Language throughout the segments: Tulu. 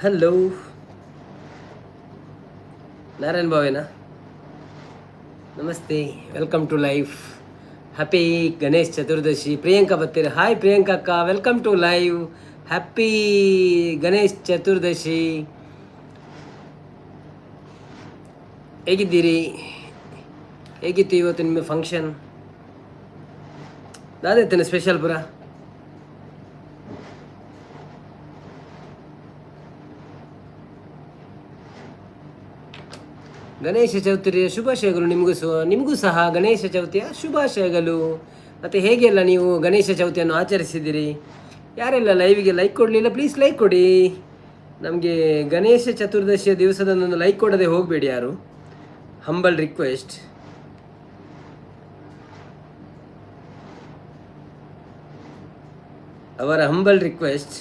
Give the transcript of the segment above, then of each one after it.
ಹಲೋ ನಾರಾಯಣ್ ಭಾವೇನಾ? ನಮಸ್ತೆ, welcome to live. Happy Ganesh Chaturdashi. Priyanka ಬರ್ತೀರ? ಹಾಯ್ ಪ್ರಿಯಾಂಕಾ ಅಕ್ಕ, welcome to live. Happy Ganesh Chaturdashi. ಹೇಗಿದ್ದೀರಿ? ಹೇಗಿತ್ತು ಇವತ್ತು ನಿಮ್ಮ ಫಂಕ್ಷನ್? ದಾದೈತೇನೆ ಸ್ಪೆಷಲ್ ಪುರ? ಗಣೇಶ ಚೌತಿಯ ಶುಭಾಶಯಗಳು ನಿಮಗೂ. ನಿಮಗೂ ಸಹ ಗಣೇಶ ಚೌತಿಯ ಶುಭಾಶಯಗಳು. ಮತ್ತು ಹೇಗೆಲ್ಲ ನೀವು ಗಣೇಶ ಚೌತಿಯನ್ನು ಆಚರಿಸಿದ್ದೀರಿ? ಯಾರೆಲ್ಲ ಲೈವಿಗೆ ಲೈಕ್ ಕೊಡಲಿಲ್ಲ, ಪ್ಲೀಸ್ ಲೈಕ್ ಕೊಡಿ. ನಮಗೆ ಗಣೇಶ ಚತುರ್ದಶಿಯ ದಿವಸದಂದೊಂದು ಲೈಕ್ ಕೊಡದೆ ಹೋಗಬೇಡಿ ಯಾರು. Humble request. ಅವರ ಹಂಬಲ್ ರಿಕ್ವೆಸ್ಟ್.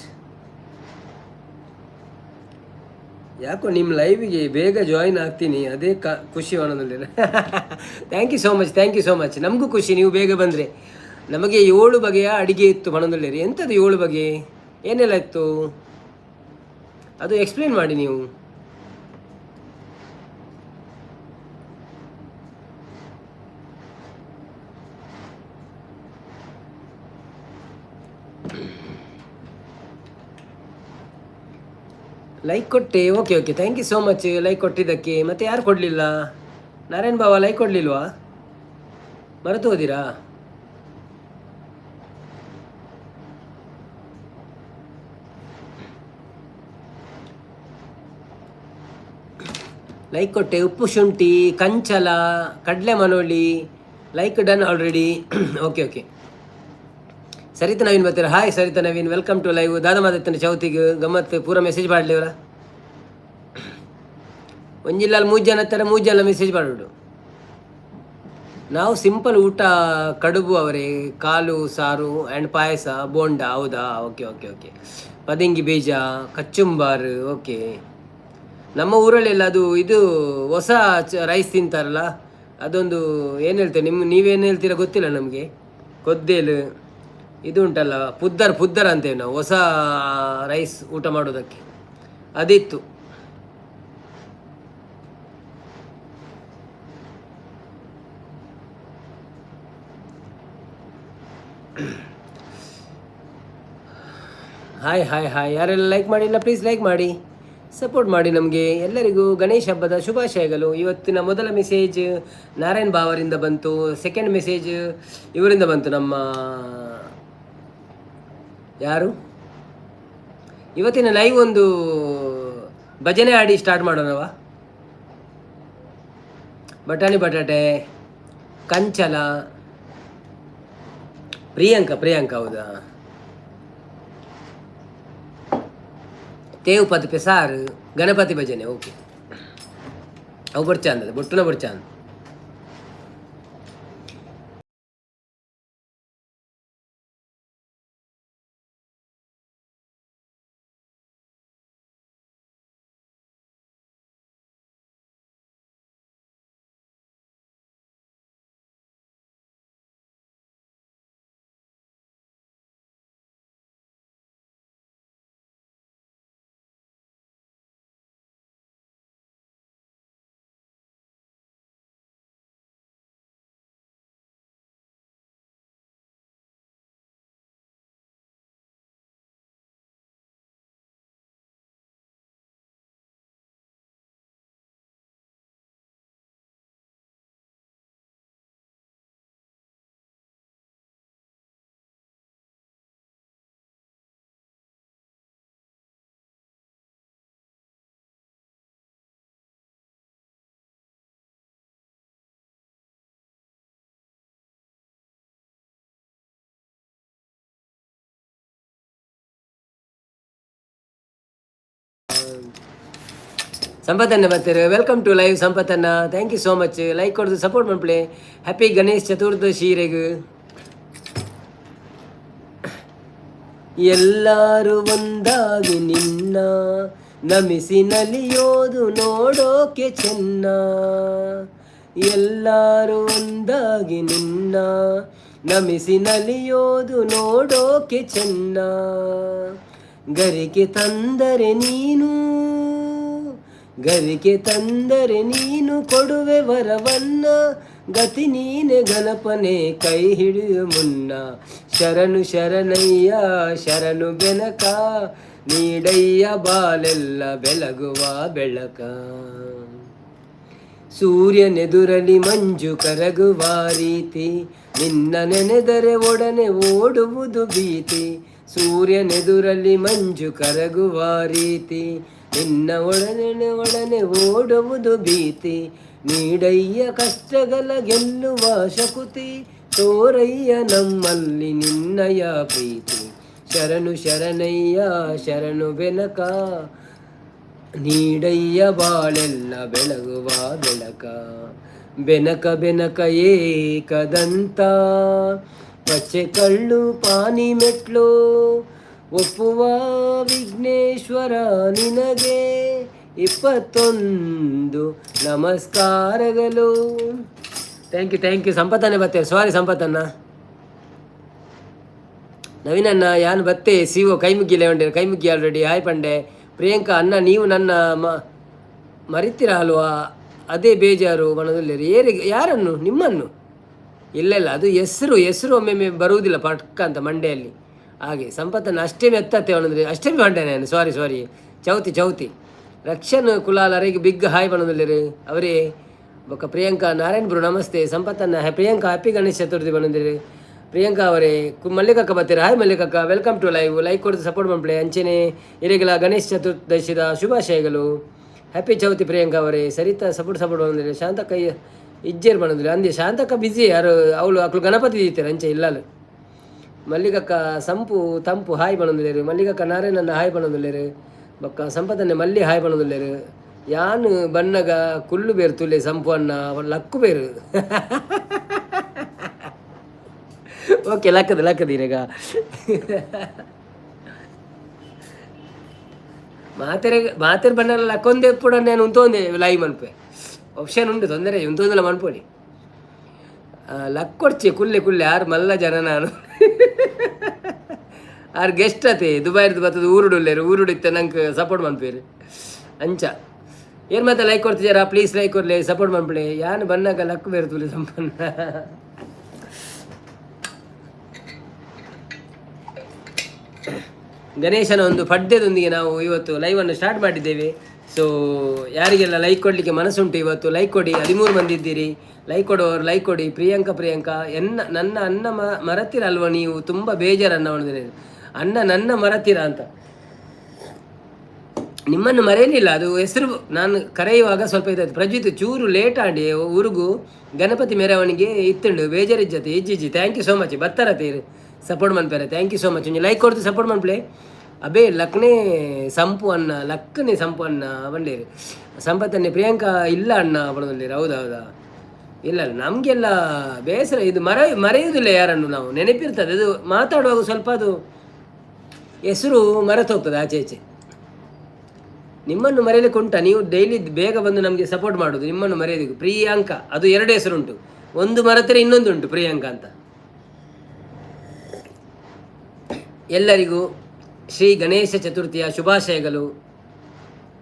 ಯಾಕೋ ನಿಮ್ಮ ಲೈವಿಗೆ ಬೇಗ ಜಾಯಿನ್ ಆಗ್ತೀನಿ, ಅದೇ ಖುಷಿ ಆನಂದಲ್ಲಿ. Thank you so much, thank you so much. ನಮಗೂ ಖುಷಿ ನೀವು ಬೇಗ ಬಂದರೆ. ನಮಗೆ 7 ಬಗೆಯ ಅಡಿಗೆ ಇತ್ತು ಮನದಲ್ಲಿರಿ. ಎಂಥದ್ದು 7 ಬಗೆ? ಏನೆಲ್ಲ ಇತ್ತು ಅದು ಎಕ್ಸ್ಪ್ಲೇನ್ ಮಾಡಿ ನೀವು. ಲೈಕ್ ಕೊಟ್ಟೆ. Okay okay, thank you so much like ಕೊಟ್ಟಿದ್ದಕ್ಕೆ. ಮತ್ತೆ ಯಾರು ಕೊಡಲಿಲ್ಲ? ನಾರಾಯಣ್ ಬಾವ ಲೈಕ್ ಕೊಡಲಿಲ್ವಾ? ಮರೆತು ಹೋದಿರಾ? ಲೈಕ್ ಕೊಟ್ಟೆ. ಉಪ್ಪು ಶುಂಠಿ, ಕಂಚಲ, ಕಡಲೆ ಮನೋಳಿ, like done already. Okay okay. Saritha Naveen ಬರ್ತೀರಾ? Hi Saritha Naveen, welcome to live. ದಾದ ಮಾದತ್ತನ ಚೌತಿಗೆ ಗಮ್ಮತ್ ಪೂರ ಮೆಸೇಜ್ ಮಾಡಲಿವರ. ಒಂಜಿಲ್ಲ ಮೂರು ಜನ ಹತ್ತಾರೆ, 3 ಜನ ಮೆಸೇಜ್ ಮಾಡೋಡು. ನಾವು ಸಿಂಪಲ್ ಊಟ, ಕಡುಬು, ಅವರೇ ಕಾಲು ಸಾರು ಆ್ಯಂಡ್ ಪಾಯಸ, ಬೋಂಡ. ಹೌದಾ? Okay okay okay. ಪದಂಗಿ ಬೀಜ, ಕಚ್ಚುಂಬಾರು. ಓಕೆ. ನಮ್ಮ ಊರಲ್ಲೆಲ್ಲ ಅದು ಇದು ಹೊಸ ರೈಸ್ ತಿಂತಾರಲ್ಲ, ಅದೊಂದು ಏನು ಹೇಳ್ತೇವೆ, ನೀವೇನು ಹೇಳ್ತೀರಾ ಗೊತ್ತಿಲ್ಲ ನಮಗೆ. ಕೊದ್ದೇಲು ಇದು ಉಂಟಲ್ಲ, ಪುದ್ದರ್ ಪುದ್ದರ್ ಅಂತೇವೆ ನಾವು ಹೊಸ ರೈಸ್ ಊಟ ಮಾಡೋದಕ್ಕೆ. ಅದಿತ್ತು. Hi hi hi. ಯಾರೆಲ್ಲ ಲೈಕ್ ಮಾಡಿಲ್ಲ, ಪ್ಲೀಸ್ ಲೈಕ್ ಮಾಡಿ, ಸಪೋರ್ಟ್ ಮಾಡಿ ನಮಗೆ. ಎಲ್ಲರಿಗೂ ಗಣೇಶ ಹಬ್ಬದ ಶುಭಾಶಯಗಳು. ಇವತ್ತಿನ ಮೊದಲ ಮೆಸೇಜ್ ನಾರಾಯಣ್ ಬಾವರಿಂದ ಬಂತು. ಸೆಕೆಂಡ್ ಮೆಸೇಜ್ ಇವರಿಂದ ಬಂತು. ನಮ್ಮ ಯಾರು? ಇವತ್ತಿನ ಲೈವ್ ಒಂದು ಭಜನೆ ಆಡಿ ಸ್ಟಾರ್ಟ್ ಮಾಡೋಣವಾ? ಬಟಾಣಿ ಬಟಾಟೆ, ಕಂಚಲ, ಪ್ರಿಯಾಂಕ ಪ್ರಿಯಾಂಕ ಹೌದಾ? ತೇವು ಪದಪೆ ಸಾರು, ಗಣಪತಿ ಭಜನೆ. ಓಕೆ, ಅವು ಬೊಡ್ಚಾಂದ ಬೊಟ್ಟುನ ಬೊಡ್ಚಾಂದ್. ಸಂಪತ್ತನ್ನ ಬರ್ತಾರೆ. Welcome to live ಸಂಪತ್ತನ್ನ. Thank you so much. Like ಕೊಡೋದು, ಸಪೋರ್ಟ್ ಮಾಡ್ಪ್ಲೆ. ಹ್ಯಾಪಿ ಗಣೇಶ್ ಚತುರ್ದಶಿ ರೇಗು. ಎಲ್ಲರೂ ಒಂದಾಗಿ ನಿನ್ನ ನಮಿಸಿ ನಲಿಯೋದು ನೋಡೋಕೆ ಚೆನ್ನ. ಎಲ್ಲರೂ ಒಂದಾಗಿ ನಿನ್ನ ನಮಿಸಿ ನಲಿಯೋದು ನೋಡೋಕೆ ಚೆನ್ನ. ಗರಿಕೆ ತಂದರೆ ನೀನು, ಗರಿಕೆ ತಂದರೆ ನೀನು ಕೊಡುವೆ ವರವನ್ನ. ಗತಿ ನೀನೆ ಗಣಪನೆ, ಕೈ ಹಿಡಿಯುವ ಮುನ್ನ. ಶರಣು ಶರಣಯ್ಯ ಶರಣು ಬೆನಕ, ನೀಡಯ್ಯ ಬಾಲೆಲ್ಲ ಬೆಳಗುವ ಬೆಳಕ. ಸೂರ್ಯನೆದುರಲಿ ಮಂಜು ಕರಗುವ ರೀತಿ, ನಿನ್ನ ನೆನೆದರೆ ಒಡನೆ ಓಡುವುದು ಭೀತಿ. ಸೂರ್ಯನೆದುರಲಿ ಮಂಜು ಕರಗುವ ರೀತಿ, ನಿನ್ನ ಒಡನೆ ಒಡನೆ ಓಡುವುದು ಭೀತಿ. ನೀಡಯ್ಯ ಕಷ್ಟಗಳ ಗೆಲ್ಲುವ ಶಕುತಿ, ತೋರಯ್ಯ ನಮ್ಮಲ್ಲಿ ನಿನ್ನಯ ಪ್ರೀತಿ. ಶರಣು ಶರಣಯ್ಯ ಶರಣು ಬೆನಕ, ನೀಡಯ್ಯ ಬಾಳೆಲ್ಲ ಬೆಳಗುವ ಬೆಳಕ. ಬೆನಕ ಬೆನಕ ಏಕದಂತ, ಪಚ್ಚೆ ಕಳ್ಳು ಪಾನಿ ಮೆಟ್ಲು, ಒಪ್ಪುವ ವಿಘ್ನೇಶ್ವರ ನಿನಗೆ 21 ನಮಸ್ಕಾರಗಳು. Thank you, thank you. ಸಂಪತ್ತನ್ನೇ ಬತ್ತೆ. ಸಾರಿ ಸಂಪತ್ತನ್ನ. ನವೀನಣ್ಣ, ಯಾನ್ ಬತ್ತೆ ಸಿಒ ಕೈ ಮುಗ್ಗಿಲೆ ಉಂಡೆ, ಕೈ ಮುಗ್ಗಿ ಆಲ್ರೆಡಿ. ಹಾಯ್ ಪಂಡೆ. ಪ್ರಿಯಾಂಕಾ ಅಣ್ಣ, ನೀವು ನನ್ನ ಮರಿತೀರ ಅಲ್ವಾ, ಅದೇ ಬೇಜಾರು ಮನದಲ್ಲಿ. ಏರಿಗೆ ಯಾರನ್ನು? ನಿಮ್ಮನ್ನು? ಇಲ್ಲ ಇಲ್ಲ, ಅದು ಹೆಸರು ಹೆಸರು ಒಮ್ಮೆಮ್ಮೆ ಬರುವುದಿಲ್ಲ ಪಟ್ಕ ಅಂತ ಮಂಡೆಯಲ್ಲಿ. ಹಾಗೆ ಸಂಪತ್ತನ್ನು ಅಷ್ಟೇ ಮೆತ್ತತ್ತೆ ಅವನಂದ್ರೆ ಅಷ್ಟೇ ಮಂಡೆ ನಾನು. ಸಾರಿ ಸಾರಿ. ಚೌತಿ ಚೌತಿ. ರಕ್ಷನ್ ಕುಲಾಲ್ ಅರೆಗೆ ಬಿಗ್ ಹಾಯ್ ಬಣ್ಣದಲ್ಲಿರು ಅವರೇ. ಬೊಕ್ಕ ಪ್ರಿಯಾಂಕಾ ನಾರಾಯಣ್ ಬ್ರು ನಮಸ್ತೆ. ಸಂಪತ್ತನ್ನ ಪ್ರಿಯಾಂಕಾ ಹ್ಯಾಪಿ ಗಣೇಶ ಚತುರ್ಥಿ ಬಂದಿರಿ ಪ್ರಿಯಾಂಕಾ ಅವರೇ. ಮಲ್ಲಿಕಕ್ಕ ಬರ್ತೀರಾ? ಹಾಯ್ ಮಲ್ಲಿಕಕ್ಕ, welcome to live. Like ಕೊಡ್ದು ಸಪೋರ್ಟ್ ಮಾಡ್ಪ್ಲೆ. ಅಂಚೆನೆ ಇರೆಗಳ ಗಣೇಶ ಚತುರ್ದಶಿದ ಶುಭಾಶಯಗಳು. ಹ್ಯಾಪಿ ಚೌತಿ ಪ್ರಿಯಾಂಕಾ ಅವರೇ. ಸರಿತಾ ಸಪೋರ್ಟ್ ಸಪೋರ್ಟ್ ಬಂದಿರಿ. ಶಾಂತಕ್ಕ ಇಜ್ಜೇರ್ ಬಂದಿರಿ ಅಂದೆ. ಶಾಂತಕ್ಕ ಬಿಸಿ ಯಾರು ಅವಳು ಅಕ್ಳು ಗಣಪತಿ ದೀತಾರೆ ಅಂಚೆ ಇಲ್ಲಲು. ಮಲ್ಲಿಕಕ್ಕ ಸಂಪು ತಂಪು ಹಾಯ್ ಬಣ್ಣದಿಲ್ಲೇರು. ಮಲ್ಲಿಕಕ್ಕ ನಾರಾಯಣನ್ನ ಹಾಯ್ ಬಣ್ಣದಿಲ್ಲೇರು. ಬೊಕ್ಕ ಸಂಪತನ್ನೆ ಮಲ್ಲಿ ಹಾಯ್ ಬಣ್ಣದಿಲ್ಲೇರು. ಯಾನ್ ಬನ್ನಗ ಕುಲ್ಲು ಬೇರು ತುಲೆ ಸಂಪು ಅಣ್ಣ ಲಕ್ಕು ಬೇರು. ಓಕೆ, ಲಕ್ಕದ ಲಕ್ಕದ ಇರಗ ಮಾತೆರೆ ಮಾತೆರೆ ಬಣ್ಣ ಲಕ್ಕೊಂದೇ ಪೂಡ ನಾನು ಉಂತೊಂದೆ ಲೈವ್ ಮನ್ಪೆ ಆಪ್ಷನ್ ಉಂಟು, ತೊಂದರೆ ಉಂತೊಂದಲ್ಲ ಮನ್ಪೊಡಿ. ಲಕ್ಕೊಡ್ಚಿ ಕುಲ್ಲೆ ಕುಲ್ಲೆ. ಆರು ಮಲ್ಲ ಜನ ನಾನು, ಆರ್ ಗೆಸ್ಟ್ ಅತೆ ದುಬೈರ್ದು ಬತ್ತದ ಊರುಡುಲ್ಲೇರು ಊರುಡು ಇತ್ತ ನಂಗೆ ಸಪೋರ್ಟ್ ಮನ್ಪೇರು ಅಂಚ. ಏನು ಮತ್ತೆ ಲೈಕ್ ಕೊಡ್ತಿದ್ದೀರಾ? ಪ್ಲೀಸ್ ಲೈಕ್ ಕೊಡ್ಲಿ, ಸಪೋರ್ಟ್ ಮನ್ಪಳೆ. ಯಾನು ಬನ್ನಾಗ ಲಕ್ ಬೇರು ತುಲೆ ಸಂಪನ್ನ. ಗಣೇಶನ ಒಂದು ಪದ್ಯದೊಂದಿಗೆ ನಾವು ಇವತ್ತು ಲೈವನ್ನು ಸ್ಟಾರ್ಟ್ ಮಾಡಿದ್ದೇವೆ. ಸೊ ಯಾರಿಗೆಲ್ಲ ಲೈಕ್ ಕೊಡಲಿಕ್ಕೆ ಮನಸ್ಸುಂಟು ಇವತ್ತು ಲೈಕ್ ಕೊಡಿ. 13 ಮಂದಿ ಇದ್ದೀರಿ. ಲೈಕ್ ಕೊಡುವವರು ಲೈಕ್ ಕೊಡಿ. ಪ್ರಿಯಾಂಕಾ ಪ್ರಿಯಾಂಕಾ ಎನ್ನ ನನ್ನ ಅನ್ನ ಮರತಿರಲ್ವ ನೀವು, ತುಂಬ ಬೇಜಾರನ್ನ ಹೊಡೆದ್ರೆ ಅನ್ನ ನನ್ನ ಮರತಿರ ಅಂತ. ನಿಮ್ಮನ್ನು ಮರೆಯಲಿಲ್ಲ, ಅದು ಹೆಸರು ನಾನು ಕರೆಯುವಾಗ ಸ್ವಲ್ಪ ಇದಾಯ್ತು. ಪ್ರಜ್ವಿತ್ ಚೂರು ಲೇಟ್ ಆಂಡಿ, ಊರುಗು ಗಣಪತಿ ಮೆರವಣಿಗೆ ಇತ್ತುಂಡು, ಬೇಜಾರಿಜ್ಜತೆ ಇಜ್ಜಿಜ್ಜಿ. Thank you so much. ಬತ್ತರ ತೀರು ಸಪೋರ್ಟ್ ಮನ್ಪೇರೆ. Thank you so much. ಒಂಜಿ ಲೈಕ್ ಕೊಡ್ತು ಸಪೋರ್ಟ್ ಮನ್ಪ್ಲೆ. ಅಬೇ ಲಕ್ನೆ ಸಂಪು ಅನ್ನ, ಲಕ್ಕನೆ ಸಂಪು ಅನ್ನ ಬಂಡೇರು. ಸಂಪತ್ತನ್ನೇ ಪ್ರಿಯಾಂಕಾ ಇಲ್ಲ ಅಣ್ಣ ಬಣದಲ್ಲಿರು. ಹೌದಾ? ಇಲ್ಲ ಇಲ್ಲ, ನಮಗೆಲ್ಲ ಬೇಸರ ಇದು ಮರೆಯುವುದಿಲ್ಲ ಯಾರನ್ನು ನಾವು, ನೆನಪಿರ್ತದೆ. ಅದು ಮಾತಾಡುವಾಗ ಸ್ವಲ್ಪ ಅದು ಹೆಸರು ಮರೆತು ಹೋಗ್ತದೆ ಆಚೆ ಈಚೆ. ನಿಮ್ಮನ್ನು ಮರೆಯಲಿಕ್ಕೆ ಉಂಟಾ? ನೀವು ಡೈಲಿ ಬೇಗ ಬಂದು ನಮಗೆ ಸಪೋರ್ಟ್ ಮಾಡೋದು, ನಿಮ್ಮನ್ನು ಮರೆಯೋದಕ್ಕೆ? ಪ್ರಿಯಾಂಕಾ ಅದು ಎರಡು ಹೆಸರುಂಟು, ಒಂದು ಮರೆತರೆ ಇನ್ನೊಂದು ಉಂಟು ಪ್ರಿಯಾಂಕಾ ಅಂತ. ಎಲ್ಲರಿಗೂ ಶ್ರೀ ಗಣೇಶ ಚತುರ್ಥಿಯ ಶುಭಾಶಯಗಳು.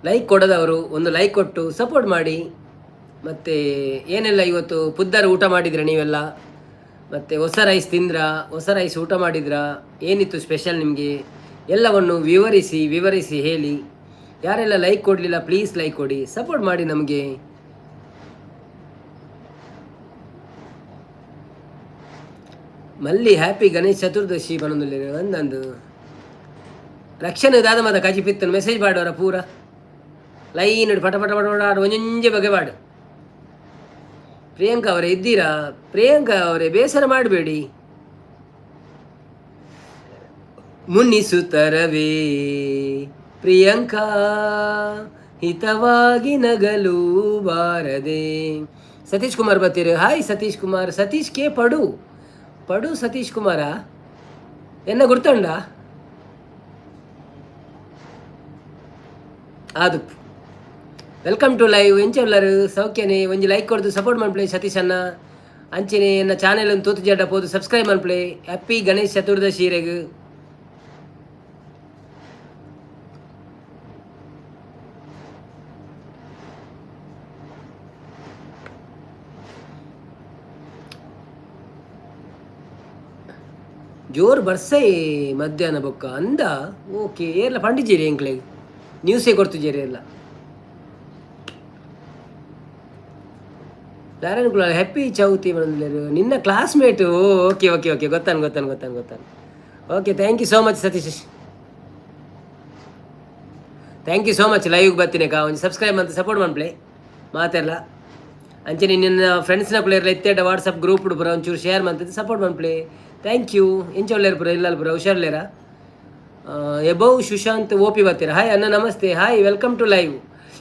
ಲೈಕ್ ಕೊಡದವರು ಒಂದು ಲೈಕ್ ಕೊಟ್ಟು ಸಪೋರ್ಟ್ ಮಾಡಿ. ಮತ್ತು ಏನೆಲ್ಲ ಇವತ್ತು ಪುದ್ದಾರ ಊಟ ಮಾಡಿದ್ರ ನೀವೆಲ್ಲ? ಮತ್ತು ಹೊಸ ರೈಸ್ ತಿಂದ್ರಾ? ಹೊಸ ರೈಸ್ ಊಟ ಮಾಡಿದ್ರಾ? ಏನಿತ್ತು ಸ್ಪೆಷಲ್ ನಿಮಗೆ? ಎಲ್ಲವನ್ನು ವಿವರಿಸಿ ವಿವರಿಸಿ ಹೇಳಿ. ಯಾರೆಲ್ಲ ಲೈಕ್ ಕೊಡಲಿಲ್ಲ ಪ್ಲೀಸ್ ಲೈಕ್ ಕೊಡಿ, ಸಪೋರ್ಟ್ ಮಾಡಿ ನಮಗೆ. ಮಲ್ಲಿ ಹ್ಯಾಪಿ ಗಣೇಶ ಚತುರ್ದಶಿ ಬನೊಂದುಲ್ಲೆರ್ ಅಂದಂದು. ರಕ್ಷಣೆ ದಾದ ಮಾತ ಕಜಿ ಪಿತ್ತನ್ ಮೆಸೇಜ್ ಪಾಡೋರ ಪೂರ ಲೈನ್ ಪಟ ಪಟ ಪಟ ಪಟ ಆಡು ಒಂಜೊಂಜೆ ಬಗೆ ಪಾಡು. ಪ್ರಿಯಾಂಕಾ ಅವರೇ ಇದ್ದೀರಾ? ಪ್ರಿಯಾಂಕಾ ಅವರೇ ಬೇಸರ ಮಾಡಬೇಡಿ. ಮುನ್ನಿಸುತ್ತರವೇ ಪ್ರಿಯಾಂಕಾ ಹಿತವಾಗಿ ನಗಲು ಬಾರದೆ. ಸತೀಶ್ ಕುಮಾರ್ ಬರ್ತೀರಿ. ಹಾಯ್ ಸತೀಶ್ ಕುಮಾರ್. ಸತೀಶ್ ಕೆ ಪಡು ಪಡು ಸತೀಶ್ ಕುಮಾರ ಎನ್ನ ಗುರ್ತುಂಡ ಆದು. Welcome to live. ಎಂಚ ಉಲ್ಲರು ಸೌಖ್ಯನೆ? ಒಂಜಿ ಲೈಕ್ ಕೊಡ್ದು ಸಪೋರ್ಟ್ ಮನ್ಪ್ಲೆ ಸತೀಶ್ ಅಣ್ಣ. ಅಂಚನೆ ಎನ್ನ ಚಾನೆಲ್ ತೂತು ಜಡ್ಡ ಪೋದು ಸಬ್ಸ್ಕ್ರೈಬ್ ಮನ್ಪ್ಲೆ. ಹ್ಯಾಪಿ ಗಣೇಶ್ ಚತುರ್ದಶಿ ಇರೆಗ್. ಜೋರು ಬರ್ಸೈ ಮಧ್ಯಾಹ್ನ ಬೊಕ್ಕ ಅಂದ. ಓಕೆ, ಏರ್ಲ ಪಂಡಿಜೇರಿ ಎಂಕ್ಲೆಗ್ ನ್ಯೂಸೇ ಕೊಡ್ತುಜೇರಿ ಎಲ್ಲ. ನಾರಾಯಣ ಕುಲಾಲ್ ಹ್ಯಾಪಿ ಚೌತಿ ಬಂದಿಲ್ಲೇರು ನಿನ್ನ ಕ್ಲಾಸ್ಮೇಟು. ಓಕೆ ಓಕೆ ಓಕೆ, ಗೊತ್ತಾನು ಗೊತ್ತಾನು ಗೊತ್ತಾನು ಗೊತ್ತಾನು. Okay, thank you so much Satish, thank you so much. ಲೈವ್ಗೆ ಬರ್ತೀನಿ ಕಾ ಒಂಜಿ ಸಬ್ಸ್ಕ್ರೈಬ್ ಅಂತ ಸಪೋರ್ಟ್ ಮನ್ಪ್ಲೆ ಮಾತೆಲ್ಲ. ಅಂಚನೆ ನಿನ್ನ ಫ್ರೆಂಡ್ಸ್ನ ಕುಲೇರ್ಲ ಇತ್ತೇಟ ವಾಟ್ಸಪ್ ಗ್ರೂಪ್ ಪೂರ ಒಂಚೂರು ಶೇರ್ ಮಂತದ್ದು ಸಪೋರ್ಟ್ ಮನ್ಪ್ಲೆ. Thank you. ಎಂಚ ಒಳ್ಳೇರು ಪೂರ ಇಲ್ಲಲ್ ಪೂರ ಹುಷಾರ್ಲೇರಾ? ಎಬೌ ಸುಶಾಂತ್ ಓಪಿ ಬರ್ತೀರಾ. ಹಾಯ್ ಅಣ್ಣ, namaste, hi, welcome to live.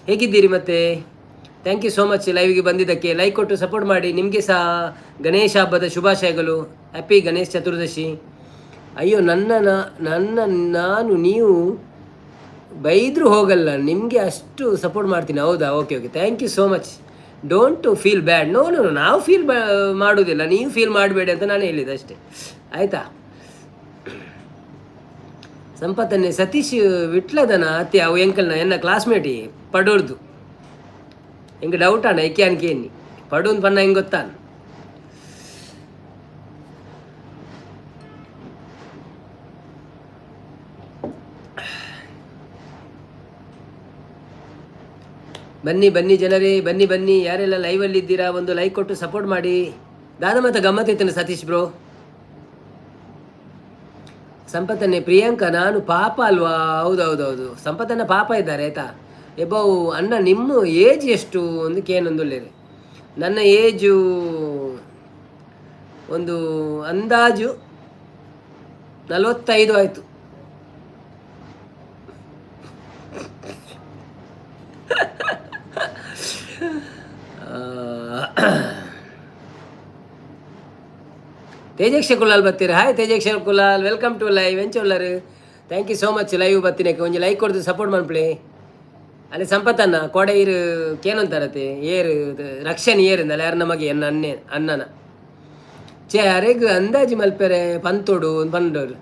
ಹೇಗಿದ್ದೀರಿ ಮತ್ತೆ? Thank you so much ಲೈವ್ಗೆ ಬಂದಿದ್ದಕ್ಕೆ. ಲೈಕ್ ಕೊಟ್ಟು ಸಪೋರ್ಟ್ ಮಾಡಿ. ನಿಮಗೆ ಸಹ ಗಣೇಶ ಹಬ್ಬದ ಶುಭಾಶಯಗಳು. ಹ್ಯಾಪಿ ಗಣೇಶ್ ಚತುರ್ದಶಿ. ಅಯ್ಯೋ, ನನ್ನ ನನ್ನ ನಾನು ನೀವು ಬೈದರೂ ಹೋಗಲ್ಲ, ನಿಮಗೆ ಅಷ್ಟು ಸಪೋರ್ಟ್ ಮಾಡ್ತೀನಿ. ಹೌದಾ? Okay okay, thank you so much. Don't feel bad. No no, ನಾವು ಫೀಲ್ ಮಾಡೋದಿಲ್ಲ, ನೀವು ಫೀಲ್ ಮಾಡಬೇಡಿ ಅಂತ ನಾನು ಹೇಳಿದೆ ಅಷ್ಟೇ, ಆಯಿತಾ? ಸಂಪತ್ತನ್ನೇ ಸತೀಶ್ ವಿಟ್ಲದನ ಅತ್ತೆ ಅವು ಎಂಕಲ್ನ ಎನ್ನ ಕ್ಲಾಸ್ಮೇಟಿ ಪಡೋರ್ದು. ಎಂಗೆ ಡೌಟ್ ಅಣ್ಣ ಇಕ್ಕೆ ಅನ್ಕೇನಿ ಪಡೂನ್ ಪನ್ನ ಹೆಂಗೆ ಗೊತ್ತಾನ. ಬನ್ನಿ ಬನ್ನಿ ಜನರೇ, ಬನ್ನಿ ಬನ್ನಿ. ಯಾರೆಲ್ಲ ಲೈವಲ್ಲಿ ಇದ್ದೀರಾ ಒಂದು ಲೈಕ್ ಕೊಟ್ಟು ಸಪೋರ್ಟ್ ಮಾಡಿ. ದಾದ ಮತ್ತೆ ಗಮ್ಮತ್ತಿತ್ತನ ಸತೀಶ್ ಬ್ರೋ. ಸಂಪತ್ತನ್ನೇ ಪ್ರಿಯಾಂಕಾ ನಾನು ಪಾಪ ಅಲ್ವಾ? ಹೌದೌದೌದು, ಸಂಪತ್ತನ್ನ ಪಾಪ ಇದ್ದಾರೆ ಆಯ್ತಾ. ಎಬೌ ಅಣ್ಣ ನಿಮ್ಮ ಏಜ್ ಎಷ್ಟು ಒಂದು ಕೇನೊಂದುಳ್ಳೇರಿ. ನನ್ನ ಏಜು ಒಂದು ಅಂದಾಜು 45 ಆಯಿತು. ತೇಜಕ್ಷ ಕುಲಾಲ್ ಬರ್ತೀರಾ? Hi Tejaksha Kulal, welcome to live. ಎಂಚೊಲ್ಲರು? Thank you so much live ಬರ್ತೀನಿ. ಒಂಜಿ ಲೈಕ್ ಕೊಡ್ದು ಸಪೋರ್ಟ್ ಮನ್ಪ್ಲೆ. ಅಲ್ಲಿ ಸಂಪತ್ತನ್ನ ಕೋಡೆ ಇರು ಕೇನಂತಾರತೆ ಏರು ರಕ್ಷಣೆ ಏರಿಂದಲ್ಲ ಯಾರು ನಮಗೆ ಎನ್ನ ಅನ್ನೆ ಅಣ್ಣನ ಚೇ ಅರೆಗ್ ಅಂದಾಜು ಮಲ್ಪೆರೆ ಪಂತೋಡು ಒಂದು ಪಂಡೋರು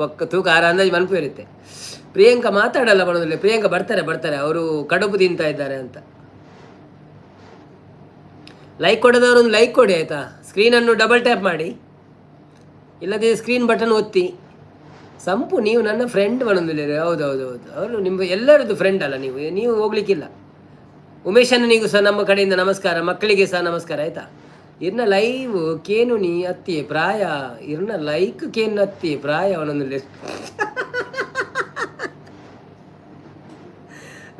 ಪಕ್ಕ ತೂಕ ಆರ ಅಂದಾಜು ಮನ್ಪು ಇರುತ್ತೆ. ಪ್ರಿಯಾಂಕಾ ಮಾತಾಡಲ್ಲ ಬರೋದಿಲ್ಲ. ಪ್ರಿಯಾಂಕಾ ಬರ್ತಾರೆ ಬರ್ತಾರೆ, ಅವರು ಕಡುಬು ತಿಂತಾ ಇದ್ದಾರೆ ಅಂತ. ಲೈಕ್ ಕೊಡದವರು ಒಂದು ಲೈಕ್ ಕೊಡಿ ಆಯಿತಾ. ಸ್ಕ್ರೀನನ್ನು ಡಬಲ್ ಟ್ಯಾಪ್ ಮಾಡಿ, ಇಲ್ಲದೆ ಸ್ಕ್ರೀನ್ ಬಟನ್ ಒತ್ತಿ. ಸಂಪು ನೀವು ನನ್ನ ಫ್ರೆಂಡ್ ಬರೋದಿಲ್ಲ. ಹೌದು ಹೌದು ಹೌದು, ಅವರು ನಿಮ್ಮ ಎಲ್ಲರದ್ದು ಫ್ರೆಂಡ್ ಅಲ್ಲ ನೀವು, ನೀವು ಹೋಗ್ಲಿಕ್ಕಿಲ್ಲ. ಉಮೇಶಣ್ಣನಿಗೂ ಸಹ ನಮ್ಮ ಕಡೆಯಿಂದ ನಮಸ್ಕಾರ, ಮಕ್ಕಳಿಗೆ ಸಹ ನಮಸ್ಕಾರ ಆಯಿತಾ. ಇರ್ನ ಲೈವ್ ಕೇನು ನೀ ಅತ್ತಿ ಪ್ರಾಯ, ಇರ್ನ ಲೈಕ್ ಕೇನು ಅತ್ತಿ ಪ್ರಾಯ ಅವನೊಂದು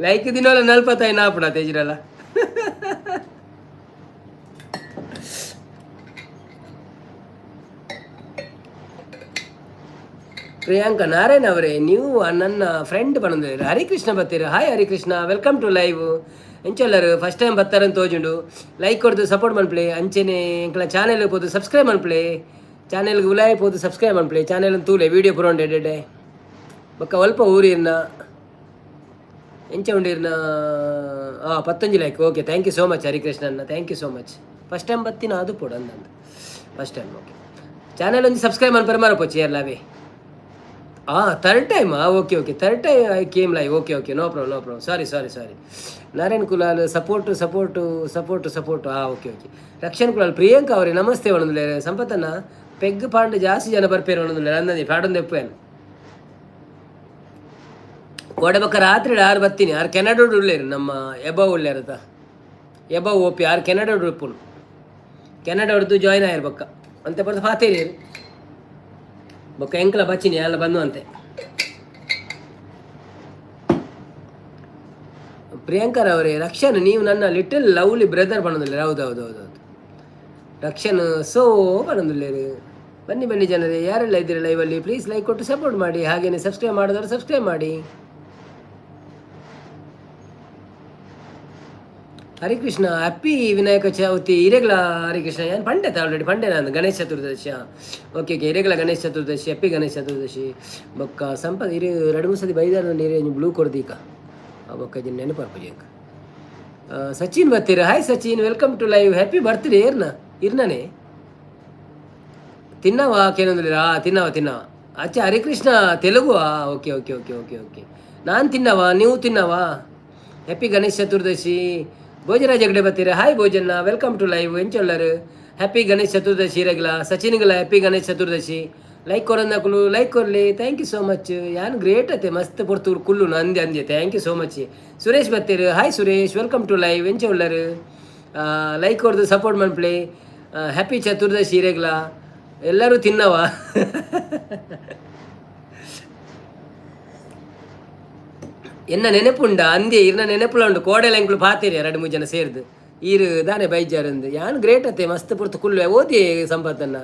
ಲೈಕ್ ದಿನವಲ್ಲ ನಲ್ಪತ್ತೈ ನಾಪುಣ ತೇಜಿರಲ್ಲ. ಪ್ರಿಯಾಂಕಾ ನಾರಾಯಣ್ ಅವರೇ ನೀವು ನನ್ನ ಫ್ರೆಂಡ್ ಬಂದಿದ್ದೀರಿ. ಹರಿಕೃಷ್ಣ ಬರ್ತೀರಿ. Hi Harikrishna, welcome to live. ಎಂಚೆಲ್ಲರು first time ಬರ್ತಾರಂತ ತೋಜುಂಡು. ಲೈಕ್ ಕೊಡ್ದು ಸಪೋರ್ಟ್ ಮನ್ಪ್ಲೆ. ಅಂಚೆನೆ ಎಂಕಲ ಚಾನೆಲ್ ಪೋದು ಸಬ್ಸ್ಕ್ರೈಬ್ ಮನ್ಪ್ಲೆ. ಚಾನೆಲ್ಗೆ ಉಲಾಯ್ ಪೋದು ಸಬ್ಸ್ಕ್ರೈಬ್ ಮನ್ಪ್ಲೆ. ಚಾನೆಲ್ ತೂಲೆ ವೀಡಿಯೋ ಪುರೋಂಡೆ ಎಡೆ ಬೊಕ್ಕ ಅಲ್ಪ ಊರಿರ್ನ ಎಂಚ ಉಂಡಿರ್ನ. ಹಾಂ, ಪತ್ತೊಂಜಿ like. Okay, thank you so much ಹರಿಕೃಷ್ಣನ್ನ, thank you so much. First time ಬತ್ತಿನ ಅದು ಪೋಡು ಅಂದಂದು ಫಸ್ಟ್ ಟೈಮ್. ಓಕೆ, ಚಾನೆಲ್ ಒಂದು subscribe ಮನ್ಪರೆ ಮರಪೊಚ್ಚಿ ಎಲ್ಲವೇ. Third time. Okay okay, third time I came live. Okay okay, no problem no problem, sorry sorry sorry. Narayan Kulal support support support support. ಹಾಂ, okay okay. Rakshan Kulal Priyanka ಅವರೇ ನಮಸ್ತೆ ಒಣಂದುಲ್ಲೇರು. ಸಂಪತ್ತನ್ನ ಪೆಗ್ ಪಾಂಡ್ ಜಾಸ್ತಿ ಜನ ಬರ್ಪೇರು ಒಣಂದುಲ್ಲೇರು ಅಂದಂದಿ ಪಾಡೊಂದು ಎಪ್ಪೇನು. ಕೋಡೆ ಬೊಕ್ಕ ರಾತ್ರಿ ಆರು ಬತ್ತೀನಿ. ಆರು ಕೆನಡೋಡು ಉಳ್ಳೇರು ನಮ್ಮ ಎಬವ್ ಉಳ್ಳೇರತ ಎಬವ್ ಓಪಿ ಆರು ಕೆನಡೋಡು ಉಪ್ಪುನು ಕೆನಡೋಡ್ದು ಜಾಯ್ನ್ ಆಯಿರ್ ಬೊಕ್ಕ ಅಂತೆ ಬರ್ದು ಪಾತೇರಿ ಬೊಕ್ಕ ಎಂಕ್ಲ ಬಚ್ಚಿನಿ ಅಲ್ಲ ಬಂದು ಅಂತೆ. ಪ್ರಿಯಾಂಕರ್ ಅವರೇ ರಕ್ಷಣ್ ನೀವು ನನ್ನ ಲಿಟಲ್ ಲವ್ಲಿ ಬ್ರದರ್ ಬಣ್ಣದಿಲ್ಲ. ಹೌದು ಹೌದು ಹೌದು ಹೌದು, ರಕ್ಷಣ್ ಸೋ ಬಣ್ಣದಿಲ್ಲೇರು. ಬನ್ನಿ ಬನ್ನಿ ಜನರೇ, ಯಾರೆಲ್ಲ ಇದ್ದೀರಿ ಲೈವಲ್ಲಿ ಪ್ಲೀಸ್ ಲೈಕ್ ಕೊಟ್ಟು ಸಪೋರ್ಟ್ ಮಾಡಿ. ಹಾಗೇನೆ ಸಬ್ಸ್ಕ್ರೈಬ್ ಮಾಡಿದವರು ಸಬ್ಸ್ಕ್ರೈಬ್ ಮಾಡಿ. ಹರಿಕೃಷ್ಣ ಹ್ಯಾಪಿ ವಿನಾಯಕ ಚೌತಿ ಇರೆಗ್ಲ. ಹರಿಕೃಷ್ಣ ಏನು ಪಂಡೆ ಆಲ್ರೆಡಿ ಪಂಡೆ ನಾನು ಗಣೇಶ ಚತುರ್ದಶಿ. ಓಕೆ ಓಕೆ, ಇರೆಗ್ಲ ಗಣೇಶ ಚತುರ್ದಶಿ, ಹ್ಯಾಪಿ ಗಣೇಶ ಚತುರ್ದಶಿ. ಬೊಕ್ಕ ಸಂಪದ ಇರು ಎರಡು ಮೂರು ಸತಿ ಬೈದಾರ ನೀರು ಬ್ಲೂ ಕೊಡ್ದೀಕ ಬೊಕ್ಕ ನೆನಪರ್ಪು ಎಂಕ್. ಸಚಿನ್ ಬರ್ತೀರ. Hi Sachin, welcome to live. Happy birthday. ಏರ್ನ ಇರ್ನಾನೆ ತಿನ್ನವಾ ಕೇನೊಂದಿಲ್ಲ. ತಿನ್ನವ ತಿನ್ನವ. ಅಚ್ಚ Harikrishna Telugu. Okay okay okay okay okay. ನಾನು ತಿನ್ನವ, ನೀವು ತಿನ್ನವಾ? ಹ್ಯಾಪಿ ಗಣೇಶ ಚತುರ್ದಶಿ. ಭೋಜರಾಜ್ ಹೆಗಡೆ ಬರ್ತೀರಾ. ಹಾಯ್ ಭೋಜನ್ನ, welcome to live. ಎಂಚೊಲ್ಲರು? ಹ್ಯಾಪಿ ಗಣೇಶ್ ಚತುರ್ದಶಿ ಇರಗಿಲ್ಲ. ಸಚಿನ್ಗಳ ಹ್ಯಾಪಿ ಗಣೇಶ್ ಚತುರ್ದಶಿ. ಲೈಕ್ ಕೊರಂದಕುಲು ಲೈಕ್ ಕೊರ್ಲಿ. Thank you so much. ಯಾನ್ ಗ್ರೇಟ್ ಅತ್ತೆ, ಮಸ್ತ್ ಪೊರ್ತು ಕುಲ್ಲು ಅಂದೆ ಅಂದೆ. Thank you so much. Suresh ಬತ್ತೆರ್. Hi Suresh, welcome to live. ಎಂಚ ಉಲ್ಲರು? ಲೈಕ್ ಕೊರ್ದು ಸಪೋರ್ಟ್ ಮನ್ಪ್ಲೆ. ಹ್ಯಾಪಿ ಚತುರ್ದಶಿ ಇರೆಗ್ಲ. ಎಲ್ಲರೂ ತಿನ್ನವ. ಎನ್ನ ನೆನಪುಂಡ ಅಂದೆ, ಇರ್ನ ನೆನಪುಲ ಉಂಡು. ಕೋಡೆಲ ಎಂಕ್ಲು ಪಾತೇರಿ ಎರಡು ಮೂರು ಜನ ಸೇರ್ದು. ಈರು ದಾನೆ ಬೈಜಾರಂದು. ಯಾನ್ ಗ್ರೇಟ್ ಅತ್ತೆ, ಮಸ್ತ್ ಪೊರ್ತು ಕುಲ್ಲು ಓದಿ ಸಂಪತ್ತನ್ನ.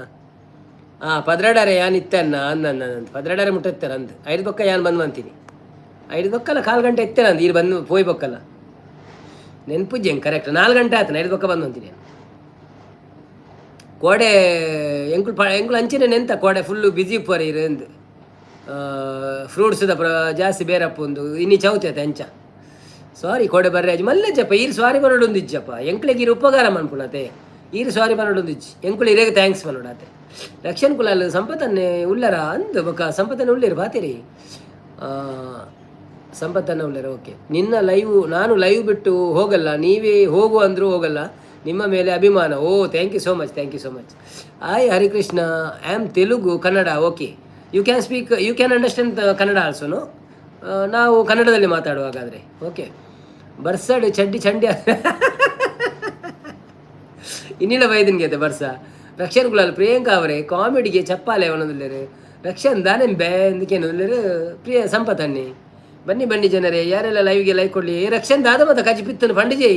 ಹಾಂ, ಪದ್ರಡಾರೆ ಯಾನ್ ಇತ್ತನ್ನ ಅಂದ ಅಂದ 12ರೆ ಮುಟ್ಟ ಇತ್ತಾರೆ ಅಂದ್. ಐದು ಬೊಕ್ಕ ಯಾನ್ ಬಂದು ಅಂತೀನಿ. ಐದು ಬೊಕ್ಕಲ್ಲ, ಕಾಲು ಗಂಟೆ ಇತ್ತೇನೆ ಅಂದ್. ಈರು ಬಂದು ಪೋಯ್ ಬೊಕ್ಕಲ್ಲ ನೆನ್ಪುಜ್ಜಿ ಹೆಂಗೆ ಕರೆಕ್ಟ್. 4 ಗಂಟೆ ಆಯ್ತು, ಐದು ಬೊಕ್ಕ ಬಂದು ಅಂತೀನಿ. ಕೋಡೆ ಎಂಕುಲು ಎಂಕುಲು ಅಂಚಿನ ನೆಂತ ಕೋಡೆ ಫುಲ್ಲು ಬ್ಯುಸಿ ಇಪ್ಪರ್ ಇರು ಅಂದ್. ಫ್ರೂಟ್ಸ್ದ ಪ್ರ ಜಾಸ್ತಿ ಬೇರಪ್ಪ ಒಂದು ಇನ್ನು ಚೌತಿ ಆಯ್ತು ಅಂಚ. ಸಾರಿ, ಕೋಡೆ ಬರ್ರೆ ಅಜ್ಜಿ ಮಲ್ಲಜ್ಜಪ್ಪ. ಈರು ಸಾರಿ ಬರೋಡೊಂದು ಇಜ್ಜಪ್ಪ. ಎಂಕ್ಲೆಗ್ ಈರು ಉಪಕಾರ ಮನ್ಪುಣತೆ. ಈರು ಸಾರಿ ಬರೋಡೊಂದು ಇಜ್ಜಿ. ಎಂಕುಲು ಇರೇಗ thanks ಮನ್ನೋಡಾತೆ. ರಕ್ಷಣ್ ಕುಲಾಲ್ ಸಂಪತನ್ನೇ ಉಲ್ಲರ ಅಂದ್. ಬೊಕ ಸಂಪತನ್ನೇ ಉಳ್ಳೇರು ಬಾತೇರಿ. ಸಂಪತ್ತನ್ನ ಉಳ್ಳೇರು. ಓಕೆ. ನಿನ್ನ ಲೈವ್ ನಾನು ಲೈವ್ ಬಿಟ್ಟು ಹೋಗಲ್ಲ, ನೀವೇ ಹೋಗು ಅಂದರೂ ಹೋಗಲ್ಲ, ನಿಮ್ಮ ಮೇಲೆ ಅಭಿಮಾನ. Oh, thank you so much, thank you so much. Hi Harikrishna, I am Telugu, Kannada. Okay, you can speak, you can understand Kannada also, no? ನಾವು ಕನ್ನಡದಲ್ಲಿ ಮಾತಾಡುವ ಹಾಗಾದರೆ. ಓಕೆ. ಬರ್ಸಡ್ ಚಡ್ಡಿ ಚಂಡಿ ಇನ್ನಿಲ್ಲ ಬೈದಿನ್ಗೆ ಬರ್ಸ. ರಕ್ಷಣ್ ಕುಲಾಲ್, ಪ್ರಿಯಾಂಕಾ ಅವರೇ, ಕಾಮಿಡಿಗೆ ಚಪ್ಪಾಲೆ ಅವನದುಲ್ಲೇರು. ರಕ್ಷಣ್ ದಾನೆ ಬೇ ಅಂದಕೇನು ಪ್ರಿಯ ಸಂಪತ್ ಅನ್ನಿ. ಬನ್ನಿ ಬನ್ನಿ ಜನರೇ, ಯಾರೆಲ್ಲ ಲೈವ್ಗೆ ಲೈಕ್ ಕೊಡ್ಲಿ. ರಕ್ಷಣ್ ದಾದ ಮತ್ತ ಕಜಿ ಪಿತ್ತನು ಪಂಡಿಜೈ.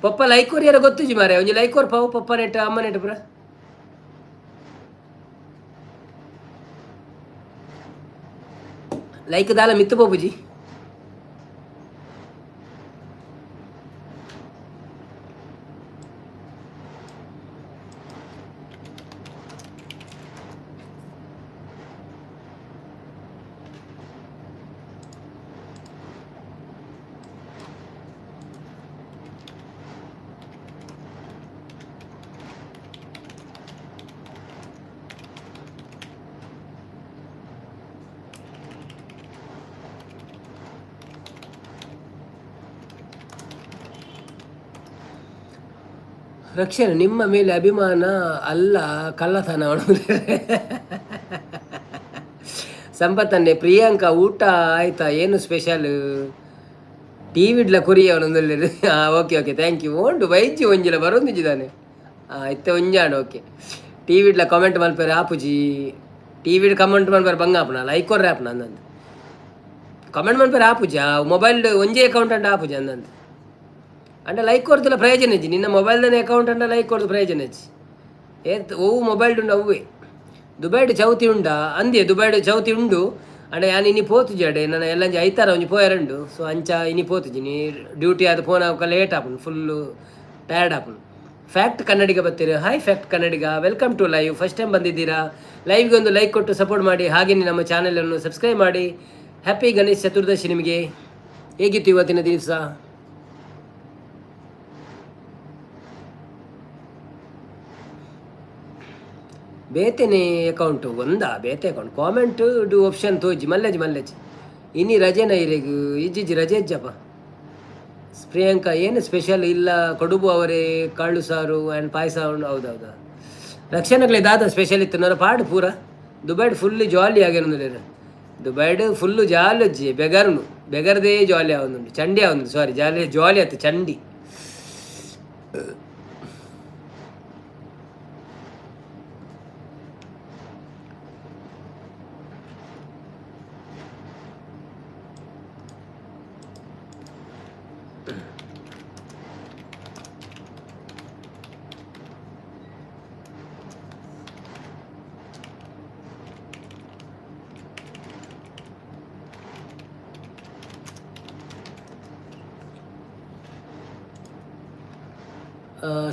ಪಪ್ಪ ಲೈಕ್ ಕೊರಿಯರ ಗೊತ್ತುಜಿ ಮಾರೆ. ಒಂಜಿ ಲೈಕ್ ಕೊರ್ ಪಾವು ಪಪ್ಪ ನೆಟ್ ಅಮ್ಮ ನೆಟ್ ಪುರ. ಲೈಕ್ ದಾಲ ಮಿತ್ತು ಪೋಪುಜಿ. ರಕ್ಷಣೆ, ನಿಮ್ಮ ಮೇಲೆ ಅಭಿಮಾನ ಅಲ್ಲ, ಕಳ್ಳತನ. ಸಂಪತ್ತನ್ನೇ, ಪ್ರಿಯಾಂಕಾ ಊಟ ಆಯ್ತಾ? ಏನು ಸ್ಪೆಷಲ್? ಟಿ ವಿಡ್ಲ ಕುರಿ ಅವನೊಂದಲ್ಲಿ. ಹಾಂ, ಓಕೆ ಓಕೆ, thank you. ಓಂಡು ವೈದ್ಯ ಒಂಜಿಲ ಬರೋಂದಿದ್ದಾನೆ. ಹಾಂ, ಇತ್ತೆ ಒಂಜಾಂಡ್. ಓಕೆ, ಟಿ ವಿಡ್ಲ ಕಾಮೆಂಟ್ ಮಲ್ಪೇರೆ ಆಪುಜಿ. ಟಿ ವಿಡ್ ಕಮೆಂಟ್ ಮಲ್ಪೇರೆ ಬಂಗ ಆಪುನ. ಲೈಕ್ ಕೊರ್ರೆ ಆಪುನ ಅಂದಂದು. ಕಮೆಂಟ್ ಮಲ್ಪೇರೆ ಆಪುಜಿ. ಆ ಮೊಬೈಲ್ ಒಂಜೇ ಅಕೌಂಟ್ ಅಂಡ ಆಪುಜಿ ಅಂದಂದು. ಅಂಡ ಲೈಕ್ ಕೊಡ್ತಿಲ್ಲ ಪ್ರಯೋಜನ ಇಜ್ಜಿ. ನಿನ್ನ ಮೊಬೈಲ್ದನೆ ಅಕೌಂಟ್ ಅಂಡ ಲೈಕ್ ಕೊಡ್ದು ಪ್ರಯೋಜನ ಇಜ್ಜಿ. ಏತ್ ಒವು ಮೊಬೈಲ್ ಉಂಡು ಅವ್ವೆ. ದುಬೈಡ್ ಚೌತಿ ಉಂಡಾ ಅಂದೆ. ದುಬೈಡ್ ಚೌತಿ ಉಂಡು. ಅಂಡ ಯಾನ್ ಇನಿ ಪೋತುಜಿ ಅಡೆ. ನನ್ನ ಎಲ್ಲಂಜಿ ಐತಾರ ಒಂಜಿ ಪೋಯರುಂಡು. ಸೊ ಅಂಚ ಇನಿ ಪೋತುಜಿ. ನೀ ಡ್ಯೂಟಿ ಆದ್ ಫೋನ್ ಆವಕ ಲೇಟ್ ಆಪುಂಡು, ಫುಲ್ಲು ಟಯರ್ಡ್ ಆಪುಂಡು. ಫ್ಯಾಕ್ಟ್ ಕನ್ನಡಿಗ ಬರ್ತೀರಿ. Hi fact Kannadiga, welcome to live. First time ಬಂದಿದ್ದೀರಾ? ಲೈವ್ಗೆ ಒಂದು ಲೈಕ್ ಕೊಟ್ಟು ಸಪೋರ್ಟ್ ಮಾಡಿ. ಹಾಗೆಯೇ ನಮ್ಮ ಚಾನಲನ್ನು ಸಬ್ಸ್ಕ್ರೈಬ್ ಮಾಡಿ. ಹ್ಯಾಪಿ ಗಣೇಶ್ ಚತುರ್ದಶಿ ನಿಮಗೆ. ಹೇಗಿತ್ತು ಇವತ್ತಿನ ದಿವಸ? ಬೇತೆನೆ ಅಕೌಂಟು ಒಂದಾ ಬೇತೆ ಅಕೌಂಟ್ ಕಾಮೆಂಟ್ do option ತೋಜಿ. ಮಲ್ಲೆಜ್ ಮಲ್ಲೆಜ್. ಇನಿ ರಜೆನ ಇರೆಗ್? ಇಜ್ಜಿಜ್ಜಿ, ರಜೆ ಇಜ್ಜಪ್ಪ. ಪ್ರಿಯಾಂಕಾ, ಏನು ಸ್ಪೆಷಲ್ ಇಲ್ಲ. ಕಡುಬು ಅವರೇ, ಕಾಳು ಸಾರು ಆ್ಯಂಡ್ ಪಾಯಸ. ಹೌದೌದಾ? ರಕ್ಷಣೆಗಳೇ ದಾದ ಸ್ಪೆಷಲ್ ಇತ್ತು ನನ್ನ ಪಾಡು ಪೂರ. ದುಬೈಡ್ ಫುಲ್ ಜಾಲಿ ಆಗೇನೊಂದು. ದುಬೈಡ್ ಫುಲ್ಲು ಜಾಲಿ ಅಜ್ಜಿ. ಬೆಗರ್ನು ಬೆಗರ್ದೇ ಜಾಲಿ ಆವೊಂದುಂಡು, ಚಂಡಿ ಆವೊಂದುಂಡು. ಸಾರಿ, ಜಾಲಿ ಜಾಲಿ ಆಯ್ತು, ಚಂಡಿ.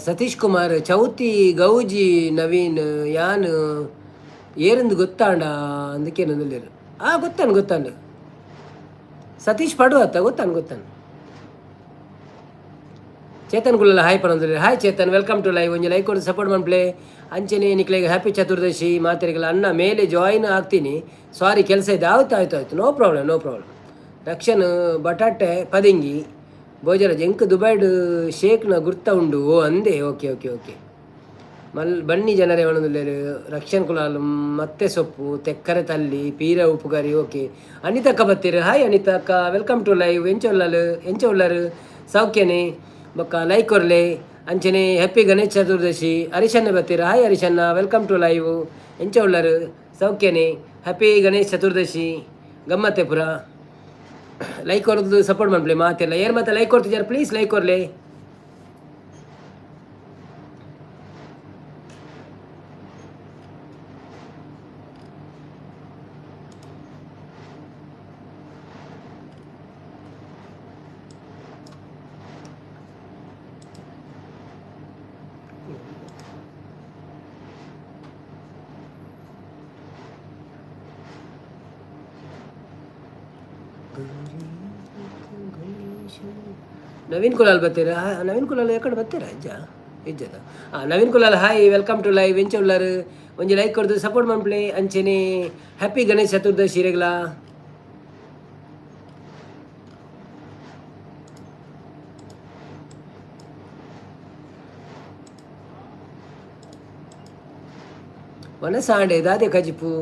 ಸತೀಶ್ ಕುಮಾರ್, ಚೌತಿ ಗೌಜಿ. ನವೀನ್, ಯಾನ್ ಏರಿಂದು ಗೊತ್ತಾಂಡ ಅಂದಕ್ಕೆ ನಂದುಲ್ಲೇರು. ಆ ಗೊತ್ತಾನು ಗೊತ್ತಾಂಡು. ಸತೀಶ್ ಪಡು ಅತ್ತ. ಗೊತ್ತಾನು ಗೊತ್ತಾನು. ಚೇತನ್ ಗುಲ್ಲಲ್ಲ ಹಾಯ್ ಪನೊಂದುಲ್ಲೆರ್. Hi Chetan, welcome to live. ಒಂಜಿ ಲೈಕ್ ಕೊಡು, ಸಪೋರ್ಟ್ ಮನ್ಪ್ಲೆ. ಅಂಚನೆ ನಿಕ್ಲೆಗ್ ಹ್ಯಾಪಿ ಚತುರ್ದಶಿ ಮಾತೆರಿಗೆಲ್ಲ. ಅಣ್ಣ, ಮೇಲೆ ಜಾಯಿನ್ ಆಗ್ತೀನಿ, ಸಾರಿ, ಕೆಲಸ ಇದೆ. ಆಯ್ತು ಆಯ್ತು ಆಯ್ತು, no problem, no problem. Rakshan, ಬಟಾಟೆ ಪದಿಂಗಿ. ಭೋಜರಾಜ್, ಎಂಕ್ ದುಬೈಡ್ ಶೇಖ್ನ ಗುರ್ತ ಉಂಡು. ಓ ಅಂದೆ. Okay okay okay. ಮಲ್ ಬನ್ನಿ ಜನರೇ ಒಣದುಲ್ಲೇರು ರಕ್ಷಣ್ ಕುಲಾಲ್ ಮತ್ತೆ ಸೊಪ್ಪು ತೆಕ್ಕರೆ ತಲ್ಲಿ ಪೀರ ಉಪ್ಪುಗರಿ. ಓಕೆ, ಅನಿತಕ್ಕ ಬತ್ತೀರು. ಹಾಯ್ ಅನಿತಕ್ಕ, welcome to live. ಎಂಚ ಉಳ್ಳಲು, ಎಂಚ ಉಳ್ಳರು? ಸೌಖ್ಯನೆ? ಬೊಕ್ಕ ಲೈಕ್ ಕೊರ್ಲೆ. ಅಂಚನೆ ಹ್ಯಾಪಿ ಗಣೇಶ್ ಚತುರ್ದಶಿ. ಹರಿಶಣ್ಣ ಬತ್ತೀರು. ಹಾಯ್ ಹರಿಶಣ್ಣ, welcome to live. ಎಂಚ ಉಳ್ಳರು? ಸೌಖ್ಯನೆ? ಹ್ಯಾಪಿ ಗಣೇಶ್ ಚತುರ್ದಶಿ. ಗಮ್ಮತ್ತೆ ಪುರ. ಲೈಕ್ ಕೊರದು ಸಪೋರ್ಟ್ ಮಾಡ್ಲಿ ಮಾತೆಲ್ಲ. ಏರ್ ಮತ್ತೆ ಲೈಕ್ ಕೊಡ್ತಿದ್ದಾರೆ? ಪ್ಲೀಸ್ ಲೈಕ್ ಕೊರ್ಲೆ. ನವೀನ್ ಕುಲಾಲ್ ಬರ್ತೀರಾ? ನವೀನ್ ಕುಲಾಲ್ ಎಕಡೆ ಬರ್ತೀರಾ? ಇಜ್ಜ ಇಜ್ಜದ. ಹಾಂ, Naveen Kulal, hi, welcome to live. ಎಂಚ ಉಳ್ಳಾರು? ಒಂಜಿ ಲೈಕ್ ಕೊಡ್ದು ಸಪೋರ್ಟ್ ಮನ್ಪ್ಲೆ. ಅಂಚೆನೆ ಹ್ಯಾಪಿ ಗಣೇಶ್ ಚತುರ್ದಶಿ ರೆಗ್ಲಾ. ವನಸಾಂಡೆ ದಾದೆ ಕಜಿಪು.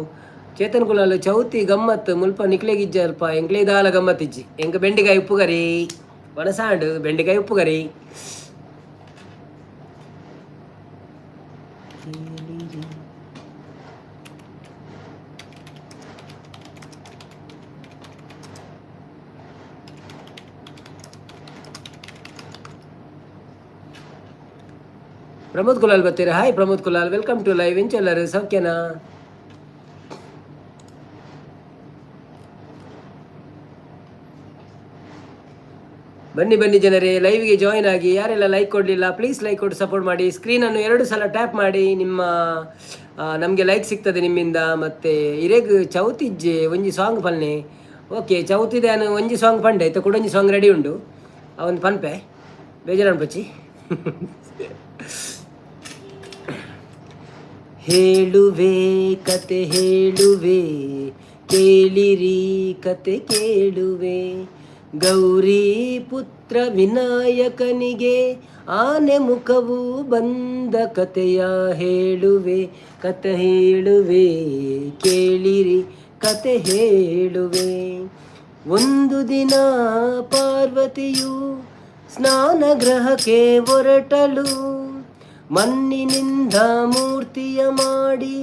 ಚೇತನ್ ಕುಲಾಲ್, ಚೌತಿ ಗಮ್ಮತ್ ಮುಲ್ಪ ನಿಕ್ಲೆಗಿಜ್ಜ ಅಲ್ಪ, ಎಂಕ್ಲೆ ದಾಲ ಗಮ್ಮತ್ ಇಜ್ಜಿ. ಎಂಕ ಬೆಂಡಿಕಾಯಿ ಉಪ್ಪು ಕರಿ ವನಸಾಂಡು, ಬೆಂಡಿಕಾಯಿ ಉಪ್ಪು ಕರಿ. ಪ್ರಮೋದ್ ಕುಲಾಲ್ ಬರ್ತೀರಾ? Hi Pramod Kulal, welcome to live. ಎಂಚೆಲ್ಲರು, ಸೌಖ್ಯನಾ? ಬನ್ನಿ ಬನ್ನಿ ಜನರೇ, ಲೈವ್ಗೆ ಜಾಯಿನ್ ಆಗಿ. ಯಾರೆಲ್ಲ ಲೈಕ್ ಕೊಡಲಿಲ್ಲ, ಪ್ಲೀಸ್ ಲೈಕ್ ಕೊಟ್ಟು ಸಪೋರ್ಟ್ ಮಾಡಿ. ಸ್ಕ್ರೀನನ್ನು 2 ಸಲ ಟ್ಯಾಪ್ ಮಾಡಿ. ನಿಮ್ಮ ನಮಗೆ ಲೈಕ್ ಸಿಗ್ತದೆ ನಿಮ್ಮಿಂದ. ಮತ್ತು ಇರೆಗ್ ಚೌತಿಜ್ಜೆ ಒಂಜಿ ಸಾಂಗ್ ಪನ್ನೆ. ಓಕೆ, ಚೌತಿದಾನು ಒಂಜಿ ಸಾಂಗ್ ಪಂಡೆ ಇತ್ತ ಕೂಡ ಒಂಜಿ ಸಾಂಗ್ ರೆಡಿ ಉಂಡು, ಅವೊಂದು ಪನ್ಪೆ, ಬೇಜಾರು ಪಚ್ಚಿ. ಹೇಳುವೆ ಕತೆ ಹೇಳುವೆ ಕೇಳಿರಿ, ಕತೆ ಕೇಳುವೆ. ಗೌರಿ ಪುತ್ರ ವಿನಾಯಕನಿಗೆ ಆನೆ ಮುಖವು ಬಂದ ಕತೆಯ ಹೇಳುವೆ, ಕತೆ ಹೇಳುವೆ ಕೇಳಿರಿ, ಕತೆ ಹೇಳುವೆ. ಒಂದು ದಿನ ಪಾರ್ವತಿಯು ಸ್ನಾನಗೃಹಕ್ಕೆ ಹೊರಟಳು. ಮಣ್ಣಿನಿಂದ ಮೂರ್ತಿಯ ಮಾಡಿ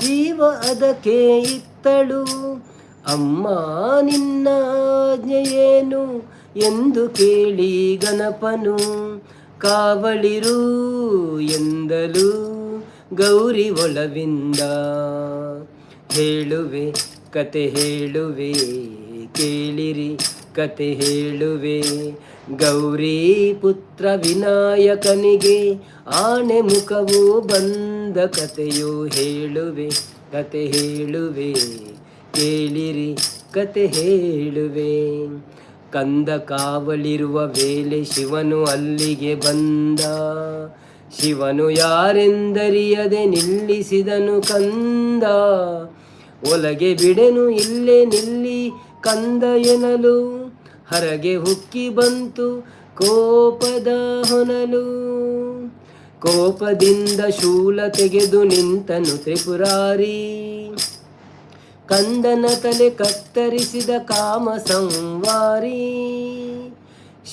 ಜೀವ ಅದಕ್ಕೆ ಇತ್ತಳು. ಅಮ್ಮ ನಿನ್ನ ಆಜ್ಞೆಯೇನು ಎಂದು ಕೇಳಿ ಗಣಪನು ಕಾವಲಿರು ಎಂದಲು ಗೌರಿ ಒಲವಿಂದ. ಹೇಳುವೆ ಕತೆ ಹೇಳುವೆ ಕೇಳಿರಿ, ಕತೆ ಹೇಳುವೆ. ಗೌರಿ ಪುತ್ರ ವಿನಾಯಕನಿಗೆ ಆನೆ ಮುಖವು ಬಂದ ಕತೆಯು ಹೇಳುವೆ, ಕತೆ ಹೇಳುವೆ ಕೇಳಿರಿ, ಕತೆ ಹೇಳುವೆ. ಕಂದ ಕಾವಲಿರುವ ವೇಳೆ ಶಿವನು ಅಲ್ಲಿಗೆ ಬಂದ. ಶಿವನು ಯಾರೆಂದರಿಯದೆ ನಿಲ್ಲಿಸಿದನು ಕಂದ. ಒಳಗೆ ಬಿಡೆನು ಇಲ್ಲೇ ನಿಲ್ಲಿ ಕಂದ ಎನಲು, ಹೊರಗೆ ಹುಕ್ಕಿ ಬಂತು ಕೋಪದ ಹೊನಲು. ಕೋಪದಿಂದ ಶೂಲ ತೆಗೆದು ನಿಂತನು ತ್ರಿಪುರಾರಿ. ಕಂದನ ತಲೆ ಕತ್ತರಿಸಿದ ಕಾಮ ಸಂವಾರಿ.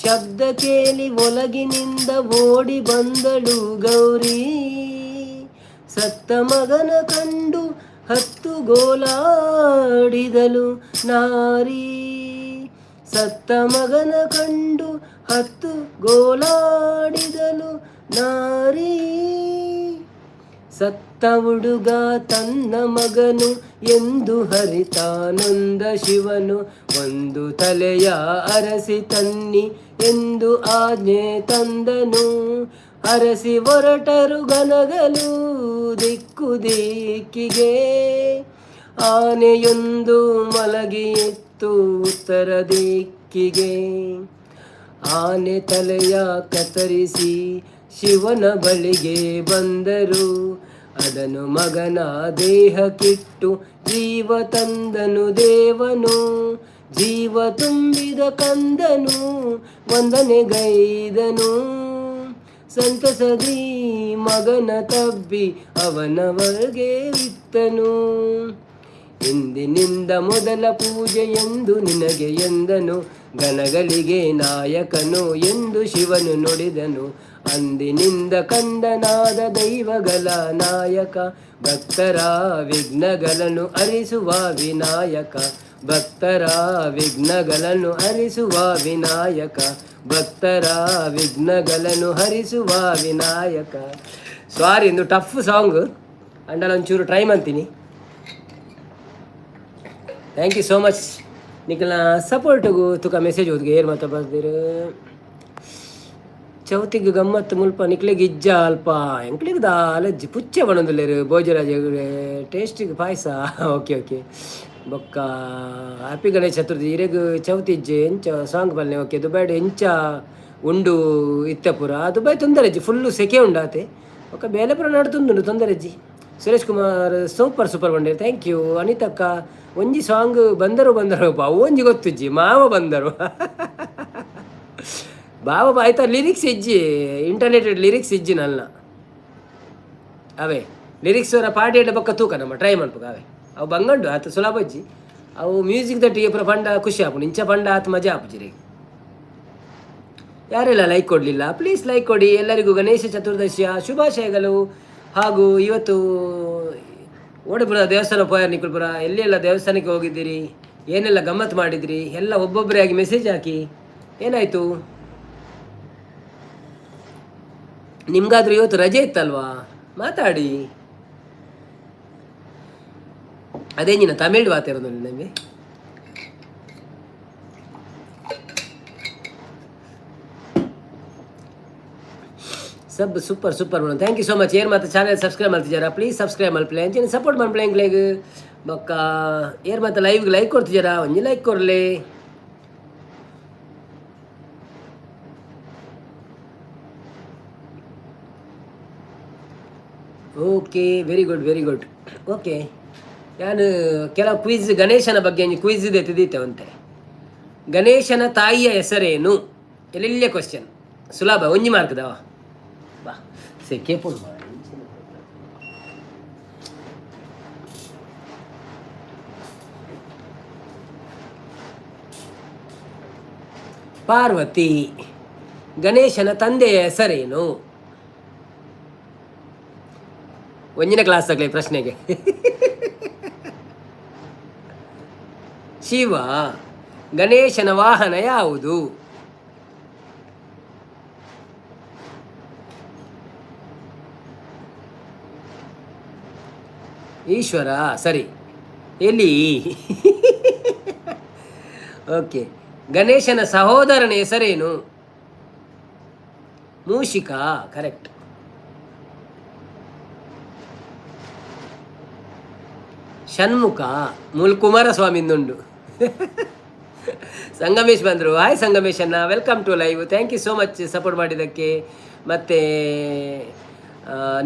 ಶಬ್ದ ಕೇಳಿ ಒಳಗಿನಿಂದ ಓಡಿ ಬಂದಳು ಗೌರಿ. ಸತ್ತ ಮಗನ ಕಂಡು ಹತ್ತು ಗೋಲಾಡಿದಳು ನಾರಿ. ಸತ್ತ ಮಗನ ಕಂಡು ಹತ್ತು ಗೋಲಾಡಿದಳು ನಾರಿ. ಸತ್ತ ಹುಡುಗ ತನ್ನ ಮಗನು ಎಂದು ಹರಿತಾನೊಂದ ಶಿವನು. ಒಂದು ತಲೆಯ ಅರಸಿ ತನ್ನಿ ಎಂದು ಆಜ್ಞೆ ತಂದನು. ಅರಸಿ ಹೊರಟರು ಗನಗಲು ದಿಕ್ಕು ದಿಕ್ಕಿಗೆ. ಆನೆಯೊಂದು ಮಲಗಿಯಿತ್ತು ಉತ್ತರ ದಿಕ್ಕಿಗೆ. ಆನೆ ತಲೆಯ ಕತ್ತರಿಸಿ ಶಿವನ ಬಳಿಗೆ ಬಂದರು. ಅದನ್ನು ಮಗನ ದೇಹಕ್ಕಿಟ್ಟು ಜೀವ ತಂದನು ದೇವನು. ಜೀವ ತುಂಬಿದ ಕಂದನು ವಂದನೆಗೈದನು. ಸಂತಸದಿ ಮಗನ ತಬ್ಬಿ ಅವನವಗೆ ಇತ್ತನು. ಇಂದಿನಿಂದ ಮೊದಲ ಪೂಜೆ ಎಂದು ನಿನಗೆ ಎಂದನು. ಗಣಗಳಿಗೆ ನಾಯಕನು ಎಂದು ಶಿವನು ನುಡಿದನು. ಅಂದಿನಿಂದ ಕಂದನಾದ ದೈವಗಳ ನಾಯಕ, ಭಕ್ತರ ವಿಘ್ನಗಳನ್ನು ಹರಿಸುವ ವಿನಾಯಕ, ಭಕ್ತರ ವಿಘ್ನಗಳನ್ನು ಹರಿಸುವ ವಿನಾಯಕ, ಭಕ್ತರ ವಿಘ್ನಗಳನ್ನು ಹರಿಸುವ ವಿನಾಯಕ. ಸಾರಿ, ಇಂದು ಟಫ್ ಸಾಂಗ್ ಅಂಡಲ ಒಂಚೂರು ಟ್ರೈ ಮಾಡ್ತೀನಿ. Thank you so much ನಿಖಲ್ನ ಸಪೋರ್ಟಿಗೂ. ತುಕ ಮೆಸೇಜ್ ಓದ್ಗೆ ಏರ್ ಮಾತ ಬರ್ದಿರು. ಚೌತಿಗ್ ಗಮ್ಮತ್ತು ಮುಲ್ಪ ನಿಕ್ಲೆಗ್ ಇಜ್ಜ ಅಲ್ಪ, ಎಂಕ್ಲೆಗ್ ದಾಲಜ್ಜಿ. ಪುಚ್ಚೆ ಬಣೊಂದುಲ್ಲೆರ್ ಭೋಜರಾಜ ಟೇಸ್ಟಿಗೆ ಪಾಯಸ. ಓಕೆ ಓಕೆ ಬೊಕ್ಕ ಹ್ಯಾಪಿ ಗಣೇಶ ಚತುರ್ಥಿ. ಇರೆಗ್ ಚೌತಿ ಇಜ್ಜೆ ಎಂಚ ಸಾಂಗ್ ಬಲ್ಲೆ. ಓಕೆ, ದುಬೈಡ್ ಎಂಚ ಉಂಡು ಇತ್ತೆ ಪೂರ? ದುಬೈ ತೊಂದರೆ ಇಜ್ಜಿ, ಫುಲ್ಲು ಸೆಕೆ ಉಂಡಾತೆ. ಬೊಕ್ಕ ಬೇಲೆ ಪೂರ ನಡ್ತೊಂದುಂಡು, ತೊಂದರೆ ಇಜ್ಜಿ. ಸುರೇಶ್ ಕುಮಾರ್ ಸೂಪರ್ ಸೂಪರ್ ಬಂಡೇರು, thank you. ಅನಿತಕ್ಕ ಒಂಜಿ ಸಾಂಗ್ ಬಂದರು ಬಂದರು ಅವು ಒಂಜಿ ಗೊತ್ತುಜ್ಜಿ. ಮಾವ ಬಂದರು ಬಾವ ಆಯ್ತಾ. ಲಿರಿಕ್ಸ್ ಇಜ್ಜಿ, ಇಂಟರ್ನೆಟ್ ಲಿರಿಕ್ಸ್ ಇಜ್ಜಿ ನನ್ನ. ಅವೇ ಲಿರಿಕ್ಸ್ ಅವರ ಪಾಡಿ ಬೊಕ್ಕ ತೂಕ ನಮ್ಮ ಟ್ರೈ ಮನ್ಪುಗ. ಅವೇ ಅವು ಬಂಗಂಡು ಆತ ಸುಲಭ ಇಜ್ಜಿ. ಅವು ಮ್ಯೂಸಿಕ್ ದಟ್ಟಿಗೆ ಪೂರ ಪಂಡ ಖುಷಿ ಆಪುಂಡು. ಇಂಚ ಪಂಡ ಆತ ಮಜಾ ಆಪುಜಿ ರೀ. ಯಾರೆಲ್ಲ ಲೈಕ್ ಕೊಡಲಿಲ್ಲ, ಪ್ಲೀಸ್ ಲೈಕ್ ಕೊಡಿ. ಎಲ್ಲರಿಗೂ ಗಣೇಶ ಚತುರ್ದಶಿಯ ಶುಭಾಶಯಗಳು. ಹಾಗೂ ಇವತ್ತು ಓಡಿಪುರ ದೇವಸ್ಥಾನ ಪೋಯಾರ್ ನಿಕುಲ್ಪುರ, ಎಲ್ಲೆಲ್ಲ ದೇವಸ್ಥಾನಕ್ಕೆ ಹೋಗಿದ್ದೀರಿ, ಏನೆಲ್ಲ ಗಮ್ಮತ್ತು ಮಾಡಿದ್ರಿ, ಎಲ್ಲ ಒಬ್ಬೊಬ್ಬರೇ ಆಗಿ ಮೆಸೇಜ್ ಹಾಕಿ. ಏನಾಯಿತು ನಿಮ್ಗಾದ್ರೂ? ಇವತ್ತು ರಜೆ ಇತ್ತಲ್ವಾ? ಮಾತಾಡಿ. ಅದೇ ನೀನು ತಮಿಳ್ ಮಾತಾಡೋದು ನಮಗೆ. Sub super super madam, thank you so much. ಏರ್ ಮಾತ್ರ ಚಾನಲ್ ಸಬ್ಸ್ಕ್ರೈಬ್ ಮಾಡ್ತಿದ್ದಾರಾ? ಪ್ಲೀಸ್ ಸಬ್ಸ್ಕ್ರೈಬ್ ಮಲ್ಪಲೆ, ಅಂಚನೆ ಸಪೋರ್ಟ್ ಮಲ್ಪಲೆ ಎಂಕ್ಲೆಗ್. ಬೊಕ್ಕ ಏರ್ ಮಾತ ಲೈವ್ಗೆ ಲೈಕ್ ಕೊಡ್ತಿದ್ದಾರಾ? ಒಂಜಿ like ಕೊರ್ಲೆ. Okay, very good, very good. Okay, ನಾನು ಕೆಲವು ಕ್ವಿಜ್ ಗಣೇಶನ ಬಗ್ಗೆ ಒಂಜಿ ಕ್ವಿಜ್ ಇದೆ ತಿದೀತೆ. ಗಣೇಶನ ತಾಯಿಯ ಹೆಸರೇನು? ಎಲ್ಲೆಲ್ಲೇ ಕ್ವಶನ್ ಸುಲಭ, ಒಂಜಿ ಮಾರ್ಕ್ದವ. ಬಾ ಸೆಕೆ ಪುಂಡು. ಪಾರ್ವತಿ. ಗಣೇಶನ ತಂದೆಯ ಹೆಸರೇನು? ಒಂದಿನ ಕ್ಲಾಸ್ ಆಗಲಿ ಪ್ರಶ್ನೆಗೆ. ಶಿವ. ಗಣೇಶನ ವಾಹನ ಯಾವುದು? ಈಶ್ವರ. ಸರಿ, ಎಲ್ಲಿ? ಓಕೆ, ಗಣೇಶನ ಸಹೋದರನ ಹೆಸರೇನು? ಮೂಷಿಕ, ಕರೆಕ್ಟ್. ಷಣ್ಮುಖ ಮೂಲ ಕುಮಾರಸ್ವಾಮಿಂದುಂಡು. ಸಂಗಮೇಶ್ ಬಂದರು. ಹಾಯ್ ಸಂಗಮೇಶ್ ಅಣ್ಣ, welcome to live. Thank you so much support ಮಾಡಿದ್ದಕ್ಕೆ. ಮತ್ತು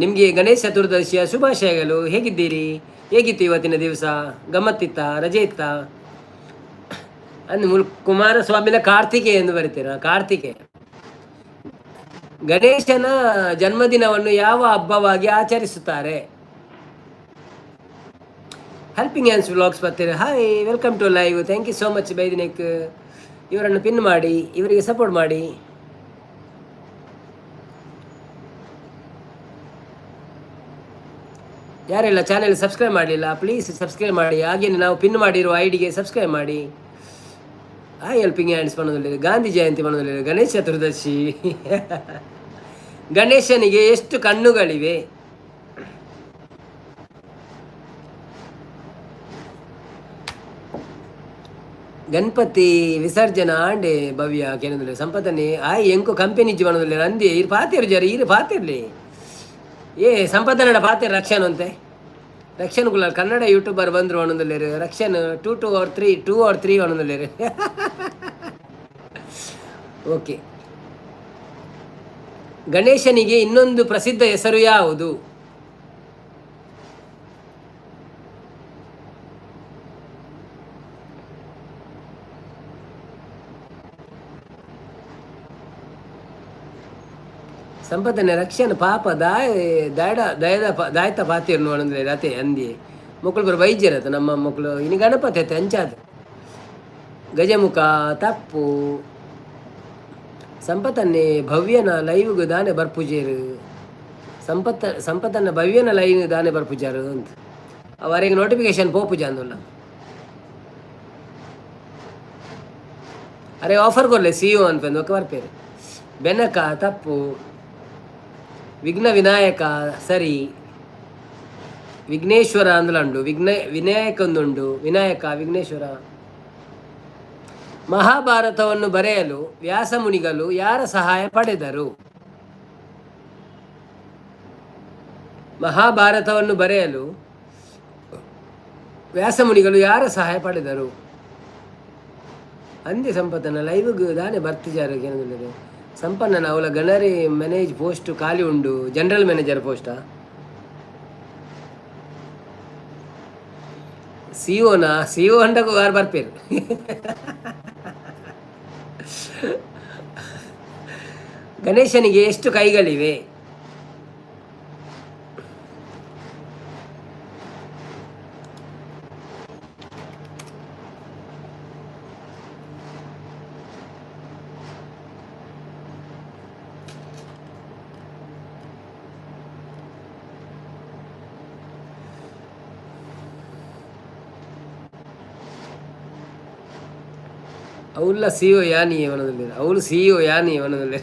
ನಿಮಗೆ ಗಣೇಶ ಚತುರ್ದಶಿಯ ಶುಭಾಶಯಗಳು. ಹೇಗಿದ್ದೀರಿ? ಹೇಗಿತ್ತು ಇವತ್ತಿನ ದಿವಸ? ಗಮ್ಮತ್ತಿತ್ತ? ರಜೆ ಇತ್ತಾ? ಅಂದ್ ಮುಲ್ ಕುಮಾರಸ್ವಾಮಿನ ಕಾರ್ತಿಕೇಯ ಎಂದು ಬರಿತೀರಾ? ಕಾರ್ತಿಕೇಯ. ಗಣೇಶನ ಜನ್ಮದಿನವನ್ನು ಯಾವ ಹಬ್ಬವಾಗಿ ಆಚರಿಸುತ್ತಾರೆ? ಹೆಲ್ಪಿಂಗ್ ಹ್ಯಾಂಡ್ಸ್ ವ್ಲಾಗ್ಸ್ ಬರ್ತೀರಿ. Hi, welcome to live. Thank you so much. ಬೈದಿನೇಕ್ ಇವರನ್ನು ಪಿನ್ ಮಾಡಿ, ಇವರಿಗೆ ಸಪೋರ್ಟ್ ಮಾಡಿ. ಯಾರೆಲ್ಲ ಚಾನೆಲ್ ಸಬ್ಸ್ಕ್ರೈಬ್ ಮಾಡಲಿಲ್ಲ, ಪ್ಲೀಸ್ ಸಬ್ಸ್ಕ್ರೈಬ್ ಮಾಡಿ. ಹಾಗೇನೆ ನಾವು ಪಿನ್ ಮಾಡಿರುವ ಐಡಿಗೆ ಸಬ್ಸ್ಕ್ರೈಬ್ ಮಾಡಿ. ಹಾಯ್ ಹೆಲ್ಪಿಂಗ್ ಹ್ಯಾಂಡ್ಸ್ ಮಾಡೋದಿಲ್ಲ. ಗಾಂಧಿ ಜಯಂತಿ ಮಾಡೋದಿಲ್ಲ. ಗಣೇಶ ಚತುರ್ದಶಿ. ಗಣೇಶನಿಗೆ ಎಷ್ಟು ಕಣ್ಣುಗಳಿವೆ? ಗಣಪತಿ ವಿಸರ್ಜನ ಆಂಡೆ ಭವ್ಯ ಕೇನಂದ್ರೆ ಸಂಪತನೆ. ಆಯ್ ಎಂಕು ಕಂಪೆನಿ ಇಜ್ಜಿ ಬನೊಂದುಲ್ಲೆ ಅಂದೆ. ಇರ್ ಪಾತೆರು ಜರ, ಇರು ಪಾತಿರ್ಲಿ. ಏ ಸಂಪತನಡ ಪಾತೆರ್ ರಕ್ಷಣ್ ಅಂತೆ. ರಕ್ಷಣ್ ಕುಲ ಕನ್ನಡ ಯೂಟ್ಯೂಬರ್ ಬಂದ್ರು ಒಣೊಂದುಲ್ಲೆರ್. Rakshan two two or three, two or three ಒಣೊಂದುಲ್ಲೆರ್. ಓಕೆ, ಗಣೇಶನಿಗೆ ಇನ್ನೊಂದು ಪ್ರಸಿದ್ಧ ಹೆಸರು ಯಾವುದು? ಸಂಪತ್ತನೆ ರಕ್ಷಣ ಪಾಪ ದಾಯ ದಾಯಡ ದಯದ ದಾಯ್ತ ಪಾತಿರ್ನು ಅಂದ್ರೆ ರತೆ ಅಂದಿ ಮಕ್ಕಳು ಬರ ಬೈಜ್ಯರತ ನಮ್ಮ ಮಕ್ಕಳು. ಇನ್ನು ಗಣಪತಿ ಅತ್ತೆ ಅಂಚಾದ ಗಜಮುಖ ತಪ್ಪು. ಸಂಪತ್ತನ್ನೇ ಭವ್ಯನ ಲೈವ್ಗೆ ದಾನೆ ಬರ್ಪುಜೇರು. ಸಂಪತ್ತ ಸಂಪತ್ತನ್ನ ಭವ್ಯನ ಲೈವ್ ದಾನೆ ಬರ್ಪುಜಾರು ಅಂತ ಅವರಿಗೆ ನೋಟಿಫಿಕೇಶನ್ ಪೋಪುಜ ಅಂದುಲ್ಲ. ಅರೆ ಆಫರ್ ಕೊರ್ಲೆ ಸಿ ಒ ಅನ್ಪಂದು ఒక ಬರ್ಪೇರು. ಬೆನಕ ತಪ್ಪು. ವಿಘ್ನ ವಿನಾಯಕ ಸರಿ. ವಿಘ್ನೇಶ್ವರ ಅಂದ್ಲಂಡು, ವಿಘ್ನ ವಿನಾಯಕ ಒಂದುಂಡು. ವಿನಾಯಕ, ವಿಘ್ನೇಶ್ವರ. ಮಹಾಭಾರತವನ್ನು ಬರೆಯಲು ವ್ಯಾಸಮುನಿಗಳು ಯಾರ ಸಹಾಯ ಪಡೆದರು? ಮಹಾಭಾರತವನ್ನು ಬರೆಯಲು ವ್ಯಾಸಮುನಿಗಳು ಯಾರ ಸಹಾಯ ಪಡೆದರು? ಅಂದೆ ಸಂಪತ್ತನ ಲೈವ್ಗೆ ದಾನೆ ಬರ್ತಿಜಾರು ಏನಂದ್ರೆ ಸಂಪನ್ನ ಅವಳ ಗಣರಿ ಮ್ಯಾನೇಜ್ ಪೋಸ್ಟ್ ಖಾಲಿ ಉಂಡು. ಜನರಲ್ ಮ್ಯಾನೇಜರ್ ಪೋಸ್ಟಾ? ಸಿಒನಾ? ಸಿಒ ಅಂಡకు ವಾರ್ ಬರ್ಪೇರು. ಗಣೇಶನಿಗೆ ಎಷ್ಟು ಕೈಗಳಿವೆ? ಅವಲ್ಲ ಸಿ ಒ ಯಾನಿ ಅವನದಲ್ಲಿ, ಅವಳು ಸಿ ಒ ಯಾನಿ ಅವನದಲ್ಲಿ.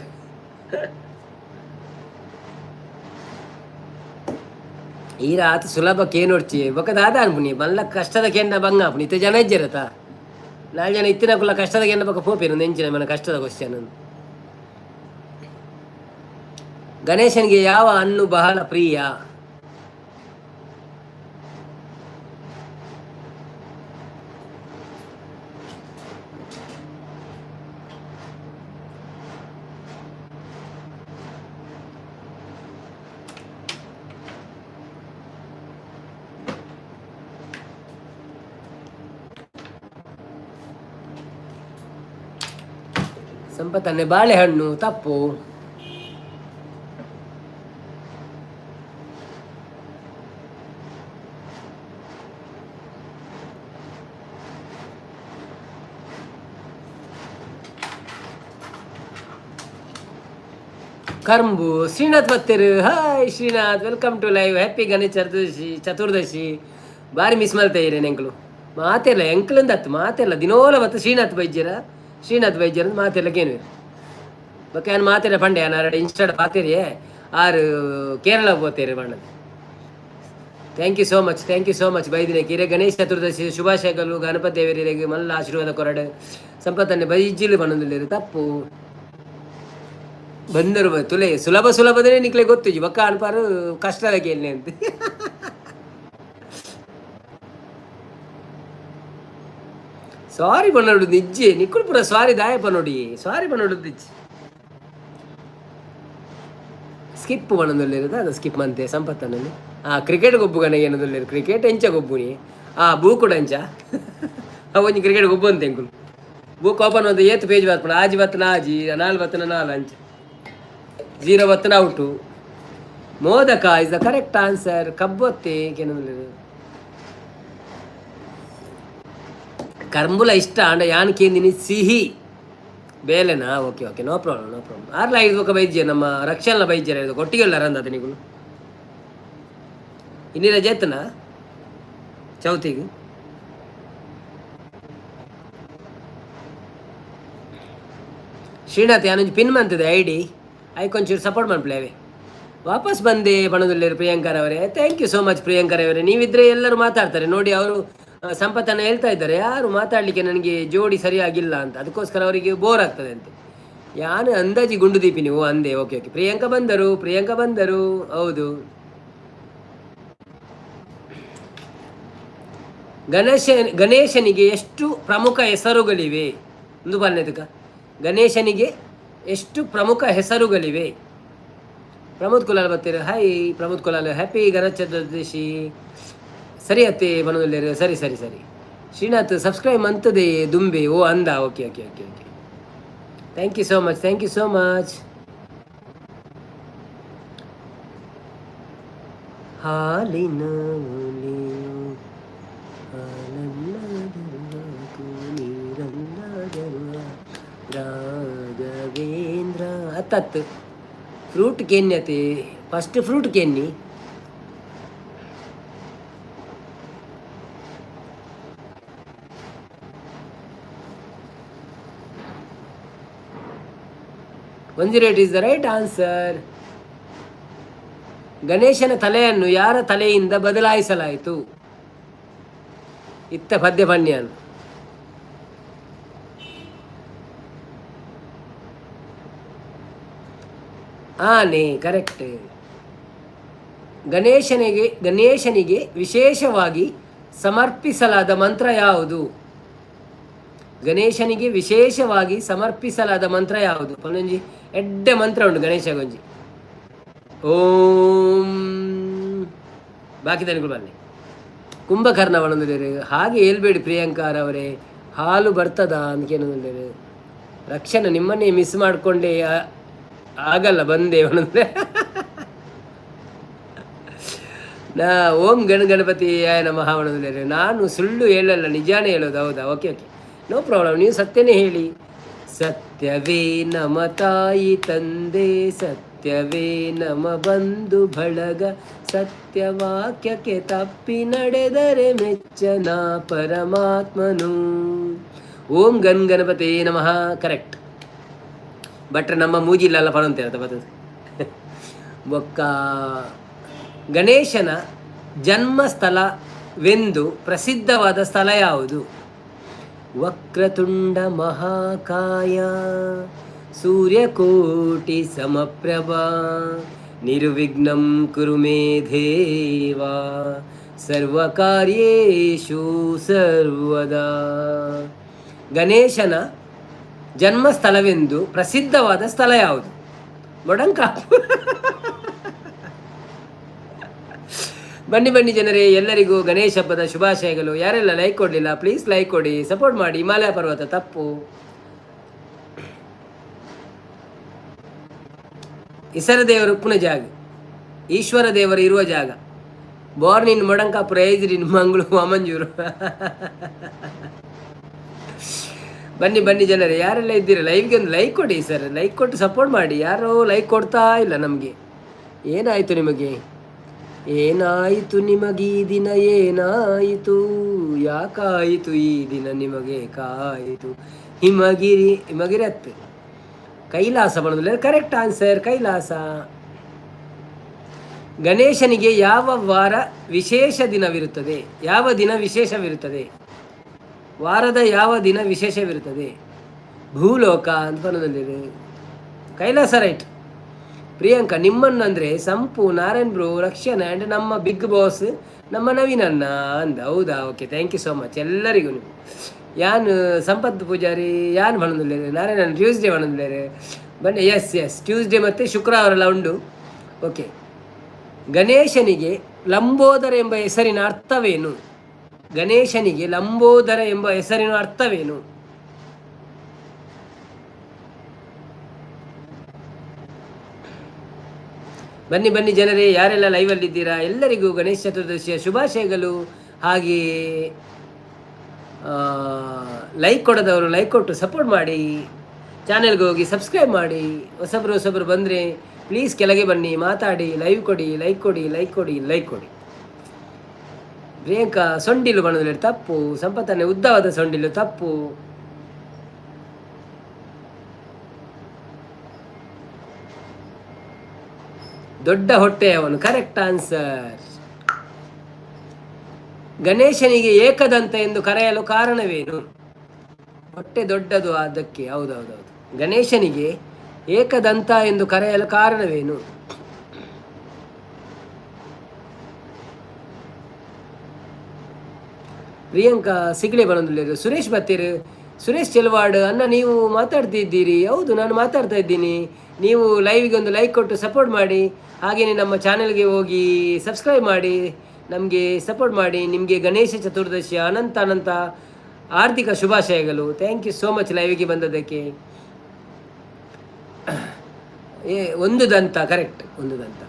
ಈ ರಾತ್ ಸುಲಭ ಕೇನೊಡ್ಚಿ ಬೊಕ ದಾದ ಅನ್ಪುನಿ ಮಲ್ಲ ಕಷ್ಟದ ಕೆಂಡ ಬಂಗ ಆಪುನಿ. ಇತ್ತೆ ಜನ ಇಜ್ಜೆರತ, ನಾಲ್ ಜನ ಇತ್ತಿನಕುಲ್ಲ ಕಷ್ಟದ ಕೆಂಡ ಬೊಕ ಪೋಪೇನು ನೆಂಚಿನ ಮನ ಕಷ್ಟದ ಕ್ವಶನ್. ಗಣೇಶನಿಗೆ ಯಾವ ಹಣ್ಣು ಬಹಳ ಪ್ರಿಯ? ಸಂಪತ್ತನ್ನೇ ಬಾಳೆಹಣ್ಣು ತಪ್ಪು. ಕರ್ಂಬು. Srinath ಬತ್ತೇರು. Hi Srinath, welcome to live. Happy Ganesh Chaturdashi. Chaturdashi ಬಾರಿ ಮಿಸ್ ಮಲ್ತಾ ಇರೇನು ಎಂಕ್ಲು ಮಾತೆಲ್ಲ ಎಂಕ್ಲಂದತ್ತು ಮಾತೆಲ್ಲ ದಿನೋಲ ಬತ್ತು. ಶ್ರೀನಾಥ್ ಬೈಜ್ಯರ, ಶ್ರೀನಾಥ್ ಬೈಜ್ಯರ ಮಾತೆಲ್ಲ ಕೇನು ಬೊಕ್ಕ ಯಾನ್ ಮಾತೆಲ್ಲ ಪಂಡೆ ಯಾನ್ ಇನ್ಸ್ಟಾಡ್ ಪಾತೆರಿಯೇ ಆರು ಕೇರಳ ಪೋತೇರು ಬಣ್ಣದ. Thank you so much, thank you so much ಬೈದಿನ ಕಿರೆ. ಗಣೇಶ ಚತುರ್ದಶಿ ಶುಭಾಶಯಗಳು. ಗಣಪತಿ ದೇವರಿಗೆ ಮಲ್ಲ ಆಶೀರ್ವಾದ ಕೊರಡು. ಸಂಪತ್ತನ್ನೇ ಬೈಜಿಲು ಬಣ್ಣದಲ್ಲಿ ತಪ್ಪು. ಬಂದರು ತುಲೆ ಸುಲಭ ಸುಲಭದನೇ ನಿಕ್ಲೆ ಗೊತ್ತಿಜಿ ಬೊಕ್ಕ ಅನ್ಪಾರು ಕಷ್ಟದ ಕೇಳನೆ ಅಂತ. ಸಾರಿ ಪನ್ನೊಡು ನಿಜ್ಜೆ ನಿಕ್ಕುಲು ಪೂರ ಸಾರಿ ದಾಯ ಪನ್ನೊಡಿ ಸಾರಿ ಪನ್ನೊಡು ನಿಜ್ಜೆ. ಸ್ಕಿಪ್ ಪನ್ನೊಂದುಲ್ಲೆರ್ ಅದು ಸ್ಕಿಪ್ ಮಂತೆ ಸಂಪತ್ತನಲ್ಲಿ. ಆ ಕ್ರಿಕೆಟ್ ಗೊಬ್ಬು ಗಣ ಏನೊಂದುಲ್ಲೆರ್ ಕ್ರಿಕೆಟ್ ಎಂಚ ಗೊಬ್ಬುನಿ? ಆ ಬೂಕುಡು ಅಂಚ ಒಂಜಿ ಕ್ರಿಕೆಟ್ ಗೊಬ್ಬು ಅಂತ ಎಂಕುಲು ಬೂಕ್ ಓಪನ್ ಒಂದು ಏತ್ ಪೇಜ್ ಬರ್ಪುಂಡು. ಆಜಿ ಬತ್ತನ ಆಜಿ, ನಾಲ್ ಬತ್ತನ ನಾಲ್, ಅಂಚ ಜೀರೋ ಬತ್ತನ out. Modak is the correct answer. ಕಬ್ಬೊತ್ತೆ ಕೇನೊಂದುಲ್ಲೆರ್. ಕರ್ಂಬುಲ ಇಷ್ಟ ಅಂಡ ಯಾನ್ ಕೇಂದಿನಿ ಸಿಹಿ ಬೇಲೆನಾ? Okay okay, no problem, no problem. ಆರ್ಲ ಐದು ಬೊಕ ಬೈದ್ಯ ನಮ್ಮ ರಕ್ಷಣಲ ಬೈದ್ಯರ ಇದು ಒಟ್ಟಿಗೆ ರಂದದ ನಿಗುಲು. ಇನ್ನಿರ ಜೇತನ ಚೌತಿಗೆ. ಶ್ರೀನಾಥ್ ಯಾನೊಂಜಿ ಪಿನ್ ಮಂತದೆ ಐಡಿ ಐಕೊಂಚೂರು ಒಂಚೂರು ಸಪೋರ್ಟ್ ಮನ್ಪುಲೆ. ವಾಪಸ್ ಬಂದೆ ಪಣದುಲ್ಲೇರು ಪ್ರಿಯಾಂಕರ್ ಅವರೇ. Thank you so much Priyankar ಅವರೇ. ನೀವಿದ್ರೆ ಎಲ್ಲರೂ ಮಾತಾಡ್ತಾರೆ ನೋಡಿ. ಅವರು ಸಂಪತ್ತನ್ನು ಹೇಳ್ತಾ ಇದ್ದಾರೆ, ಯಾರು ಮಾತಾಡಲಿಕ್ಕೆ ನನಗೆ ಜೋಡಿ ಸರಿಯಾಗಿಲ್ಲ ಅಂತ. ಅದಕ್ಕೋಸ್ಕರ ಅವರಿಗೆ ಬೋರ್ ಆಗ್ತದೆ ಅಂತೆ. ಯಾನು ಅಂದಾಜಿ ಗುಂಡು ದೀಪಿ ನೀವು ಅಂದೆ. ಓಕೆ ಓಕೆ, ಪ್ರಿಯಾಂಕಾ ಬಂದರು, ಪ್ರಿಯಾಂಕಾ ಬಂದರು, ಹೌದು. ಗಣೇಶ ಗಣೇಶನಿಗೆ ಎಷ್ಟು ಪ್ರಮುಖ ಹೆಸರುಗಳಿವೆ? ಒಂದು ಬಾಲ್ಯದಕ ಗಣೇಶನಿಗೆ ಎಷ್ಟು ಪ್ರಮುಖ ಹೆಸರುಗಳಿವೆ? ಪ್ರಮೋದ್ ಕುಲಾಲ್ ಬರ್ತೀರ. ಹಾಯ್ ಪ್ರಮೋದ್ ಕುಲಾಲ್, ಹ್ಯಾಪಿ ಗಣೇಶ ಚತುರ್ದಶಿ. ಸರಿ ಅತ್ತೆ ಬನದಲ್ಲೇರು. ಸರಿ ಸರಿ ಸರಿ. ಶ್ರೀನಾಥ್ ಸಬ್ಸ್ಕ್ರೈಬ್ ಮಂತದೆ ದುಂಬೆ. ಓ ಅಂದ. Okay okay okay okay, thank you so much, thank you so much. ಹಾಲಿನ ಒಲೆಯು, ಹಾಲನ್ನಾದರೂ ನೀರನ್ನಾದರೂ ರಾಘವೇಂದ್ರ. ಅತ್ತತ್ತು ಫ್ರೂಟ್ ಕೇನ್ಯತೆ, ಫಸ್ಟ್ ಫ್ರೂಟ್ ಕೇನ್ನಿ. 108 is the right answer. ಗಣೇಶನ ತಲೆಯನ್ನು ಯಾರ ತಲೆಯಿಂದ ಬದಲಾಯಿಸಲಾಯಿತು? ಇತ್ತ ಪದ್ಯ ಪನ್ಯಾನ್. ಆನೆ, ಕರೆಕ್ಟ್. ಗಣೇಶನಿಗೆ ವಿಶೇಷವಾಗಿ ಸಮರ್ಪಿಸಲಾದ ಮಂತ್ರ ಯಾವುದು? ಗಣೇಶನಿಗೆ ವಿಶೇಷವಾಗಿ ಸಮರ್ಪಿಸಲಾದ ಮಂತ್ರ ಯಾವುದು? ಪನ್ನೊಂಜಿ ಎಡ್ಡೆ ಮಂತ್ರ ಉಂಟು ಗಣೇಶಗೊಂಜಿ. ಓಂ ಬಾಕಿ ದನಿಗಳು ಬನ್ನಿ. ಕುಂಭಕರ್ಣ ಒಣಂದಿದ್ದಾರೆ. ಹಾಗೆ ಹೇಳ್ಬೇಡಿ ಪ್ರಿಯಾಂಕಾರವರೇ. ಹಾಲು ಬರ್ತದ ಅಂತ. ರಕ್ಷಣೆ ನಿಮ್ಮನ್ನೇ ಮಿಸ್ ಮಾಡಿಕೊಂಡೆ ಆಗಲ್ಲ ಬಂದೆ ಅಂದ್ರೆ. ನಾ ಓಂ ಗಣ ಗಣಪತಿ ನಮಃ ಒಣಂದಿದ್ದಾರೆ. ನಾನು ಸುಳ್ಳು ಹೇಳಲ್ಲ, ನಿಜಾನೇ ಹೇಳೋದು. ಹೌದಾ? Okay okay, no problem. ನೀವು ಸತ್ಯನೇ ಹೇಳಿ. ಸತ್ಯವೇ ನಮ ತಾಯಿ ತಂದೆ, ಸತ್ಯವೇ ನಮ ಬಂಧು ಬಳಗ, ಸತ್ಯವಾಕ್ಯಕ್ಕೆ ತಪ್ಪಿ ನಡೆದರೆ ಮೆಚ್ಚನ ಪರಮಾತ್ಮನು. ಓಂ ಗನ್ ಗಣಪತೇ ನಮಃ. ಕರೆಕ್ಟ್. ಬಟ್ ನಮ್ಮ ಮೂಜಿಲ್ಲಲ್ಲ ಪರಂತೆ ಅಂತ ಬರ್ತದೆ. ಬೊಕ್ಕ ಗಣೇಶನ ಜನ್ಮಸ್ಥಳವೆಂದು ಪ್ರಸಿದ್ಧವಾದ ಸ್ಥಳ ಯಾವುದು? ವಕ್ರತುಂಡ ಮಹಾಕಾಯ ಸೂರ್ಯಕೋಟಿ ಸಮಪ್ರಭಾ ನಿರ್ವಿಘ್ನಂ ಕುರು ಮೇ ದೇವ ಸರ್ವಕಾರ್ಯೇಷು ಸರ್ವದಾ. ಗಣೇಶನ ಜನ್ಮಸ್ಥಳವೆಂದು ಪ್ರಸಿದ್ಧವಾದ ಸ್ಥಳ ಯಾವುದು? ಮೊಡಂಕಾಪು. ಬನ್ನಿ ಬನ್ನಿ ಜನರೇ, ಎಲ್ಲರಿಗೂ ಗಣೇಶ ಹಬ್ಬದ ಶುಭಾಶಯಗಳು. ಯಾರೆಲ್ಲ ಲೈಕ್ ಕೊಡಲಿಲ್ಲ, ಪ್ಲೀಸ್ ಲೈಕ್ ಕೊಡಿ, ಸಪೋರ್ಟ್ ಮಾಡಿ. ಹಿಮಾಲಯ ಪರ್ವತ ತಪ್ಪು. ಇಸರ ದೇವರು ಉಪ್ಪುನ ಜಾಗ, ಈಶ್ವರ ದೇವರು ಇರುವ ಜಾಗ. Born in Modankapura, age in Mangaluru Vamanjoor. ಬನ್ನಿ ಬನ್ನಿ ಜನರೇ, ಯಾರೆಲ್ಲ ಇದ್ದೀರಾ ಲೈವ್ಗೆ ಒಂದು ಲೈಕ್ ಕೊಡಿ ಸರ್. ಲೈಕ್ ಕೊಟ್ಟು ಸಪೋರ್ಟ್ ಮಾಡಿ. ಯಾರೂ ಲೈಕ್ ಕೊಡ್ತಾ ಇಲ್ಲ ನಮಗೆ. ಏನಾಯಿತು ನಿಮಗೆ? ಏನಾಯಿತು ನಿಮಗೀ ದಿನ? ಏನಾಯಿತು? ಯಾಕಾಯಿತು ಈ ದಿನ ನಿಮಗೆ ಕಾಯಿತು? ಹಿಮಗಿರಿ, ಹಿಮಗಿರಿ ಹತ್ತು. ಕೈಲಾಸ ಬರೋದಿಲ್ಲ. Correct answer Kailasa. ಗಣೇಶನಿಗೆ ಯಾವ ವಾರ ವಿಶೇಷ ದಿನವಿರುತ್ತದೆ? ಯಾವ ದಿನ ವಿಶೇಷವಿರುತ್ತದೆ? ವಾರದ ಯಾವ ದಿನ ವಿಶೇಷವಿರುತ್ತದೆ? ಭೂಲೋಕ ಅಂತ ಬರೋದಿಲ್ಲ. ಕೈಲಾಸ ರೈಟ್. ಪ್ರಿಯಾಂಕಾ ನಿಮ್ಮನ್ನಂದರೆ ಸಂಪು, ನಾರಾಯಣ್ ಬ್ರೋ, ರಕ್ಷಣಾ ಆ್ಯಂಡ್ ನಮ್ಮ ಬಿಗ್ ಬಾಸ್ ನಮ್ಮ ನವೀನಣ್ಣ ಅಂದ. ಹೌದಾ? Okay, thank you so much ಎಲ್ಲರಿಗೂ. ನೀವು ಯಾನ್ ಸಂಪತ್ ಪೂಜಾರಿ ಯಾನ್ ಬಣ್ಣದಿಲ್ಲೇರೆ, ನಾರಾಯಣ ಟ್ಯೂಸ್ಡೇ ಬಣ್ಣದಿಲ್ಲೇರೆ. ಬನ್ನಿ. ಎಸ್ ಎಸ್, ಟ್ಯೂಸ್ಡೇ ಮತ್ತು ಶುಕ್ರವಾರ ಉಂಡು. ಓಕೆ. ಗಣೇಶನಿಗೆ ಲಂಬೋದರ ಎಂಬ ಹೆಸರಿನ ಅರ್ಥವೇನು? ಗಣೇಶನಿಗೆ ಲಂಬೋದರ ಎಂಬ ಹೆಸರಿನ ಅರ್ಥವೇನು? ಬನ್ನಿ ಬನ್ನಿ ಜನರೇ, ಯಾರೆಲ್ಲ ಲೈವಲ್ಲಿದ್ದೀರಾ ಎಲ್ಲರಿಗೂ ಗಣೇಶ ಚತುರ್ದಶಿಯ ಶುಭಾಶಯಗಳು. ಹಾಗೆಯೇ ಲೈಕ್ ಕೊಡೋದವರು ಲೈಕ್ ಕೊಟ್ಟು ಸಪೋರ್ಟ್ ಮಾಡಿ, ಚಾನೆಲ್ಗೆ ಹೋಗಿ ಸಬ್ಸ್ಕ್ರೈಬ್ ಮಾಡಿ. ಹೊಸಬರು ಹೊಸಬರು ಬಂದರೆ ಪ್ಲೀಸ್ ಕೆಳಗೆ ಬನ್ನಿ, ಮಾತಾಡಿ, ಲೈವ್ ಕೊಡಿ, ಲೈಕ್ ಕೊಡಿ, ಲೈಕ್ ಕೊಡಿ, ಲೈಕ್ ಕೊಡಿ. ಪ್ರಿಯಾಂಕಾ ಸೊಂಡಿಲು ಬಣ್ಣದಲ್ಲಿ ತಪ್ಪು. ಸಂಪತ್ತನ್ನೇ ಉದ್ದವಾದ ಸೊಂಡಿಲು ತಪ್ಪು. ದೊಡ್ಡ ಹೊಟ್ಟೆಯವನು, ಕರೆಕ್ಟ್ ಆನ್ಸರ್. ಗಣೇಶನಿಗೆ ಏಕದಂತ ಎಂದು ಕರೆಯಲು ಕಾರಣವೇನು? ಹೊಟ್ಟೆ ದೊಡ್ಡದು ಅದಕ್ಕೆ. ಹೌದೌದೌದು. ಗಣೇಶನಿಗೆ ಏಕದಂತ ಎಂದು ಕರೆಯಲು ಕಾರಣವೇನು? ಪ್ರಿಯಾಂಕಾ ಸಿಗಡೆ ಬರೋದಿಲ್ಲ. ಸುರೇಶ್ ಬತ್ತೀರು, ಸುರೇಶ್ ಚೆಲುವಾಡ್ ಅಣ್ಣ, ನೀವು ಮಾತಾಡ್ತಿದ್ದೀರಿ? ಹೌದು, ನಾನು ಮಾತಾಡ್ತಾ ಇದ್ದೀನಿ. ನೀವು ಲೈವ್ಗೆ ಒಂದು ಲೈಕ್ ಕೊಟ್ಟು ಸಪೋರ್ಟ್ ಮಾಡಿ. ಹಾಗೆಯೇ ನಮ್ಮ ಚಾನೆಲ್ಗೆ ಹೋಗಿ ಸಬ್ಸ್ಕ್ರೈಬ್ ಮಾಡಿ, ನಮಗೆ ಸಪೋರ್ಟ್ ಮಾಡಿ. ನಿಮಗೆ ಗಣೇಶ ಚತುರ್ದಶಿಯ ಅನಂತ ಅನಂತ ಆರ್ಥಿಕ ಶುಭಾಶಯಗಳು. Thank you so much ಲೈವ್ಗೆ ಬಂದದ್ದಕ್ಕೆ. ಏ ಒಂದು ದಂತ, ಕರೆಕ್ಟ್, ಒಂದು ದಂತ.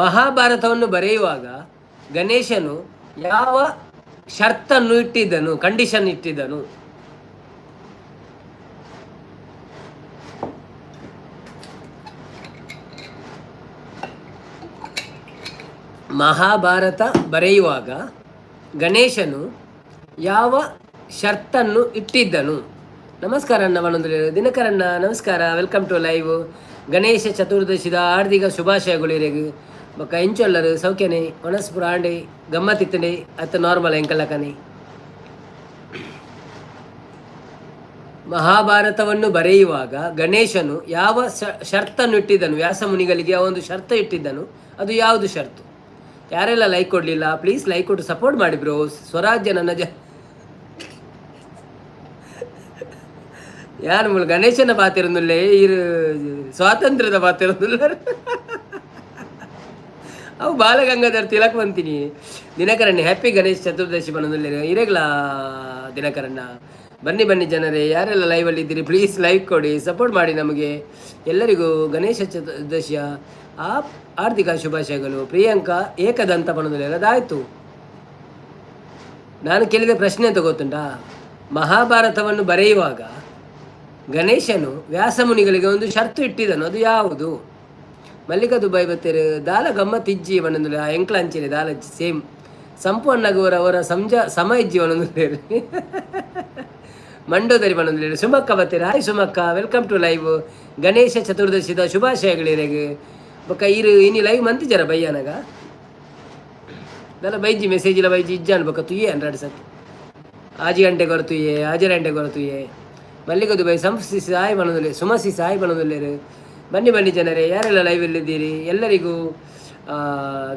ಮಹಾಭಾರತವನ್ನು ಬರೆಯುವಾಗ ಗಣೇಶನು ಯಾವ ಷರ್ತನ್ನು ಇಟ್ಟಿದ್ದನು, ಕಂಡೀಷನ್ ಇಟ್ಟಿದ್ದನು? ಮಹಾಭಾರತ ಬರೆಯುವಾಗ ಗಣೇಶನು ಯಾವ ಷರ್ತನ್ನು ಇಟ್ಟಿದ್ದನು? ನಮಸ್ಕಾರ ಅಣ್ಣ ಒಂದೊಂದು ದಿನಕರಣ್ಣ, ನಮಸ್ಕಾರ. Welcome to live. Ganesha ಚತುರ್ದಶಿದ ಹಾರ್ದಿಕ ಶುಭಾಶಯಗಳು ಇರೆಗ್. ಬೊಕ್ಕ ಎಂಚೊಲ್ಲರು ಸೌಖ್ಯನೆ ಒಣಸ್ಪುರ ಆಂಡೆ ಗಮ್ಮತ್ತಿತ್ತಂಡೆ ಅತ್ತ ನಾರ್ಮಲ್ ಎಂಕಲಕನೆ. ಮಹಾಭಾರತವನ್ನು ಬರೆಯುವಾಗ ಗಣೇಶನು ಯಾವ ಷರ್ತನ್ನು ಇಟ್ಟಿದ್ದನು? ವ್ಯಾಸ ಮುನಿಗಳಿಗೆ ಆ ಒಂದು ಶರ್ತ ಇಟ್ಟಿದ್ದನು, ಅದು ಯಾವುದು ಷರ್ತು? ಯಾರೆಲ್ಲ ಲೈಕ್ ಕೊಡಲಿಲ್ಲ, ಪ್ಲೀಸ್ ಲೈಕ್ ಕೊಟ್ಟು ಸಪೋರ್ಟ್ ಮಾಡಿ ಬ್ರೋ. ಸ್ವರಾಜ್ಯ ನನ್ನ ಜ ಯಾರು ಮೂಲ ಗಣೇಶನ ಪಾತಿರೊಂದುಲ್ಲೆ, ಇರು ಸ್ವಾತಂತ್ರ್ಯದ ಪಾತಿರೊಂದುಲ್ಲ. ಅವು ಬಾಲಗಂಗಾಧರ್ ತಿಲಕ್ ಬಂತೀನಿ. ದಿನಕರಣ್ಣ, ಹ್ಯಾಪಿ ಗಣೇಶ್ ಚತುರ್ದಶಿ ಬಂದೊಂದುಲ್ಲೆ ಇರೆಗ್ಲಾ. ದಿನಕರಣ್ಣ, ಬನ್ನಿ ಬನ್ನಿ ಜನರೇ. ಯಾರೆಲ್ಲ ಲೈವಲ್ಲಿ ಇದ್ದೀರಿ, ಪ್ಲೀಸ್ ಲೈಕ್ ಕೊಡಿ, ಸಪೋರ್ಟ್ ಮಾಡಿ ನಮಗೆ. ಎಲ್ಲರಿಗೂ ಗಣೇಶ ಚತುರ್ದಶಿಯ ಆ ಹಾರ್ದಿಕ ಶುಭಾಶಯಗಳು. ಪ್ರಿಯಾಂಕಾ ಏಕದಂತ ಬಣ್ಣದಲ್ಲಿ ಅದಾಯಿತು. ನಾನು ಕೇಳಿದ ಪ್ರಶ್ನೆ ಅಂತ ಗೊತ್ತುಂಟಾ? ಮಹಾಭಾರತವನ್ನು ಬರೆಯುವಾಗ ಗಣೇಶನು ವ್ಯಾಸಮುನಿಗಳಿಗೆ ಒಂದು ಷರ್ತು ಇಟ್ಟಿದ್ದನು, ಅದು ಯಾವುದು? ಮಲ್ಲಿಕಾ ದುಬೈ ಬತ್ತೇರು. ದಾಲ ಗಮ್ಮತ್ ಇಜ್ಜಿ ಬಣ್ಣಂದುಲೆ. ಆ ಎಂಕ್ಲ ಅಂಚನೆ ದಾಲ ಸೇಮ್. ಸಂಪು ಅಣ್ಣಗವರ ಅವರ ಸಂಜ ಸಮ ಇಜ್ಜಿ ಬಣ್ಣಂದುಲೇರು. ಮಂಡೋದರಿ ಬಣ್ಣಂದುಲೇರು. ಸುಮಕ್ಕ ಬತ್ತೇರು. ಹಾಯ್ ಸುಮಕ್ಕ, welcome to live. Ganesha ಚತುರ್ದಶಿದ ಶುಭಾಶಯಗಳಿರೆಗ್. ಬೊಕ್ಕ ಇರು ಇನಿ ಲೈವ್ ಮಂತಿಜರ ಬಯ್ಯನಗ ದಾಲ ಬೈಜಿ ಮೆಸೇಜ್ ಇಲ್ಲ ಬೈಜಿ ಇಜ್ಜಾನ್. ಬೊಕ್ಕ ತುಯ್ಯೆ ಹಂಡ್ರೆಡ್ ಸತ್ ಆಜಿ ಗಂಟೆ ಕೊರತುಯೆ, ಆಜಿ ಗಂಟೆ ಕೊರತುಯೆ. ಮಲ್ಲಿಕ ದುಬೈ ಸಂಸ್ಥಿ ಸಾಯಿ ಬಣ್ಣದಲ್ಲಿ ಸುಮಸಿ ಸಾಯಿ ಬಣ್ಣದಲ್ಲೇರು. ಬನ್ನಿ ಬನ್ನಿ ಜನರೇ, ಯಾರೆಲ್ಲ ಲೈವಲ್ಲಿದ್ದೀರಿ ಎಲ್ಲರಿಗೂ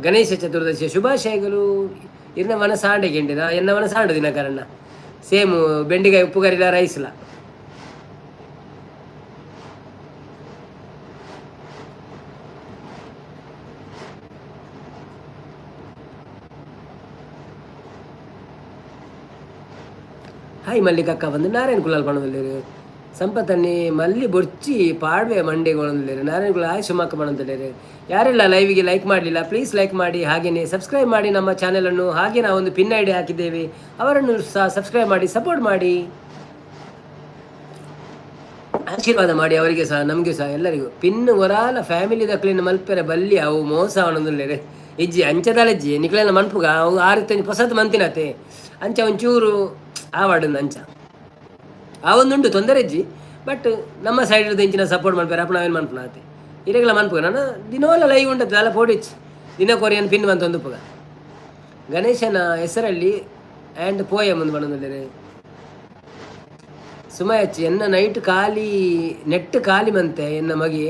ಗಣೇಶ ಚತುರ್ದಶಿಯ ಶುಭಾಶಯಗಳು. ಇನ್ನ ಮನಸಾಂಡೆ ಗೆಂಡಿನ ಎನ್ನ ಮನಸಾಂಡು ದಿನಕರಣ್ಣ ಸೇಮು ಬೆಂಡಿಕಾಯಿ ಉಪ್ಪು ಕರಿಲ ರೈಸ್ಲ. ಹಾಯ್ ಮಲ್ಲಿಕಕ್ಕ ಬಂದು ನಾರಾಯಣ ಕುಲಾಲ್ ಬಣ್ಣದಲ್ಲಿರು. ಸಂಪತ್ತನ್ನಿ ಮಲ್ಲಿ ಬೊರ್ಚಿ ಪಾಡ್ವೆ ಮಂಡೆಗೆ ಒಳಂದಿಲ್ಲೇರು. ನಾರಾಯಣ ಕುಲಾಲ್ ಹಾಯ್ ಸುಮಕ್ಕ ಬಣ್ಣದಲ್ಲಿರು. ಯಾರೆಲ್ಲ ಲೈವಿಗೆ ಲೈಕ್ ಮಾಡಲಿಲ್ಲ, ಪ್ಲೀಸ್ ಲೈಕ್ ಮಾಡಿ, ಹಾಗೆಯೇ ಸಬ್ಸ್ಕ್ರೈಬ್ ಮಾಡಿ ನಮ್ಮ ಚಾನೆಲನ್ನು. ಹಾಗೆ ನಾವೊಂದು ಪಿನ್ ಐಡಿ ಹಾಕಿದ್ದೇವೆ, ಅವರನ್ನು ಸಹ ಸಬ್ಸ್ಕ್ರೈಬ್ ಮಾಡಿ, ಸಪೋರ್ಟ್ ಮಾಡಿ, ಆಶೀರ್ವಾದ ಮಾಡಿ ಅವರಿಗೆ ಸಹ, ನಮಗೆ ಸಹ, ಎಲ್ಲರಿಗೂ. ಪಿನ್ ಒರಾಲ ಫ್ಯಾಮಿಲಿ ದಕ್ಲಿನ ಮಲ್ಪೆರೆ ಬಲ್ಲಿ, ಅವು ಮೋಸ ಅವನೊಂದುಲ್ಲೇರೆ. ಇಜ್ಜಿ ಅಂಚದಾಲಜ್ಜಿ ನಿಕ್ಲೆನ ಮನ್ಪುಗ ಅವು ಆರು ಹೊಸತು ಮಂತಿನತೆ ಅಂಚ ಒಂಚೂರು ಆವಾಡಂದು ಅಂಚ ಆ ಒಂದುಂಟು ತೊಂದರೆ ಇಜ್ಜಿ. ಬಟ್ ನಮ್ಮ ಸೈಡ್ ಇಂಚಿನ ಸಪೋರ್ಟ್ ಮನ್ಪೆರೆ ಅಪ್ಪ ನಾವೇನು ಮನ್ಪುನ ಆತೆ. ಇರೆಗ್ಲ ಮನ್ಪುಗ ನಾನು ದಿನೋಲ ಲೈವ್ ಉಂಟು ಅಲ್ಲ ಪೋಡಿಚ್ ದಿನ ಕೊರಿಯನ್ ಪಿನ್ ಬಂತೊಂದುಪ್ಪುಗ. ಗಣೇಶನ ಹೆಸರಲ್ಲಿ ಆ್ಯಂಡ್ ಪೋಯಮ್ ಒಂದು ಬಣ್ಣದಲ್ಲಿರೆ. ಸುಮಯಚ್ಚಿ ಎನ್ನ ನೈಟ್ ಖಾಲಿ ನೆಟ್ ಖಾಲಿ ಮಂತೆ ಎನ್ನ ಮಗೆ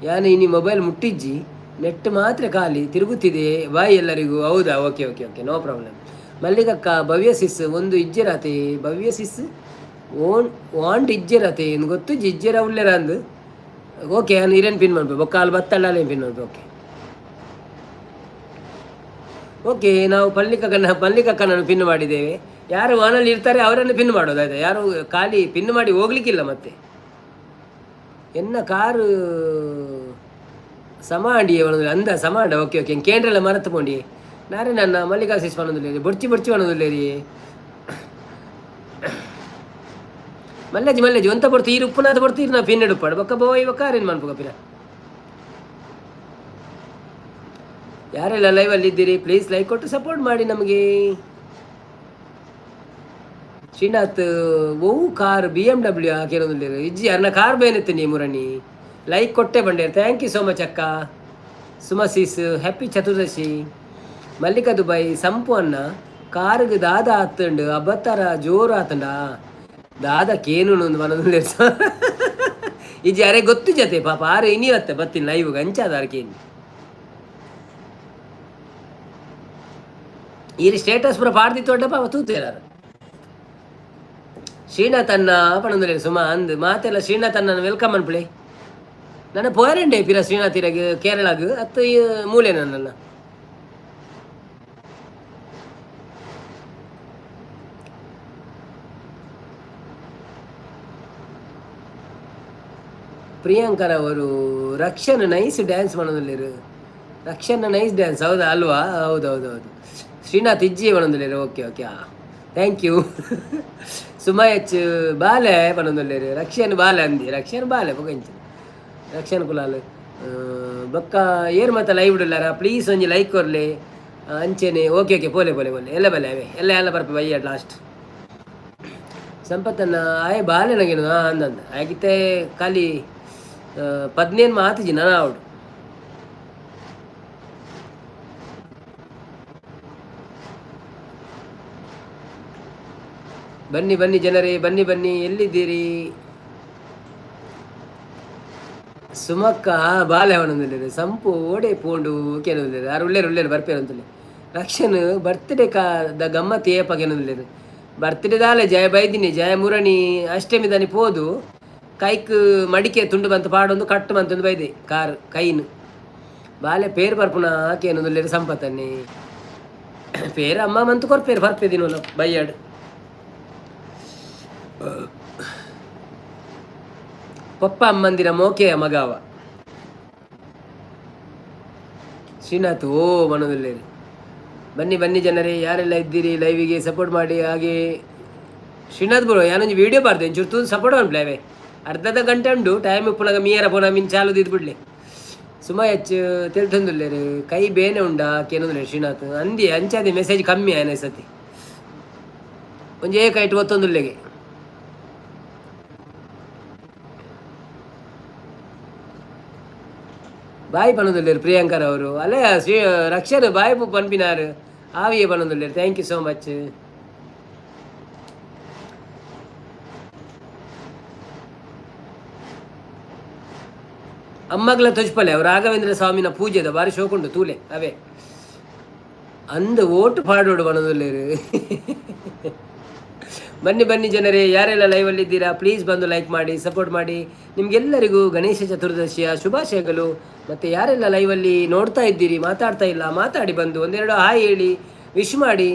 ಯಾನು ಇನಿ ಮೊಬೈಲ್ ಮುಟ್ಟಿಜ್ಜಿ, ನೆಟ್ ಮಾತ್ರ ಖಾಲಿ ತಿರುಗುತ್ತಿದೆ. ಬಾಯ್ ಎಲ್ಲರಿಗೂ. ಹೌದಾ? Okay okay okay, no problem. ಮಲ್ಲಿಕಕ್ಕ ಭವ್ಯ ಸಿಸ್ ಒಂದು ಇಜ್ಜೆರಾತೆ. ಭವ್ಯ ಸಿಸ್ ಓನ್ ವಾಂಟ್ ಇಜ್ಜೆರಾತೆ ಏನು ಗೊತ್ತು ಇಜ್ಜೆರ ಉಲ್ಲೆರ ಅಂದು. ಓಕೆ, ನಾನು ಇರೇನು ಪಿನ್ ಮಾಡ್ಬೇಕು ಬೊಕ್ಕಾಲು ಬತ್ತಲ್ಲ ಪಿನ್ ಮಾಡ್ಬೇಕು. ಓಕೆ ಓಕೆ, ನಾವು ಪಲ್ಲಿಕಕ್ಕನ ಪಲ್ಲಿಕಕ್ಕನನ್ನು ಪಿನ್ ಮಾಡಿದ್ದೇವೆ. ಯಾರು ವಾನಲ್ಲಿ ಇರ್ತಾರೆ ಅವರನ್ನು ಪಿನ್ ಮಾಡೋದು ಆಯ್ತಾ? ಯಾರು ಖಾಲಿ ಪಿನ್ ಮಾಡಿ ಹೋಗ್ಲಿಕ್ಕಿಲ್ಲ. ಮತ್ತೆ ಎನ್ನ ಕಾರು ಸಮಾಂಡಿ ಅಂದ ಸಮಾಂಡ. ಓಕೆ ಓಕೆ, ಕೇಂದ್ರಲ್ಲ ಮರತು ಪೋಂಡಿ ನಾರೇ ನನ್ನ ಮಲ್ಲಿಕಾ ಸಿಸ್ ಪನೊಂದುಲ್ಲೇರಿ. ಬೊಡ್ಚಿ ಬೊಡ್ಚಿ ಪನೊಂದುಲ್ಲೇರಿ. ಮಲ್ಲಜ್ಜಿ ಮಲ್ಲಜ್ಜಿ ಒಂತ ಬೊಡ್ತು ಈರು ಉಪ್ಪುನಾದ ಬೊಡ್ತು ಇರು ನಾ ಪಿನ್ ಉಪ್ಪಾಡು ಬೊಕ್ಕ ಬೋಯ್ ಬೊಕ್ಕ ಆರೇನು ಮನ್ಪುಗ ಪಿರ. ಯಾರೆಲ್ಲ ಲೈವಲ್ಲಿ ಇದ್ದೀರಿ, ಪ್ಲೀಸ್ ಲೈಕ್ ಕೊಟ್ಟು ಸಪೋರ್ಟ್ ಮಾಡಿ ನಮಗೆ. ಶ್ರೀನಾಥ್ ಒವು ಕಾರ್ BMW ಹಾಕಿರೋದಿಲ್ಲ ಇಜ್ಜಿ ಅರ್ನ ಕಾರ್ ಬೇನಿತ್ತು ನೀ ಮುರಣಿ. ಲೈಕ್ ಕೊಟ್ಟೆ ಬಂಡೆ, thank you so much ಅಕ್ಕ. ಸುಮಸೀಸ್ ಹ್ಯಾಪಿ ಚತುರ್ದಶಿ. ಮಲ್ಲಿಕಾ ದುಬೈ ಸಂಪು ಅನ್ನ ಕಾರುಗೆ ದಾದ ಆತಂಡು ಅಬತ್ತರ ಜೋರು ಆತಂಡ ದಾದ ಕೇನು ಮನದಲ್ಲಿ ಇಜ್ಜಿ ಅರೆ ಗೊತ್ತು ಜತೆ ಪಾಪ ಆರೆ ಇನಿ ಅತ್ತೆ ಬತ್ತೀನಿ ಲೈವ್ ಅಂಚಾದ ಕೇನು. ಈ ಸ್ಟೇಟಸ್ ಪೂರ ಪಾಡ್ದಿತ್ತು ಅಡ್ಡ ಪಾಪ ತೂತೇರಾರ. ಶ್ರೀನಾಥ್ ಅನ್ನ ಪಣಂದುಲೇರು ಸುಮಾ ಅಂದ್ ಮಾತೆಲ್ಲ. ಶ್ರೀನಾಥ್ ಅನ್ನ welcome ಅನ್ಪುಳೆ. ನನ್ನ ಪೋಯರಂಡೆ ಪಿರ ಶ್ರೀನಾಥ್ ಇರಗ್ ಕೇರಳಗ್ ಅತ್ತು ಈ ಮೂಲೆ ನನ್ನನ್ನ. ಪ್ರಿಯಾಂಕರವರು ರಕ್ಷನ್ ನೈಸ್ ಡ್ಯಾನ್ಸ್ ಮಾಡೋದಿಲ್ಲೇರು. ರಕ್ಷಣ್ಣ ನೈಸ್ ಡ್ಯಾನ್ಸ್, ಹೌದಾ ಅಲ್ವಾ? ಹೌದು ಹೌದು ಹೌದು. ಶ್ರೀನಾಥ್ ಇಜ್ಜಿ ಪನೊಂದುಲ್ಲೇರು. Okay okay, thank you. Suma H ಬಾಲೆ ಪನೊಂದುಲ್ಲೇರು. ರಕ್ಷನ್ ಬಾಲೆ ಅಂದಿ, ರಕ್ಷನ್ ಬಾಲೆ ಬೊಕ ರಕ್ಷನ್ ಕುಲಾಲ್. ಬೊಕ್ಕ ಏರ್ ಮಾತ ಲೈವ್ ಇಡಲಾರ, ಪ್ಲೀಸ್ ಒಂಜಿ ಲೈಕ್ ಕೊರ್ಲೆ ಅಂಚೆನೆ. ಓಕೆ ಓಕೆ, ಪೋಲೆ ಪೋಲೆ ಪೋಲೆ, ಎಲ್ಲ ಬಲೆ ಅವೇ ಎಲ್ಲ ಎಲ್ಲ ಬರ್ಪೆ ಬಯ್ಯ ಲಾಸ್ಟ್. ಸಂಪತ್ತನ್ನ ಆಯೆ ಬಾಲೆ ನಂಗೇನು ಅಂದಂದ ಆಗಿತ್ತೆ ಖಾಲಿ 15 ಮಾತಿಜಿ ನಾನು ಅವಡು. ಬನ್ನಿ ಬನ್ನಿ ಜನರೇ, ಬನ್ನಿ ಬನ್ನಿ, ಎಲ್ಲಿದ್ದೀರಿ? ಸುಮಕ್ಕ ಬಾಲೆ ಅವನೊಂದಿಲ್ಲ ಸಂಪು ಓಡೆ ಪೋಂಡು ಕೆಲವೊಂದಿಲ್ಲ. ಯಾರು ಉಳ್ಳೇರು ಉಳ್ಳೇರು ಬರ್ಪೇರು ಅಂತಲೇ. ರಕ್ಷನ್ ಬರ್ತ್ಡೇ ಕಾ the ಗಮ್ಮತ್ ಏಪ ಕೆನೊಂದಿಲ್ಲೇರು. ಬರ್ತ್ಡೇ ದಾಲೆ ಜಯ ಬೈದಿನಿ ಜಯ ಮುರಣಿ ಅಷ್ಟಮಿ ದಾನಿ ಪೋದು ಕೈಕ್ ಮಡಿಕೆ ತುಂಡು ಬಂತು ಪಾಡೊಂದು ಕಟ್ಟು ಮಂತೊಂದು ಬೈದೆ ಕಾರ್ ಕೈನ್ ಬಾಲೆ ಪೇರು ಬರ್ಪುನ ಕೇನೊಂದುಲ್ಲೇರು. ಸಂಪತ್ತನ್ನಿ ಪೇರು ಅಮ್ಮ ಮಂತು ಕೊರ್ಪೇರು ಬರ್ಪೆ ದಿನೋಲ ಬೈಯಾಡು. ಪಪ್ಪ ಅಮ್ಮಂದಿರ ಮೋಕೆಯ ಮಗಾವ ಶ್ರೀನಾಥ್ ಓ ಮನದಲ್ಲೇರಿ. ಬನ್ನಿ ಬನ್ನಿ ಜನರೇ, ಯಾರೆಲ್ಲ ಇದ್ದೀರಿ ಲೈವಿಗೆ ಸಪೋರ್ಟ್ ಮಾಡಿ. ಹಾಗೆ ಶ್ರೀನಾಥ್ ಬರೋ ಯಾನೊಂಜಿ ವೀಡಿಯೋ ಬಾರ್ದು ಒಂಚೂರು ತೂದು ಸಪೋರ್ಟ್ ಅನ್ಪ್ಲೆ ಅವೇ. ಅರ್ಧದ ಗಂಟೆ ಉಂಡು ಟೈಮ್ ಇಪ್ಪುನಗ ಮೀಯರ ಪೋನ ಮೀನ್ ಚಾಲು ಬಿಡ್ಲಿ. ಸುಮ ಹೆಚ್ಚು ತೆಲ್ತೊಂದುಲ್ಲೇರು. ಕೈ ಬೇನೆ ಉಂಡಾ ಕೇನೊಂದುಲ್ಲೇರು ಶ್ರೀನಾಥ್ ಅಂದಿ. ಅಂಚಾದಿ ಮೆಸೇಜ್ ಕಮ್ಮಿ ಆಯ್ನ ಸತಿ ಒಂಜಿ ಏಕೈಟ್ ಒತ್ತೊಂದುಲ್ಲೆಗೆ. ಬಾಯ್ ಪನೊಂದುಲ್ಲೇರು ಪ್ರಿಯಾಂಕರ್ ಅವರು ಅಲ್ಲೇ. ಶ್ರೀ ರಕ್ಷಣ್ ಬಾಯ್ ಪನ್ಪಿನಾರು ಆವಿಯೇ ಪನೊಂದುಲ್ಲೇರು. Thank you so much. ಅಮ್ಮಗ್ಲ ತೊಜ್ಪಲೆ ಅವು ರಾಘವೇಂದ್ರ ಸ್ವಾಮಿನ ಪೂಜೆದ ಬಾರಿ ಶೋಕುಂಡು ತೂಲೆ ಅವೇ. ಅಂದ ಓಟು ಪಾಡೋಡು ಪನೊಂದುಲ್ಲೇರು. ಬನ್ನಿ ಬನ್ನಿ ಜನರೇ, ಯಾರೆಲ್ಲ ಲೈವಲ್ಲಿ ಇದ್ದೀರಾ ಪ್ಲೀಸ್ ಬಂದು ಲೈಕ್ ಮಾಡಿ, ಸಪೋರ್ಟ್ ಮಾಡಿ. ನಿಮಗೆಲ್ಲರಿಗೂ ಗಣೇಶ ಚತುರ್ದಶಿಯ ಶುಭಾಶಯಗಳು. ಮತ್ತು ಯಾರೆಲ್ಲ ಲೈವಲ್ಲಿ ನೋಡ್ತಾ ಇದ್ದೀರಿ, ಮಾತಾಡ್ತಾ ಇಲ್ಲ, ಮಾತಾಡಿ ಬಂದು ಒಂದೆರಡು ಹಾಯ್ ಹೇಳಿ, ವಿಶ್ ಮಾಡಿ.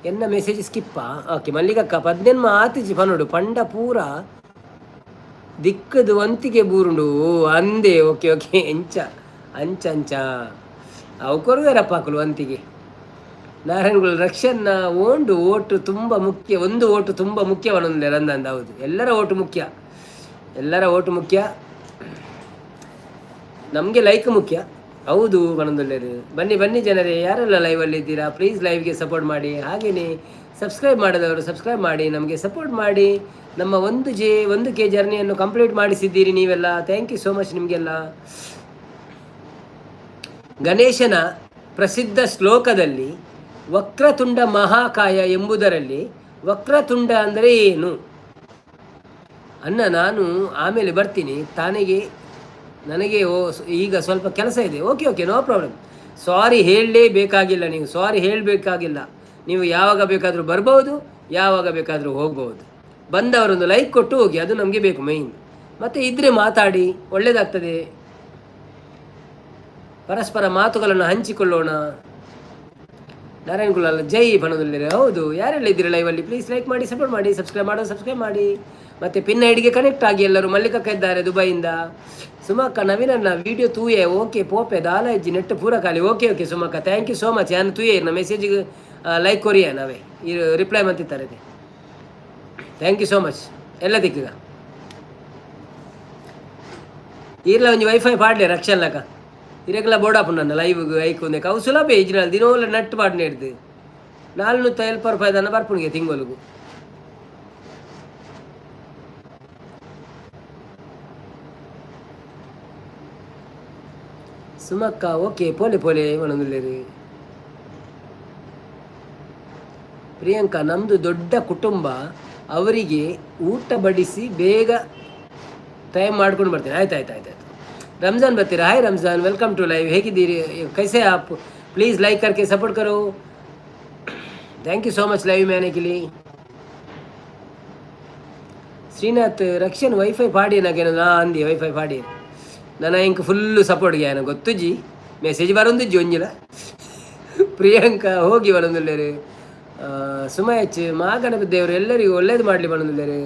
ಎನ್ನ ಮೆಸೇಜ್ ಸ್ಕಿಪ್ಪಾ? ಓಕೆ ಮಲ್ಲಿಗಕ್ಕ ಪದ್ನೆನ್ಮ ಆತಿಜಿ ಪನೋಡು ಪಂಡ ಪೂರ ದಿಕ್ಕದು ವಂತಿಗೆ ಬೂರುಂಡು ಅಂದೆ. ಓಕೆ ಓಕೆ, ಎಂಚ ಅಂಚ ಅಂಚ ಅವು ಕೊರುವೆರಪ್ಪ ಅಕುಲು ವಂತಿಗೆ. ನಾರಾಯಣಗುಳ ರಕ್ಷನ್ನ ಓಂಡು ಓಟು ತುಂಬ ಮುಖ್ಯ, ಒಂದು ಓಟು ತುಂಬ ಮುಖ್ಯವನೊಂದು ರಂದಂದ. ಹೌದು, ಎಲ್ಲರ ಓಟು ಮುಖ್ಯ, ಎಲ್ಲರ ಓಟು ಮುಖ್ಯ. ನಮಗೆ ಲೈಕ್ ಮುಖ್ಯ. ಹೌದು ಬನಂದೊಳ್ಳೆಯದು. ಬನ್ನಿ ಬನ್ನಿ ಜನರೇ, ಯಾರೆಲ್ಲ ಲೈವಲ್ಲಿ ಇದ್ದೀರಾ ಪ್ಲೀಸ್ ಲೈವ್ಗೆ ಸಪೋರ್ಟ್ ಮಾಡಿ. ಹಾಗೆಯೇ ಸಬ್ಸ್ಕ್ರೈಬ್ ಮಾಡದವರು ಸಬ್ಸ್ಕ್ರೈಬ್ ಮಾಡಿ, ನಮಗೆ ಸಪೋರ್ಟ್ ಮಾಡಿ. ನಮ್ಮ 1K ಜರ್ನಿಯನ್ನು ಕಂಪ್ಲೀಟ್ ಮಾಡಿಸಿದ್ದೀರಿ ನೀವೆಲ್ಲ. Thank you so much ನಿಮಗೆಲ್ಲ. ಗಣೇಶನ ಪ್ರಸಿದ್ಧ ಶ್ಲೋಕದಲ್ಲಿ ವಕ್ರತುಂಡ ಮಹಾಕಾಯ ಎಂಬುದರಲ್ಲಿ ವಕ್ರತುಂಡ ಅಂದರೆ ಏನು ಅನ್ನ? ನಾನು ಆಮೇಲೆ ಬರ್ತೀನಿ ತಾನೆಗೆ, ನನಗೆ ಈಗ ಸ್ವಲ್ಪ ಕೆಲಸ ಇದೆ. Okay okay, no problem. Sorry ಹೇಳಲೇಬೇಕಾಗಿಲ್ಲ ನೀವು, ಸಾರಿ ಹೇಳಬೇಕಾಗಿಲ್ಲ ನೀವು. ಯಾವಾಗ ಬೇಕಾದರೂ ಬರ್ಬೋದು, ಯಾವಾಗ ಬೇಕಾದರೂ ಹೋಗ್ಬೋದು. ಬಂದವರೊಂದು ಲೈಕ್ ಕೊಟ್ಟು ಹೋಗಿ, ಅದು ನಮಗೆ ಬೇಕು ಮೈನ್. ಮತ್ತು ಇದ್ದರೆ ಮಾತಾಡಿ, ಒಳ್ಳೆಯದಾಗ್ತದೆ. ಪರಸ್ಪರ ಮಾತುಗಳನ್ನು ಹಂಚಿಕೊಳ್ಳೋಣ. ನಾರಾಯಣ ಕುಲಾಲ್ ಜೈ ಬಣದಲ್ಲಿ. ಹೌದು, ಯಾರೆಲ್ಲ ಇದ್ದೀರಿ ಲೈವಲ್ಲಿ ಪ್ಲೀಸ್ ಲೈಕ್ ಮಾಡಿ, ಸಪೋರ್ಟ್ ಮಾಡಿ, ಸಬ್ಸ್ಕ್ರೈಬ್ ಮಾಡೋ ಸಬ್ಸ್ಕ್ರೈಬ್ ಮಾಡಿ. ಮತ್ತು ಪಿನ್ ಐಡಿಗೆ ಕನೆಕ್ಟ್ ಆಗಿ ಎಲ್ಲರೂ. ಮಲ್ಲಿಕಕ್ಕ ಇದ್ದಾರೆ ದುಬೈಯಿಂದ. ಸುಮಕ್ಕ ನವೀನಣ್ಣ ವೀಡಿಯೋ ತೂಯೆ. ಓಕೆ ಪೋಪೆ ದಾಲ ಇಜ್ಜಿ ನೆಟ್ ಪೂರ ಖಾಲಿ. ಓಕೆ ಓಕೆ ಸುಮಕ್ಕ, thank you so much. ಯಾನು ತೂಯೆ ಇರ್ನ ಮೆಸೇಜಿಗೆ ಲೈಕ್ ಕೊರಿಯ ನಾವೇ ಈ reply ಮಂತಿತ್ತಾರೆ. Thank you so much. ಎಲ್ಲ ದಿಕ್ಕಗ ಈರ್ಲ ಒಂಜಿ ವೈಫೈ ಪಾಡ್ಲೆ ರಕ್ಷಣಲಕ ಇರೆಗ್ಲ ಬೋಡಾಪು ನನ್ನ ಲೈವ್ ಐಕ್ ಒಂದೇ ಅವು ಸುಲಭ ಇಜ್ಜಿನ ದಿನೋಲ ನಟ್ಟು ಪಾಡ್ನೆ ಹಿಡ್ದು 470 ರೂಪಾಯಿ ದನ ಬರ್ಪುಣಿಗೆ ತಿಂಗೊಲುಗು. ಸುಮಕ್ಕ ಓಕೆ ಪೋಲೆ ಪೋಲೆ ಮನದುಲ್ಲೇರು. ಪ್ರಿಯಾಂಕಾ ನಮ್ಮದು ದೊಡ್ಡ ಕುಟುಂಬ, ಅವರಿಗೆ ಊಟ ಬಡಿಸಿ ಬೇಗ ಟೈಮ್ ಮಾಡ್ಕೊಂಡು ಬರ್ತೀನಿ. ಆಯ್ತು ಆಯ್ತು ಆಯ್ತು ಆಯ್ತು. रमज़ान ಬರ್ತೀರಾ? Hi Ramzan, welcome to live. ಹೇಗಿದ್ದೀರಿ? ಕೈಸೆ ಆಪ್? ಪ್ಲೀಸ್ ಲೈಕ್ करके सपोर्ट करो. Thank you so much live में आने के लिए. ಶ್ರೀನಾಥ್ ರಕ್ಷನ್ ವೈಫೈ ಪಾಡಿ ನಾಗೇನು ನಾ ಅಂದಿ ವೈಫೈ ಪಾಡಿ ನನ್ನ ಇಂಕ್ ಫುಲ್ಲು ಸಪೋರ್ಟ್ಗೆ ಏನ ಗೊತ್ತುಜಿ ಮೆಸೇಜ್ ಬರೊಂದುಜ್ಜಿ ಒಂಜಿಲ. ಪ್ರಿಯಾಂಕಾ ಹೋಗಿ ಬರೊಂದುಲ್ಲೇರು. ಸುಮಯಚ್ ಮಹಾಗಣಪತಿ ದೇವರು ಎಲ್ಲರಿಗೂ ಒಳ್ಳೇದು ಮಾಡಲಿ ಬರೊಂದುಲ್ಲೇರು.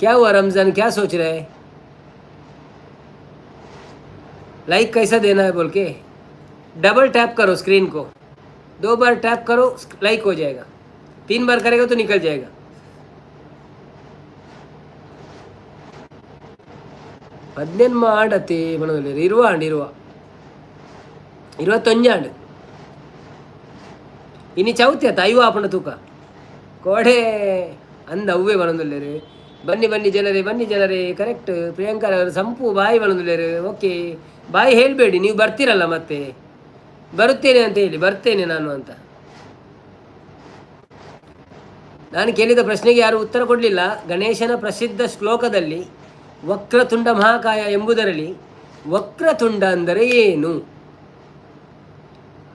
क्या हुआ रमजान, क्या सोच रहे हैं? लाइक कैसा देना है बोल के डबल टैप करो स्क्रीन को, 2 बार टैप करो लाइक हो जाएगा, 3 बार करेगा तो निकल जाएगा। 18 ಆಂಡತಿ ಪಣೊಂದುಲ್ಲೆರ್, 20 ಆಂಡ್, 20 21 ಆಂಡ್. ಇನಿ ಚೌತಿ ಅತ್ತ ಐವ ಆಪುಂಡ ತೂಕ ಕೋಡೆ ಅಂದ ಅವ್ವೆ ಪಣೊಂದುಲ್ಲೆರ್. ಬನ್ನಿ ಬನ್ನಿ ಜನರೇ, ಬನ್ನಿ ಜನರೇ. ಕರೆಕ್ಟ್ ಪ್ರಿಯಾಂಕಾ ಅವರು ಸಂಪು ಬಾಯಿ ಪಣೊಂದುಲ್ಲೆರ್. ಓಕೆ ಬಾಯಿ ಹೇಳಬೇಡಿ, ನೀವು ಬರ್ತೀರಲ್ಲ ಮತ್ತೆ, ಬರುತ್ತೇನೆ ಅಂತ ಹೇಳಿ, ಬರ್ತೇನೆ ನಾನು ಅಂತ. ನಾನು ಕೇಳಿದ ಪ್ರಶ್ನೆಗೆ ಯಾರು ಉತ್ತರ ಕೊಡಲಿಲ್ಲ. ಗಣೇಶನ ಪ್ರಸಿದ್ಧ ಶ್ಲೋಕದಲ್ಲಿ ವಕ್ರತುಂಡ ಮಹಾಕಾಯ ಎಂಬುದರಲ್ಲಿ ವಕ್ರತುಂಡ ಅಂದರೆ ಏನು?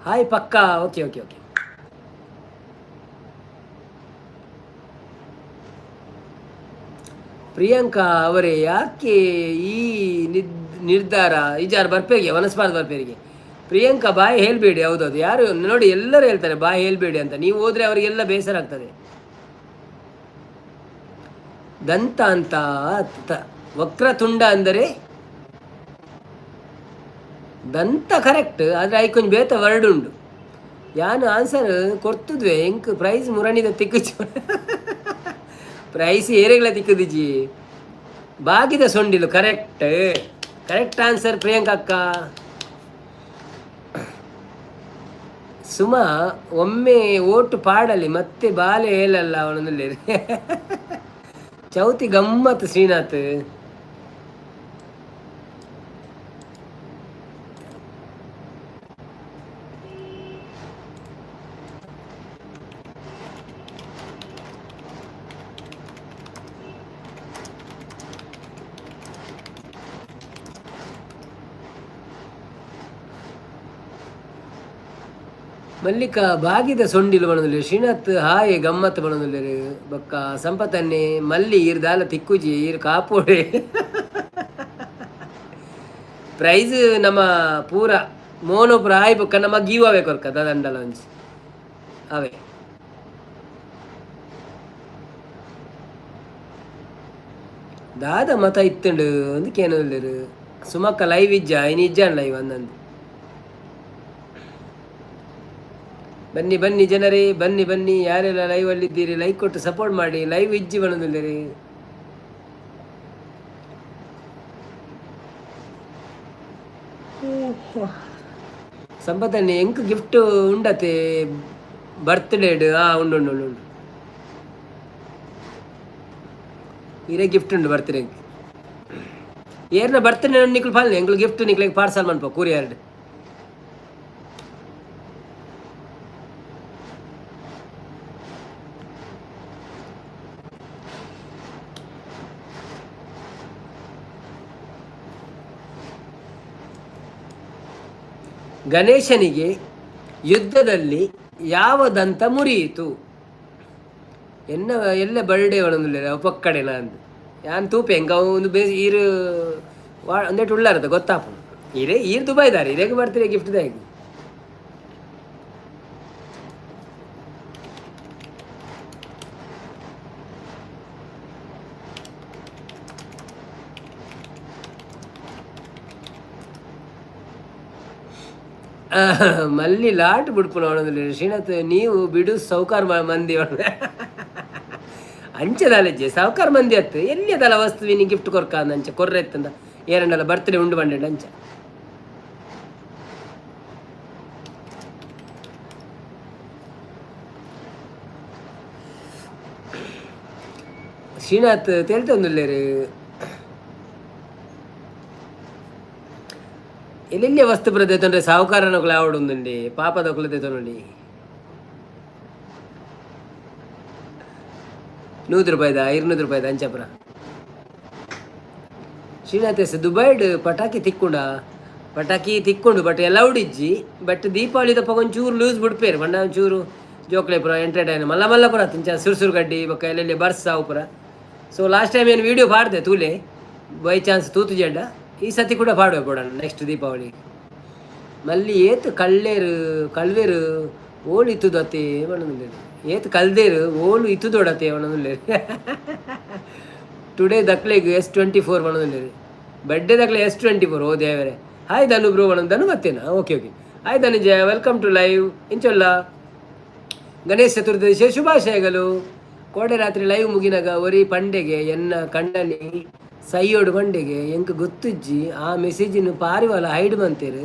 ಹಾಯ್ ಪಕ್ಕಾ, ಓಕೆ ಓಕೆ ಓಕೆ. ಪ್ರಿಯಾಂಕಾ ಅವರೇ ಯಾಕೆ ಈ ನಿರ್ಧಾರ ಇಜಾರ್ ಬರ್ಪೇರಿಗೆ ವನಸ್ಪಾದ ಬರ್ಪೇರಿಗೆ. ಪ್ರಿಯಾಂಕಾ ಬಾಯಿ ಹೇಳಬೇಡಿ. ಹೌದೌದು, ಯಾರು ನೋಡಿ ಎಲ್ಲರೂ ಹೇಳ್ತಾರೆ ಬಾಯಿ ಹೇಳಬೇಡಿ ಅಂತ. ನೀವು ಹೋದರೆ ಅವರಿಗೆಲ್ಲ ಬೇಸರ ಆಗ್ತದೆ. ದಂತ ಅಂತ ವಕ್ರತುಂಡ ಅಂದರೆ ದಂತ ಕರೆಕ್ಟ್, ಆದರೆ ಐಕೊಂಜಿ ಬೇತ ವರ್ಡ್ ಉಂಡು. ಯಾನು ಆನ್ಸರ್ ಕೊಡ್ತದ್ವೆ ಎಂಕ್ ಪ್ರೈಸ್ ಮುರಣಿದ ತಿಕ್ಕುಚಿ, ಪ್ರೈಸ್ ಏರೆಗಳ ತಿಕ್ಕುದಿಜಿ. ಬಾಗಿದ ಸೊಂಡಿಲು ಕರೆಕ್ಟ್, ಕರೆಕ್ಟ್ ಆನ್ಸರ್ ಪ್ರಿಯಾಂಕಾ ಅಕ್ಕ. ಸುಮಾ ಒಮ್ಮೆ ಓಟು ಪಾಡಲಿ ಮತ್ತೆ ಬಾಲೆ ಹೇಳಲ್ಲ ಅವನೊಂದು. ಚೌತಿ ಗಮ್ಮತ್ ಶ್ರೀನಾಥ್. ಮಲ್ಲಿಕ ಬಾಗಿದ ಸೊಂಡಿಲು ಬಣದುಲ್ಲೆರ್. ಶ್ರೀನಾಥ್ ಹಾಯ್ ಗಮ್ಮತ್ ಬಣದುಲ್ಲೆರ್. ಬೊಕ್ಕ ಸಂಪತನ್ನೆ ಮಲ್ಲಿ ಈರ್ ದಾಲ ತಿಕ್ಕುಜಿ ಈರ್ ಕಾಪೋಡೆ. ಪ್ರೈಸ್ ನಮ್ಮ ಪೂರ ಮೋನೋಪುರ ಆಯ್ ಬೊಕ್ಕ ನಮ್ಮ ಗೀವ್ ಅವೇ ಕೊರ್ಕ ದಂಡಲ ಒಂಜಿ ಅವೇ. ದಾದ ಮತ ಇತ್ತುಂಡು ಅಂದ್ ಸುಮಕ್ಕ ಲೈವ್ ಇಜ್ಜ ಇನಿ ಇಜ್ಜಾನ್ ಲೈವ್ ಅಂದಂದು. ಬನ್ನಿ ಬನ್ನಿ ಜನರೇ, ಬನ್ನಿ ಬನ್ನಿ. ಯಾರೆಲ್ಲ ಲೈವ್ ಅಲ್ಲಿದ್ದೀರಿ ಲೈಕ್ ಕೊಟ್ಟು ಸಪೋರ್ಟ್ ಮಾಡಿ. ಲೈವ್ ಇಜ್ಜಿ ಬಣ್ಣದಿಲ್ಲರಿ. ಸಂಪತ್ತಣ್ಣೆ ಎಂಕ್ ಗಿಫ್ಟ್ ಉಂಡತೆ ಬರ್ತ್ಡೇಡ್? ಆ ಉಂಡು ಉಂಡು ಉಂಡು ಉಂಡು, ಇರೇ ಗಿಫ್ಟ್ ಉಂಡು ಬರ್ತ್ಡೇ. ಏರ್ನ ಬರ್ತ್ಡೇ ನಿಕ್ಲು ಫಾಲ್ನೆ ಎಂಕ್ಲು ಗಿಫ್ಟ್ ನಿಕ್ಲೆಗ್ ಪಾರ್ಸಲ್ ಮನ್ಪ ಕೂರಿಯರ್ಡ್. ಗಣೇಶನಿಗೆ ಯುದ್ಧದಲ್ಲಿ ಯಾವ ದಂತ ಮುರಿಯಿತು? ಎನ್ನ ಎಲ್ಲ ಬರ್ಡೇ ಒಣಂದುಲ್ಲೆರ್ ಅವು ಪೊಕ್ಕಡೆನ ಅಂದ್ ಯಾನ್ ತೂಪೆ ಎಂಕ್ ಅವು ಒಂದು ಬೇಸ್ ಈರ್ ಒಂದೇಟ್ ಉಳ್ಳಾರದ ಗೊತ್ತಾಪುಂಡು. ಈರೇ ಈರ್ ದುಬೈದಾರ್, ಇರೇಗ್ ಬರ್ತೀರಿ ಗಿಫ್ಟ್ ದಾಯೆಗ್? ಮಲ್ಲಿ ಲಾಟ್ ಬುಡ್ಪುನ ಒಣಂದುಲ್ಲೆರ್. ಶ್ರೀನಾಥ್ ನೀವು ಬಿಡು ಸೌಕಾರ್ ಮಂದಿ ಅಂಚದಾಲಜ್ಜೆ ಸಾವುಕಾರ ಮಂದಿ ಅತ್ತು ಎಲ್ಲಿ ಅದಲ್ಲ ವಸ್ತುವಿನಿ ಗಿಫ್ಟ್ ಕೊರ್ಕ ಅಂಚ ಕೊರ್ರೆ ಎತ್ತಂದ ಏರಂಡಲ ಬರ್ತ್ಡೇ ಉಂಡು ಬಂಡೆ ಅಂಚ. ಶ್ರೀನಾಥ್ ತೇಲ್ತೊಂದುಲ್ಲೆರ್. ಎಲ್ಲೆಲ್ಲಿ ವಸ್ತು ಪೂರ ದೆತೊಂಡ್ರೆ ಸಾಹುಕಾರನಕುಲು ಆವೊಡುಂದುಂಡೆ ಪಾಪದಕುಲು ದೆತೊನೊಲಿ. 100 ರೂಪಾಯಿದ 200 ರೂಪಾಯಿದ ಅಂಚಪುರ. ಶ್ರೀನಾಥ್ ಎಸ್ ದುಬೈಡ್ ಪಟಾಕಿ ತಿಕ್ಕುಂಡ? ಪಟಾಕಿ ತಿಕ್ಕೊಂಡು ಬಟ್ ಅಲೌಡ್ ಇಜ್ಜಿ. ಬಟ್ ದೀಪಾವಳಿ ದಪ್ಪ ಒಂಚೂರು ಲೂಸ್ ಬಿಡ್ಪೇರು ಪಂಡ ಒಂಚೂರು ಜೋಕ್ಲೆ ಪೂರ ಎಂಟರ್ಟೈನ್ ಮಲ್ಲ ಮಲ್ಲ ಪೂರ ಇಂಚ ಸುರು ಸುರು ಗಡ್ಡಿ ಬೊಕ್ಕ ಎಲ್ಲೆಲ್ಲಿ ಬರ್ಸ್ ಅವು ಪೂರ. ಸೊ ಲಾಸ್ಟ್ ಟೈಮ್ ಏನು ವೀಡಿಯೋ ಪಾಡ್ದೆ ತೂಲೆ ಬೈ ಚಾನ್ಸ್ ತೂತು ಜಂಡ ಈ ಸತಿ ಕೂಡ ಪಾಡುವೆ ಬೋಡಣ ನೆಕ್ಸ್ಟ್ ದೀಪಾವಳಿ. ಮಲ್ಲಿ ಏತ್ ಕಳ್ಳೇರು ಕಳ್ವೆರು ಓಲು ಇತ್ತುದತ್ತೆ ಪಂಡೊಂದುಲ್ಲೆರ್. ಏತ್ ಕಲ್ದೇರು ಓಲು ಇತ್ತುದೊಡತೆ ಪಂಡೊಂದುಲ್ಲೆರ್. Today ದಕ್ಲೆಗ್ S24 ಪನೊಂದುಲ್ಲೆರ್. Birthday ದಕ್ಲೆ S24. ಓ ದೇವರೆ! Hi Dhanu bro ಪನೊಂದು. Dhanu ಬತ್ತೇನಾ? Okay okay. Hi Dhananjaya, welcome to live. ಇಂಚೊಲ್ಲ? Ganesha ಚತುರ್ದಶಿ ಶುಭಾಶಯಗಳು. ಕೋಡೆ ರಾತ್ರಿ ಲೈವ್ ಮುಗಿನಾಗ ಒರಿ ಪಂಡೆಗೆ, ಎನ್ನ ಕಂಡನಿ ಸೈಯೋಡು ಪಂಡೆಗೆ. ಎಂಕ್ ಗೊತ್ತುಜ್ಜಿ, ಆ ಮೆಸೇಜಿನ ಪಾರಿವಾಲ ಹೈಡ್ ಮಂತೇರು,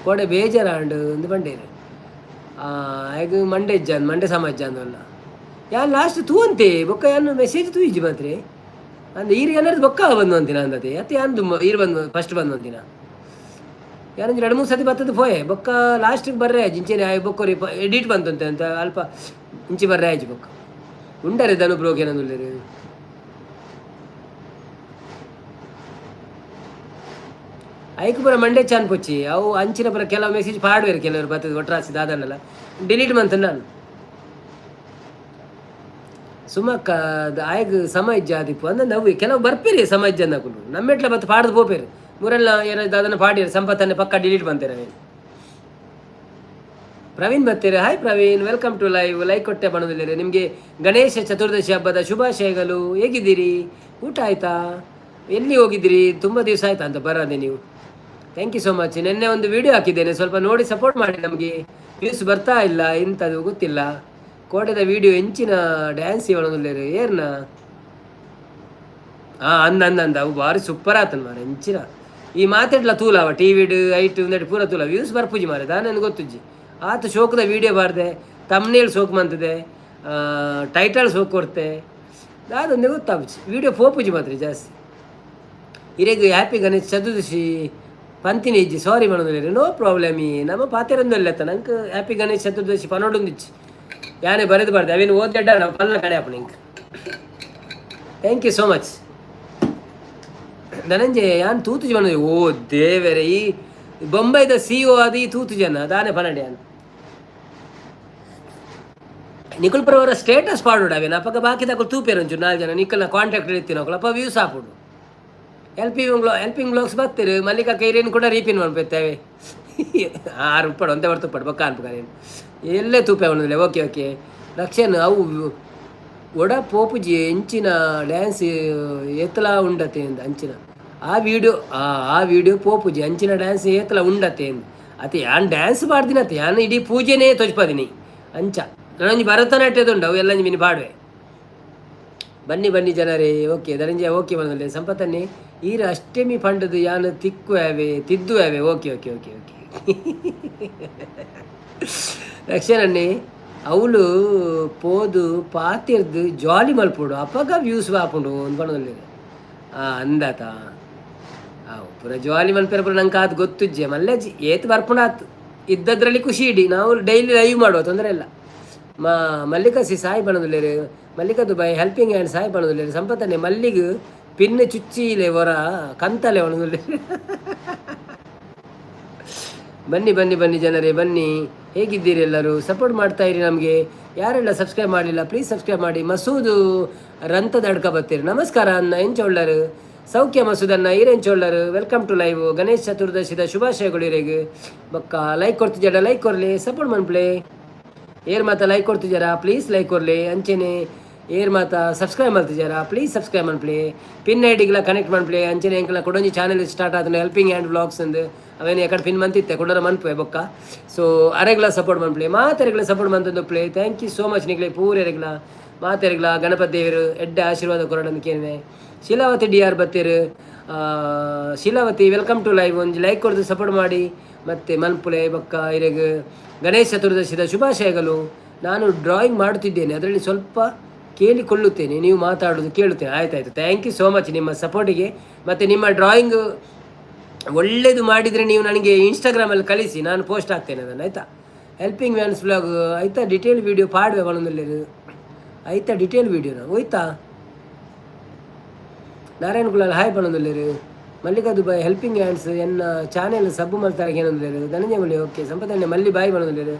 ಕೋಡೆ ಬೇಜಾರಾಂಡು ಅಂದ್ ಪಂಡೇರು. ಆಯ್ಗ್ ಮಂಡೆ ಇಜ್ಜಾನ್, ಮಂಡೆ ಸಮಾಜ ಅಂದಲ್ಲ. ಯಾನ್ ಲಾಸ್ಟ್ ತೂವಂತೆ ಬೊಕ್ಕ ಯಾನ್ ಮೆಸೇಜ್ ತೂಯಿಜಿ ಮಾತ್ರೆ ಅಂದ್. ಈರ್ ಏನಾದ್ರು ಬೊಕ್ಕ ಬಂದು ಅಂತಿನ ಅಂದತೆ ಅತ್ತೆ. ಯಾನ್ ದುಮ್ಮ ಈರ್ ಬಂದು ಫಸ್ಟ್ ಬಂದು ಅಂತಿನ. ಯಾನೊಂಜಿ ರಡ್ಡ್ ಮೂರು ಸತಿ ಬತ್ತದ ಪೋಯೆ. ಬೊಕ್ಕ ಲಾಸ್ಟಿಗೆ ಬರ್ರೆ ಆಯ್ಜಿ. ಇಂಚೆನೆ ಆಯ್ ಬೊಕ್ಕ ಎಡಿಟ್ ಬಂತಂತೆ ಅಂತ ಅಲ್ಪ ಇಂಚಿ ಬರ್ರೆ ಆಯ್ಜಿ. ಬೊಕ್ಕ ಉಂಡರೆ ಧನು ಬ್ರೋಗ್ ಏನಂದುಲ್ಲೆರ್? ಐಕ್ ಪೂರ ಮಂಡೆ ಚಾನ್ ಪೊಚ್ಚಿ. ಅವು ಅಂಚಿನ ಪೂರ ಕೆಲವು ಮೆಸೇಜ್ ಪಾಡುವೆರ್. ಕೆಲವರು ಬತ್ತದ ಒಟ್ರಾಸಿ ದಾದನ್ನಲ್ಲ ಡಿಲೀಟ್ ಮಂತ ನಾನು. ಸುಮಕ್ಕ ಆಯಗ್ ಸಮ ಇಜ್ಜ ಆದಿಪ್ಪು ಅಂದಂದು. ಅವು ಕೆಲವು ಬರ್ಪೇರಿ ಸಮ ಇಜ್ಜ ಅಂದಕುಲು. ನಮ್ಮೆಟ್ಲ ಬತ್ತು ಪಾಡ್ದು ಪೋಪೇರು. ಮುರೆಲ್ಲ ಏನ ದಾದನ ಪಾಡಿಯರು, ಸಂಪತ್ತನ್ನೆ ಪಕ್ಕ ಡಿಲೀಟ್ ಬಂತೇರೆ. ಪ್ರವೀಣ್ ಬರ್ತೀರಿ. Hi Praveen, welcome to live. Like ಕೊಟ್ಟೆ ಬಣ್ಣದಲ್ಲಿರಿ. ನಿಮಗೆ ಗಣೇಶ ಚತುರ್ದಶಿ ಹಬ್ಬದ ಶುಭಾಶಯಗಳು. ಹೇಗಿದ್ದೀರಿ? ಊಟ ಆಯ್ತಾ? ಎಲ್ಲಿ ಹೋಗಿದ್ದೀರಿ? ತುಂಬ ದಿವಸ ಆಯ್ತಾ ಅಂತ ಬರೋದೆ ನೀವು. Thank you so much. ನಿನ್ನೆ ಒಂದು ವಿಡಿಯೋ ಹಾಕಿದ್ದೇನೆ, ಸ್ವಲ್ಪ ನೋಡಿ ಸಪೋರ್ಟ್ ಮಾಡಿ. ನಮಗೆ ವ್ಯೂಸ್ ಬರ್ತಾ ಇಲ್ಲ, ಎಂಥದ್ದು ಗೊತ್ತಿಲ್ಲ. ಕೋಟೆದ ವಿಡಿಯೋ ಎಂಚಿನ ಡ್ಯಾನ್ಸ್ ಇವಳೊಂದು ಏರ್ನ ಹಾಂ ಅಂದ ಅಂದ ಅಂದ. ಅವು ಭಾರಿ ಸೂಪರ್ ಆತನ ಮಾರೆ. ಎಂಚಿನ ಈ ಮಾತಾಡ್ಲ ತೂಲವ ಟಿವಿಡ್ ಐಟ್ ಒಂದೆರಡು ಪೂರ ತೂಲ. ವ್ಯೂಸ್ ಬರ್ಪುಜಿ ಮಾರೆ, ದಾನ ಗೊತ್ತುಜ್ಜಿ. ಆತ ಶೋಕದ ವಿಡಿಯೋ ಬಾರ್ದೆ, ತಮ್ನೇಲ್ ಸೋಕ್ ಮಂತದೆ, ಟೈಟಲ್ ಸೋಕ್ ಕೊಡ್ತೆ, ದಾದೊಂದೇ ಗೊತ್ತಾಪುಜಿ. ವಿಡಿಯೋ ಪೋಪುಜಿ ಮಾತ್ರ ಜಾಸ್ತಿ. ಇರೆಗ್ ಹ್ಯಾಪಿ ಗಣೇಶ್ ಚತುರ್ದಶಿ ಪಂತಿನ ಇಜ್ಜಿ, ಸಾರಿ ಪನೊಂದುಲ್ಲೆರ್. No problem. ಈ ನಮ್ಮ ಪಾತೆರೊಂದುಲ್ಲೆತ್ತ. ನಂಕ್ ಹ್ಯಾಪಿ ಗಣೇಶ್ ಚತುರ್ದಶಿ ಪನೊಡೊಂದಿಚ್ಚಿ. ಯಾನೆ ಬರೆದು ಬಾರ್ದೆ, ಅವೇನು ಓದ್ದೆಡ್ಡ ನಾವು ಪಲ್ಲ ಕಡೆ ಆಪುಂಡು ink. Thank you so much Dhananjaya. ಯಾನ್ ತೂತು ಜನ. ಓ ದೇವರೇ, ಈ ಬೊಂಬೈದ ಸಿಇಒ ಅದು ಈ ತೂತು ಜನ ದಾನೆ ಪನಡೆ. ಯಾನ್ ನಿಕುಲ್ ಪ್ರವರ ಸ್ಟೇಟಸ್ ಪಾಡೋಡು ಅವೇನು. ಅಪಗ ಬಾಕಿದಕುಲು ತೂಪೇರು ಒಂಚೂರು ನಾಲ್ಕು ಜನ. ನಿಕಲ್ನ ಕಾಂಟ್ಯಾಕ್ಟ್ ಇತ್ತಿನಕುಲು ಅಪ್ಪ ವ್ಯೂಸ್ ಆಪುಂಡು. Helping helping blogs ಬರ್ತೀರಿ. ಮಲ್ಲಿಕಾ ಕೈರೇನು ಕೂಡ ರೀಪಿನ್ ಮನ್ಪೆತ್ತೇವೆ. ಆರು ಉಪ್ಪಡು ಒಂದೇ ಬರ್ತು ಉಪ್ಪಡು ಬೊಕ್ಕ ಅನ್ಪುಗ ನೀನು ಎಲ್ಲೇ ತೂಪೆ ಅವನಿಲ್ಲ. ಓಕೆ ಓಕೆ ರಕ್ಷನ್ ಅವು ಒಡ ಪೋಪುಜಿ. ಎಂಚಿನ ಡ್ಯಾನ್ಸ್ ಏತಲ ಉಂಡತೆ ಅಂದ್ ಅಂಚಿನ ಆ ವಿಡಿಯೋ ಆ ಆ ವಿಡಿಯೋ ಪೋಪುಜಿ. ಅಂಚಿನ ಡ್ಯಾನ್ಸ್ ಏತಲ ಉಂಡತೆ ಅಂದ್. ಅತೆ ಯಾನ್ ಡ್ಯಾನ್ಸ್ ಪಾಡ್ದಿನತೆ, ಯಾನ್ ಇಡೀ ಪೂಜೆನೇ ತೊಜ್ಪದಿನಿ. ಅಂಚ ನಾನೊಂಜಿ ಭರತನಾಟ್ಯದುಂಡು, ಅವು ಎಲ್ಲ ಮಿನಿ ಪಾಡುವೆ. ಬನ್ನಿ ಬನ್ನಿ ಜನರೇ. ಓಕೆ ಧನಂಜಯ, ಓಕೆ ಬಂದಲ್ಲಿ. ಸಂಪತ್ತನ್ನಿ ಈರ ಅಷ್ಟಮಿ ಪಂಡದು ಯಾನ್ ತಿಕ್ಕು ಆವೆ ತಿದ್ದು ಆವೆ. Okay okay okay okay ರಕ್ಷಣನ್ನಿ ಅವಳು ಪೋದು ಪಾತಿರ್ದು ಜಾಲಿ ಮಲ್ಪೊಡು, ಅಪಗ ವ್ಯೂಸ್ ಆಪುಂಡು ಒಂದು ಪಣದಲ್ಲಿ. ಅಂದಾತ ಅವು ಪೂರ ಜಾಲಿ ಮಲ್ಪೆರ ಪೂರ. ನಂಗೆ ಅದು ಗೊತ್ತುಜ್ಜೆ ಮಲ್ಲೆಜ್ಜಿ. ಏತ್ ಬರ್ಪುಂಡು ಆತು, ಇದ್ದದ್ರಲ್ಲಿ ಖುಷಿ ಇಡಿ. ನಾವು ಡೈಲಿ ಲೈವ್ ಮಾಡುವ, ತೊಂದರೆ ಇಲ್ಲ. ಮಾ ಮಲ್ಲಿಕಾ ಸಿ ಸಾಯಿ ಬಣದುಲ್ಲೇರು. Mallika Dubai helping hand Sai ಬಣದುಲ್ಲೇರು. ಸಂಪತ್ತನ್ನೆ ಮಲ್ಲಿಗ್ ಪಿನ್ ಚುಚ್ಚಿಲೆ ಹೊರ ಕಂತಲೆ ಒಣದುಲ್ಲೇರು. ಬನ್ನಿ ಬನ್ನಿ ಬನ್ನಿ ಜನರೇ ಬನ್ನಿ. ಹೇಗಿದ್ದೀರಿ ಎಲ್ಲರೂ? ಸಪೋರ್ಟ್ ಮಾಡ್ತಾ ಇರಿ ನಮಗೆ. ಯಾರೆಲ್ಲ ಸಬ್ಸ್ಕ್ರೈಬ್ ಮಾಡಲಿಲ್ಲ, ಪ್ಲೀಸ್ ಸಬ್ಸ್ಕ್ರೈಬ್ ಮಾಡಿ. ಮಸೂದು ರಂತದ ಅಡ್ಕ ಬರ್ತೀರಿ. ನಮಸ್ಕಾರ ಅನ್ನ, ಎಂಚೊಳ್ಳರು? ಸೌಖ್ಯ ಮಸೂದನ್ನ, ಈರೆಂಚೊಳ್ಳರು? Welcome to live. Ganesha ಚತುರ್ದಶಿದ ಶುಭಾಶಯಗಳು ಇರೆಗ್. ಬೊಕ್ಕ ಲೈಕ್ ಕೊಡ್ತಿಜಡ ಲೈಕ್ ಕೊರ್ಲಿ, ಸಪೋರ್ಟ್ ಮನ್ಪ್ಲೆ. ಏರ್ ಮಾತ ಲೈಕ್ ಕೊಡ್ತಿದ್ದಾರಾ, ಪ್ಲೀಸ್ ಲೈಕ್ ಕೊರ್ಲಿ. ಅಂಚೆನೆ ಏರ್ ಮಾತ ಸಬ್ಸ್ಕ್ರೈಬ್ ಮಾಡ್ತಿದ್ದಾರಾ, ಪ್ಲೀಸ್ ಸಬ್ಸ್ಕ್ರೈಬ್ ಮನ್ಪ್ಲೆ. ಪಿನ್ ಐಡಿಗ್ಲ ಕನೆಕ್ಟ್ ಮನ್ಪ್ಲೆ. ಅಂಚೆನೆ ಎಂಕಲ ಕೊಡೊಂಜಿ ಚಾನೆಲ್ ಸ್ಟಾರ್ಟ್ ಆದ, helping hand vlogs ಅಂದ್. ಅವೇನು ಎಕಡೆ ಪಿನ್ ಮಂತಿತ್ತೆ ಕೊಡರ ಮನ್ಪೆ ಬೊಕ್ಕ. ಸೊ ಅರೆಗ್ಲ ಸಪೋರ್ಟ್ ಮನ್ಪ್ಲೆ, ಮಾತೆರೆಗ್ಲ ಸಪೋರ್ಟ್ ಮಂತೊಂದು. Thank you so much ನಿಕ್ಲೆ ಪೂರೆರೆಗ್ಲ ಮಾತೆರೆಗ್ಲ ಗಣಪತಿ ದೇವರು ಎಡ್ಡೆ ಆಶೀರ್ವಾದ ಕೊರಡಂದು ಕೇಳಿದೆ. ಶೀಲಾವತಿ ಡಿ ಆರ್ ಬತ್ತೀರು. Sheelavathi, welcome to live. ಒಂಜಿ ಲೈಕ್ ಕೊಡ್ದು ಸಪೋರ್ಟ್ ಮಾಡಿ ಮತ್ತೆ ಮನ್ಪುಲೆ. ಬೊಕ್ಕ ಇರೆಗ್ ಗಣೇಶ ಚತುರ್ದಶಿದ ಶುಭಾಶಯಗಳು. ನಾನು ಡ್ರಾಯಿಂಗ್ ಮಾಡುತ್ತಿದ್ದೇನೆ, ಅದರಲ್ಲಿ ಸ್ವಲ್ಪ ಕೇಳಿಕೊಳ್ಳುತ್ತೇನೆ, ನೀವು ಮಾತಾಡೋದು ಕೇಳುತ್ತೇನೆ. ಆಯ್ತಾಯ್ತು, thank you so much ನಿಮ್ಮ ಸಪೋರ್ಟಿಗೆ. ಮತ್ತು ನಿಮ್ಮ ಡ್ರಾಯಿಂಗ್ ಒಳ್ಳೇದು ಮಾಡಿದರೆ ನೀವು ನನಗೆ ಇನ್ಸ್ಟಾಗ್ರಾಮಲ್ಲಿ ಕಳಿಸಿ, ನಾನು ಪೋಸ್ಟ್ ಹಾಕ್ತೇನೆ ಅದನ್ನು, ಆಯಿತಾ? Helping vans blog ಆಯ್ತಾ? ಡಿಟೇಲ್ ವೀಡಿಯೋ ಪಾಡುವೆ ಒಂದೊಂದಲ್ಲಿ ಆಯ್ತಾ? ಡಿಟೇಲ್ ವೀಡಿಯೋನ ಹೋಯ್ತಾ? ನಾರಾಯಣ ಕುಲಾಲ್ ಹಾಯ್ ಪಣೊಂದುಲ್ಲೆರ್. ಮಲ್ಲಿಕಾ Dubai helping hands ಎನ್ನ ಚಾನೆಲ್ ಸಬ್ಬು ಮಲ್ತಾರ ಏನೊಂದುಲ್ಲೆರ್. ಧನಂಜಯ ಮಲ್ಲಿ ಓಕೆ. ಸಂಪದನ್ನೆ ಮಲ್ಲಿ ಬಾಯ್ ಪಣೊಂದುಲ್ಲೆರ್.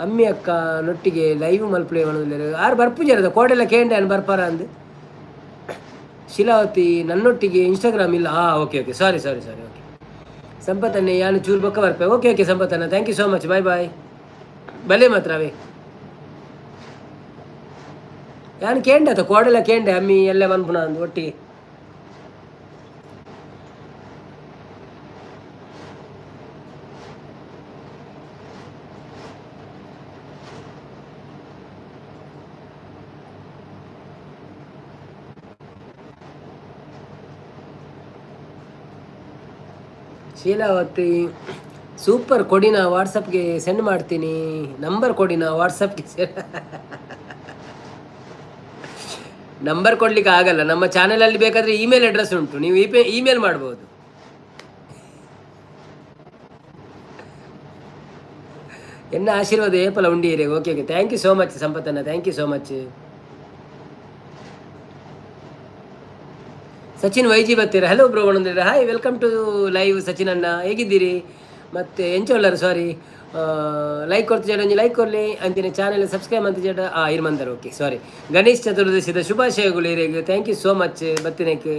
ಅಮ್ಮಿ ಅಕ್ಕ ನೊಟ್ಟಿಗೆ ಲೈವ್ ಮಲ್ಪುಲೆ ಪಣೊಂದುಲ್ಲೆರ್. ಆರು ಬರ್ಪುಜಾರದ ಕೋಡೆಲ್ಲ ಕೇಂಡೆ ಅನ್ ಬರ್ಪಾರ ಅಂದ್. ಶೀಲಾವತಿ ನನ್ನೊಟ್ಟಿಗೆ ಇನ್ಸ್ಟಾಗ್ರಾಮ್ ಇಲ್ಲ. ಹಾಂ, okay okay, sorry sorry sorry. Okay ಸಂಪತ್ತನ್ನೆ ಯಾನು ಚೂರು ಬೊಕ್ಕ ಬರ್ಪೆ. ಓಕೆ ಓಕೆ ಸಂಪತ್ತನ್ನ, thank you so much, bye bye. ಬಲೆ ಮಾತ್ರ ಅವೇ ಯಾನು ಕೇಂಡೆ ಆತ ಕೋಡೆಲ್ಲ ಕೇಂಡೆ ಅಮ್ಮಿ ಎಲ್ಲ ಮನ್ಪುನ ಅಂದ್ ಒಟ್ಟಿಗೆ. ಶೀಲಾವತಿ ಸೂಪರ್ ಕೊಡಿನ ವಾಟ್ಸಪ್ಗೆ ಸೆಂಡ್ ಮಾಡ್ತೀನಿ, ನಂಬರ್ ಕೊಡಿನ ವಾಟ್ಸಪ್ಗೆ. ನಂಬರ್ ಕೊಡ್ಲಿಕ್ಕೆ ಆಗಲ್ಲ. ನಮ್ಮ ಚಾನೆಲಲ್ಲಿ ಬೇಕಾದರೆ ಇಮೇಲ್ ಅಡ್ರೆಸ್ ಉಂಟು, ನೀವು ಇಮೇಲ್ ಮಾಡ್ಬೋದು. ಎನ್ನ ಆಶೀರ್ವಾದ ಏಪಲ ಉಂಡಿಯರೆ. Okay okay, thank you so much ಸಂಪತ್ತನ್ನ, thank you so much. Sachin YG ಬರ್ತೀರಾ? ಹಲೋ ಬ್ರೋ ಒಂದೊಂದಿರ, hi, welcome to live Sachin ಅಣ್ಣ, ಹೇಗಿದ್ದೀರಿ? ಮತ್ತು ಎಂಚೊಲ್ಲರು ಸಾರಿ, ಲೈಕ್ ಕೊಡ್ತು ಜಡ ಒಂಜಿ ಲೈಕ್ ಕೊರ್ಲಿ ಅಂಚಿನ ಚಾನೆಲ್ ಸಬ್ಸ್ಕ್ರೈಬ್ ಅಂತ ಜಡ ಆ ಇರ್ಮಂದರ್. ಓಕೆ ಸಾರಿ, ಗಣೇಶ್ ಚತುರ್ದಶಿದ ಶುಭಾಶಯಗಳು ಇರೆಗ್, thank you so much ಬತ್ತಿನಕ್ಕೆ.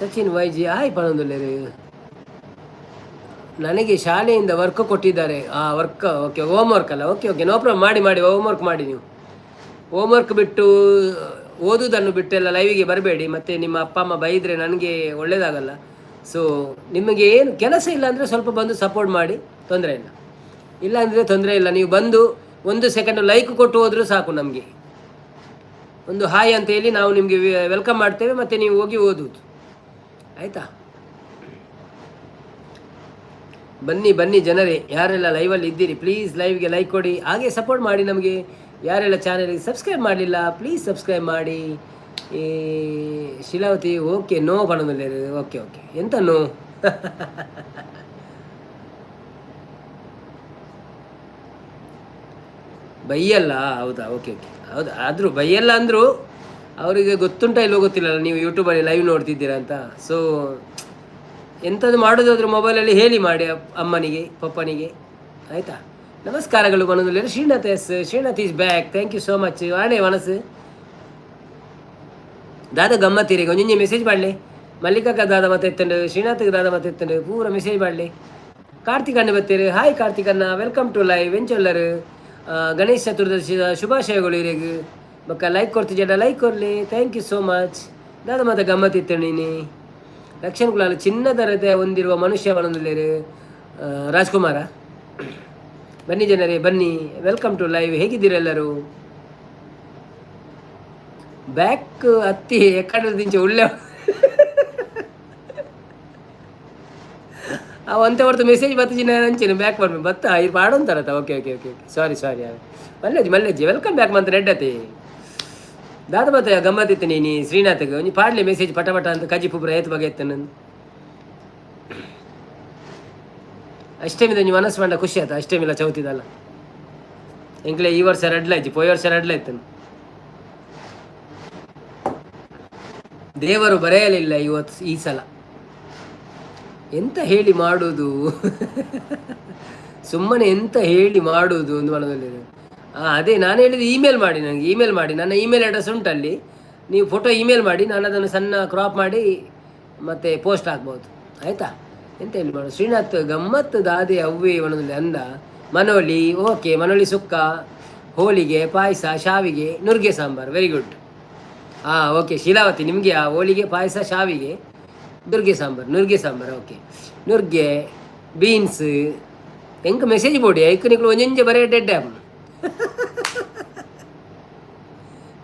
Sachin YG ಆಯ್ ಪಣೊಂದುಲ್ಲೆರ್. ನನಗೆ ಶಾಲೆಯಿಂದ ವರ್ಕ್ ಕೊಟ್ಟಿದ್ದಾರೆ. ಆ work okay, home work ಅಲ್ಲ, ಓಕೆ ಓಕೆ, ನೋ ಪ್ರಾಬ್ಲಮ್, ಮಾಡಿ ಮಾಡಿ, ಹೋಮ್ ವರ್ಕ್ ಮಾಡಿ. ನೀವು ಹೋಮ್ವರ್ಕ್ ಬಿಟ್ಟು ಓದುವುದನ್ನು ಬಿಟ್ಟೆಲ್ಲ ಲೈವಿಗೆ ಬರಬೇಡಿ, ಮತ್ತು ನಿಮ್ಮ ಅಪ್ಪ ಅಮ್ಮ ಬೈದರೆ ನನಗೆ ಒಳ್ಳೆಯದಾಗಲ್ಲ. ಸೊ ನಿಮಗೆ ಏನು ಕೆಲಸ ಇಲ್ಲ ಅಂದರೆ ಸ್ವಲ್ಪ ಬಂದು ಸಪೋರ್ಟ್ ಮಾಡಿ, ತೊಂದರೆ ಇಲ್ಲ. ಇಲ್ಲ ಅಂದರೆ ತೊಂದರೆ ಇಲ್ಲ, ನೀವು ಬಂದು ಒಂದು ಸೆಕೆಂಡ್ ಲೈಕ್ ಕೊಟ್ಟು ಹೋದರೂ ಸಾಕು ನಮಗೆ. ಒಂದು ಹಾಯ್ ಅಂತ ಹೇಳಿ ನಾವು ನಿಮಗೆ welcome ಮಾಡ್ತೇವೆ, ಮತ್ತು ನೀವು ಹೋಗಿ ಓದುವುದು ಆಯಿತಾ? ಬನ್ನಿ ಬನ್ನಿ ಜನರೇ, ಯಾರೆಲ್ಲ ಲೈವಲ್ಲಿ ಇದ್ದೀರಿ ಪ್ಲೀಸ್ ಲೈವ್ಗೆ ಲೈಕ್ ಕೊಡಿ, ಹಾಗೆ ಸಪೋರ್ಟ್ ಮಾಡಿ ನಮಗೆ. ಯಾರೆಲ್ಲ ಚಾನಲ್ಗೆ ಸಬ್ಸ್ಕ್ರೈಬ್ ಮಾಡಲಿಲ್ಲ ಪ್ಲೀಸ್ ಸಬ್ಸ್ಕ್ರೈಬ್ ಮಾಡಿ. ಈ ಶೀಲಾವತಿ ಓಕೆ, ನೋ ಪಣೊಂದುಲ್ಲೆರ್. ಓಕೆ ಓಕೆ, ಎಂತ ನೋ? ಬೈಯಲ್ಲ? ಹೌದಾ, ಓಕೆ ಓಕೆ, ಹೌದಾ. ಆದರೂ ಬೈಯಲ್ಲ ಅಂದರೂ ಅವರಿಗೆ ಗೊತ್ತುಂಟ ಇಲ್ಲೋ ಗೊತ್ತಿಲ್ಲಲ್ಲ ನೀವು ಯೂಟ್ಯೂಬಲ್ಲಿ ಲೈವ್ ನೋಡ್ತಿದ್ದೀರಾ ಅಂತ. ಸೊ ಎಂಥದ್ದು ಮಾಡೋದಾದ್ರೂ ಮೊಬೈಲಲ್ಲಿ ಹೇಳಿ ಮಾಡಿ ಅಮ್ಮನಿಗೆ ಪಪ್ಪನಿಗೆ, ಆಯಿತಾ? ನಮಸ್ಕಾರಗಳು ಮನದಲ್ಲಿ Srinath S, Srinath is back, thank you so much. ಆಣೆ ಮನಸ್ಸು ದಾದ ಗಮ್ಮತ್ತೀರಿಗೆ ಒಂಜೊಂಜಿ ಮೆಸೇಜ್ ಮಾಡಲಿ. ಮಲ್ಲಿಕಕ್ಕ ದಾದ ಮತ್ತೆ ಎತ್ತಂಡು, ಶ್ರೀನಾಥ್ಗೆ ದಾದ ಮತ್ತೆ ಎತ್ತಂಡು, ಪೂರ ಮೆಸೇಜ್ ಮಾಡಲಿ. ಕಾರ್ತಿಕ್ ಅಣ್ಣ ಬತ್ತೀರಿ, ಹಾಯ್ ಕಾರ್ತಿಕ್ ಅಣ್ಣ, welcome to live. ಎಂಚೊಲ್ಲರು? ಗಣೇಶ್ ಚತುರ್ದಶಿದ ಶುಭಾಶಯಗಳು ಇರೆಗ್. ಬೊಕ್ಕ ಲೈಕ್ ಕೊಡ್ತಿಜಡ ಲೈಕ್ ಕೊರ್ಲಿ, thank you so much. ದಾದ ಮತ್ತೆ ಗಮ್ಮತ್ತಿತ್ತು ನೀನಿ. ರಕ್ಷಣ್ ಕುಲಾಲ್ ಚಿನ್ನದ ಹೃದಯ ಹೊಂದಿರುವ ಮನುಷ್ಯ ಪಣೊಂದುಲ್ಲೆರ್. ರಾಜ್ಕುಮಾರ. ಬನ್ನಿ ಜನರೇ ಬನ್ನಿ, welcome to live. ಹೇಗಿದ್ದೀರೆಲ್ಲರೂ? ಬ್ಯಾಕ್ ಹತ್ತಿ ಎಕ್ಕಡ ಉಳ್ಳೆ ಆ ಒಂತೆ ಹೊರತು ಮೆಸೇಜ್ ಬತ್ತಿಜಿ ಅಂಚಿನ ಬ್ಯಾಕ್ ಬರ್ಮೆ ಬತ್ತ ಇರ್ ಪಾಡೊಂತಾರತ. Okay okay okay okay, sorry sorry. ಮಲ್ಲೆಜ್ಜಿ ಮಲ್ಲೆಜ್ಜಿ, welcome back ಮಂತ್ ನೆಡ್ಡತಿ. ದಾದ ಬತ್ತ ಗಮ್ಮತ್ತಿತ್ತು ನೀನಿ ಶ್ರೀನಾಥ್ಗೆ ಒಂಜಿ ಪಾಡ್ಲಿ ಮೆಸೇಜ್ ಪಟ ಪಟ ಅಂತ ಕಜ್ಜಿ ಪುಬ್ರ ಏತ್ ಬಗೆ ಎತ್ತ. ಅಷ್ಟಮಿದ ಒಂಜಿ ಮನಸ್ಸು ಮಂಡ ಖುಷಿ ಆತ. ಅಷ್ಟಮಿಲ್ಲ ಚೌತಿದಲ್ಲ ಎಂಕ್ಲೆ ಈ ವರ್ಷ ರಡ್ಲ ಇಜ್ಜಿ, ಪೋಯ ವರ್ಷ ರಡ್ಲ ಇತ್ತು. ದೇವರು ಬರೆಯಲಿಲ್ಲ ಇವತ್ತು ಈ ಸಲ, ಎಂತ ಹೇಳಿ ಮಾಡುವುದು? ಸುಮ್ಮನೆ ಎಂತ ಹೇಳಿ ಮಾಡುವುದು ಒಂದು ಮನದಲ್ಲಿ. ಅದೇ ನಾನು ಹೇಳಿದ್ದು ಇಮೇಲ್ ಮಾಡಿ, ನನಗೆ ಇಮೇಲ್ ಮಾಡಿ. ನನ್ನ ಇಮೇಲ್ ಅಡ್ರೆಸ್ ಉಂಟಲ್ಲಿ, ನೀವು ಫೋಟೋ ಇಮೇಲ್ ಮಾಡಿ, ನಾನು ಅದನ್ನು ಸಣ್ಣ ಕ್ರಾಪ್ ಮಾಡಿ ಮತ್ತೆ ಪೋಸ್ಟ್ ಹಾಕ್ಬೋದು, ಆಯಿತಾ? ಎಂತ ಹೇಳಿ ಮಾಡು. ಶ್ರೀನಾಥ್ ಗಮ್ಮತ್ತು ದಾದೆ ಅವ್ವೆ ಒಣದಲ್ಲಿ ಅಂದ. ಮನೋಲಿ ಓಕೆ, ಮನೋಲಿ ಸುಕ್ಕ, ಹೋಳಿಗೆ, ಪಾಯಸ, ಶಾವಿಗೆ, ನುರ್ಗೆ ಸಾಂಬಾರು, ವೆರಿ ಗುಡ್. ಹಾಂ ಓಕೆ ಶೀಲಾವತಿ, ನಿಮಗೆ ಆ ಹೋಳಿಗೆ, ಪಾಯಸ, ಶಾವಿಗೆ, ನುರ್ಗೆ ಸಾಂಬಾರು, ನುರ್ಗೆ ಸಾಂಬಾರು ಓಕೆ. ನುರ್ಗೆ ಬೀನ್ಸ್ ಎಂಕ್ ಮೆಸೇಜ್ ಬೋಡಿ ಐಕ್ ನಿಕ್ಲು ಒಂಜೊಂಜೆ ಬರೇ ಡೆಡ್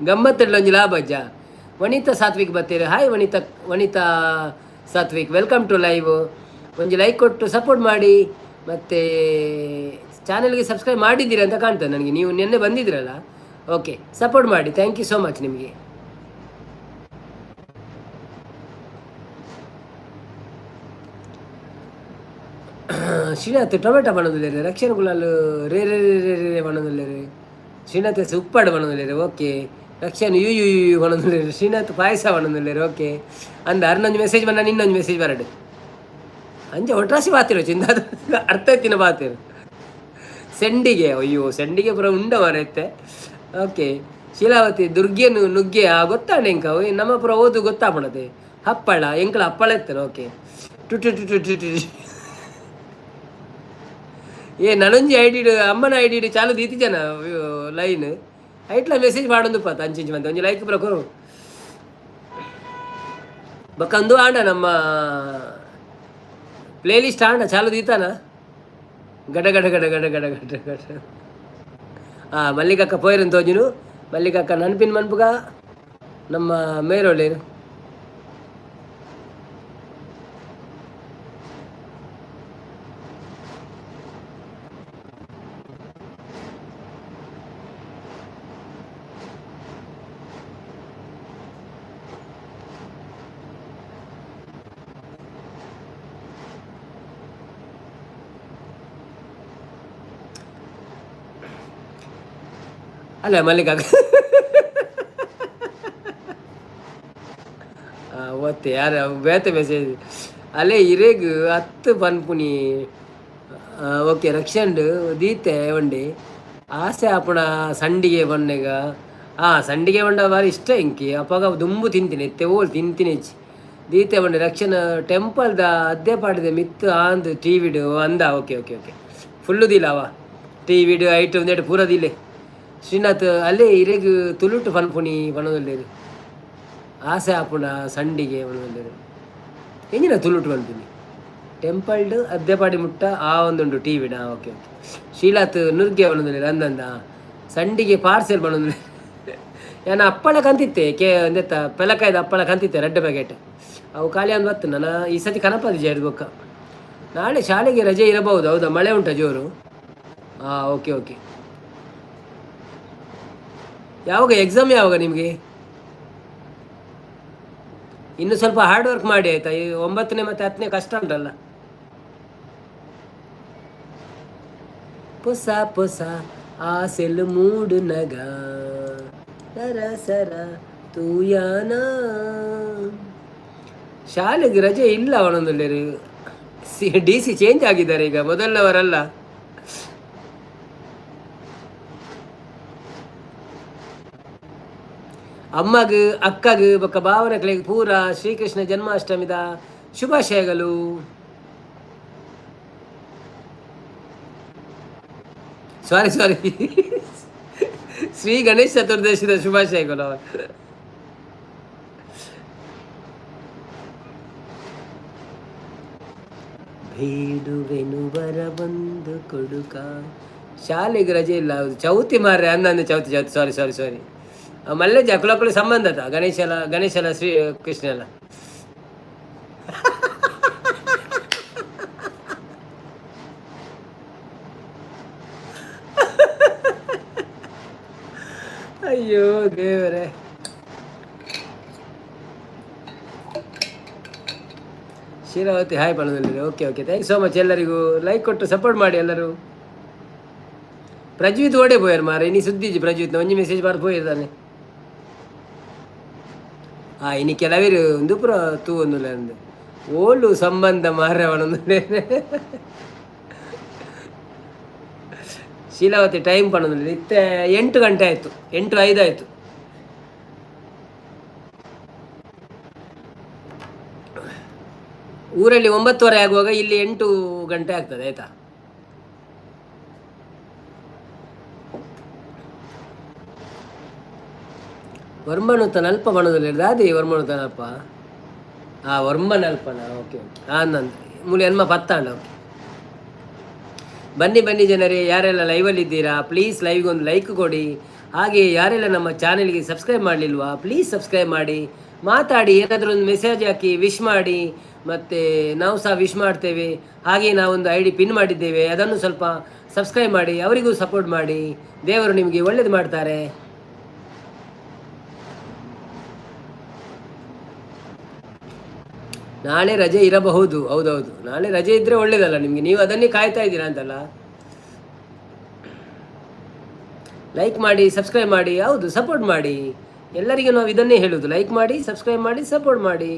ಗಮ್ಮತ್ತಡ್ಲ ಒಂಜಿ ಲಾಭ ಅಜ್ಜ. ವನಿತಾ ಸಾತ್ವಿಕ್ ಬತ್ತೀರಿ, hi Vanitha, Vanitha Satvik, welcome to live. ಒಂಜಿ ಲೈಕ್ ಕೊಟ್ಟು ಸಪೋರ್ಟ್ ಮಾಡಿ, ಮತ್ತು ಚಾನಲ್ಗೆ ಸಬ್ಸ್ಕ್ರೈಬ್ ಮಾಡಿದ್ದೀರಿ ಅಂತ ಕಾಣ್ತದೆ ನನಗೆ, ನೀವು ನಿನ್ನೆ ಬಂದಿದ್ದೀರಲ್ಲ. ಓಕೆ, ಸಪೋರ್ಟ್ ಮಾಡಿ, thank you so much ನಿಮಗೆ. ಶ್ರೀನಾಥ್ ಟೊಮೆಟೊ ಬಣ್ಣದಲ್ಲಿರಿ, ರಕ್ಷಣ್ ಗುಲಾಲ್ ರೇ ರೇ ರೇ ರೇ ರೇ ಬಣ್ಣದಲ್ಲಿರಿ, ಶ್ರೀನಾಥ್ ಉಪ್ಪಾಡು ಬಣ್ಣದಲ್ಲಿರಿ, okay. Rakshan you you you ಬಣ್ಣದಲ್ಲಿರಿ, ಶ್ರೀನಾಥ್ ಪಾಯಸ ಬಣ್ಣದಲ್ಲಿರಿ, ಓಕೆ. ಅಂದ ಅರ್ನೊಂದು ಮೆಸೇಜ್ ಬಂದ, ಇನ್ನೊಂದು ಮೆಸೇಜ್ ಬರಡು ಅಂಚೆ ಒಟ್ರಾಸಿ ಬಾತಿರು ಚಿಂದ ಅರ್ಥ ಐತಿನ ಬಾತಿರು. ಸೆಂಡಿಗೆ, ಅಯ್ಯೋ ಸೆಂಡಿಗೆ ಪೂರ ಉಂಡ ಮರೈತೆ. ಓಕೆ ಶೀಲಾವತಿ ದುರ್ಗೆನು ನುಗ್ಗೆ ಆ ಗೊತ್ತಾಂಡ ಎಂಕ ನಮ್ಮ ಪುರ ಓದು ಗೊತ್ತಾಪಣತೆ. ಹಪ್ಪಳ ಎಂಕಲ ಹಪ್ಪಳ ಇತ್ತನ. ಓಕೆ ಟು to to to to to ಏ ನನೊಂಜಿ I D ಅಮ್ಮನ I D ಚಾಲು ದೀತಿ ಜನ ಲೈನ್ ಐಟ್ಲ ಮೆಸೇಜ್ ಮಾಡೊಂದು ಪಾತ ಅಂಚಿಂಚಿ ಮಂತೆ ಒಂಜಿ ಲೈಕ್ ಪೂರ ಕೊರು ಬೊಕ್ಕ ಆಂಡ ನಮ್ಮ ಪ್ಲೇ ಲಿಸ್ಟ್ ಆಂಡ ಚಾಲು ದೀತಾನ ಗಡ ಗಡ ಗಡ ಗಡ ಗಡ ಗಡ ಗಡ. ಮಲ್ಲಿಕಕ್ಕ ಪೋಯಿರನ್ ತೋಜುನು. ಮಲ್ಲಿಕಕ್ಕ ನನ್ಪಿನ ಮನ್ಪುಗ ನಮ್ಮ ಮೇರೋಳೇರು. ಅಲ್ಲ ಮಲ್ಲಿಕಕ್ಕ ಓತ್ತೆ ಯಾರ ಬೇತೆ ಮೆಸೇಜ್ ಅಲ್ಲೇ ಇರೇಗ್ ಹತ್ತು ಪನ್ಪುನಿ. ಓಕೆ ರಕ್ಷಂಡ್ ದೀತೆ ಒಂಡಿ ಆಸೆ ಆಪುಣ ಸಂಡಿಗೆ ಬನ್ನೆಗ. ಸಂಡಿಗೆ ಬಂಡ ಬಾರಿ ಇಷ್ಟ ಇಂಕಿ. ಅಪಗ ದುಂಬು ತಿಂತೀನಿ, ಎತ್ತೆ ಓಲ್ ತಿಂತೀನಿ ಹೆಚ್ಚಿ. ದೀತೆ ಬಂಡೆ ರಕ್ಷಣ ಟೆಂಪಲ್ದ ಅದ್ದೇ ಪಾಡಿದೆ ಮಿತ್ತು ಆಂದ್ ಟಿವಿಡು ಅಂದ. ಓಕೆ ಓಕೆ ಓಕೆ, ಫುಲ್ಲು ದಿಲ್ಲ ಅವ ಟಿವಿಡು ಐಟ್ ಒಂದೆರಡು ಪೂರ ದಿಲ್ಲೆ. ಶ್ರೀನಾಥ್ ಅಲ್ಲೇ ಇರೆಗ್ ತುಳುಟು ಪನ್ಪುನಿ ಪನೊಂದುಲ್ಲೆರ್. ಆಸೆ ಆಪುಂಡ ಸಂಡಿಗೆ ಪನೊಂದುಲ್ಲೆರ್. ಎಂಚಿನ ತುಳುಟು ಪನ್ಪುನಿ? ಟೆಂಪಲ್ಡ್ ಅದ್ದೆಪಾಡಿ ಮುಟ್ಟ ಆ ಒಂದುಂಡು ಟಿ ವಿಡ. ಓಕೆ ಓಕೆ, ಶೀಲಾತ್ ನುರ್ಗೆ ಪನೊಂದುಲ್ಲೆರ್. ಅಂದಂದ ಸಂಡಿಗೆ ಪಾರ್ಸೆಲ್ ಪನೊಂದುಲ್ಲೆರ್. ಯಾನ ಅಪ್ಪಳ ಕಂತಿತ್ತೆ ಕೆ ಒಂದೆತ್ತ ಪೆಲಕಾಯ್ದ ಅಪ್ಪಳ ಕಂತಿತ್ತೆ ರಡ್ಡ್ ಪ್ಯಾಕೆಟ್. ಅವು ಖಾಲಿ ಅಂದ್ ಬತ್ತು ನನ್ನ ಈ ಸತಿ ಕನಪದಿ ಬೊಕ್ಕ. ನಾಳೆ ಶಾಲೆಗೆ ರಜೆ ಇರಬಹುದು, ಹೌದಾ? ಮಳೆ ಉಂಟಾ ಜೋರು? ಹಾಂ, ಓಕೆ ಓಕೆ. ಯಾವಾಗ ಎಕ್ಸಾಮ್ ಯಾವಾಗ ನಿಮಗೆ? ಇನ್ನು ಸ್ವಲ್ಪ ಹಾರ್ಡ್ ವರ್ಕ್ ಮಾಡಿ ಆಯ್ತಾ? ಈ 9ನೇ ಮತ್ತು 10ನೇ ಕಷ್ಟ ಉಂಟಲ್ಲ. ಪೊಸ ಪೊಸ ಆಸೆಲು ಮೂಡುನಗ ಸರ ಸರ ತೂಯಾನ. ಶಾಲೆಗೆ ರಜೆ ಇಲ್ಲ ಅವನೊಂದುಲ್ಲೇರು. ಸಿ ಡಿ ಸಿ ಚೇಂಜ್ ಆಗಿದ್ದಾರೆ ಈಗ, ಮೊದಲನವರಲ್ಲ. ಅಮ್ಮಗ್ ಅಕ್ಕಗ್ ಬೊಕ್ಕ ಭಾವನಕ್ಲೆಗ್ ಪೂರ ಶ್ರೀಕೃಷ್ಣ ಜನ್ಮಾಷ್ಟಮಿದ ಶುಭಾಶಯಗಳು. ಸಾರಿ ಸಾರಿ, ಶ್ರೀ ಗಣೇಶ ಚತುರ್ದಶಿದ ಶುಭಾಶಯಗಳು. ಬೇಡುವೆನು ಬರ ಬಂದು ಕೊಡುಕ. ಶಾಲೆಗೆ ರಜೆ ಇಲ್ಲ, ಹೌದು. ಚೌತಿ ಮಾರ್ರೆ, ಅಂದಂದು ಚೌತಿ ಚೌತಿ. ಸಾರಿ ಸಾರಿ ಸಾರಿ. ಮಲ್ಲೇಜ್ ಅಕುಲಕುಲು ಸಂಬಂಧ ಅದ ಗಣೇಶಲ ಗಣೇಶಲ ಶ್ರೀ ಕೃಷ್ಣಲ. ಅಯ್ಯೋ ದೇವರೇ. ಶೀಲಾವತಿ ಹಾಯ್ ಪಣದಲ್ಲಿ. Okay okay, thank you so much. ಎಲ್ಲರಿಗೂ ಲೈಕ್ ಕೊಟ್ಟು ಸಪೋರ್ಟ್ ಮಾಡಿ ಎಲ್ಲರೂ. ಪ್ರಜ್ವಿತ್ ಓಡೆ ಪೋಯರ್ ಮಾರೆ, ಇನಿ ಸುದ್ದಿಜಿ ಪ್ರಜ್ವಿತ್. ಒಂಜಿ ಮೆಸೇಜ್ ಬಾರ್ದು ಪೋಯಿರ್ತಾನೆ. ಇನಿ ಕೆಲವರು ಒಂದು ಪೂರ ತೂವೊಂದುಲ್ಲ ಅಂದ್ ಓಲು ಸಂಬಂಧ ಮಾರ್ರೆ ಪನೊಂದುಲ್ಲೆ. ಶೀಲಾವತಿ ಟೈಮ್ ಪನೊಂದುಲ್ಲೆ. ಇತ್ತೆ 8 ಗಂಟೆ ಆಯಿತು, 8:05 ಆಯಿತು. ಊರಲ್ಲಿ 9:30 ಆಗುವಾಗ ಇಲ್ಲಿ 8 ಗಂಟೆ ಆಗ್ತದೆ ಆಯ್ತಾ. ವರ್ಮನುತನಲ್ಪ ಬಣದಲ್ಲಿ ದಾದಿ ವರ್ಮನುತನಲ್ಪ. ಆ ವರ್ಮನಲ್ಪನ. ಓಕೆ ಓಕೆ, ಹಾಂ ನಂದು ಮೂಲೆ ಎನ್ಮ ಪತ್ತಾಂಡ. ಓಕೆ, ಬನ್ನಿ ಬನ್ನಿ ಜನರೇ, ಯಾರೆಲ್ಲ ಲೈವಲ್ಲಿದ್ದೀರಾ ಪ್ಲೀಸ್ ಲೈವ್ಗೆ ಒಂದು ಲೈಕ್ ಕೊಡಿ. ಹಾಗೆ ಯಾರೆಲ್ಲ ನಮ್ಮ ಚಾನೆಲ್ಗೆ ಸಬ್ಸ್ಕ್ರೈಬ್ ಮಾಡಲಿಲ್ವಾ ಪ್ಲೀಸ್ ಸಬ್ಸ್ಕ್ರೈಬ್ ಮಾಡಿ. ಮಾತಾಡಿ, ಏನಾದರೂ ಒಂದು ಮೆಸೇಜ್ ಹಾಕಿ ವಿಶ್ ಮಾಡಿ, ಮತ್ತು ನಾವು ಸಹ ವಿಶ್ ಮಾಡ್ತೇವೆ. ಹಾಗೆ ನಾವೊಂದು ಐಡಿ ಪಿನ್ ಮಾಡಿದ್ದೇವೆ, ಅದನ್ನು ಸ್ವಲ್ಪ ಸಬ್ಸ್ಕ್ರೈಬ್ ಮಾಡಿ, ಅವರಿಗೂ ಸಪೋರ್ಟ್ ಮಾಡಿ. ದೇವರು ನಿಮಗೆ ಒಳ್ಳೇದು ಮಾಡ್ತಾರೆ. ನಾಳೆ ರಜೆ ಇರಬಹುದು, ಹೌದೌದು. ನಾಳೆ ರಜೆ ಇದ್ದರೆ ಒಳ್ಳೇದಲ್ಲ ನಿಮಗೆ, ನೀವು ಅದನ್ನೇ ಕಾಯ್ತಾ ಇದ್ದೀರಾ ಅಂತಲ್ಲ. ಲೈಕ್ ಮಾಡಿ, ಸಬ್ಸ್ಕ್ರೈಬ್ ಮಾಡಿ, ಹೌದು ಸಪೋರ್ಟ್ ಮಾಡಿ. ಎಲ್ಲರಿಗೂ ನಾವು ಇದನ್ನೇ ಹೇಳೋದು, ಲೈಕ್ ಮಾಡಿ, ಸಬ್ಸ್ಕ್ರೈಬ್ ಮಾಡಿ, ಸಪೋರ್ಟ್ ಮಾಡಿ.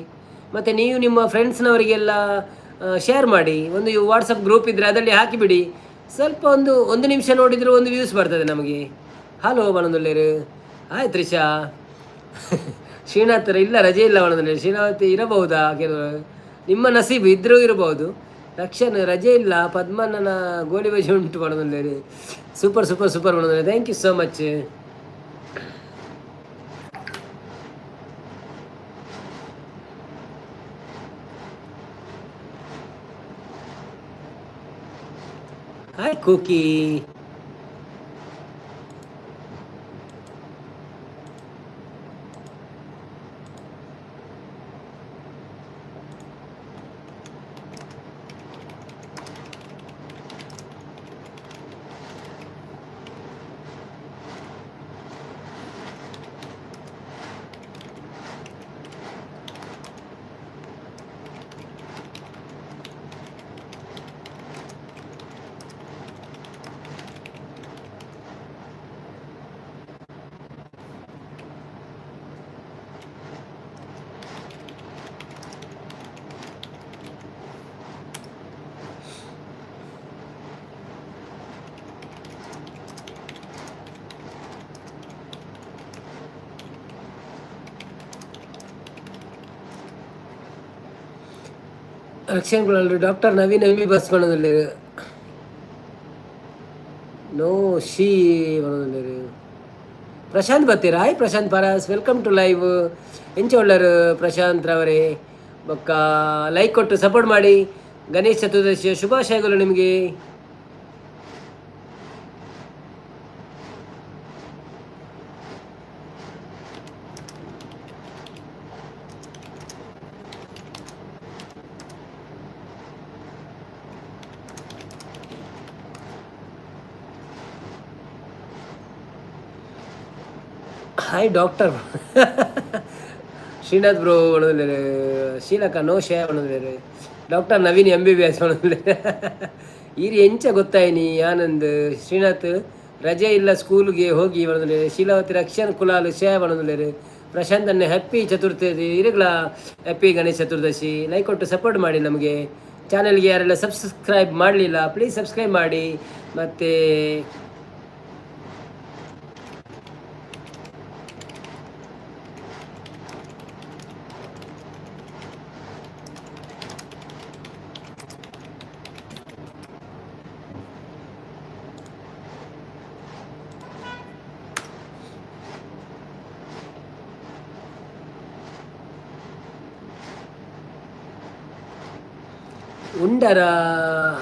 ಮತ್ತು ನೀವು ನಿಮ್ಮ ಫ್ರೆಂಡ್ಸ್ನವರಿಗೆಲ್ಲ ಶೇರ್ ಮಾಡಿ. ಒಂದು ವಾಟ್ಸಪ್ ಗ್ರೂಪ್ ಇದ್ದರೆ ಅದರಲ್ಲಿ ಹಾಕಿಬಿಡಿ. ಸ್ವಲ್ಪ ಒಂದು ಒಂದು ನಿಮಿಷ ನೋಡಿದರೂ ಒಂದು ವ್ಯೂಸ್ ಬರ್ತದೆ ನಮಗೆ. ಹಲೋ ಬನಂದುಲ್ಲೇರು, ಆಯ್ತು ತ್ರಿಷಾ. ಶ್ರೀನಾಥರ ಇಲ್ಲ, ರಜೆ ಇಲ್ಲ ಬನಂದುಲ್ಲೇರು. ಶ್ರೀನಾಥ್ ಇರಬಹುದಾ? ಕೆಲವರು ನಿಮ್ಮ ನಸೀಬು ಇದ್ದರೂ ಇರಬಹುದು. ರಕ್ಷನ್ ರಜೆ ಇಲ್ಲ. ಪದ್ಮಣ್ಣನ ಗೋಲಿ ಬಜೆ ಉಂಟು ಬನಂದುಲ್ಲೇರು. ಸೂಪರ್ ಸೂಪರ್ ಸೂಪರ್ ಬನಂದುಲ್ಲೇರು. Thank you so much. Hi cookie. Rakshan doctor Naveen M B ಬಸ್ ಪಣೊಂದುಲ್ಲೆರ್. ನೋ she ಪಣೊಂದುಲ್ಲೆರ್. ಪ್ರಶಾಂತ್ ಬತ್ತೀರ? Hi Prashanth Paras, welcome to live. ಎಂಚ ಉಳ್ಳರು ಪ್ರಶಾಂತ್ ರವರೇ? ಬೊಕ್ಕ ಲೈಕ್ ಕೊಟ್ಟು ಸಪೋರ್ಟ್ ಮಾಡಿ. ಗಣೇಶ್ ಚತುರ್ದಶಿಯ ಶುಭಾಶಯಗಳು ನಿಮಗೆ. ಹಾಯ್ ಡಾಕ್ಟರ್ ಶ್ರೀನಾಥ್ ಬ್ರೋ ಪಣೊಂದುಲ್ಲೆರ್. ಶೀಲಕ ನೋ ಶೇ ಪಣೊಂದುಲ್ಲೆರ್. Doctor Naveen MBBS ಪಣೊಂದುಲ್ಲೆರ್. ಈರ್ ಎಂಚ ಗೊತ್ತಾಯಿನಿ ಆನಂದ್. ಶ್ರೀನಾಥ್ ರಜೆ ಇಲ್ಲ ಸ್ಕೂಲ್ಗೆ ಹೋಗಿ ಪಣೊಂದುಲ್ಲೆರ್. ಶೀಲಾವತಿ ರಕ್ಷಣ್ ಕುಲಾಲ್ ಶೇ ಪಣೊಂದುಲ್ಲೆರ್. Prashant ಅಣ್ಣೆ happy Chaturthi, ಇರೆಗ್ಲ happy Ganesh Chaturdashi. Like ಕೊಟ್ಟು ಸಪೋರ್ಟ್ ಮಾಡಿ. ನಮಗೆ ಚಾನೆಲ್ಗೆ ಯಾರೆಲ್ಲ ಸಬ್ಸ್ಕ್ರೈಬ್ ಮಾಡಲಿಲ್ಲ, ಪ್ಲೀಸ್ ಸಬ್ಸ್ಕ್ರೈಬ್ ಮಾಡಿ. ಮತ್ತು ಉಂಡರ?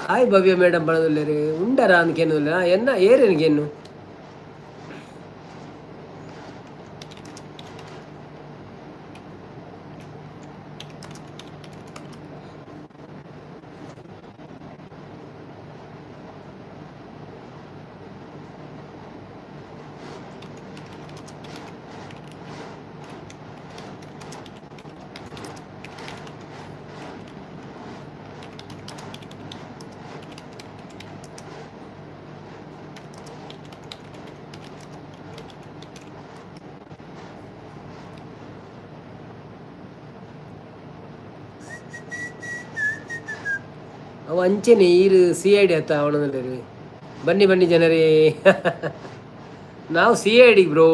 ಹಾಯ್ ಭವ್ಯ ಮೇಡಮ್ ಪಣೊಂದುಲ್ಲೆರ್. ಉಂಡರ ಅಂದ್ ಎನ್ನ ಏರೆನ್ಗೆನ್ನು. ಅವು ಅಂಚೆನೆ ಈರು ಸಿ.ಐ.ಡಿ ಅತ್ತ ಅವನದಲ್ಲೇರು. ಬನ್ನಿ ಬನ್ನಿ ಜನರೇ, ನಾವು ಸಿ.ಐ.ಡಿ ಬ್ರೋ.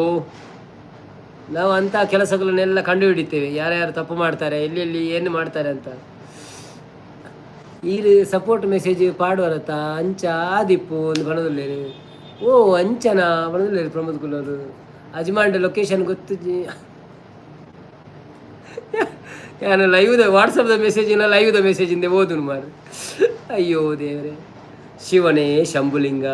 ನಾವು ಅಂಥ ಕೆಲಸಗಳನ್ನೆಲ್ಲ ಕಂಡು ಹಿಡಿತೇವೆ, ಯಾರ್ಯಾರು ತಪ್ಪು ಮಾಡ್ತಾರೆ, ಎಲ್ಲೆಲ್ಲಿ ಏನು ಮಾಡ್ತಾರೆ ಅಂತ. ಈರು ಸಪೋರ್ಟ್ ಮೆಸೇಜ್ ಪಾಡುವರತ್ತ ಅಂಚ ಆದಿಪ್ಪು ಒಂದು ಬಣದುಲ್ಲೇರು. ಓ ಅಂಚನ ಬಣದುಲ್ಲೇರು ಪ್ರಮೋದ್ ಕುಲ್ಲರು. ಅಜ್ಮಾಂಡ್ ಲೊಕೇಶನ್ ಗೊತ್ತುಜಿ. ಯಾನು ಲೈವ್ದ ವಾಟ್ಸಪ್ದ ಮೆಸೇಜ್ ಇಲ್ಲ, ಲೈವ್ದ ಮೆಸೇಜ್ ಇಂದೆ ಓದುನು ಮಾರು. ಅಯ್ಯೋ ದೇವರೇ ಶಿವನೇ ಶಂಭುಲಿಂಗ.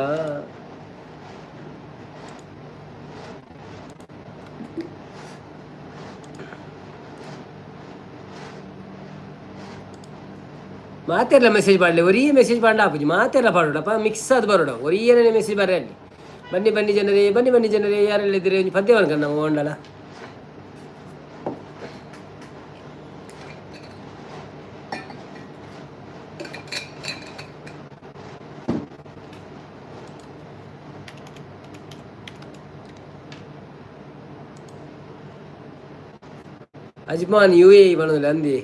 ಮಾತೆರ್ಲ ಮೆಸೇಜ್ ಪಾಡ್ಲೆ, ಒರಿಯೇ ಮೆಸೇಜ್ ಪಾಡ್ಲ ಆಪುಜಿ. ಮಾತೆರ್ಲ ಪಾಡೋಡಪ್ಪ, ಮಿಕ್ಸ್ ಆದ್ ಬರೋಡ. ಒರಿಯೇನೆ ಮೆಸೇಜ್ ಬರ್ರೆ ಅಲ್ಲಿ. ಬನ್ನಿ ಬನ್ನಿ ಜನರೇ, ಬನ್ನಿ ಬನ್ನಿ ಜನರೇ, ಯಾರೆಲ್ಲ ಇದ್ದೀರಿ? ಒಂಜಿ ಪದ್ಯ ನಾವು ಓಂಡಲ. ಅಜ್ಮಾನ್ ಯು.ಎ.ಇ ಪನೊಂದುಲ್ಲೆ ಅಂದಿ.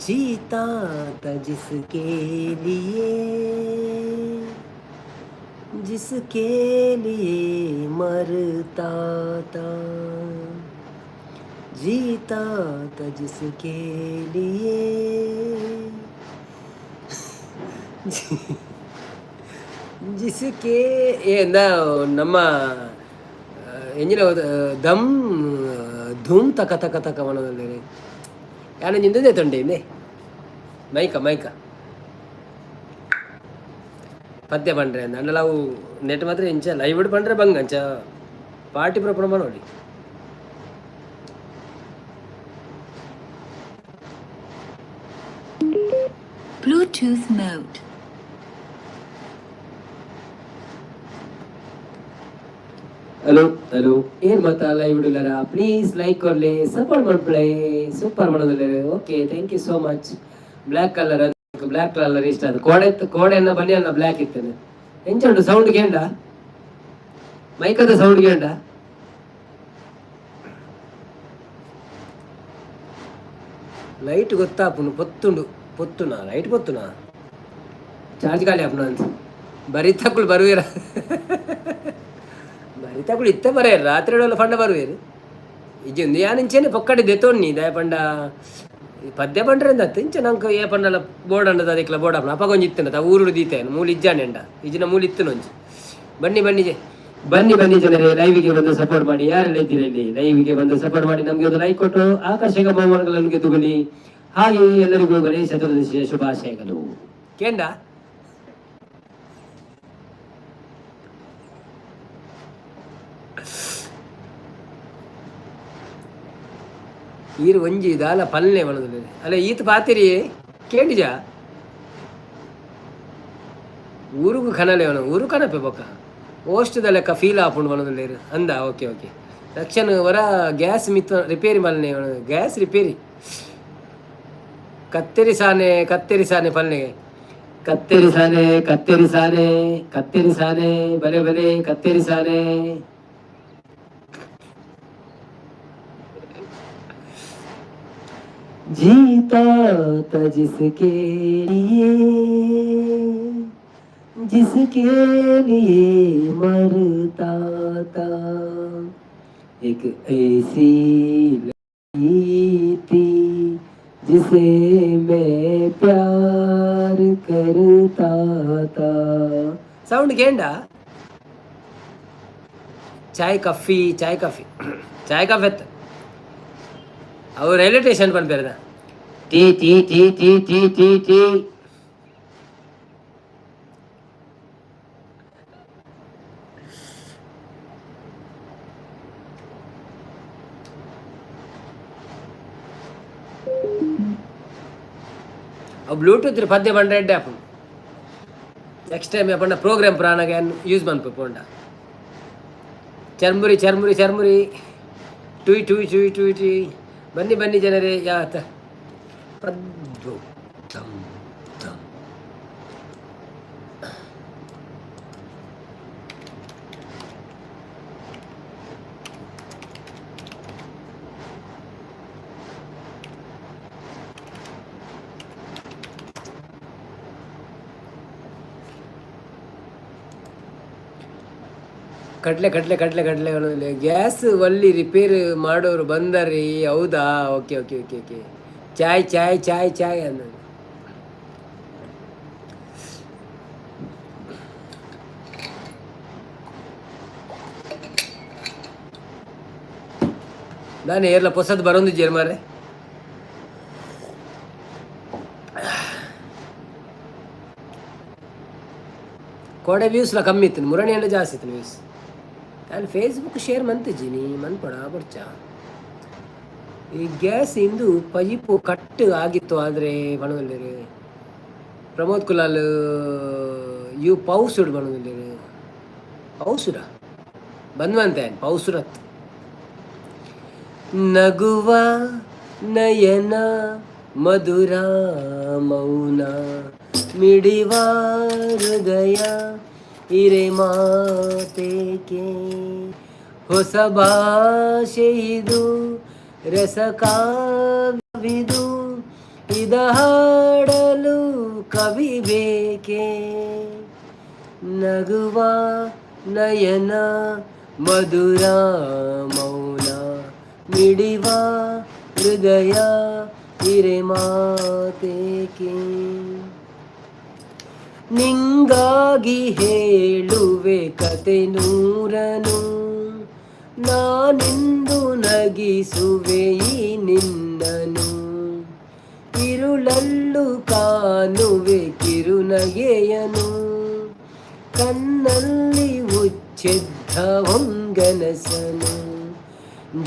जीता था जिसके लिए, जिसके लिए मरता था, जीता था जिसके लिए, जिसके ಎಂದ ನಮ್ಮ ಎಂಜಿನ ದಮ್ ಧೂಮ್ ತಕ ತಕ ತಕ ಮನದಲ್ಲಿ ಯಾನ ನಿಂದದೆ ತೊಂಡೆ ಇಂದೆ ಮೈಕ ಮೈಕ ಪದ್ಯ ಪಂಡ್ರೆ ಅಂಡಲ ಅವು ನೆಟ್ ಮಾತ್ರ ಇಂಚ ಲೈವ್ ಪಂಡ್ರೆ ಬಂಗ ಅಂಚ ಪಾರ್ಟಿ ಪ್ರಮಾಣ ನೋಡಿ. Bluetooth mode. Hello hello, ಏನು ಮಾತಾ ಲೈವ್ ಇಡಲಾರ? ಪ್ಲೀಸ್ ಲೈಕ್ ಕೊರ್ಲೆ, ಸಪೋರ್ಟ್ ಮಾಡ್ಪ್ಲೆ. ಸೂಪರ್ ಮಾಡೋದಿಲ್ಲ. Okay, thank you so much. Black colour, black colour ಇಷ್ಟ. ಅದು ಕೋಡೆ ಇತ್ತು, ಕೋಡೆಯನ್ನ ಬನ್ನಿ ಬ್ಲ್ಯಾಕ್ ಇತ್ತೇನೆ. ಎಂಚ ಉಂಟು ಸೌಂಡ್ ಗೇಂಡ? ಮೈಕದ ಸೌಂಡ್ ಗೇಂಡ? ಲೈಟ್ ಗೊತ್ತಾಪುನು ಪೊತ್ತುಂಡು. ಪೊತ್ತುನ ಲೈಟ್ ಪೊತ್ತುನ ಚಾರ್ಜ್ ಖಾಲಿ ಆಪುನ ಅಂತ. ಬರಿತಕ್ಕುಳು ಬರುವೇರ? ಬರಿತಕ್ಕುಳು ಇತ್ತ ಬರೆಯರು, ರಾತ್ರಿ ಎಲ್ಲ ಪಂಡ ಬರುವೇರು. ಇಜ್ಜೊಂದು ಯಾನ್ ಇಂಚೆನೆ ಪೊಕ್ಕಡೆ ದೆತೊನ್ನಿ. ದಾಯ ಪಂಡ ಈ ಪದ್ಯ ಪಂಡ್ರೆ ಅತ್ತ, ಇಂಚ ನಂಗೆ ಏ ಪಂಡಲ ಬೋರ್ಡ್ ಅಂಡದ ಅದಕ್ಕೆಲ್ಲ ಬೋರ್ಡ್ ಆಪುನ. ಅಪಗ ಒಂಜಿ ಇತ್ತನ ಊರುಡು ದೀತೆ ಮೂಲು ಇಜ್ಜಾಂಡ, ಇಜ್ಜಿನ ಮೂಲು ಇತ್ತನ ಒಂಜಿ. ಬನ್ನಿ ಬನ್ನಿ ಬನ್ನಿ ಬನ್ನಿ ಜನರೇ, ಲೈವಿಗೆ ಬಂದು ಸಪೋರ್ಟ್ ಮಾಡಿ. ಯಾರೆಲ್ಲ ಇದ್ದೀರಿ ಇಲ್ಲಿ, ಲೈವಿಗೆ ಬಂದು ಸಪೋರ್ಟ್ ಮಾಡಿ. ನಮಗೆ ಒಂದು ಲೈಕ್ ಕೊಟ್ಟು ಆಕರ್ಷಕ ಬಹುಮಾನಗಳನ್ನು ಗೆದ್ದುಕೊಳ್ಳಿ. ಹಾಗೆ ಎಲ್ಲರಿಗೂ ಗಣೇಶ ಚತುರ್ದಶಿಯ ಶುಭಾಶಯಗಳು. ಕೇಂದ್ರ ಈರು ಒಂಜಿ ದಾಲ ಪಲ್ಲೆ ಮನದಲ್ಲಿ ಅಲ್ಲ, ಈತ ಪಾತಿರಿ ಕೇಂಡಿಜ ಊರುಗು ಕನಲೆ ಅವನು ಊರು ಕನಪೆ ಬೊಕ್ಕ ಓಷ್ಟದ ಲೆಕ್ಕ ಫೀಲ್ ಆಪುಂಡು ಮನದಲ್ಲಿ ಅಂದ. ಓಕೆ ಓಕೆ ರಕ್ಷನ್ ವರ ಗ್ಯಾಸ್ ಮಿತ್ ರಿಪೇರಿ ಮಲ್ನೆ, ಗ್ಯಾಸ್ ರಿಪೇರಿ. ಕತ್ತೆರಿ ಸಾನೆ, ಕತ್ತೆರಿ ಸಾನೆ ಪಲ್ನೆ, ಕತ್ತೆರಿ ಸಾನೆ, ಕತ್ತೆರಿ ಸಾನೆ, ಕತ್ತೆರಿ ಸಾನೆ, ಬಲೆ ಬಲೆ ಕತ್ತೆರಿ ಸಾನೆ. जीता था जिसके लिए, जिसके लिए मरता था, एक ऐसी लड़की थी जिसे मैं प्यार करता था. ಸೌಂಡ್ ಕೇಂಡ? ಚಾಯ್ ಕಾಫಿ, ಚಾಯ್ ಕಾಫಿ, ಚಾಯ್ ಕಾಫಿ ಅತ್ತ. ಅವು ರೈಲ್ವೆ ಸ್ಟೇಷನ್ ಪನ್ಪೇರದ. Tea tea tea tea tea tea tea. ಅವು ಬ್ಲೂಟೂತ್ ಪದ್ಯ ಬಂಡ ಎಡ್ಡೆ ಆಪುಂಡು. ನೆಕ್ಸ್ಟ್ ಟೈಮ್ ಪಂಡ ಪ್ರೋಗ್ರಾಮ್ ಪ್ರಾಣಗ ಯೂಸ್ ಮನ್ಪು ಪೋಂಡ. ಚರ್ಮುರಿ ಚರ್ಮುರಿ ಚರ್ಮುರಿ, ಟುಯ್ ಟುಯ್ ಟುಯ್ ಟುಯ್ ಟುಯ್. ಬನ್ನಿ ಬನ್ನಿ ಜನರೇ. ಯಾತ ಪದ್ದು ತಂ ತಂ. ಕಡಲೆ ಕಡಲೆ ಕಡಲೆ ಕಡಲೆ. ಗ್ಯಾಸ್ ಒಲ್ಲಿ ರಿಪೇರ್ ಮಾಡೋರು ಬಂದರಿ. ಹೌದಾ? ಓಕೆ ಓಕೆ ಓಕೆ ಓಕೆ ಚಾಯ್ ಚಾಯ್ ಚಾಯ್ ಚಾಯ್ ಅಂದ. ನಾನು ಏರ್ಲ ಪೊಸದ್ ಬರೊಂದಿಜ್ಜೆರ್ ಮಾರ್ರೆ. ಕೋಡೆ ವ್ಯೂಸ್ಲ ಕಮ್ಮಿ ಇತ್ತು, ಮುರಣಿ ಎಲ್ಲ ಜಾಸ್ತಿ ಇತ್ತು ವ್ಯೂಸ್. ನಾನು ಫೇಸ್ಬುಕ್ ಶೇರ್ ಮಂತಿಜ್ಜಿ, ನೀ ಮನ್ಪಡ ಬೊಡ್ಚ. ಈ ಗ್ಯಾಸ್ ಇಂದು ಪೈಪು ಕಟ್ ಆಗಿತ್ತು ಆದರೆ ಪಣೊಂದುಲ್ಲೆರ್. ಪ್ರಮೋದ್ ಕುಲಾಲ್ you ಪೌಸುಡ್ ಪಣೊಂದುಲ್ಲೆರ್. ಪೌಸುಡ ಬಂದ್ವಂತೆ, ಪೌಸುರತ್. ನಗುವ ನಯನ ಮಧುರ ಮೌನ ಮಿಡಿವ ಹೃದಯ ಇರೆ ಮಾತೇಕೆ, ಹೊಸ ಭಾಷೆ ಇದು, ರಸಕಾವ್ಯವಿದು, ಇದ ಹಾಡಲು ಕವಿ ಬೇಕೆ? ನಗುವ ನಯನ ಮಧುರ ಮೌನ ಮಿಡಿವ ಹೃದಯ ಇರೆ ಮಾತೇಕೆ. ನಿಂಗಾಗಿ ಹೇಳುವೆ ಕತೆ ನೂರನು, ನಾನಿಂದು ನಗಿಸುವೆ ಈ ನಿನ್ನನು. ಇರುಳಲ್ಲು ಕಾಣುವೆ ಕಿರುನಗೆಯನು, ಕಣ್ಣಲ್ಲಿ ಉಚ್ಚೆದ್ದ ಹೊಂಗನಸನು.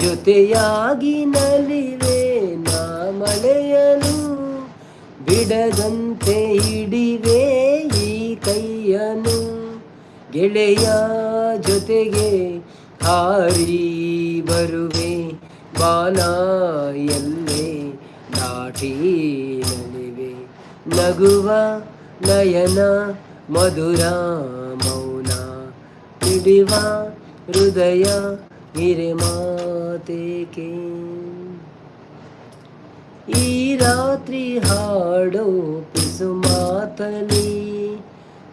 ಜೊತೆಯಾಗಿ ನಲಿವೆ ನಾ ಮಳೆಯನು, ಬಿಡದಂತೆ ಹಿಡಿವೆ ಈ ಕೈಯನು. ಗೆಳೆಯ ಜೊತೆಗೆ ಹಾರಿ ಬರುವೆ, ಬಾನ ಎಲ್ಲೆ ದಾಟಿ ನಲಿವೆ. ನಗುವ ನಯನ ಮಧುರ ಮೌನ ಮಿಡಿವ ಹೃದಯ ಹಿರೆ ಮಾತೇಕೆ. ಈ ರಾತ್ರಿ ಹಾಡೋ ಪಿಸು ಮಾತಲಿ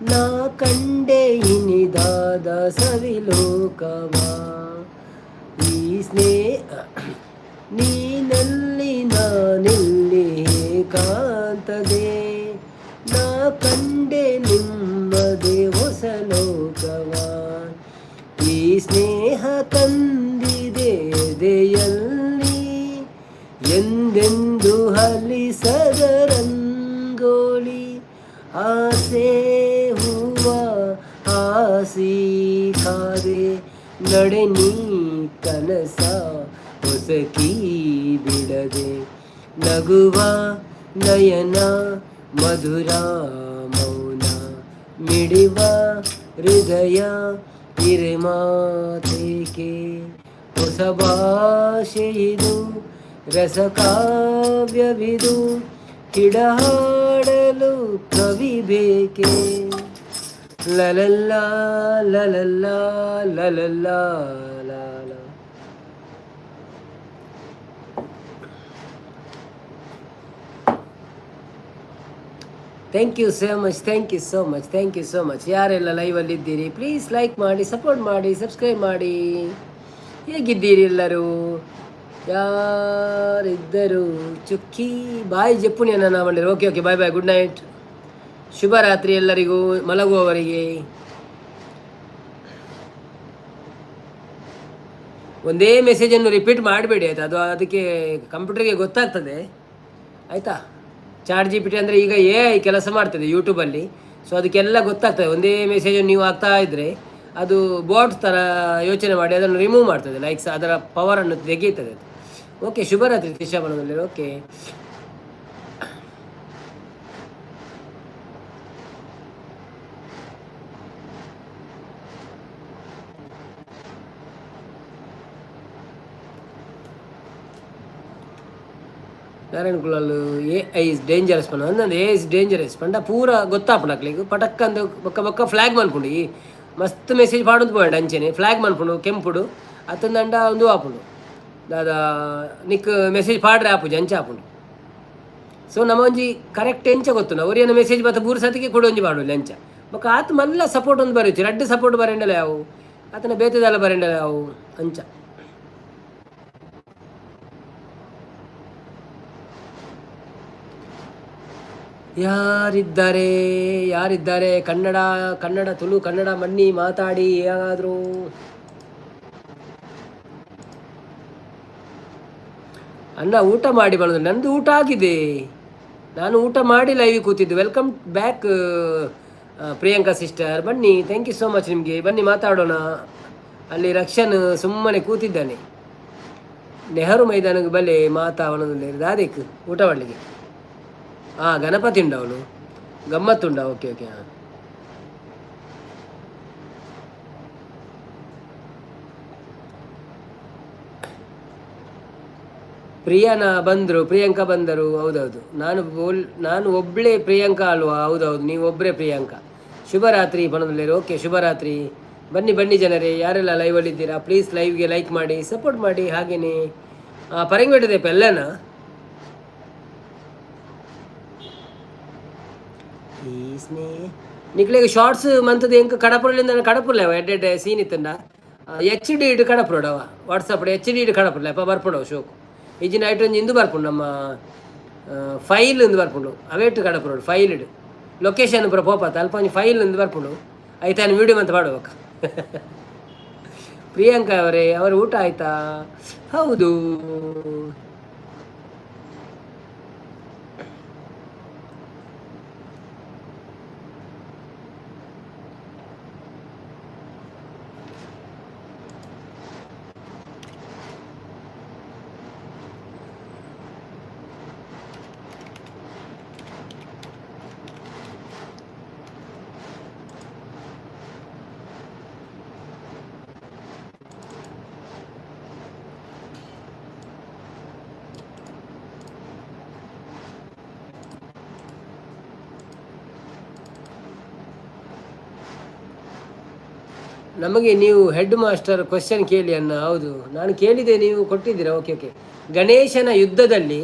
ನಾ ಕಂಡೆ ಇನಿದಾದ ಸವಿಲೋಕವ. ಈ ಸ್ನೇಹ ನೀನಲ್ಲಿ ನಾನಿಲ್ಲಿ ಕಾಂತದೆ, ನಾ ಕಂಡೆ ನಿಮ್ಮದೇ ಹೊಸ ಲೋಕವ. ಈ ಸ್ನೇಹ ತಂದಿದೆ ಎದೆಯಲ್ಲಿ ಎಂದೆಂದು ಹಲಿಸದ ರಂಗೋಲಿ. ಆಸೆ ಹೂವ ಆಸಿ ಕಾದೆ, ನಡೆ ನೀ ಕನಸ ಹೊಸಕಿ ಬಿಡದೆ. ನಗುವ ನಯನ ಮಧುರ ಮೌನ, ಮಿಡಿವ ಹೃದಯ ಮಾತೇಕೆ. ಹೊಸ ಭಾಷೆಯಿದು, ರಸಕಾವ್ಯವಿದು, ಹಾಡಲು ಕವಿ ಬೇಕೆ? ಲಲಲ್ಲ ಲಲಲ್ಲ ಲಲಲ್ಲ ಲಾಲ. Thank you so much, thank you so much, thank you so much. ಯಾರೆಲ್ಲ ಲೈವಲ್ಲಿದ್ದೀರಿ, ಪ್ಲೀಸ್ ಲೈಕ್ ಮಾಡಿ, ಸಪೋರ್ಟ್ ಮಾಡಿ, ಸಬ್ಸ್ಕ್ರೈಬ್ ಮಾಡಿ. ಹೇಗಿದ್ದೀರಿ ಎಲ್ಲರೂ? ಯಾರಿದ್ದರು ಚುಕ್ಕಿ ಬಾಯ್ ಜಪ್ಪುನಿ ಅನ್ನ ಮಾಡಿರಿ. Okay okay, bye bye, good night, ಶುಭರಾತ್ರಿ ಎಲ್ಲರಿಗೂ ಮಲಗುವವರಿಗೆ. ಒಂದೇ ಮೆಸೇಜನ್ನು ರಿಪೀಟ್ ಮಾಡಬೇಡಿ, ಆಯಿತಾ? ಅದು ಅದಕ್ಕೆ ಕಂಪ್ಯೂಟರ್ಗೆ ಗೊತ್ತಾಗ್ತದೆ, ಆಯಿತಾ? ಚಾಟ್ ಜಿಪಿಟಿ ಅಂದರೆ ಈಗ ಎ ಕೆಲಸ ಮಾಡ್ತದೆ ಯೂಟ್ಯೂಬಲ್ಲಿ. ಸೊ ಅದಕ್ಕೆಲ್ಲ ಗೊತ್ತಾಗ್ತದೆ. ಒಂದೇ ಮೆಸೇಜನ್ನು ನೀವು ಹಾಕ್ತಾ ಇದ್ದರೆ ಅದು ಬಾಟ್ ಥರ ಯೋಚನೆ ಮಾಡಿ ಅದನ್ನು ರಿಮೂವ್ ಮಾಡ್ತದೆ, ಲೈಕ್ಸ್ ಅದರ ಪವರನ್ನು ತೆಗೆಯುತ್ತದೆ. ಓಕೆ, ಶುಭರಾತ್ರಿ Tisha. Okay. Narayana Kulal A I is dangerous ಪಂಡ ಅಂದಂದು. ಎ is dangerous ಪಂಡ ಪೂರ ಗೊತ್ತಾಪುಂಡು ಅಕ್ಲೆಗ್. ಪಟಕ್ ಅಂದ್ ಬೊಕ್ಕ ಬೊಕ್ಕ ಫ್ಲಾಗ್ ಮನ್ಪುಂಡು. ಈ ಮಸ್ತ್ ಮೆಸೇಜ್ ಪಾಡೊಂದು ಪೋಯಂಡು ಅಂಚೆನೆ ಫ್ಲಾಗ್ ಮನ್ಪುಂಡು ಕೆಂಪುಡು ಅತ್ತಂದಂಡ ಉಂದು ಆಪುಂಡು. ದಾದ ನಿಕ್ ಮೆಸೇಜ್ ಪಾಡ್ರೆ ಆಪುಜಿ, ಅಂಚ ಆಪುಂಡು. ಸೊ ನಮ ಒಂಜಿ ಕರೆಕ್ಟ್ ಎಂಚ ಗೊತ್ತುಂಡು, ಒರಿಯನ ಮೆಸೇಜ್ ಬತ್ತ ಬೂರು ಸತಿಗೆ ಕೂಡ ಒಂಜಿ ಪಾಡೊಲಿ ಅಂಚ. ಬೊಕ್ಕ ಆತ್ ಮಲ್ಲ ಸಪೋರ್ಟ್ ಒಂದು ಬರೆಯೊಚ್ಚಿ, ರಡ್ಡ್ ಸಪೋರ್ಟ್ ಬರೆಂಡಲ ಯಾವು, ಆತನ ಬೇತೆದಲ್ಲ ಬರೆಂಡಲ ಯಾವು ಅಂಚ. ಯಾರಿದ್ದಾರೆ? ಯಾರಿದ್ದಾರೆ? ಕನ್ನಡ, ಕನ್ನಡ, ತುಳು, ಕನ್ನಡ ಮಣ್ಣಿ ಮಾತಾಡಿ ಯಾರಾದರೂ. ಅಣ್ಣ ಊಟ ಮಾಡಿ ಬಂದು. ನಂದು ಊಟ ಆಗಿದೆ, ನಾನು ಊಟ ಮಾಡಿ ಲೈವಿಗೆ ಕೂತಿದ್ದು. Welcome back Priyanka sister, ಬನ್ನಿ. Thank you so much ನಿಮಗೆ. ಬನ್ನಿ ಮಾತಾಡೋಣ. ಅಲ್ಲಿ ರಕ್ಷನ್ ಸುಮ್ಮನೆ ಕೂತಿದ್ದಾನೆ. ನೆಹರು ಮೈದಾನಕ್ಕೆ ಬಲೆ ಮಾತಾ ದಾದಿಕ್ ಊಟ ಮಾಡಲಿಕ್ಕೆ. ಹಾಂ, ಗಣಪತಿ ಉಂಡ ಅವನು, ಗಮ್ಮತ್ತುಂಡ. ಓಕೆ ಓಕೆ, ಹಾಂ. ಪ್ರಿಯಾನ ಬಂದರು, ಪ್ರಿಯಾಂಕಾ ಬಂದರು. ಹೌದೌದು, ನಾನು ಒಬ್ಬಳೇ ಪ್ರಿಯಾಂಕಾ ಅಲ್ವಾ? ಹೌದೌದು, ನೀವು ಒಬ್ಬರೇ ಪ್ರಿಯಾಂಕಾ. ಶುಭರಾತ್ರಿ ಬಣದಲ್ಲಿರು. ಓಕೆ, ಶುಭರಾತ್ರಿ. ಬನ್ನಿ ಬನ್ನಿ ಜನರೇ, ಯಾರೆಲ್ಲ ಲೈವಲ್ಲಿದ್ದೀರಾ ಪ್ಲೀಸ್ ಲೈವ್ಗೆ ಲೈಕ್ ಮಾಡಿ, ಸಪೋರ್ಟ್ ಮಾಡಿ. ಹಾಗೆಯೇ ಪರಂಗಿಟ್ಟಿದೆ ಎಲ್ಲನ ಈ ಸ್ನೇಹ ನಿಕ್ಲೆಗ್ ಶಾರ್ಟ್ಸ್ ಮಂತದ ಎಂಕ್ ಕಡಪುರಲಿಂದ ಕಡಪುರ್ಲೆ ಎಡ್ಡೆ ಎಡ್ಡೆ ಸೀನ್ ಇತ್ತಂಡ ಎಚ್ ಡಿ ಇಡ್ ಕಡಪುರಡವ. ವಾಟ್ಸಪ್ ಎಚ್ ಡಿ ಇಡ್ ಕಡಪುರ್ಲೆ ಅಪ್ಪ ಬರ್ಪುಂಡವು ಶೋಕು. ಇಜ್ಜಿನ ಐಟ್ ಒಂಜಿ ಇಂದು ಬರ್ಪುಂಡು, ನಮ್ಮ ಫೈಲ್ ಇಂದು ಬರ್ಪುಂಡು. ಅವೇಟ್ ಕಡಪುರೋಡು ಫೈಲ್ ಇಡು ಲೊಕೇಶನ್ ಪೂರ ಪೋಪಾತ ಅಲ್ಪ ಒಂಜಿ ಫೈಲ್ ಇಂದು ಬರ್ಪುಂಡು. ಐತಾನು ವೀಡಿಯೋ ಮಂತ ಪಾಡುವಕ್ಕ. ಪ್ರಿಯಾಂಕಾ ಅವರೇ, ಅವರು ಊಟ ಆಯ್ತಾ? ಹೌದು. ನಮಗೆ ನೀವು ಹೆಡ್ ಮಾಸ್ಟರ್ ಕ್ವಶನ್ ಕೇಳಿ ಅನ್ನ. ಹೌದು, ನಾನು ಕೇಳಿದೆ, ನೀವು ಕೊಟ್ಟಿದ್ದೀರಾ. Okay okay. ಗಣೇಶನ ಯುದ್ಧದಲ್ಲಿ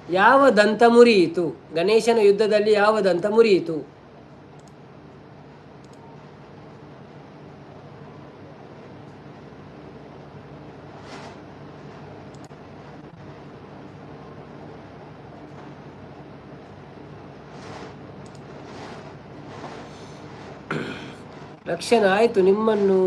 ಯಾವ ದಂತ ಮುರಿಯಿತು? ಗಣೇಶನ ಯುದ್ಧದಲ್ಲಿ ಯಾವ ದಂತ ಮುರಿಯಿತು? ರಕ್ಷಣೆ ಆಯಿತು ನಿಮ್ಮನ್ನು.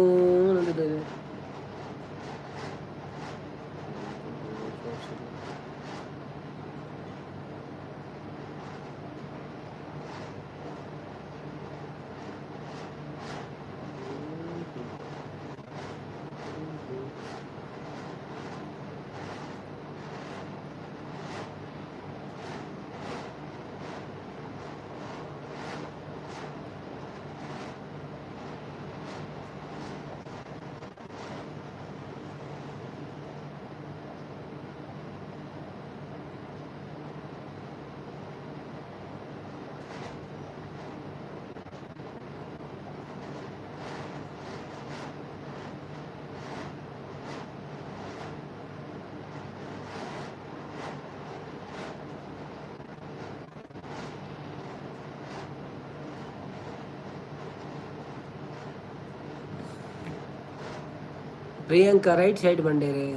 ಪ್ರಿಯಾಂಕಾ ರೈಟ್ ಸೈಡ್ ಬಂಡೇರಿ.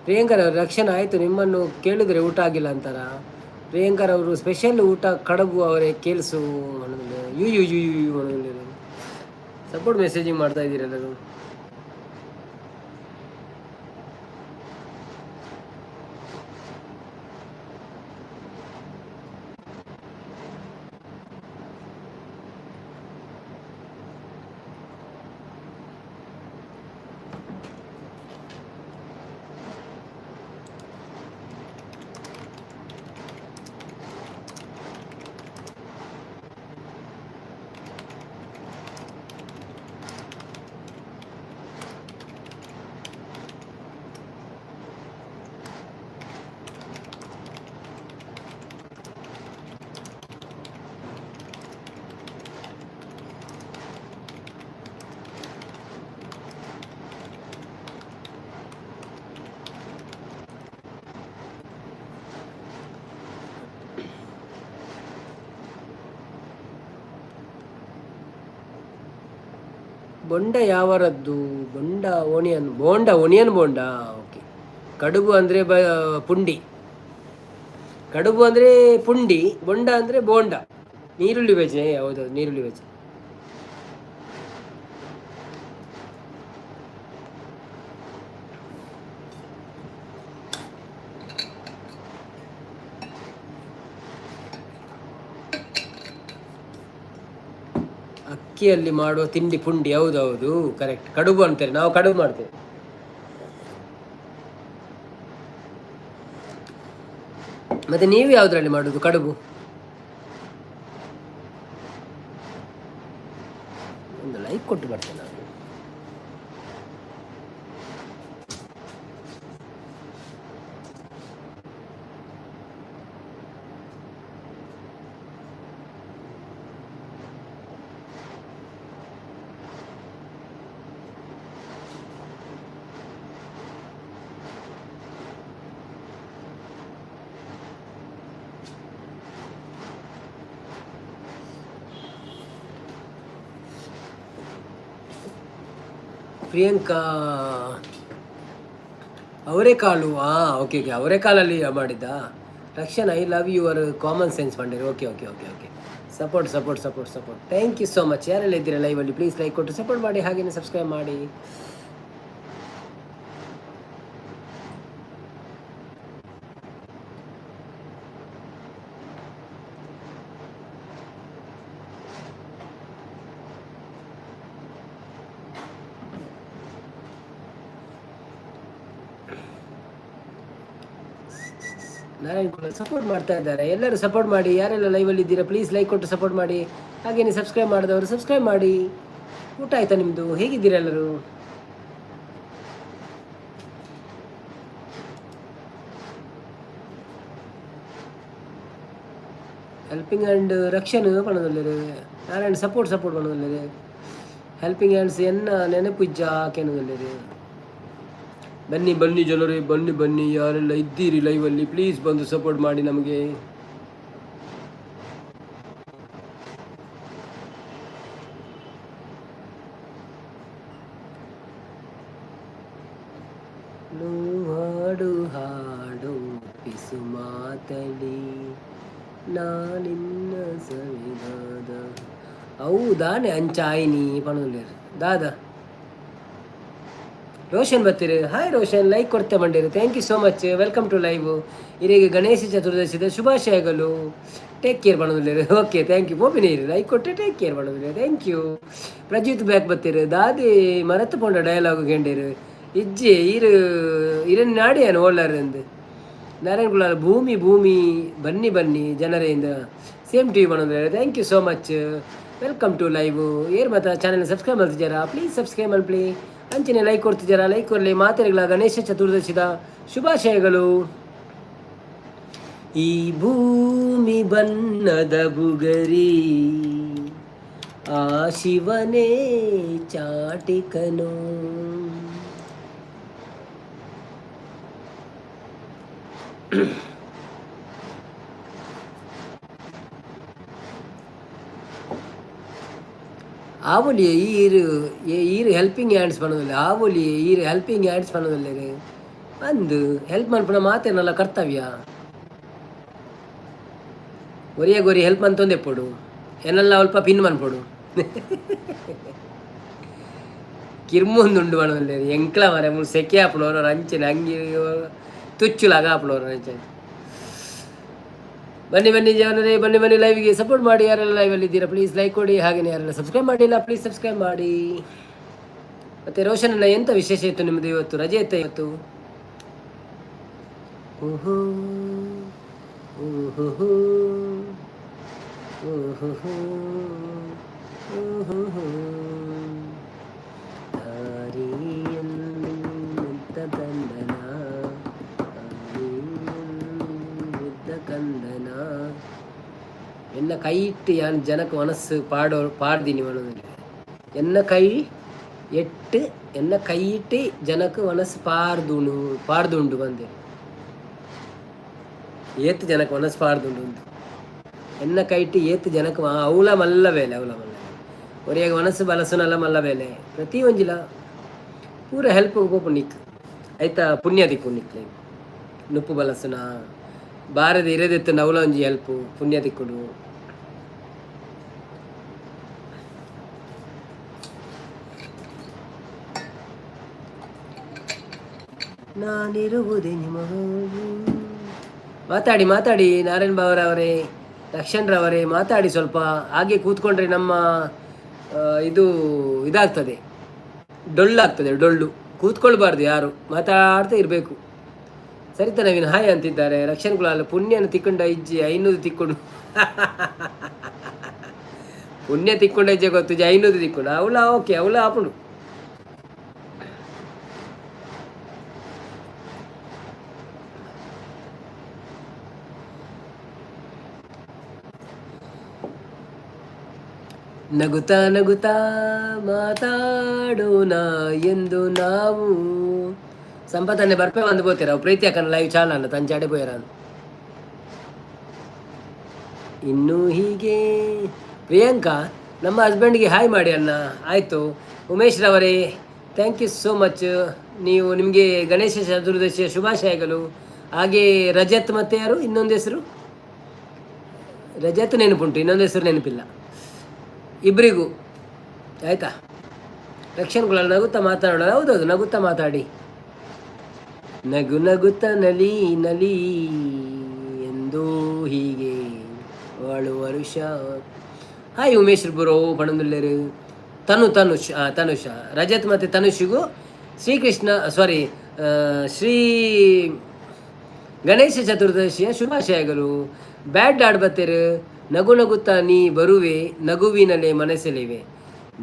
ಪ್ರಿಯಾಂಕರವರು ರಕ್ಷಣೆ ಆಯಿತು ನಿಮ್ಮನ್ನು ಕೇಳಿದರೆ ಊಟ ಆಗಿಲ್ಲ ಅಂತಾರ. ಪ್ರಿಯಾಂಕರವರು ಸ್ಪೆಷಲ್ ಊಟ ಕಡಬು ಅವರೇ ಕೇಳಿಸು. You you you you you support messaging ಮಾಡ್ತಾ ಇದ್ದೀರಿ ಎಲ್ಲರೂ. ಬೊಂಡ ಯಾವರದ್ದು? Bonda onion bonda, onion bonda. Okay. Kadubu ಅಂದರೆ ಬ ಪುಂಡಿ, ಕಡುಬು ಅಂದರೆ ಪುಂಡಿ, ಬೊಂಡ ಅಂದರೆ ಬೋಂಡ. ನೀರುಳ್ಳಿ ಬಜೆ, ಹೌದೌದು, ನೀರುಳ್ಳಿ ಬಜೆ. ಅಕ್ಕಿಯಲ್ಲಿ ಮಾಡುವ ತಿಂಡಿ ಪುಂಡಿ, ಹೌದೌದು, ಕರೆಕ್ಟ್. ಕಡುಬು ಅಂತಾರೆ, ನಾವು ಕಡುಬು ಮಾಡ್ತೇವೆ. ಮತ್ತೆ ನೀವು ಯಾವುದ್ರಲ್ಲಿ ಮಾಡುದು ಕಡುಬು? ಒಂದು ಲೈಕ್ ಕೊಟ್ಟು ಬರ್ತೇನೆ ನಾನು. ಪ್ರಿಯಾಂಕಾ ಅವರೆಕಾಳು, ಹಾಂ, ಓಕೆ ಓಕೆ, ಅವರೆಕಾಳಲ್ಲಿ ಮಾಡಿದ್ದ. Rakshan, I love your common sense ಮಾಡಿರಿ. Okay okay okay okay, support support support support. Thank you so much. ಯಾರೆಲ್ಲ ಇದ್ದೀರಾ ಲೈವಲ್ಲಿ, ಪ್ಲೀಸ್ ಲೈಕ್ ಕೊಟ್ಟು ಸಪೋರ್ಟ್ ಮಾಡಿ, ಹಾಗೆಯೇ ಸಬ್ಸ್ಕ್ರೈಬ್ ಮಾಡಿ. ನಾರಾಯಣ್ ಕೂಡ ಸಪೋರ್ಟ್ ಮಾಡ್ತಾ ಇದ್ದಾರೆ. ಎಲ್ಲರೂ ಸಪೋರ್ಟ್ ಮಾಡಿ. ಯಾರೆಲ್ಲ ಲೈವಲ್ಲಿ ಇದ್ದೀರಾ, ಪ್ಲೀಸ್ ಲೈಕ್ ಕೊಟ್ಟು ಸಪೋರ್ಟ್ ಮಾಡಿ. ಹಾಗೆಯೇ ಸಬ್ಸ್ಕ್ರೈಬ್ ಮಾಡಿದವರು ಸಬ್ಸ್ಕ್ರೈಬ್ ಮಾಡಿ. ಊಟ ಆಯಿತಾ ನಿಮ್ಮದು? ಹೇಗಿದ್ದೀರಾ ಎಲ್ಲರೂ? ಹೆಲ್ಪಿಂಗ್ ಆ್ಯಂಡ್ ರಕ್ಷಣೆ ಪಣದಲ್ಲಿರು. ನಾರಾಯಣ್ ಸಪೋರ್ಟ್ ಸಪೋರ್ಟ್ ಪಣದಲ್ಲಿರು. ಹೆಲ್ಪಿಂಗ್ ಹ್ಯಾಂಡ್ಸ್ ಎನ್ನ ನೆನಪು ಇಜ್ಜಾ ಕೆನದಲ್ಲಿರು. ಬನ್ನಿ ಬನ್ನಿ ಜನರೇ, ಬನ್ನಿ ಬನ್ನಿ. ಯಾರೆಲ್ಲ ಇದ್ದೀರಿ ಲೈವಲ್ಲಿ, ಪ್ಲೀಸ್ ಬಂದು ಸಪೋರ್ಟ್ ಮಾಡಿ ನಮಗೆ. ಹಾಡು ಹಾಡು ಪಿಸು ಮಾತಲಿ ನಾನಿನ್ನ ಸವಿದಾದ. ಹೌದಾನೆ ಅಂಚಾಯಿನಿ ಪಣುಲೇರು ದಾದಾ. ರೋಷನ್ ಬರ್ತೀರಿ. ಹಾಯ್ ರೋಷನ್, ಲೈಕ್ ಕೊಡ್ತೆ ಬಂಡಿರು. Thank you so much. Welcome to live. ಇರಿಗೆ Ganesha ಚತುರ್ದಶಿದ ಶುಭಾಶಯಗಳು. ಟೇಕ್ ಕೇರ್ ಮಾಡೋದಿಲ್ಲ. Okay, thank you. ಪೋಪಿನ ಇರಿ, ಲೈಕ್ ಕೊಟ್ಟೆ ಟೇಕ್ ಕೇರ್ ಮಾಡೋದಿಲ್ಲ. Thank you. Prajith back ಬರ್ತೀರಿ. ದಾದಿ ಮರತು ಪೋಂಡ ಡೈಲಾಗ್ ಗೆಂಡೇರು ಇಜ್ಜೆ ಇರು ಇರನ್ ನಾಡಿಯಾನು ಓಲಾರಂದು. ನಾರಾಯಣ ಕುಲಾಲ್ ಭೂಮಿ ಭೂಮಿ. ಬನ್ನಿ ಬನ್ನಿ ಜನರೆಯಿಂದ. ಸೇಮ್ ಟಿ ಮಾಡೋದ್ರೆ. Thank you so much. Welcome to live. ಏರ್ ಮಾತ ಚಾನೆಲ್ ಸಬ್ಸ್ಕ್ರೈಬ್ ಮಾಡ್ತಿದ್ದೀರಾ? ಪ್ಲೀಸ್ ಸಬ್ಸ್ಕ್ರೈಬ್ ಮಾಡಿ. ಅಂಚನೆ ಲೈಕ್ ಕೊಡ್ತಿದ್ದೀರಾ? ಲೈಕ್ ಕೊಡಲಿ. ಮಾತೆಗಳ ಗಣೇಶ ಚತುರ್ದಶಿದ ಶುಭಾಶಯಗಳು. ಈ ಭೂಮಿ ಬಣ್ಣದ ಬುಗರಿ, ಆ ಶಿವನೇ ಚಾಟಿಕನು. ಆವೊಲಿ ಈರು ಈರು ಹೆಲ್ಪಿಂಗ್ ಹ್ಯಾಂಡ್ಸ್ ಪನ್ನೊಂದುಲ್ಲೆ. ಆವೊಲಿ ಈರು ಹೆಲ್ಪಿಂಗ್ ಹ್ಯಾಂಡ್ಸ್ ಪನ್ನೊಂದುಲ್ಲೆರ್. ಅಂದ್ ಹೆಲ್ಪ್ ಮನ್ಪುನ ಮಾತೆರ್ನಲ ಕರ್ತವ್ಯ. ಒರಿಯಗ್ ಒರಿ ಹೆಲ್ಪ್ ಮಂತೊಂದೆಪ್ಪೊಡು. ಎನ್ನಲ್ಲ ಅಲ್ಪ ಪಿನ್ ಮನ್ಪೊಡು. ಕಿರ್ಮೊಂದುಂಡು ಪನೊಂದುಲ್ಲೆರ್. ಎಂಕ್ಲ ಮಾರ್ರೆ ಮೂಲು ಸೆಕೆ ಆಪುಂಡು. ಒರೊರ ಅಂಚೆನೆ ಅಂಗಿ ತುಚ್ಚುಲಾಗ ಆಪುಂಡು ಒರೊರ ಅಂಚನೆ. ಬನ್ನಿ ಬನ್ನಿ ಜನರೇ, ಬನ್ನಿ ಬನ್ನಿ. ಲೈವ್ಗೆ ಸಪೋರ್ಟ್ ಮಾಡಿ. ಯಾರೆಲ್ಲ ಲೈವಲ್ಲಿ ಇದ್ದೀರಾ, ಪ್ಲೀಸ್ ಲೈಕ್ ಕೊಡಿ. ಹಾಗೆಯೇ ಯಾರೆಲ್ಲ ಸಬ್ಸ್ಕ್ರೈಬ್ ಮಾಡಿಲ್ಲ, ಪ್ಲೀಸ್ ಸಬ್ಸ್ಕ್ರೈಬ್ ಮಾಡಿ. ಮತ್ತೆ ರೋಷನ್ ಅಣ್ಣ, ಎಂತ ವಿಶೇಷ ಇತ್ತು ನಿಮ್ಮದು ಇವತ್ತು? ರಜೆ ಇತ್ತ ಇವತ್ತು? ಓಹೋ ಓಹೋ ಓಹೋ ಓಹೋ. ದಾರಿಯಲ್ಲಿ ಮುದ್ದ ಕಂದನ, ಮುದ್ದ ಕಂದನ. ಎನ್ನ ಕೈ ಇಟ್ಟು ಯಾನ್ ಜನಕ್ಕೆ ಮನಸ್ಸು ಪಾಡೋ ಪಾಡ್ದೀನಿ ಮನದಲ್ಲಿ. ಎನ್ನ ಕೈ ಎಟ್ಟು ಎನ್ನ ಕೈ ಇಟ್ಟು ಜನಕ್ಕೆ ಮನಸ್ಸು ಪಾರ್ದುಣು ಪಾರ್ದುಂಡು ಬಂದೆ. ಏತ್ ಜನಕ್ಕೆ ಮನಸ್ಸು ಪಾರ್ದುಂಡು ಉಂದು. ಎನ್ನ ಕೈಟ್ ಏತ್ ಜನಕ್ಕೆ ಅವಲ ಮಲ್ಲ ಬೇಲೆ, ಅವಲ ಮಲ್ಲ. ಒರಿಯಾಗ ಮನಸ್ಸು ಬಲಸುನಲ್ಲ ಮಲ್ಲ ಬೇಲೆ. ಪ್ರತಿ ಒಂಜಿಲ ಪೂರ ಹೆಲ್ಪ್ ಪೋಪು ನಿಕ್. ಐತ ಪುಣ್ಯ ದಿಕ್ಕು ನಿಕ್ಲೆ. ನುಪ್ಪು ಬಲಸುನ ಬಾರದ ಇರದೆತ್ತು ನವಲ ಒಂಜಿ ಹೆಲ್ಪ್ ಪುಣ್ಯ ದಿಕ್ಕುಡು. ನಾನಿರುವುದೇ ನಿಮಗಾಗಿ. ಮಾತಾಡಿ ಮಾತಾಡಿ ನಾರಾಯಣ್ ಬಾವರವರೇ, ರಕ್ಷಣ್ ರವರೇ, ಮಾತಾಡಿ ಸ್ವಲ್ಪ. ಹಾಗೆ ಕೂತ್ಕೊಂಡ್ರೆ ನಮ್ಮ ಇದು ಇದಾಗ್ತದೆ, ಡೊಳ್ಳಾಗ್ತದೆ ಡೊಳ್ಳು. ಕೂತ್ಕೊಳ್ಬಾರ್ದು ಯಾರು, ಮಾತಾಡ್ತಾ ಇರಬೇಕು. ಸರಿತಾ ನವೀನ್ ಹಾಯ್ ಅಂತಿದ್ದಾರೆ. ರಕ್ಷಣ್ ಕುಲಾಲ್ ಪುಣ್ಯನ ತಿಕ್ಕೊಂಡ ಇಜ್ಜಿ 500 ತಿಕ್ಕೊಂಡು. ಪುಣ್ಯ ತಿಕ್ಕೊಂಡ ಇಜ್ಜೆ ಗೊತ್ತು, 500 ತಿಕ್ಕೊಂಡು ಅವಳ. ಓಕೆ, ಅವಳ ಆಪುಂಡು. ನಗುತ್ತಾ ನಗುತ್ತಾ ಮಾತಾಡೋಣ ಎಂದು ನಾವು. ಸಂಪತ್ತನ್ನೇ ಬರ್ಪೆ ಬಂದು ಬೋತೀರ ಪ್ರೀತಿ ಅಕ್ಕನ ಲೈವ್ ಚಾಲನ ತಂಚಾಡೆ ಪೋಯರ. ಇನ್ನು ಹೀಗೆ ಪ್ರಿಯಾಂಕಾ, ನಮ್ಮ ಹಸ್ಬೆಂಡ್ಗೆ ಹಾಯ್ ಮಾಡಿ ಅಣ್ಣ. ಆಯಿತು. Umesh ರವರೇ, thank you so much. ನೀವು ನಿಮಗೆ ಗಣೇಶ ಚತುರ್ದಶಿಯ ಶುಭಾಶಯಗಳು. ಹಾಗೆ ರಜತ್ ಮತ್ತೆ ಯಾರು ಇನ್ನೊಂದು ಹೆಸರು? ರಜತ್ ನೆನಪುಂಟು, ಇನ್ನೊಂದು ಹೆಸರು ನೆನಪಿಲ್ಲ. ಇಬ್ಬರಿಗೂ ಆಯಿತಾ. ರಕ್ಷಣೆಗಳ ನಗುತ್ತಾ ಮಾತಾಡೋಣ. ಹೌದೌದು, ನಗುತ್ತಾ ಮಾತಾಡಿ. ನಗು ನಗುತ್ತ ನಲಿ ನಲಿ ಎಂದೂ ಹೀಗೆ ಬಾಳು ವರುಷ. ಹಾಯ್ ಉಮೇಶ್ ಬರೋ ಪಣಂದುಲ್ಲೇರು. ತನು ತನುಷ್, ತನುಷ ರಜತ್ ಮತ್ತು ತನುಷಿಗೂ ಶ್ರೀಕೃಷ್ಣ ಸಾರಿ ಶ್ರೀ ಗಣೇಶ ಚತುರ್ದಶಿಯ ಶುಭಾಶಯಗಳು. ಬ್ಯಾಡ್ ಆಡ್ಬತ್ತೀರು. ನಗು ನಗುತ್ತಾ ನೀ ಬರುವೆ, ನಗುವಿನಲ್ಲೇ ಮನಸ್ಸೆಳೆವೆ.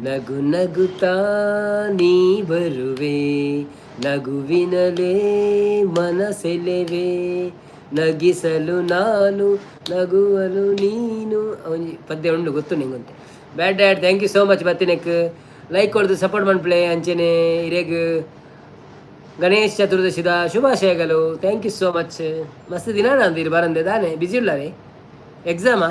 ನಗು ನಗುತ್ತಾ ನೀ ಬರುವೆ, ನಗುವಿನಲೇ ಮನಸೆಲೆವೆ. ನಗಿಸಲು ನಾನು, ನಗುವಲು ನೀನು. ಒಂಜಿ ಪದ್ಯ ಉಂಡು, ಗೊತ್ತು ನಿಂಗಂತೆ. Bad dad, thank you so much. ಬತ್ತಿನೆಕ್ like ಕೊಡ್ದು ಸಪೋರ್ಟ್ ಮನ್ಪ್ಲೆ. ಅಂಚೆನೆ ಇರೆಗ್ ಗಣೇಶ್ ಚತುರ್ದಶಿದ ಶುಭಾಶಯಗಳು. Thank you so much. ಮಸ್ತ್ ದಿನ ಅಂದಿರು ಬರಂದೆ ದಾನೆ, ಬಿಸಿ ಉಳ್ಳಾರೆ? ಎಕ್ಸಾಮಾ?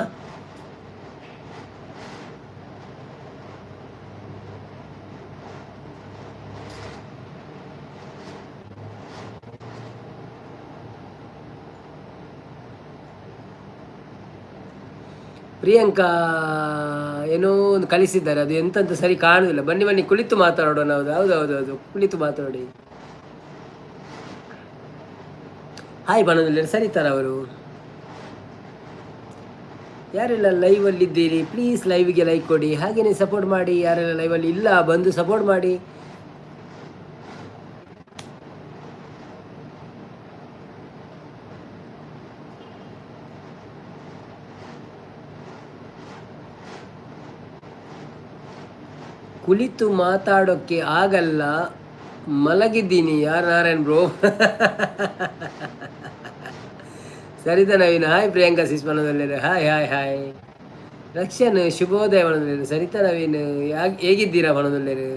ಪ್ರಿಯಾಂಕಾ ಏನೋ ಒಂದು ಕಳಿಸಿದ್ದಾರೆ, ಅದು ಎಂತಂತ ಸರಿ ಕಾಣುವುದಿಲ್ಲ. ಬನ್ನಿ ಬನ್ನಿ, ಕುಳಿತು ಮಾತಾಡೋಣ. ಹೌದು ಹೌದು ಹೌದು ಹೌದು, ಕುಳಿತು ಮಾತಾಡಿ. ಹಾಯ್ ಬಣ್ಣದಲ್ಲಿ ಸರಿತಾರ ಅವರು. ಯಾರೆಲ್ಲ ಲೈವಲ್ಲಿದ್ದೀರಿ ಪ್ಲೀಸ್ ಲೈವ್ಗೆ ಲೈಕ್ ಕೊಡಿ, ಹಾಗೆಯೇ ಸಪೋರ್ಟ್ ಮಾಡಿ. ಯಾರೆಲ್ಲ ಲೈವಲ್ಲಿ ಇಲ್ಲ ಬಂದು ಸಪೋರ್ಟ್ ಮಾಡಿ. ಕುಳಿತು ಮಾತಾಡೋಕ್ಕೆ ಆಗಲ್ಲ, ಮಲಗಿದ್ದೀನಿ. ಯಾರು? Narayan bro. Saritha Naveen hi. Priyanka sis ಮನದಲ್ಲಿರು hi hi hi. Rakshan ಶುಭೋದಯ ಮನದಲ್ಲಿರು. ಸರಿತಾ ನವೀನ್ ಹೇಗಿದ್ದೀರಾ ಮನದಲ್ಲಿರು?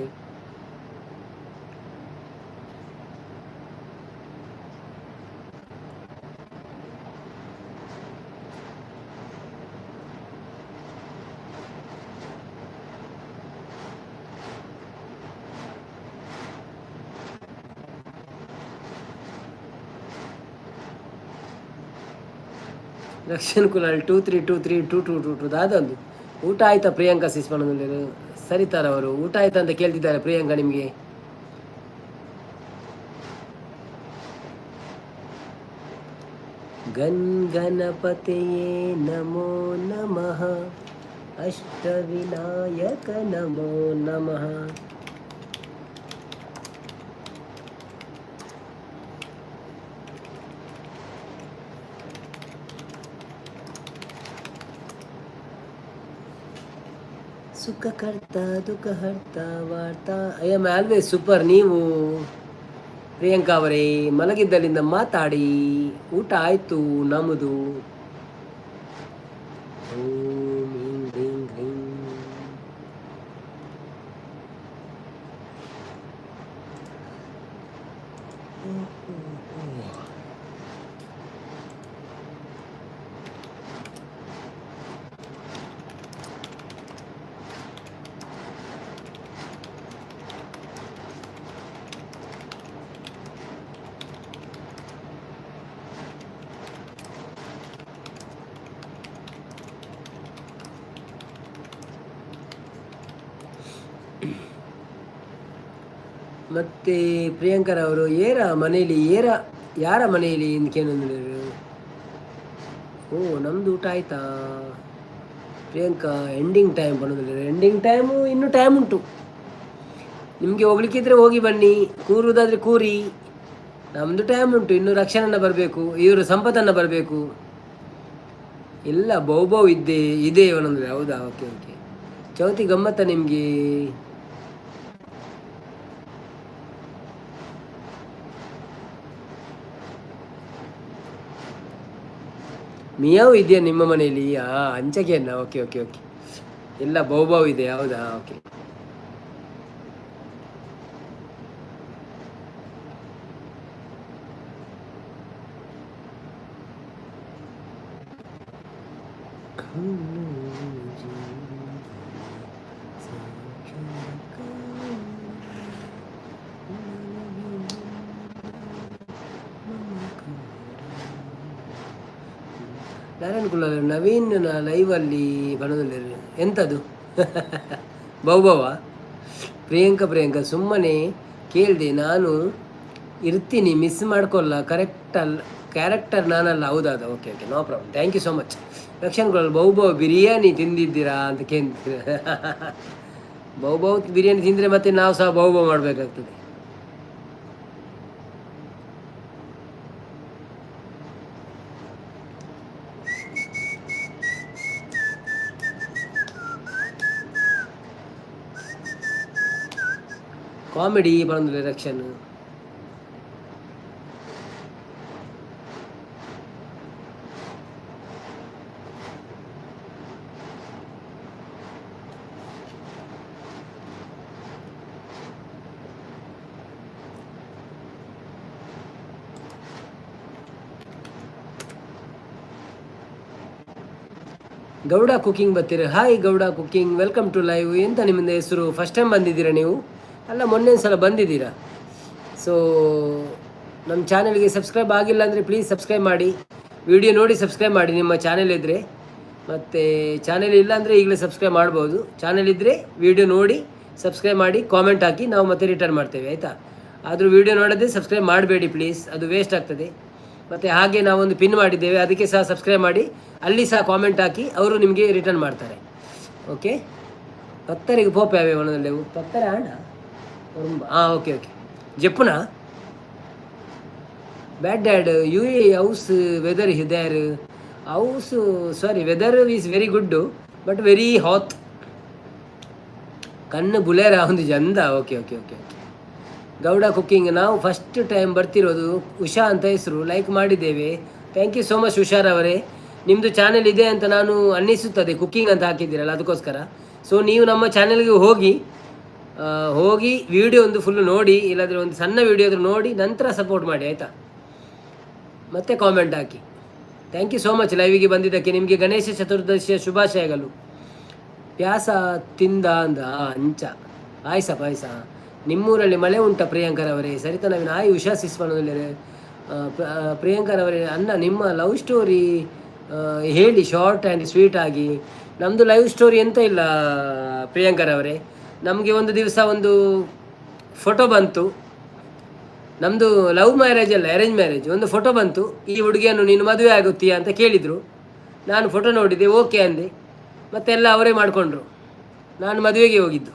Rakshan Kulal 23232222 ದಾದೊಂದು. ಊಟ ಆಯ್ತಾ ಪ್ರಿಯಾಂಕಾ ಸಿಸ್ ಮನದಲ್ಲಿರು? ಸರಿತಾರವರು ಊಟ ಆಯ್ತಾ ಅಂತ ಕೇಳ್ತಿದ್ದಾರೆ ಪ್ರಿಯಾಂಕಾ ನಿಮಗೆ. ಗನ್ ಗಣಪತಿಯೇ ನಮೋ ನಮಃ, ಅಷ್ಟವಿನಾಯಕ ನಮೋ ನಮಃ. ಸುಖಕರ್ತ ದುಃಖಹರ್ತ ವಾರ್ತಾ. I am always super. ನೀವು ಪ್ರಿಯಾಂಕಾ ಅವರೇ ಮಲಗಿದ್ದಲ್ಲಿಂದ ಮಾತಾಡಿ. ಊಟ ಆಯಿತು ನಮ್ಮದು. ಓಂ ಹ್ರೀಂ ಹ್ರೀಂ ಹ್ರೀಂ. ಮತ್ತೆ ಪ್ರಿಯಾಂಕರವರು ಏರ ಮನೆಯಲ್ಲಿ ಏರ ಯಾರ ಮನೆಯಲ್ಲಿ ಕೇಳಿದ್ರು. ಓ ನಮ್ಮದು ಊಟ ಆಯ್ತಾ ಪ್ರಿಯಾಂಕಾ? ಎಂಡಿಂಗ್ ಟೈಮ್ ಬಂದಿಲ್ಲ. ಎಂಡಿಂಗ್ ಟೈಮು ಇನ್ನೂ ಟೈಮ್ ಉಂಟು. ನಿಮಗೆ ಹೋಗ್ಲಿಕ್ಕಿದ್ರೆ ಹೋಗಿ ಬನ್ನಿ, ಕೂರುವುದಾದರೆ ಕೂರಿ. ನಮ್ಮದು ಟೈಮ್ ಉಂಟು ಇನ್ನು. ರಕ್ಷಣನ ಬರಬೇಕು, ಇವರು ಸಂಪತ್ತನ್ನು ಬರಬೇಕು. ಇಲ್ಲ ಬಹು ಇದ್ದೇ ಇದೆ ಒಂದೊಂದ್ರೆ. ಹೌದಾ? Okay okay. Chauthi ಗಮ್ಮತ್ತ ನಿಮಗೆ? ಮಿಯಾವ್ ಇದೆಯಾ ನಿಮ್ಮ ಮನೆಯಲ್ಲಿ? ಹಾಂ, ಅಂಚೆಗೆಯನ್ನ. Okay okay okay. ಎಲ್ಲ ಬಹು ಇದೆ. ಹೌದಾ? ಓಕೆ. ನಾರಾಯಣ್ ಕುಲಾಲ್ ನವೀನ್ ಲೈವಲ್ಲಿ ಬರೋದಿಲ್ಲ. ಎಂಥದ್ದು ಬಹುಭವ? ಪ್ರಿಯಾಂಕಾ ಪ್ರಿಯಾಂಕಾ ಸುಮ್ಮನೆ ಕೇಳಿದೆ ನಾನು. ಇರ್ತೀನಿ, ಮಿಸ್ ಮಾಡ್ಕೊಲ್ಲ. ಕರೆಕ್ಟ್ ಅಲ್ಲ, ಕ್ಯಾರೆಕ್ಟರ್ ನಾನಲ್ಲ. ಹೌದಾದ? Okay okay, no problem. Thank you so much. Rakshan Kulal ಬಹು ಬಿರಿಯಾನಿ ತಿಂದಿದ್ದೀರಾ ಅಂತ ಕೇಳ್ತೀರ. ಬಹು ಬಿರಿಯಾನಿ ತಿಂದರೆ ಮತ್ತೆ ನಾವು ಸಹ ಬಹು ಮಾಡಬೇಕಾಗ್ತದೆ. ಕಾಮಿಡಿ ಬಂದ್ರೆ ರಕ್ಷನ್. Gowda cooking ಬರ್ತೀರ? Hi Gowda cooking, welcome to live. ಎಂತ ನಿಮ್ಮಿಂದ ಹೆಸರು? ಫಸ್ಟ್ ಟೈಮ್ ಬಂದಿದ್ದೀರಾ ನೀವು? ಅಲ್ಲ, ಮೊನ್ನೆ ಒಂದು ಸಲ ಬಂದಿದ್ದೀರಾ. ಸೊ ನಮ್ಮ ಚಾನಲ್ಗೆ ಸಬ್ಸ್ಕ್ರೈಬ್ ಆಗಿಲ್ಲ ಅಂದರೆ ಪ್ಲೀಸ್ ಸಬ್ಸ್ಕ್ರೈಬ್ ಮಾಡಿ, ವಿಡಿಯೋ ನೋಡಿ ಸಬ್ಸ್ಕ್ರೈಬ್ ಮಾಡಿ ನಿಮ್ಮ ಚಾನೆಲ್ ಇದ್ದರೆ. ಮತ್ತು ಚಾನೆಲ್ ಇಲ್ಲ ಅಂದರೆ ಈಗಲೇ ಸಬ್ಸ್ಕ್ರೈಬ್ ಮಾಡ್ಬೋದು. ಚಾನೆಲ್ ಇದ್ದರೆ ವಿಡಿಯೋ ನೋಡಿ ಸಬ್ಸ್ಕ್ರೈಬ್ ಮಾಡಿ, ಕಾಮೆಂಟ್ ಹಾಕಿ, ನಾವು ಮತ್ತೆ ರಿಟರ್ನ್ ಮಾಡ್ತೇವೆ, ಆಯಿತಾ? ಆದರೂ ವಿಡಿಯೋ ನೋಡೋದೇ ಸಬ್ಸ್ಕ್ರೈಬ್ ಮಾಡಬೇಡಿ ಪ್ಲೀಸ್, ಅದು ವೇಸ್ಟ್ ಆಗ್ತದೆ. ಮತ್ತು ಹಾಗೆ ನಾವೊಂದು ಪಿನ್ ಮಾಡಿದ್ದೇವೆ, ಅದಕ್ಕೆ ಸಹ ಸಬ್ಸ್ಕ್ರೈಬ್ ಮಾಡಿ, ಅಲ್ಲಿ ಸಹ ಕಾಮೆಂಟ್ ಹಾಕಿ, ಅವರು ನಿಮಗೆ ರಿಟರ್ನ್ ಮಾಡ್ತಾರೆ. ಓಕೆ, ಪತ್ತರಿಗೆ ಪೋಪೆ ಅವೇ ಒಣದಲ್ಲೇವು ಪತ್ತರೆ ಆಂಡ. ಹಾಂ, ಓಕೆ ಓಕೆ. ಜಪ್ಪುನಾ bad dad U A house weather here house, sorry, weather is very good but very hot. ಕಣ್ಣು ಬುಲೇರ ಒಂದು ಜಂದ. Okay okay okay okay. Gowda cooking, ನಾವು ಫಸ್ಟ್ ಟೈಮ್ ಬರ್ತಿರೋದು. ಉಷಾ ಅಂತ ಹೆಸರು, ಲೈಕ್ ಮಾಡಿದ್ದೇವೆ. Thank you so much ಉಷಾರವರೇ. ನಿಮ್ಮದು ಚಾನೆಲ್ ಇದೆ ಅಂತ ನಾನು ಅನ್ನಿಸುತ್ತದೆ, ಕುಕ್ಕಿಂಗ್ ಅಂತ ಹಾಕಿದ್ದೀರಲ್ಲ ಅದಕ್ಕೋಸ್ಕರ. ಸೊ ನೀವು ನಮ್ಮ ಚಾನೆಲ್ಗೆ ಹೋಗಿ ಹೋಗಿ ವಿಡಿಯೋ ಒಂದು ಫುಲ್ ನೋಡಿ, ಇಲ್ಲಾಂದರೆ ಒಂದು ಸಣ್ಣ ವಿಡಿಯೋ ಆದರೂ ನೋಡಿ, ನಂತರ ಸಪೋರ್ಟ್ ಮಾಡಿ, ಆಯಿತಾ? ಮತ್ತೆ comment hockey. Thank you so much ಲೈವಿಗೆ ಬಂದಿದ್ದಕ್ಕೆ. ನಿಮಗೆ ಗಣೇಶ ಚತುರ್ದಶಿಯ ಶುಭಾಶಯಗಳು. ಪ್ಯಾಸ ತಿಂದ ಅಂದ ಅಂಚ ಪಾಯಸ ಪಾಯಸ. ನಿಮ್ಮೂರಲ್ಲಿ ಮಳೆ ಉಂಟಾ ಪ್ರಿಯಾಂಕರವರೇ? ಸರಿತಾ ನವೀನ್, ಆಯ್ ಉಷಾ ಸಿಸ್ವನದಲ್ಲಿ. ಪ್ರಿಯಾಂಕರವರೇ, ಅನ್ನ ನಿಮ್ಮ ಲವ್ ಸ್ಟೋರಿ ಹೇಳಿ short and sweet ಆಗಿ. ನಮ್ಮದು ಲೈವ್ ಸ್ಟೋರಿ ಎಂತ ಇಲ್ಲ ಪ್ರಿಯಾಂಕರವರೇ. ನಮಗೆ ಒಂದು ದಿವಸ ಒಂದು ಫೋಟೋ ಬಂತು. ನಮ್ಮದು ಲವ್ ಮ್ಯಾರೇಜ್ ಅಲ್ಲ, ಅರೇಂಜ್ ಮ್ಯಾರೇಜ್. ಒಂದು ಫೋಟೋ ಬಂತು, ಈ ಹುಡುಗಿಯನ್ನು ನೀನು ಮದುವೆ ಆಗುತ್ತೀಯಾ ಅಂತ ಕೇಳಿದರು. ನಾನು ಫೋಟೋ ನೋಡಿದೆ, ಓಕೆ ಅಂದೆ. ಮತ್ತೆಲ್ಲ ಅವರೇ ಮಾಡಿಕೊಂಡ್ರು. ನಾನು ಮದುವೆಗೆ ಹೋಗಿದ್ದು.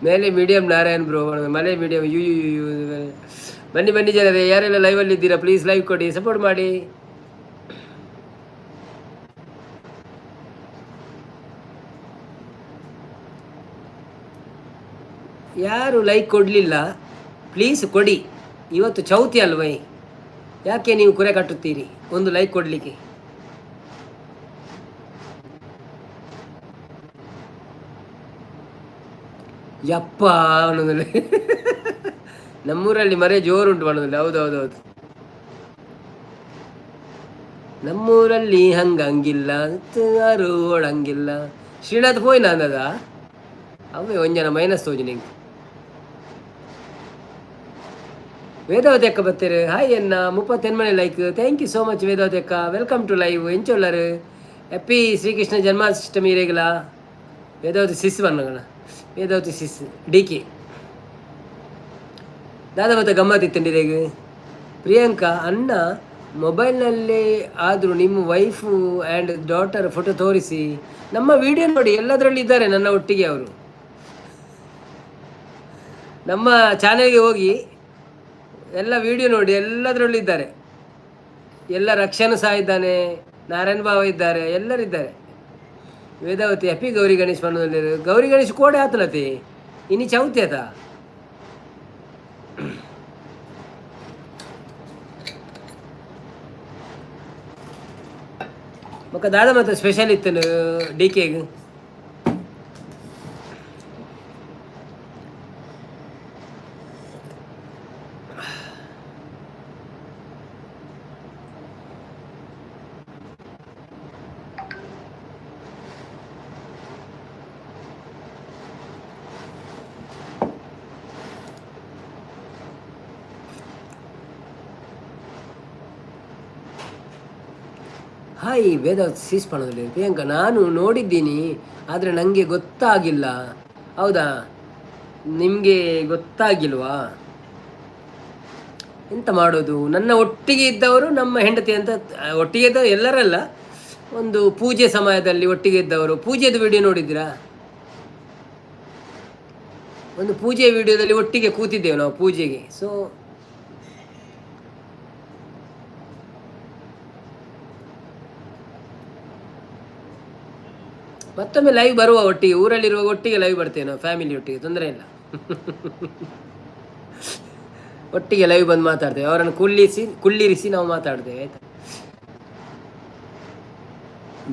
ಮೇಲೆ ಮೀಡಿಯಂ ನಾರಾಯಣ್ ಬ್ರೋ, ಮಲೆ medium you you you. ಬನ್ನಿ ಬನ್ನಿ ಜನರೇ, ಯಾರೆಲ್ಲ ಲೈವಲ್ಲಿ ಇದ್ದೀರಾ ಪ್ಲೀಸ್ ಲೈವ್ ಕೊಡಿ, ಸಪೋರ್ಟ್ ಮಾಡಿ. ಯಾರು ಲೈಕ್ ಕೊಡಲಿಲ್ಲ ಪ್ಲೀಸ್ ಕೊಡಿ. ಇವತ್ತು ಚೌತಿ ಅಲ್ವೈ, ಯಾಕೆ ನೀವು ಕುರೆ ಕಟ್ಟುತ್ತೀರಿ ಒಂದು ಲೈಕ್ ಕೊಡಲಿಕ್ಕೆ? ಯಪ್ಪ ಅನ್ನೋದಲ್ಲಿ ನಮ್ಮೂರಲ್ಲಿ ಮರೆ ಜೋರುಂಟು ಅನ್ನೋದಿಲ್ಲ. ಹೌದು ಹೌದು ಹೌದು, ನಮ್ಮೂರಲ್ಲಿ ಹಂಗಂಗಿಲ್ಲ, ಯಾರು ಓಡಂಗಿಲ್ಲ. ಶ್ರೀನಾಥ್ ಪೋಯ್ನ ಅಂದದ ಅವೇ ಒಂಜನ ಮೈನಸ್ ತೋಜು ನಿಂಗೆ. ವೇದಾವತಿ ಅಕ್ಕ ಬರ್ತೀರಿ, ಹಾಯ್ ಅನ್ನ. 38 like, thank you so much Vedavathi ಅಕ್ಕ. Welcome to live. ಎಂಚೊಲ್ಲರು? Happy Shrikrishna Janmashtami ರೇಗಲ. ವೇದಾವತಿ ಸಿಸ್ ಬನ್ನಗಣ, ವೇದಾವತಿ ಸಿಸ್ ಡಿ ಕೆ ದಾದಾ ಮತ್ತೆ ಗಮ್ಮತ್ ಇತ್ತಂಡಿರೇಗ. ಪ್ರಿಯಾಂಕಾ ಅಣ್ಣ, ಮೊಬೈಲ್ನಲ್ಲೇ ಆದರೂ ನಿಮ್ಮ wife and daughter photo ತೋರಿಸಿ. ನಮ್ಮ ವಿಡಿಯೋ ನೋಡಿ, ಎಲ್ಲದರಲ್ಲಿ ಇದ್ದಾರೆ ನನ್ನ ಒಟ್ಟಿಗೆ ಅವರು. ನಮ್ಮ ಚಾನೆಲ್ಗೆ ಹೋಗಿ ಎಲ್ಲ ವಿಡಿಯೋ ನೋಡಿ, ಎಲ್ಲದರಲ್ಲೂ ಇದ್ದಾರೆ. ಎಲ್ಲ ರಕ್ಷಣೆ ಸಹ ಇದ್ದಾನೆ, ನಾರಾಯಣ ಬಾವ ಇದ್ದಾರೆ, ಎಲ್ಲರಿದ್ದಾರೆ. ವೇದಾವತಿ ಹ್ಯಾಪಿ ಗೌರಿ ಗಣೇಶ್ ಮನದಲ್ಲಿ. ಗೌರಿ ಗಣೇಶ್ ಕೋಡೆ ಆತಲತಿ, ಇನಿ ಚೌತಿ ಆತ. ಮಕ್ಕ ದಾದ ಮತ್ತೆ ಸ್ಪೆಷಲ್ ಇತ್ತು ಡಿ ಕೆಗೆ? ಹಾಯ್ ವೇದ ಸೀಸ್ ಪಣದಲ್ಲಿ. ಪ್ರಿಯಾಂಕ, ನಾನು ನೋಡಿದ್ದೀನಿ, ಆದರೆ ನನಗೆ ಗೊತ್ತಾಗಿಲ್ಲ. ಹೌದಾ, ನಿಮಗೆ ಗೊತ್ತಾಗಿಲ್ವಾ? ಎಂತ ಮಾಡೋದು, ನನ್ನ ಒಟ್ಟಿಗೆ ಇದ್ದವರು ನಮ್ಮ ಹೆಂಡತಿ ಅಂತ. ಒಟ್ಟಿಗೆ ಇದ್ದವರು ಎಲ್ಲರಲ್ಲ, ಒಂದು ಪೂಜೆ ಸಮಯದಲ್ಲಿ ಒಟ್ಟಿಗೆ ಇದ್ದವರು. ಪೂಜೆದು ವಿಡಿಯೋ ನೋಡಿದ್ದೀರಾ? ಒಂದು ಪೂಜೆ ವಿಡಿಯೋದಲ್ಲಿ ಒಟ್ಟಿಗೆ ಕೂತಿದ್ದೇವೆ ನಾವು ಪೂಜೆಗೆ. ಸೊ ಮತ್ತೊಮ್ಮೆ ಲೈವ್ ಬರುವ ಒಟ್ಟಿಗೆ, ಊರಲ್ಲಿರುವ ಒಟ್ಟಿಗೆ ಲೈವ್ ಬರ್ತೇವೆ ನಾವು ಫ್ಯಾಮಿಲಿ ಒಟ್ಟಿಗೆ, ತೊಂದರೆ ಇಲ್ಲ. ಒಟ್ಟಿಗೆ ಲೈವ್ ಬಂದು ಮಾತಾಡ್ತೇವೆ, ಅವರನ್ನು ಕುಳ್ಳಿಸಿ ಕುಳ್ಳಿರಿಸಿ ನಾವು ಮಾತಾಡ್ತೇವೆ, ಆಯ್ತಾ?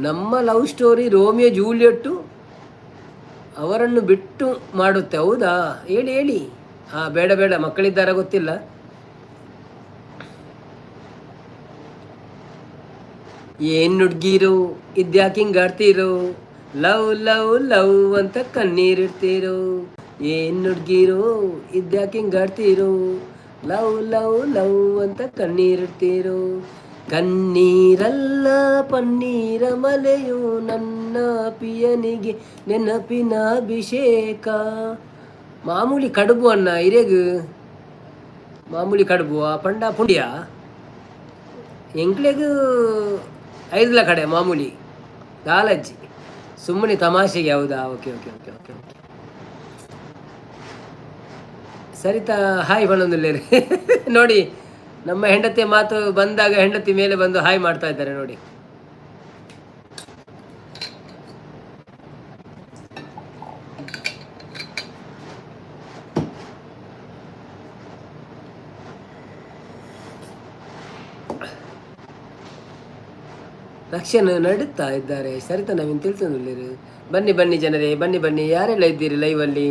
ನಮ್ಮ love story Romeo Juliet ಅವರನ್ನು ಬಿಟ್ಟು ಮಾಡುತ್ತೆ. ಹೌದಾ? ಹೇಳಿ ಹೇಳಿ. ಹಾಂ, ಬೇಡ ಬೇಡ, ಮಕ್ಕಳಿದ್ದಾರ ಗೊತ್ತಿಲ್ಲ. ಏನ್ ಹುಡ್ಗಿರು ಇದ್ಯಾಕೆ ಹಿಂಗಾಡ್ತೀರೋ, ಲವ್ ಲವ್ ಲವ್ ಅಂತ ಕಣ್ಣೀರಿಡ್ತೀರೋ. ಏನ್ ಹುಡ್ಗಿರು ಇದ್ಯಾಕೆ ಹಿಂಗಾಡ್ತೀರೋ, ಲವ್ ಲವ್ ಲವ್ ಅಂತ ಕಣ್ಣೀರಿಡ್ತೀರೋ. ಕಣ್ಣೀರಲ್ಲ ಪನ್ನೀರ ಮಲೆಯು, ನನ್ನ ಪಿಯನಿಗೆ ನೆನಪಿನ ಅಭಿಷೇಕ. ಮಾಮೂಲಿ ಕಡುಬು ಅನ್ನ ಇರೆಗ್ ಮಾಮೂಲಿ ಕಡುಬು ಪಂಡ ಪುಂಡಿಯ ಎಂಕ್ಲೆಗ್ ಐದ್ಲ ಕಡೆ ಮಾಮೂಲಿ ದಾಲಜ್ಜಿ. ಸುಮ್ಮನೆ ತಮಾಷೆಗೆ. ಹೌದಾ? Okay okay okay okay okay. Saritha hi ಬಣ್ಣೊಂದಿಲ್ಲ ನೋಡಿ. ನಮ್ಮ ಹೆಂಡತಿ ಮಾತು ಬಂದಾಗ ಹೆಂಡತಿ ಮೇಲೆ ಬಂದು ಹಾಯ್ ಮಾಡ್ತಾ ಇದ್ದಾರೆ ನೋಡಿ. ರಕ್ಷಣೆ ನಡುತ್ತಾ ಇದ್ದಾರೆ ಸರಿತಾ ನವೀನ್ ತಿಳ್ತಂದುಳ್ಳಿರು. ಬನ್ನಿ ಬನ್ನಿ ಜನರೇ, ಬನ್ನಿ ಬನ್ನಿ. ಯಾರೆಲ್ಲ ಇದ್ದೀರಿ ಲೈವಲ್ಲಿ?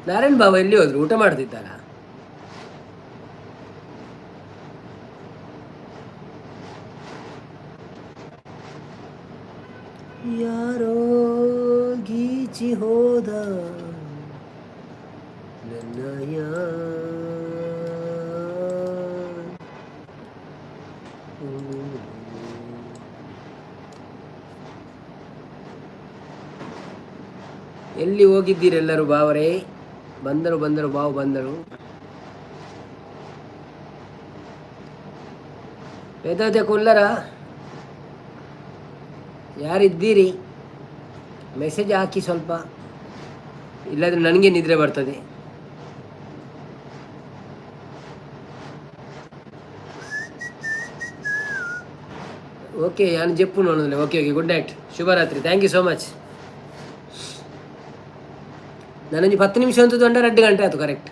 ನಾರಾಯಣ್ ಬಾಬಾ ಎಲ್ಲಿ ಹೋದ್ರು? ಊಟ ಮಾಡ್ತಿದ್ದಾರಾ? ಯಾರೋ ಗೀಚಿ ಹೋದ ನನ್ನಯ. ಎಲ್ಲಿ ಹೋಗಿದ್ದೀರೆಲ್ಲರೂ ಬಾವರೇ? ಬಂದರು ಬಂದರು ಬಾವು ಬಂದರು. ವೇದಾದ್ಯ ಕುಲ್ಲರ ಯಾರಿದ್ದೀರಿ? ಮೆಸೇಜ್ ಹಾಕಿ ಸ್ವಲ್ಪ, ಇಲ್ಲಾಂದರೆ ನನಗೆ ನಿದ್ರೆ ಬರ್ತದೆ. ಓಕೆ, ನಾನು ಜಪ್ಪು ನೋಡೋದಿಲ್ಲ. ಓಕೆ ಓಕೆ, ಗುಡ್ ನೈಟ್, ಶುಭರಾತ್ರಿ, thank you so much. ನಾನೊಂದು 10 ನಿಮಿಷ ಅಂತ ದೊಡ್ಡ 2 ಗಂಟೆ ಆಯ್ತು ಕರೆಕ್ಟ್.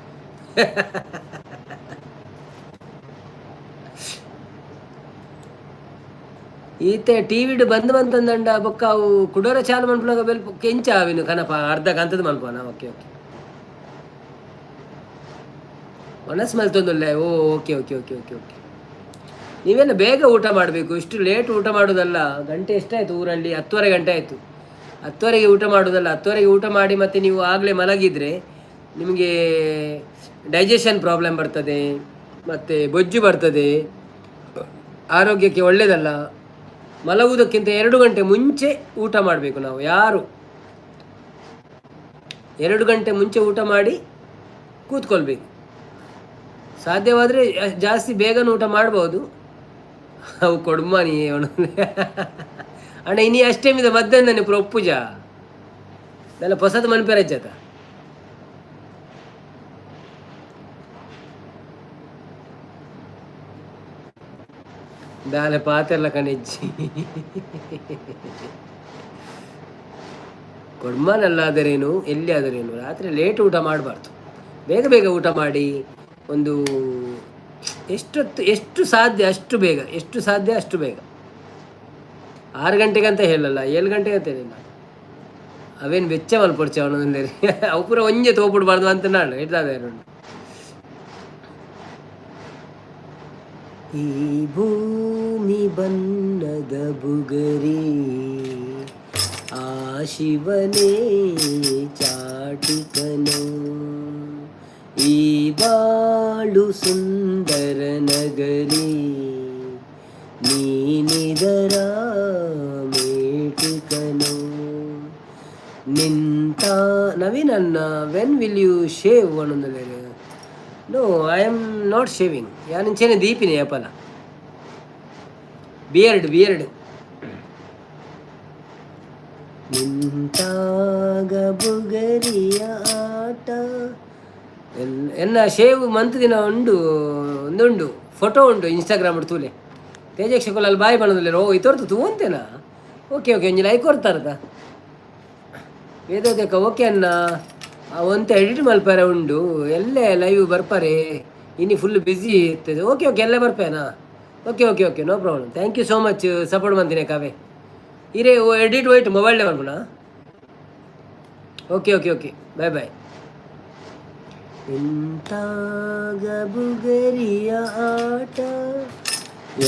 ಈತೆ ಟಿ ವಿಡ್ ಬಂದ್ ಬಂತಂದಂಡ ಬೊಕ್ಕ ಅವು ಕುಡೋರ ಚಾಲು ಮನ್ಪುನಾಗ ಬೆಲ್ ಕೆಂಚ ಅವಿನು ಕನಪ ಅರ್ಧ ಗಂತದ ಮನ್ಪುವನ. ಓಕೆ ಓಕೆ, ಮನಸ್ಸು ಮಲ್ತೊಂದುಲ್ಲೆ. ಓ okay okay okay okay okay. ನೀವೆಲ್ಲ ಬೇಗ ಊಟ ಮಾಡಬೇಕು, ಇಷ್ಟು ಲೇಟ್ ಊಟ ಮಾಡೋದಲ್ಲ. ಗಂಟೆ ಎಷ್ಟಾಯಿತು ಊರಲ್ಲಿ? 10:30 ಗಂಟೆ ಆಯಿತು. 10:30ಗೆ ಊಟ ಮಾಡೋದಲ್ಲ. 10:30ಗೆ ಊಟ ಮಾಡಿ ಮತ್ತು ನೀವು ಆಗಲೇ ಮಲಗಿದರೆ ನಿಮಗೆ ಡೈಜೆಷನ್ ಪ್ರಾಬ್ಲಮ್ ಬರ್ತದೆ, ಮತ್ತು ಬೊಜ್ಜು ಬರ್ತದೆ, ಆರೋಗ್ಯಕ್ಕೆ ಒಳ್ಳೆಯದಲ್ಲ. ಮಲಗುವುದಕ್ಕಿಂತ 2 ಗಂಟೆ ಮುಂಚೆ ಊಟ ಮಾಡಬೇಕು ನಾವು. ಯಾರು 2 ಗಂಟೆ ಮುಂಚೆ ಊಟ ಮಾಡಿ ಕೂತ್ಕೊಳ್ಬೇಕು. ಸಾಧ್ಯವಾದರೆ ಜಾಸ್ತಿ ಬೇಗನೂ ಊಟ ಮಾಡ್ಬೋದು. ಅವು ಕೊಡ್ಮಾನಿ ಅವನು ಅಣ್ಣ. ಇನಿ ಅಷ್ಟೇಮಿದ ಮಧ್ಯಾಹ್ನ ಪೂರ ಒಪ್ಪುಜ ದಲ್ಲ ಪೊಸತ್ ಮನ್ಪೆರಜ್ಜತ. ದಾಲೆ ಪಾತೆರ್ಲ ಕಣೆಜ್ಜಿ ಕೊಡ್ಮಾನಲ್ಲಾದರೇನು ಎಲ್ಲಿ ಆದರೇನು ರಾತ್ರಿ ಲೇಟ್ ಊಟ ಮಾಡಬಾರ್ದು. ಬೇಗ ಬೇಗ ಊಟ ಮಾಡಿ, ಒಂದು ಎಷ್ಟೊತ್ತು ಎಷ್ಟು ಸಾಧ್ಯ ಅಷ್ಟು ಬೇಗ, ಎಷ್ಟು ಸಾಧ್ಯ ಅಷ್ಟು ಬೇಗ. 6 ಗಂಟೆಗೆ ಅಂತ ಹೇಳಲ್ಲ, 7 ಗಂಟೆಗೆ ಅಂತ ಹೇಳಿಲ್ಲ. ಅವೇನು ಬೆಚ್ಚ ಮಲ್ಪೊಡ್ಚೆ ಅವನು, ಅವು ಪೂರ ಒಂಜೆ ತೋಪುಡ್ಬಾರ್ದು ಅಂತ ನಾನು ಇಡ್ದಾದೆ. ಈ ಭೂಮಿ ಬಣ್ಣದ ಬುಗರಿ ಆ ಶಿವನೇ ಚಾಟಿಕನು, ಈ ಬಾಳು ಸುಂದರ ನಗರಿ ನೀನಿದರ ಮೇಟಿಕನು. ನಿಂತ ನವೀನ್ ಅಣ್ಣ, when will you shave ಅನ್ನೊಂದು. No, I am not shaving. ಯಾನಿಂಚೇನೆ ದೀಪಿನಿ ಅಪಲ ಬಿಯರ್ಡ್ ಬಿಯರ್ಡ್. ನಿಂತಾಗ ಬುಗರಿಯ ಆಟ. ಎನ್ನ ಶೇವ್ ಮಂತ್ ದಿನ ಉಂಡು, ಒಂದುಂಡು ಫೋಟೋ ಉಂಡು ಇನ್ಸ್ಟಾಗ್ರಾಮ್ ತೂಲೆ. ತೇಜಕ್ಷ ಕೊಲಲ್ಲಿ ಬಾಯಿ ಬಣ್ಣದಲ್ಲಿ. ಓ, ಇತೊರ್ತು ತೂವಂತೇನಾ? ಓಕೆ ಓಕೆ, ಒಂಜಿ ಲೈಕ್ ಕೊರ್ತಾರದ ವೇದೋದಕ. ಓಕೆ ಅಣ್ಣ, ಒಂತೆ ಎಡಿಟ್ ಮಲ್ಪರೆ ಉಂಡು. ಎಲ್ಲೇ ಲೈವ್ ಬರ್ಪಾರೆ, ಇನಿ ಫುಲ್ ಬ್ಯುಸಿ ಇರ್ತದೆ. ಓಕೆ ಓಕೆ, ಎಲ್ಲೇ ಬರ್ಪೇನಾ? Okay okay okay, no problem. Thank you so much support ಮಂತಿನ ಕಾವೆ. ಇರೇ edit white mobile ಮಲ್ಪುಣ. Okay okay okay, bye bye. ಎಂತಾಗ ಬುಗರಿಯ ಆಟ,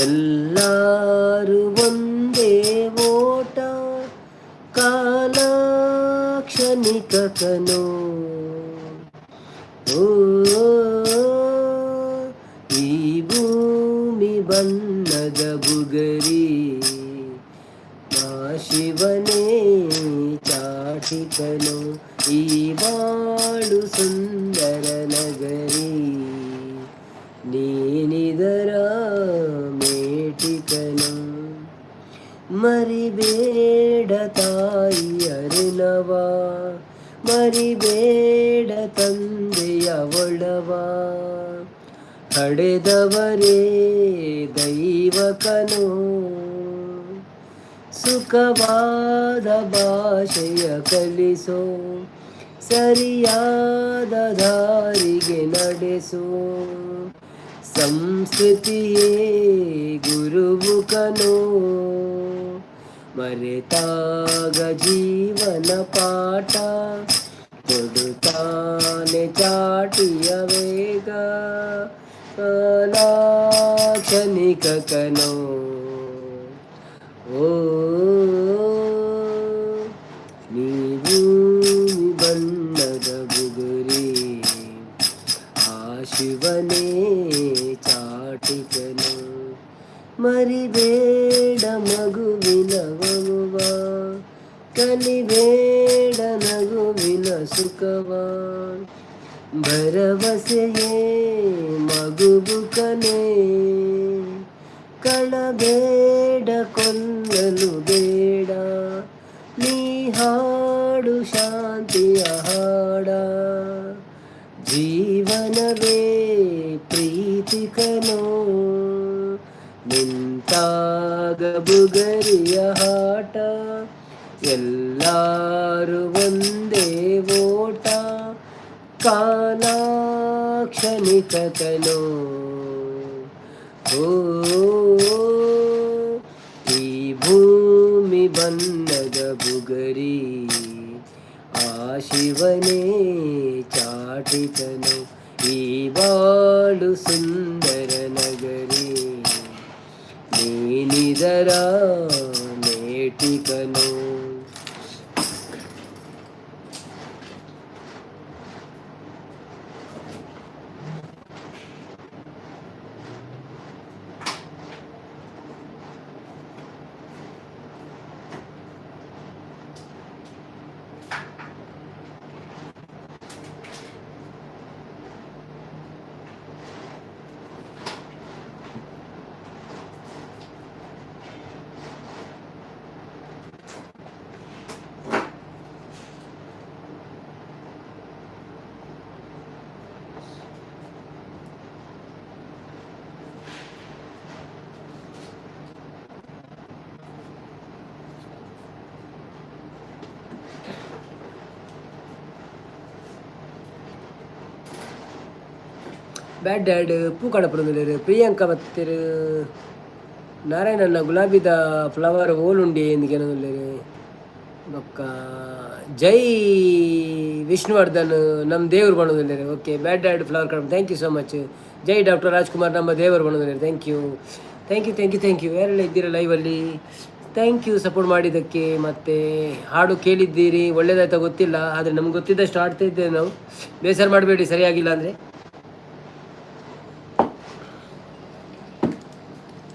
ಎಲ್ಲರೂ ಒಂದೇ ಓಟ, ಕಾಲಾಕ್ಷಣಿಕ ಕನೋ. ಓ, ಈ ಭೂಮಿ ಬಣ್ಣದ ಬುಗರಿ, ಆ ಶಿವನೇ ಚಾಟಿಕನು. ಈ ಬಾಳು ಸುಂದರ ನಗರಿ, ನೀನಿದರ ಮೇಟಿಕನು. ಮರಿಬೇಡ ತಾಯಿಯ ಋಣವ, ಮರಿಬೇಡ ತಂದೆಯ ಒಡವ, ಪಡೆದವರೇ ದೈವಕನು. ಸುಖವಾದ ಭಾಷೆಯ ಕಲಿಸೋ, ಸರಿಯಾದ ದಾರಿಗೆ ನಡೆಸೋ, ಸಂಸ್ಕೃತಿಯೇ ಗುರುವು ಕನೋ. ಮರೆತಾಗ ಜೀವನ ಪಾಠ ಕೊಡುತ್ತಾನೆ ಚಾಟಿಯ ವೇಗ, ಕ್ಷಣಿಕ ಕನೋ. ಓ, ನೀ ಭೂಮಿ ಬಣ್ಣದ ಬುಗುರಿ, ಆ ಶಿವನೇ ಚಾಟಿಕನು. ಮರಿಬೇಡ ಮಗುವಿನ ಮಗುವ, ಕಲಿಬೇಡ ನಗುವಿನ ಸುಖವ, ಭರವಸೆಯೇ ಮಗುವು ಕನೆ. ಕಳಬೇಡ, ಕೊಲ್ಲಲು ಬೇಡ, ನೀ ಹಾಡು ಶಾಂತಿಯ ಹಾಡ, ಜೀವನವೇ ಪ್ರೀತಿ ಕನೋ. ನಿಂತಾಗ ಬುಗರಿಯ ಆಟ, ಎಲ್ಲಾರು ಒಂದೇ ಓಟ, ಕಾಲಾಕ್ಷಣಿಕ ಕನೋ. ಓ, ಈ ಭೂಮಿ ಬಣ್ಣದ ಬುಗರಿ, ಆ ಶಿವನೇ ಚಾಟಿಕನು. ಈ ಬಾಳು ಸುಂದರ ನಗರಿ, ನೀನಿದರ ಮೇಟಿಕನು. ಬ್ಯಾಡ್ ಡ್ಯಾಡ್ ಪೂ ಕಡಪುಡಂದಿಲ್ಲೆರ್. ಪ್ರಿಯಾಂಕ ಬತ್ತೆರ್. ನಾರಾಯಣನ ಗುಲಾಬಿದ ಫ್ಲವರ್ ಓಲುಂಡಿ ಎಂದು ಕೇನೊಂದುಲ್ಲೆರ್. ಬೊಕ್ಕ ಜೈ ವಿಷ್ಣುವರ್ಧನ್ ನಮ್ಮ ದೇವರು ಬಣ್ಣದಲ್ಲಿದ್ದಾರೆ. ಓಕೆ, ಬ್ಯಾಡ್ ಡ್ಯಾಡ್ ಫ್ಲವರ್ ಕಡಪ, thank you so much. Jai doctor Rajkumar ನಮ್ಮ ದೇವರು ಬಣ್ಣದಲ್ಲಿದ್ದಾರೆ. Thank you, thank you, thank you, thank you. ಯಾರೆಲ್ಲ ಇದ್ದೀರಾ ಲೈವಲ್ಲಿ, thank you support ಮಾಡಿದ್ದಕ್ಕೆ. ಮತ್ತು ಹಾಡು ಕೇಳಿದ್ದೀರಿ, ಒಳ್ಳೇದಾಯ್ತಾ ಗೊತ್ತಿಲ್ಲ, ಆದರೆ ನಮ್ಗೆ ಗೊತ್ತಿದ್ದಷ್ಟು ಹಾಡ್ತಾ ಇದ್ದೇವೆ ನಾವು. ಬೇಸರ ಮಾಡಬೇಡಿ ಸರಿಯಾಗಿಲ್ಲ ಅಂದರೆ.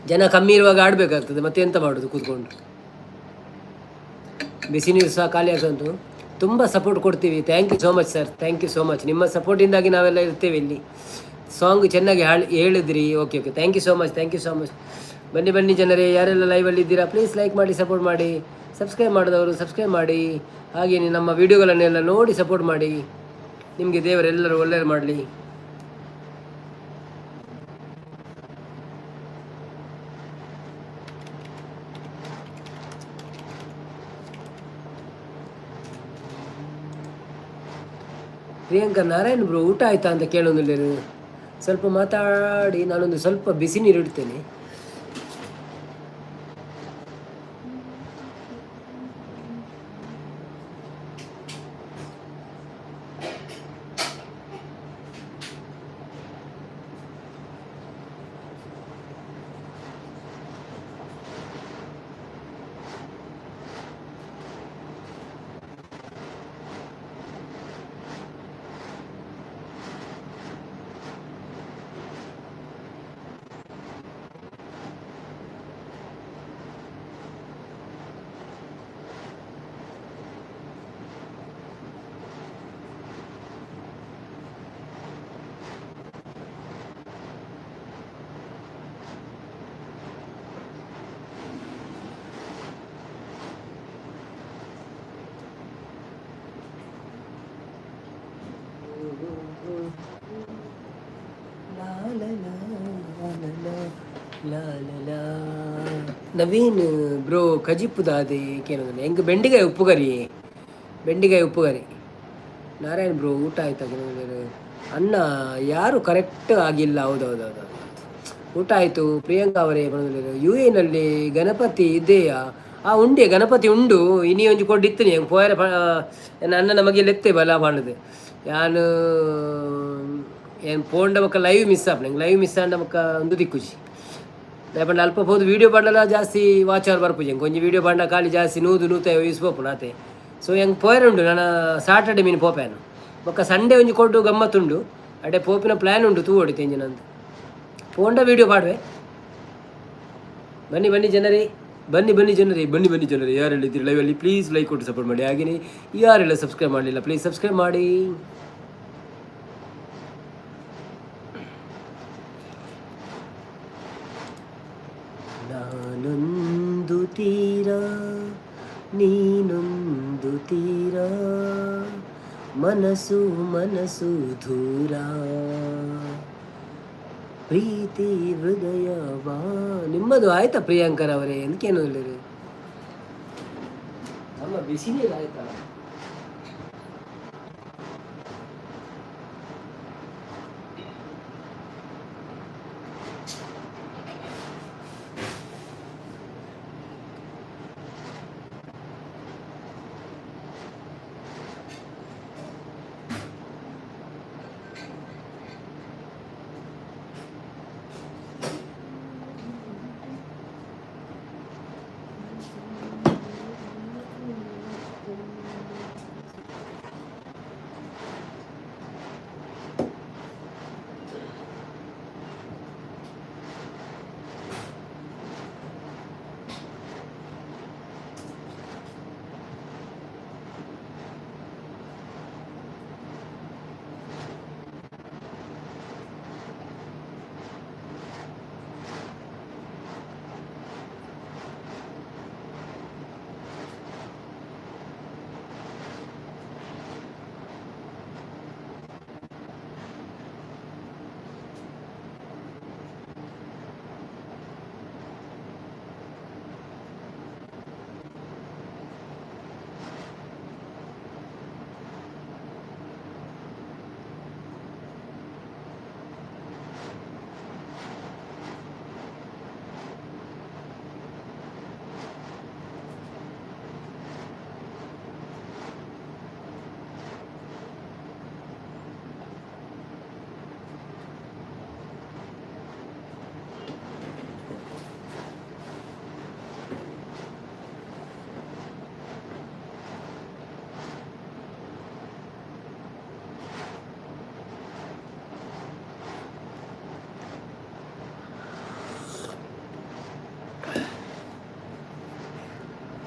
ಜನ ಕಮ್ಮಿ ಇರುವಾಗ ಆಡಬೇಕಾಗ್ತದೆ, ಮತ್ತೆ ಎಂತ ಮಾಡೋದು ಕೂತ್ಕೊಂಡು? ಬಿಸಿ ನೀರು ಸಹ ಖಾಲಿ ಆಗ್ತುಂಟು. ತುಂಬ ಸಪೋರ್ಟ್ ಕೊಡ್ತೀವಿ. Thank you so much sir, thank you so much. ನಿಮ್ಮ ಸಪೋರ್ಟಿಂದಾಗಿ ನಾವೆಲ್ಲ ಇರ್ತೇವೆ ಇಲ್ಲಿ. ಸಾಂಗ್ ಚೆನ್ನಾಗಿ ಹಾಳು ಹೇಳಿದ್ರಿ. Okay okay, thank you so much, thank you so much. ಬನ್ನಿ ಬನ್ನಿ ಜನರೇ, ಯಾರೆಲ್ಲ ಲೈವಲ್ಲಿ ಇದ್ದೀರಾ ಪ್ಲೀಸ್ ಲೈಕ್ ಮಾಡಿ, ಸಪೋರ್ಟ್ ಮಾಡಿ. ಸಬ್ಸ್ಕ್ರೈಬ್ ಮಾಡಿದವರು ಸಬ್ಸ್ಕ್ರೈಬ್ ಮಾಡಿ. ಹಾಗೆಯೇ ನಮ್ಮ ವಿಡಿಯೋಗಳನ್ನೆಲ್ಲ ನೋಡಿ ಸಪೋರ್ಟ್ ಮಾಡಿ. ನಿಮಗೆ ದೇವರೆಲ್ಲರೂ ಒಳ್ಳೆಯದು ಮಾಡಲಿ. ಪ್ರಿಯಾಂಕಾ ನಾರಾಯಣ್ ಬ್ರೋ, ಊಟ ಆಯ್ತಾ ಅಂತ ಕೇಳೋದಿಲ್ಲ. ಸ್ವಲ್ಪ ಮಾತಾಡಿ, ನಾನೊಂದು ಸ್ವಲ್ಪ ಬಿಸಿ ನೀರು ಇಡ್ತೇನೆ. ಲಾ ಲಾ ಲಾ ಲಾ ಲಾ ಲಾ ಲಾ. ನವೀನ್ ಬ್ರೋ, ಕಜಿಪುದಾದೆ ಕೇಳೋದಿಲ್ಲ ಹೆಂಗೆ? ಬೆಂಡಿಕಾಯಿ ಉಪ್ಪು ಕರಿ, ಬೆಂಡಿಕಾಯಿ ಉಪ್ಪು ಕರಿ. ನಾರಾಯಣ್ ಬ್ರೋ, ಊಟ ಆಯ್ತಾ ಕೆಲವರು. ಅಣ್ಣ ಯಾರು ಕರೆಕ್ಟ್ ಆಗಿಲ್ಲ. ಹೌದೌದೌದು, ಊಟ ಆಯಿತು. ಪ್ರಿಯಾಂಕಾ ಅವರೇ, ಯುಎನಲ್ಲಿ ಗಣಪತಿ ಇದೆಯಾ? ಆ ಉಂಡೆ ಗಣಪತಿ ಉಂಡು. ಇನಿ ಒಂಜಿ ಕೊಡ್ಡಿತ್ತು ಪೋಯರ ಅಣ್ಣ ನಮಗೆ ಲೆತ್ತೆ ಬಲ ಪಂಡದು. ಯಾನು ಏನು ಪೋಂಡ ಬೊಕ್ಕ ಲೈವ್ ಮಿಸ್ ಆಪುಂಡು. ಲೈವ್ ಮಿಸ್ ಆಂಡ ಬೊಕ್ಕ ಒಂದು ದಿಕ್ಕುಜಿ. ದಾಯೆ ಅಲ್ಪ ಪೋದು ವೀಡಿಯೋ ಪಾಡಲ ಜಾಸ್ತಿ ವಾಚ್ ಅವರ್ ಬರ್ಪುಜಿ. ಒಂಜಿ ವೀಡಿಯೋ ಪಾಂಡ ಖಾಲಿ ಜಾಸ್ತಿ 100 150 ವ್ಯೂಸ್ ಪೋಪುಂಡು ಆತೆ. ಸೊ ಎಂಕ್ ಪೋಯರೆ ಉಂಡು. ನಾನು ಸಾಟರ್ಡೆ ಮೀನು ಪೋಪೇನು. ಬೊಕ್ಕ ಸಂಡೇ ಒಂಜಿ ಕೊಡ್ಡು ಗಮ್ಮತ್ತುಂಡು. ಅಡೆ ಪೋಪಿನ ಪ್ಲ್ಯಾನ್ ಉಂಡು, ತೂವೊಡು ತೆಂಜಿನಂತ. ಪೋಂಡ ವೀಡಿಯೋ ಪಾಡುವೆ. ಬನ್ನಿ ಬನ್ನಿ ಜನರೇ, ಬನ್ನಿ ಬನ್ನಿ ಜನರೇ, ಬನ್ನಿ ಬನ್ನಿ ಜನರೇ. ಯಾರೆಲ್ಲ ಇದ್ದೀರಿ ಲೈವಲ್ಲಿ ಪ್ಲೀಸ್ ಲೈಕ್ ಕೊಟ್ಟು ಸಪೋರ್ಟ್ ಮಾಡಿ. ಹಾಗೆಯೇ ಯಾರೆಲ್ಲ ಸಬ್ಸ್ಕ್ರೈಬ್ ಮಾಡಲಿಲ್ಲ ಪ್ಲೀಸ್ ಸಬ್ಸ್ಕ್ರೈಬ್ ಮಾಡಿ. ನಾನೊಂದು ತೀರ, ನೀನೊಂದು ತೀರ, ಮನಸ್ಸು ಮನಸ್ಸು ದೂರ, ಪ್ರೀತಿ ಹೃದಯವಾ. ನಿಮ್ಮದು ಆಯ್ತಾ ಪ್ರಿಯಾಂಕರ್ ಅವರೇ? ಎಂತಕೇನು ಇಲ್ಲ. ನಮ್ಮ ಬಿಸಿ ನೀರು ಆಯ್ತಾ?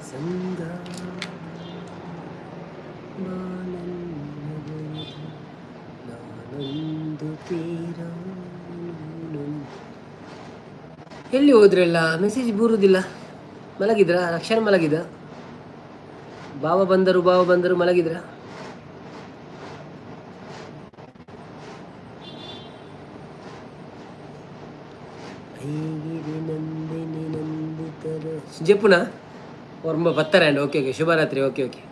ಸಂಗ ನಾನೊಂದು ತೀರ. ಎಲ್ಲಿ ಹೋದ್ರೆಲ್ಲ? ಮೆಸೇಜ್ ಬರುವುದಿಲ್ಲ. ಮಲಗಿದ್ರ? ರಕ್ಷಣೆ ಮಲಗಿದ? ಬಾವ ಬಂದರು, ಬಾವ ಬಂದರು, ಮಲಗಿದ್ರ? ಐಗಿರಿ ನಂದಿನಿ ನಂದಿತರ ಜೆಪ್ಪುನ ಒರ್ಂಬ ಪತ್ತರ. ಓಕೆ ಓಕೆ, ಶುಭರಾತ್ರಿ. Okay okay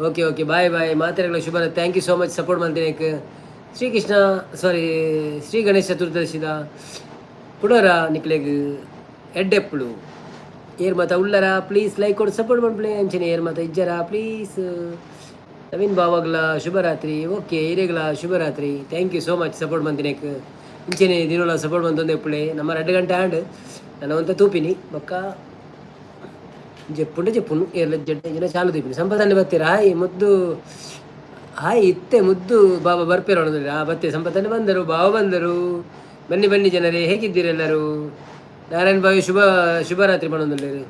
okay okay, bye bye. ಮಾತ್ರೆಗಳ ಶುಭರಾತ್ರಿ. Thank you so much support ಮಾಡ್ತೀನಿ. ಶ್ರೀಕೃಷ್ಣ, ಸಾರಿ, ಶ್ರೀ ಗಣೇಶ ಚತುರ್ದಶಿದ ಕುಡೋರ ನಿಕ್ಲೆಗ್ ಎಡ್ಡೆಪ್ಪುಳು. ಏರ್ ಮಾತ ಉಳ್ಳರ ಪ್ಲೀಸ್ ಲೈಕ್ ಕೊಡು, ಸಪೋರ್ಟ್ ಮಾಡ್ಪ್ಲೆ. ಅಂಚನೆ ಏರ್ ಮಾತ ಇಜ್ಜರ ಪ್ಲೀಸ್. ನವೀನ್ ಬಾವಾಗ್ಲ ಶುಭರಾತ್ರಿ. ಓಕೆ, ಹಿರೇಗ್ಲ ಶುಭರಾತ್ರಿ. Thank you so much support ಮಂತಿನೇಕ್. ಇಂಚನೆ ದಿನೋಲ ಸಪೋರ್ಟ್ ಮಂತೊಂದು ಎಪ್ಪುಳೆ. ನಮ್ಮ 2 ಗಂಟೆ ಆಂಡ್ ನನ್ನ ಒಂತ ತೂಪಿನಿ ಬೊಕ್ಕ ಜೆಪ್ಪುಂಡ ಜೆಪ್ಪುನು ಏರ್ಲ ಜಡ್ಡೆ ಜನ ಚಾಲು ತೂಪಿನಿ. ಸಂಪತನ್ನೆ ಬತ್ತೀರ? ಹಾಯ್ ಮುದ್ದು, ಹಾಯ್. ಇತ್ತೆ ಮುದ್ದು ಬಾಬಾ ಬರ್ಪೇರ. ಆ ಬತ್ತೆ ಸಂಪತ್ತನ್ನು ಬಂದರು, ಬಾವ ಬಂದರು. ಬನ್ನಿ ಬನ್ನಿ ಜನರೇ, ಹೇಗಿದ್ದೀರೆಲ್ಲರೂ? ನಾರಾಯಣ ಬಾವಿ ಶುಭರಾತ್ರಿ ಪಣೊಂದುಲ್ಲೆರ್.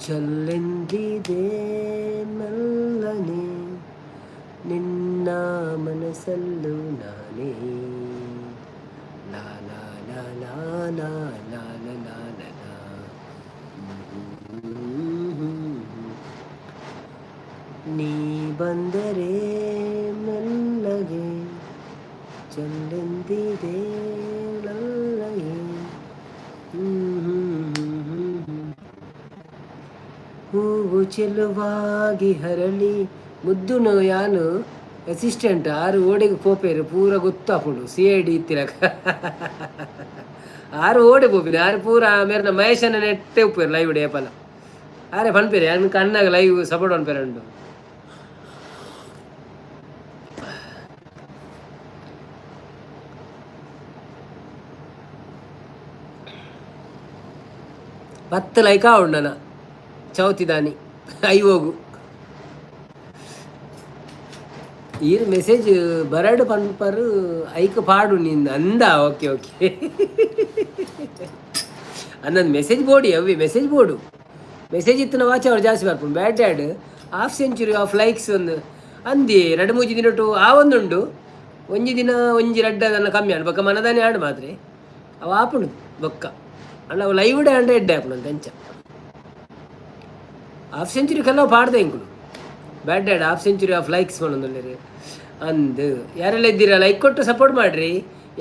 ಚಲ್ಲೆಂದಿದೆ ಮೆಲ್ಲನೆ ನಿನ್ನ ಮನಸ್ಸಲ್ಲೂ ನಾನೇ. ಲಾ ಲಾ ಲಾ ಲಾ ಲಾ ಲಾ ಲಾ ಲಾ ಲಾ. ನೀ ಬಂದರೆ ಮೆಲ್ಲಗೆ ಚಲ್ಲೆಂದಿದೆ ಲಲ್ಲಗೆ. ಹೂವು ಚೆಲುವಾಗಿ ಹರಳಿ ಮುದ್ದುನು ಯಾನು ಅಸಿಸ್ಟೆಂಟ್ ಆರು ಓಡೆಗೆ ಪೋಪೇರು ಪೂರ ಗೊತ್ತಾಪುಂಡು. ಸಿಐಡಿ ಇತ್ತಿರಕ ಆರು ಓಡೆ ಪೋಪಿನ ಆರು ಪೂರ ಮೇರ್ನ ಮಹೇಶನ ನೆಟ್ಟೆ ಉಪ್ಪೇರು ಲೈವ್ ಡೇಪಲ. ಆರೆ ಪನ್ಪೇರು ಯಾನ್ ಕಣ್ಣಾಗ ಲೈವ್ ಸಪೋರ್ಟ್ ಪನ್ಪೇರು ಉಂಡು. 10 ಲೈಕ್ ಆವುಂಡು. ಚೌತಿದಾನಿ ಐವೋಗು ಈರ್ ಮೆಸೇಜ್ ಬರಡು ಪನ್ಪರು ಐಕ್ ಪಾಡು ನಿಂದ ಅಂದ. ಓಕೆ ಓಕೆ, ಅನ್ನೊಂದು ಮೆಸೇಜ್ ಬೋಡಿ ಅವಿ ಮೆಸೇಜ್ ಬೋರ್ಡು ಮೆಸೇಜ್ ಇತ್ತಿನ ವಾಚ್ ಅವ್ರು ಜಾಸ್ತಿ ಬರ್ಪುಂಡು. Bad dad half century of likes ಒಂದು ಅಂದಿ ರಡ್ಡು ಮೂಜಿ ದಿನಟು ಆ ಒಂದುಂಡು. ಒಂಜಿ ದಿನ ಒಂಜಿ ರಡ್ಡ ಅದನ್ನು ಕಮ್ಮಿ ಆಂಡ್ ಬೊಕ್ಕ ಮನದಾನೆ ಆಡು ಮಾತ್ರೆ ಅವು ಆಪುಂಡು. ಬೊಕ್ಕ ಅಂಡ ಅವು ಲೈವ್ ಡೇ ಅಂಡ ಎಡ್ಡೆ ಆಪುಂಡು ಅಂತ ಅಂಚ. ಹಾಫ್ ಸೆಂಚುರಿ ಕಲ್ಲ ಪಾಡ್ದೆ ಇಂಕುಲು. Bad dad half century of likes ಪನೊಂದುಲ್ಲೆರ್ ಅಂದ್. ಯಾರೆಲ್ಲ ಇದ್ದೀರಾ, ಲೈಕ್ ಕೊಟ್ಟು ಸಪೋರ್ಟ್ ಮಾಡಿರಿ.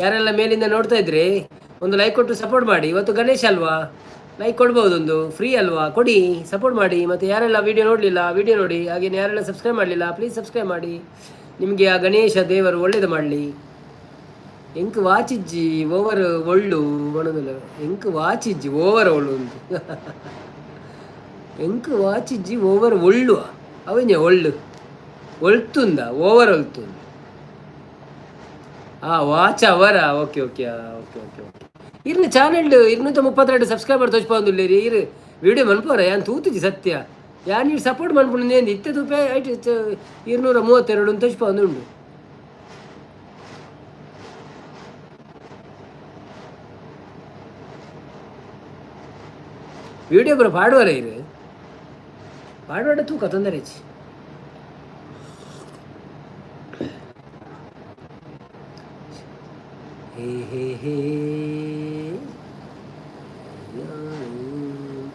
ಯಾರೆಲ್ಲ ಮೇಲಿಂದ ನೋಡ್ತಾ ಇದ್ರಿ, ಒಂದು ಲೈಕ್ ಕೊಟ್ಟು ಸಪೋರ್ಟ್ ಮಾಡಿ. ಇವತ್ತು ಗಣೇಶ್ ಅಲ್ವಾ, ಲೈಕ್ ಕೊಡ್ಬೋದು ಒಂದು, ಫ್ರೀ ಅಲ್ವಾ, ಕೊಡಿ, ಸಪೋರ್ಟ್ ಮಾಡಿ. ಮತ್ತು ಯಾರೆಲ್ಲ ವೀಡಿಯೋ ನೋಡಲಿಲ್ಲ, ವೀಡಿಯೋ ನೋಡಿ. ಹಾಗೇನೆ ಯಾರೆಲ್ಲ ಸಬ್ಸ್ಕ್ರೈಬ್ ಮಾಡಲಿಲ್ಲ, ಪ್ಲೀಸ್ ಸಬ್ಸ್ಕ್ರೈಬ್ ಮಾಡಿ. ನಿಮಗೆ ಆ ಗಣೇಶ ದೇವರು ಒಳ್ಳೇದು ಮಾಡಲಿ. ಎಂಕ್ ವಾಚಿಜ್ಜಿ ಓವರ್ ಒಳ್ಳು ಬಣದಲ್ಲ. ಎಂಕ್ ವಾಚಿಜ್ಜಿ ಓವರ್ ಒಳ್ಳು ಅಂತ. ಎಂಕ್ ವಾಚಿಜ್ಜಿ ಓವರ್ ಒಳ್ಳು ಅವಿಂಜ ಒಳ್ಳು ಒಳ್ತುಂದ ಓವರ್ ಒಳ್ತುಂದ. ಆ ವಾಚ್ ಅವರ. Okay okay okay okay okay. ಇರ್ನ ಚಾನೆಲ್ 232 ಸಬ್ಸ್ಕ್ರೈಬರ್ ತೋಚ್ಪಾವೊಂದುಲ್ಲೇರಿ. ಇರು ವಿಡಿಯೋ ಮನ್ಪೋರ ಯಾನ್ ತೂತುಜಿ ಸತ್ಯ. ಯಾನ್ ಇರ್ ಸಪೋರ್ಟ್ ಮನ್ಪುಂಡು ಇತ್ತೆ ತೂಪೆ ಐಟ್ 232 ತೋಚ್ಪಾವೊಂದುಂಡು. ವಿಡಿಯೋ ಪೂರ ಪಾಡುವರ ಇರು ಪಾಡುವಾಡ ತೂಕ ತೊಂದರೆ. ಹೇ ಹೇ ಹೇ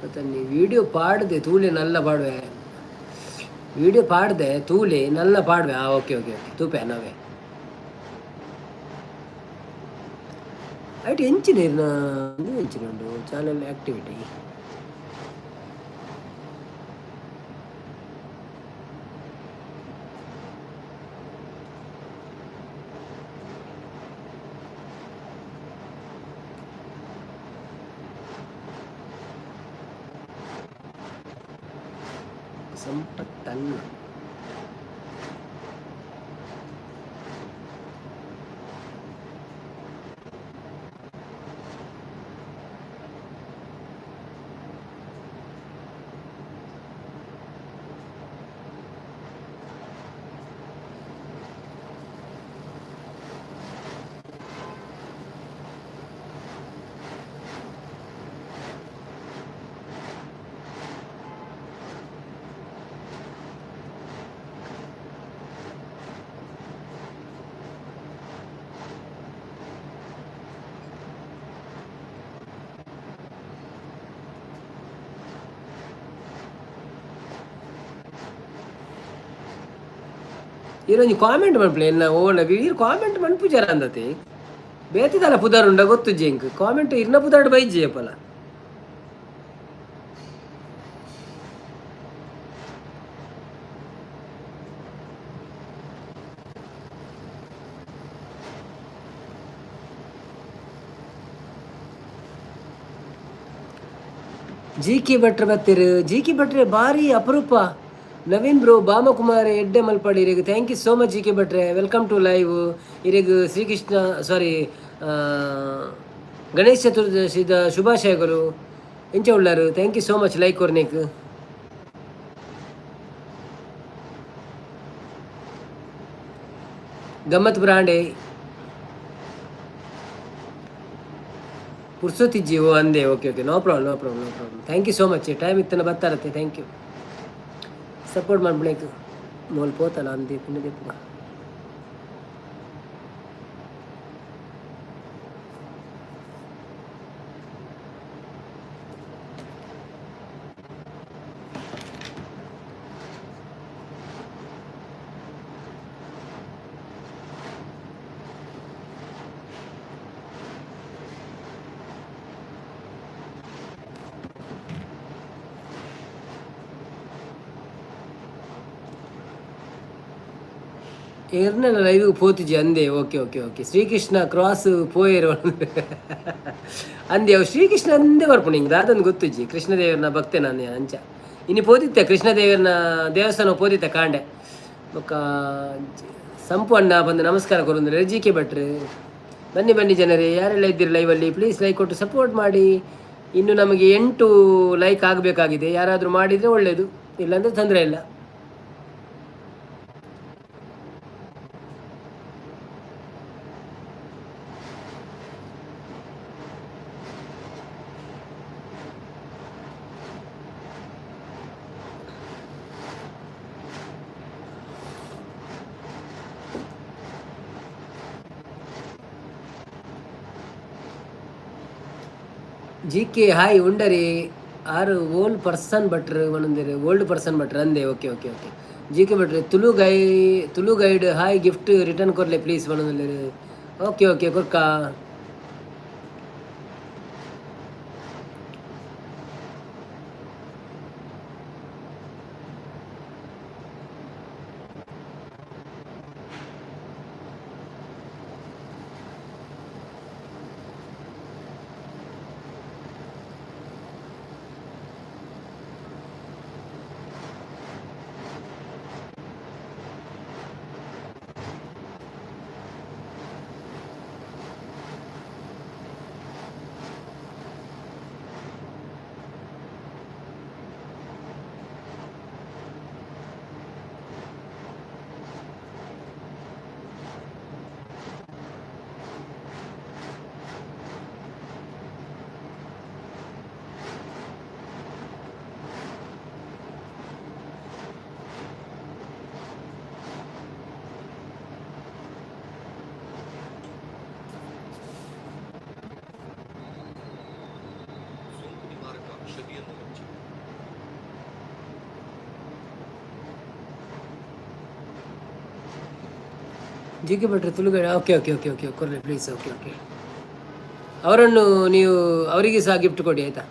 ಪತನ್ನಿ ವಿಡಿಯೋ ಪಾಡದೆ ತೂಲೆ ನಲ್ಲ ಪಾಡುವೆ. ವಿಡಿಯೋ ಪಾಡದೆ ತೂಲೆ ನಲ್ಲ ಪಾಡುವೆ. ಆ ಓಕೆ ಓಕೆ ಓಕೆ, ತೂಪೆ ನಾವೇ ಐಟ್ ಎಂಚಿನ ಇರ್ನ ಎಂಚಿನ ಉಂಡು ಚಾನೆಲ್ ಆಕ್ಟಿವಿಟಿ. ಸಂಪತ್ತನ್ನ ಈರೊಂಜಿ ಕಾಮೆಂಟ್ ಮನ್ಪುಲೆ ಎನ್ನ ಓನ ಈರ್ ಕಾಮೆಂಟ್ ಮನ್ಪುಜಾರ ಅಂದತೆ ಬೇತಿದಲ್ಲ ಪುದರ್ ಉಂಡ ಗೊತ್ತುಜ್ಜಿ ಎಂಕ್ ಕಾಮೆಂಟ್ ಇರ್ನ ಪುದರ್ಡ್ ಬೈಜ್ಜಿ ಅಪ್ಪಲ. ಜಿ ಕೆ ಭಟ್ರು ಬತ್ತೆರ್. ಜಿ ಕೆ ಭಟ್ರೆ ಭಾರಿ ಅಪರೂಪ. ನವೀನ್ ಬ್ರೋ, ಬಾಮಕುಮಾರ್ ಎಡ್ಡೆ ಮಲ್ಪಾಡಿ ಇರೆಗ್. Thank you so much G K ಭಟ್ರೆ, welcome to live. ಇರೆಗ್ ಶ್ರೀಕೃಷ್ಣ ಸಾರಿ ಗಣೇಶ್ ಚತುರ್ದಶಿದ ಶುಭಾಶಯಗಳು. ಎಂಚ ಉಳ್ಳಾರು? Thank you so much like ಕೊರ್ನೇಕ್. ಗಮ್ಮತ್ ಬ್ರಾಂಡೆ ಪುರ್ಸೊತ್ತಿಜ್ಜಿ ಓ ಅಂದೆ. Okay okay, no problem, no problem, no problem. Thank you so much. Time ಇತ್ತನ ಬತ್ತಾರತ್ತೆ. Thank you support ಮಾಡ್ಬಿಡೇಕು. ಮೋಲ್ ಪೋತಲ್ಲ ಅಂದೆ ಪುಣ್ಯ ದೇಪುಗ. ಏರ್ನೆಲ್ಲ ಲೈವ್ ಪೋತಿಜಿ ಅಂದೆ. Okay okay okay. Srikrishna cross ಪೋಯೇರು ಅಂದೆ. ಅವು ಶ್ರೀಕೃಷ್ಣ ಅಂದೆ ಬರ್ಪುಂಡು ಹಿಂಗೆ ದಾದೊಂದು ಗೊತ್ತುಜ್ಜಿ. ಕೃಷ್ಣದೇವರನ ಭಕ್ತೆ ನಾನು ಅಂಚ. ಇನ್ನು ಪೋದಿತ್ತೆ ಕೃಷ್ಣದೇವರನ ದೇವಸ್ಥಾನ ಪೋದಿತ್ತೆ ಕಾಂಡೆ. ಬೊಕ್ಕ ಸಂಪು ಅಣ್ಣ ಬಂದು ನಮಸ್ಕಾರ ಕೊರೊಂದು. ಜಿ ಕೆ ಭಟ್ರು ಬನ್ನಿ ಬನ್ನಿ ಜನರೇ, ಯಾರೆಲ್ಲ ಇದ್ದೀರಿ ಲೈವಲ್ಲಿ ಪ್ಲೀಸ್ ಲೈಕ್ ಕೊಟ್ಟು ಸಪೋರ್ಟ್ ಮಾಡಿ. ಇನ್ನು ನಮಗೆ 8 ಲೈಕ್ ಆಗಬೇಕಾಗಿದೆ. ಯಾರಾದರೂ ಮಾಡಿದರೆ ಒಳ್ಳೆಯದು, ಇಲ್ಲಾಂದರೆ ತೊಂದರೆ ಇಲ್ಲ. ಜಿ ಕೆ ಹಾಯ್ ಉಂಡರಿ ಆರು ಓಲ್ಡ್ ಪರ್ಸನ್ ಭಟ್ರು ಒಂದೊಂದಿರು ಓಲ್ಡ್ ಪರ್ಸನ್ ಭಟ್ರು ಅಂದೆ. Okay okay okay. G K ಭಟ್ರು Tulu guide hi gift return ಕೊರ್ಲೆ please ಒಂದೊಂದಿರು. Okay okay ಕೊರ್ಕ. ಜಿ ಕೆ ಭಟ್ರು ತುಳುಗಡೆ. ಓಕೆ ಓಕೆ ಓಕೆ ಓಕೆ ಕೊರಲೆ ಪ್ಲೀಸ್. ಓಕೆ ಓಕೆ, ಅವರನ್ನು ನೀವು ಅವರಿಗೆ ಸಹ ಗಿಫ್ಟ್ ಕೊಡಿ ಆಯಿತಾ?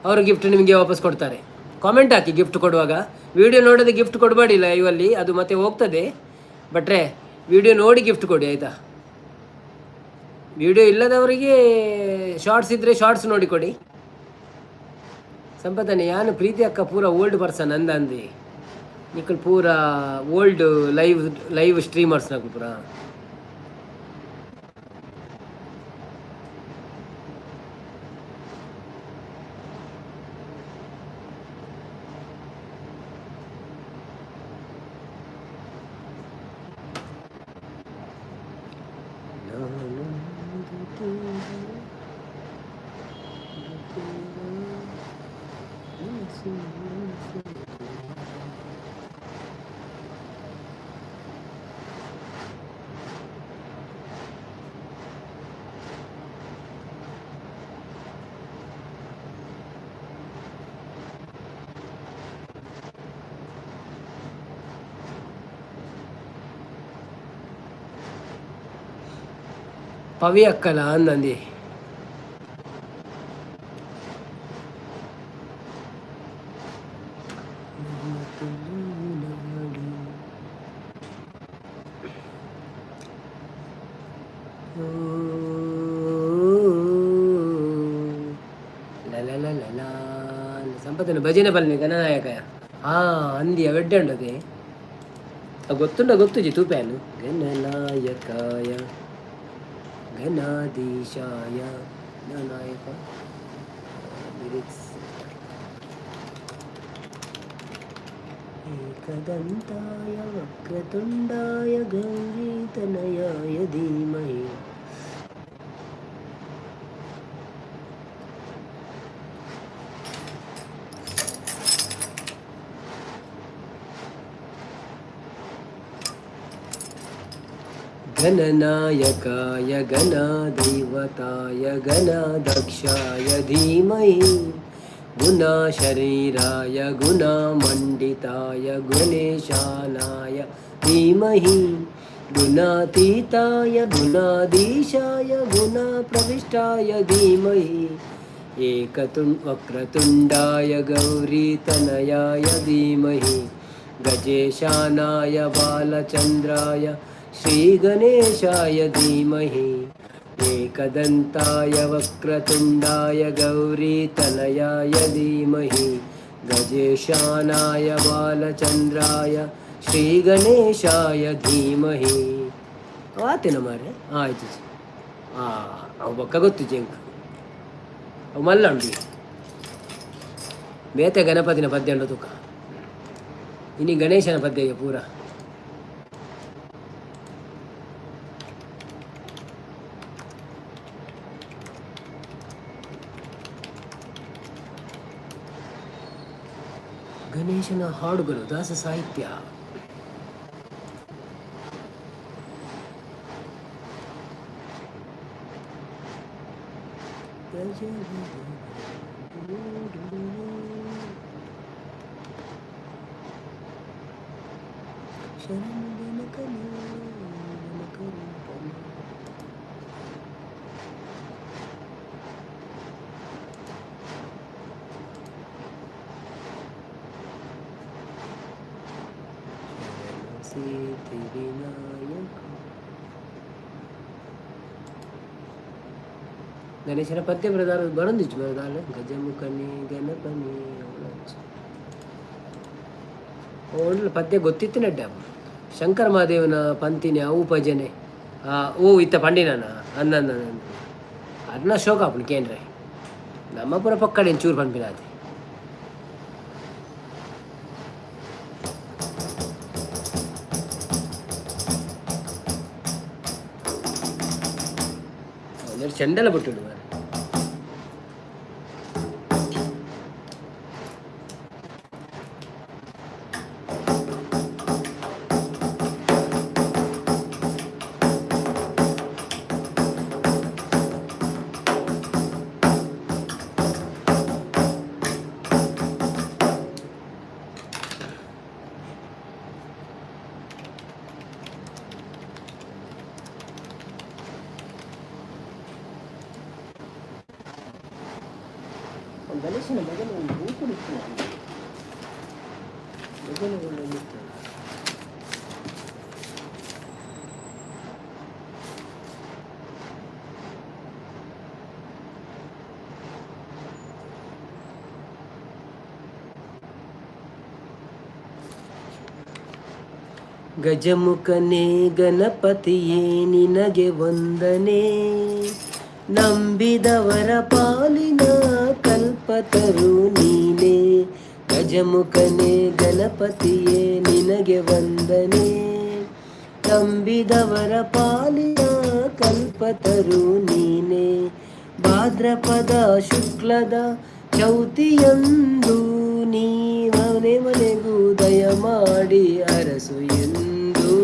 ಅವರು ಗಿಫ್ಟ್ ನಿಮಗೆ ವಾಪಸ್ ಕೊಡ್ತಾರೆ. ಕಾಮೆಂಟ್ ಹಾಕಿ ಗಿಫ್ಟ್ ಕೊಡುವಾಗ. ವಿಡಿಯೋ ನೋಡೋದು ಗಿಫ್ಟ್ ಕೊಡಬೇಡಿ ಲೈವಲ್ಲಿ, ಅದು ಮತ್ತೆ ಹೋಗ್ತದೆ. ಭಟ್ರೆ, ವಿಡಿಯೋ ನೋಡಿ ಗಿಫ್ಟ್ ಕೊಡಿ ಆಯಿತಾ? ವಿಡಿಯೋ ಇಲ್ಲದವರಿಗೆ ಶಾರ್ಟ್ಸ್ ಇದ್ದರೆ ಶಾರ್ಟ್ಸ್ ನೋಡಿ ಕೊಡಿ. ಸಂಪದನೆ ಯಾನು ಪ್ರೀತಿ ಅಕ್ಕ ಪೂರ ಓಲ್ಡ್ ಪರ್ಸನ್ ಅಂದ ಅಂದಿ. ನಿಕಲ್ ಪೂರ ಓಲ್ಡ್ ಲೈವ್ ಲೈವ್ ಸ್ಟ್ರೀಮರ್ಸ್ ನಕುಲು ಪೂರ. ಪವಿ ಅಕ್ಕಲ ಅಂದಂದಿ. ಸಂಪತ್ತಿನ ಭಜನೆ ಬಲ್ನಿ ಗಣನಾಯಕ. ಹಾ ಅಂದಿ ಅವೆಡ್ಡೆ ಉಂಡದೆ ಗೊತ್ತುಂಡ ಗೊತ್ತುಜಿ ತೂಪ್ಯಾನು. ಗಣನಾಯಕಾಯ ಗಣಾಧೀಶಾಯ ಗಣನಾಯಕ ಲಿರಿಕ್ಸ್. ಏಕದಂತಾಯ ವಕ್ರತುಂಡಾಯ ಗೌರೀತನಯಾಯ ಧೀಮಹಿ. गणनायकाय गणदैवताय गणाध्यक्षाय धीमहि गुणशरीराय गुणमण्डिताय गणेशानाय धीमहि गुणातीताय गुणाधीशाय गुणप्रविष्टाय धीमहि वक्रतुण्डाय गौरीतनयाय धीमहि गजेशानाय बालचन्द्राय श्रीगणेशाय धीमहि एकदन्ताय वक्रतुण्डाय गौरीतनयाय धीमहि गजेशानाय बालचन्द्राय ಶ್ರೀಗಣೇಶಾಯ ಧೀಮಹಿ. ಆತೇನ ಮಾರ್ರೆ. ಆಯ್ತು. ಅವು ಬೊಕ್ಕ ಗೊತ್ತುಜಿ ಎಂಕ್. ಅವು ಮಲ್ಲ ಉಂಡು. ಬೇತೆ ಗಣಪತಿನ ಪದ್ಯ ಉಂಡು ತೂಕ. ಇನಿ ಗಣೇಶನ ಪದ್ಯ ಪೂರ. ಗಣೇಶನ ಹಾಡುಗಳು, ದಾಸ ಸಾಹಿತ್ಯ. ಶರಣು ಗಣಕನು ಗಣಕರೂಪನು. ಶರಣು ಸಿದ್ಧಿ ವಿನಾಯಕ. ಗಣೇಶನ ಪದ್ಯ ಪ್ರಧಾನ ಬರೊಂದಿಜ್ಜಿ ದಾಲ. ಗಜಮುಖನಿ ಗಣಪನಿ ಓಂಡ್ಲ ಪದ್ಯ ಗೊತ್ತಿತ್ತಿನಡ್ಡೆ. ಶಂಕರ ಮಹಾದೇವನ ಪಂತಿನಿ ಅವು ಭಜನೆ. ಓ ಇತ್ತ ಪಂಡಿನಾನ ಅನ್ನ ಅರ್ನ ಶೋಕ ಆಪುಂಡು ಕೇಂದ್ರೆ. ನಮ್ಮ ಪೂರ ಪಕ್ಕಡೆ ಚೂರು ಪನ್ಪಿನಾತೆ. ಚೆಂಡೆಲ್ಲ ಬಿಟ್ಟು ಮಾರ್ರೆ. ಗಣೇಶನ ಭಜನೆ ಒಂದು ಬೂಕು ಇತ್ತು. ಭಜನೆಗಳು ಇತ್ತು. ಗಜಮುಖನೇ ಗಣಪತಿಯೇ ನಿನಗೆ ವಂದನೆ, ನಂಬಿದವರ ಪಾಲಿನ ಕಲ್ಪತರು ನೀನೇ. ಗಜಮುಖನೇ ಗಣಪತಿಯೇ ನಿನಗೆ ವಂದನೆ, ನಂಬಿದವರ ಪಾಲಿನ ಕಲ್ಪತರು ನೀನೇ. ಭಾದ್ರಪದ ಶುಕ್ಲದ ಚೌತಿಯಂದು ನೀ ಮನೆ ಮನೆಗೂ ದಯ ಮಾಡಿ ಅರಸು ಎಂದು.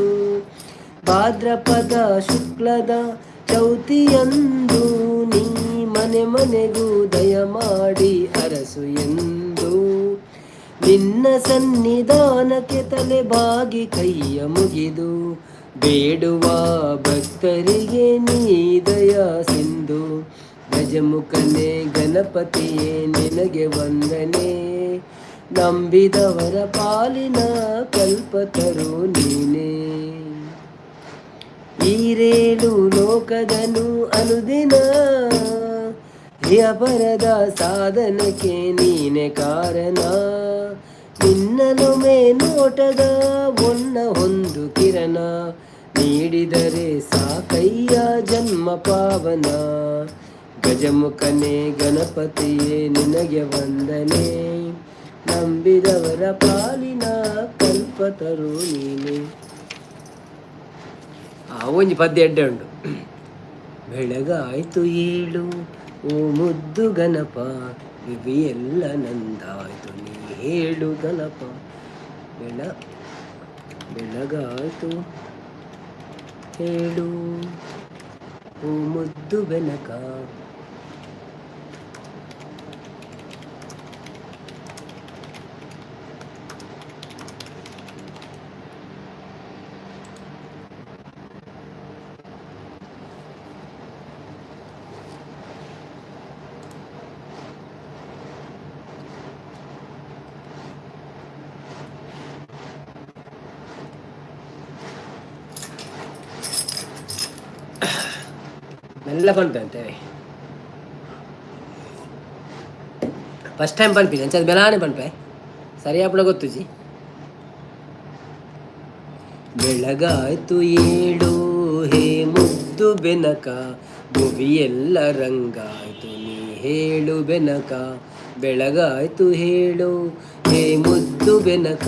ಭಾದ್ರಪದ ಶುಕ್ಲದ ಚೌತಿಯಂದು ನೀ ಮನೆ ಮನೆಗೂ ದಯ ಮಾಡಿ ಅರಸು ಎಂದು. ನಿನ್ನ ಸನ್ನಿಧಾನಕ್ಕೆ ತಲೆ ಬಾಗಿ ಕೈಯ ಮುಗಿದು ಬೇಡುವ ಭಕ್ತರಿಗೆ ನೀ ದಯಾ ಸಿಂಧು. ಗಜಮುಖನೇ ಗಣಪತಿಯೇ ನಿನಗೆ ವಂದನೆ. ನಂಬಿದವರ ಪಾಲಿನ ಕಲ್ಪತರು ನೀನೇ. ಈರೇಳು ಲೋಕದನು ಅನುದಿನ ಪರದ ಸಾಧನಕ್ಕೆ ನೀನೆ ಕಾರಣ. ನಿನ್ನಲೊಮೆ ನೋಟದ ಒನ್ನ ಒಂದು ಕಿರಣ ನೀಡಿದರೆ ಸಾಕಯ್ಯ ಜನ್ಮ ಪಾವನ. ಗಜಮುಖನೇ ಗಣಪತಿಯೇ ನಿನಗೆ ವಂದನೆ. ನಂಬಿದವರ ಪಾಲಿನ ಕಲ್ಪತರು ನೀನೆ. ಆ ಒಂಜಿ ಪದ್ಯ ಎಡ್ಡೆ ಉಂಡು. ಬೆಳಗಾಯ್ತು ಏಳು ಓ ಮುದ್ದು ಗಣಪ, ಎಲ್ಲ ನಂದಾಯ್ತು ನೀ ಹೇಳು ಗಣಪ. ಬೆಳಗಾಯ್ತು ಹೇಳು ಓ ಮುದ್ದು ಬೆನಕ. ಮೆಲ್ಲ ಪನ್ಪೆ ಅಂತೇವೆ. ಫಸ್ಟ್ ಟೈಮ್ ಪನ್ಪಿನಿ ಅಂಚ ಬೆಲಾನೆ ಪನ್ಪೆ. ಸರಿ ಆಪುಣ ಗೊತ್ತುಜಿ. ಬೆಳಗಾಯ್ತು ಏಳು ಹೇ ಮುದ್ದು ಬೆನಕ, ಭುವಿಯೆಲ್ಲ ರಂಗಾಯ್ತು ನೀ ಹೇಳು ಬೆನಕ. ಬೆಳಗಾಯ್ತು ಹೇಳು ಹೇ ಮುದ್ದು ಬೆನಕ,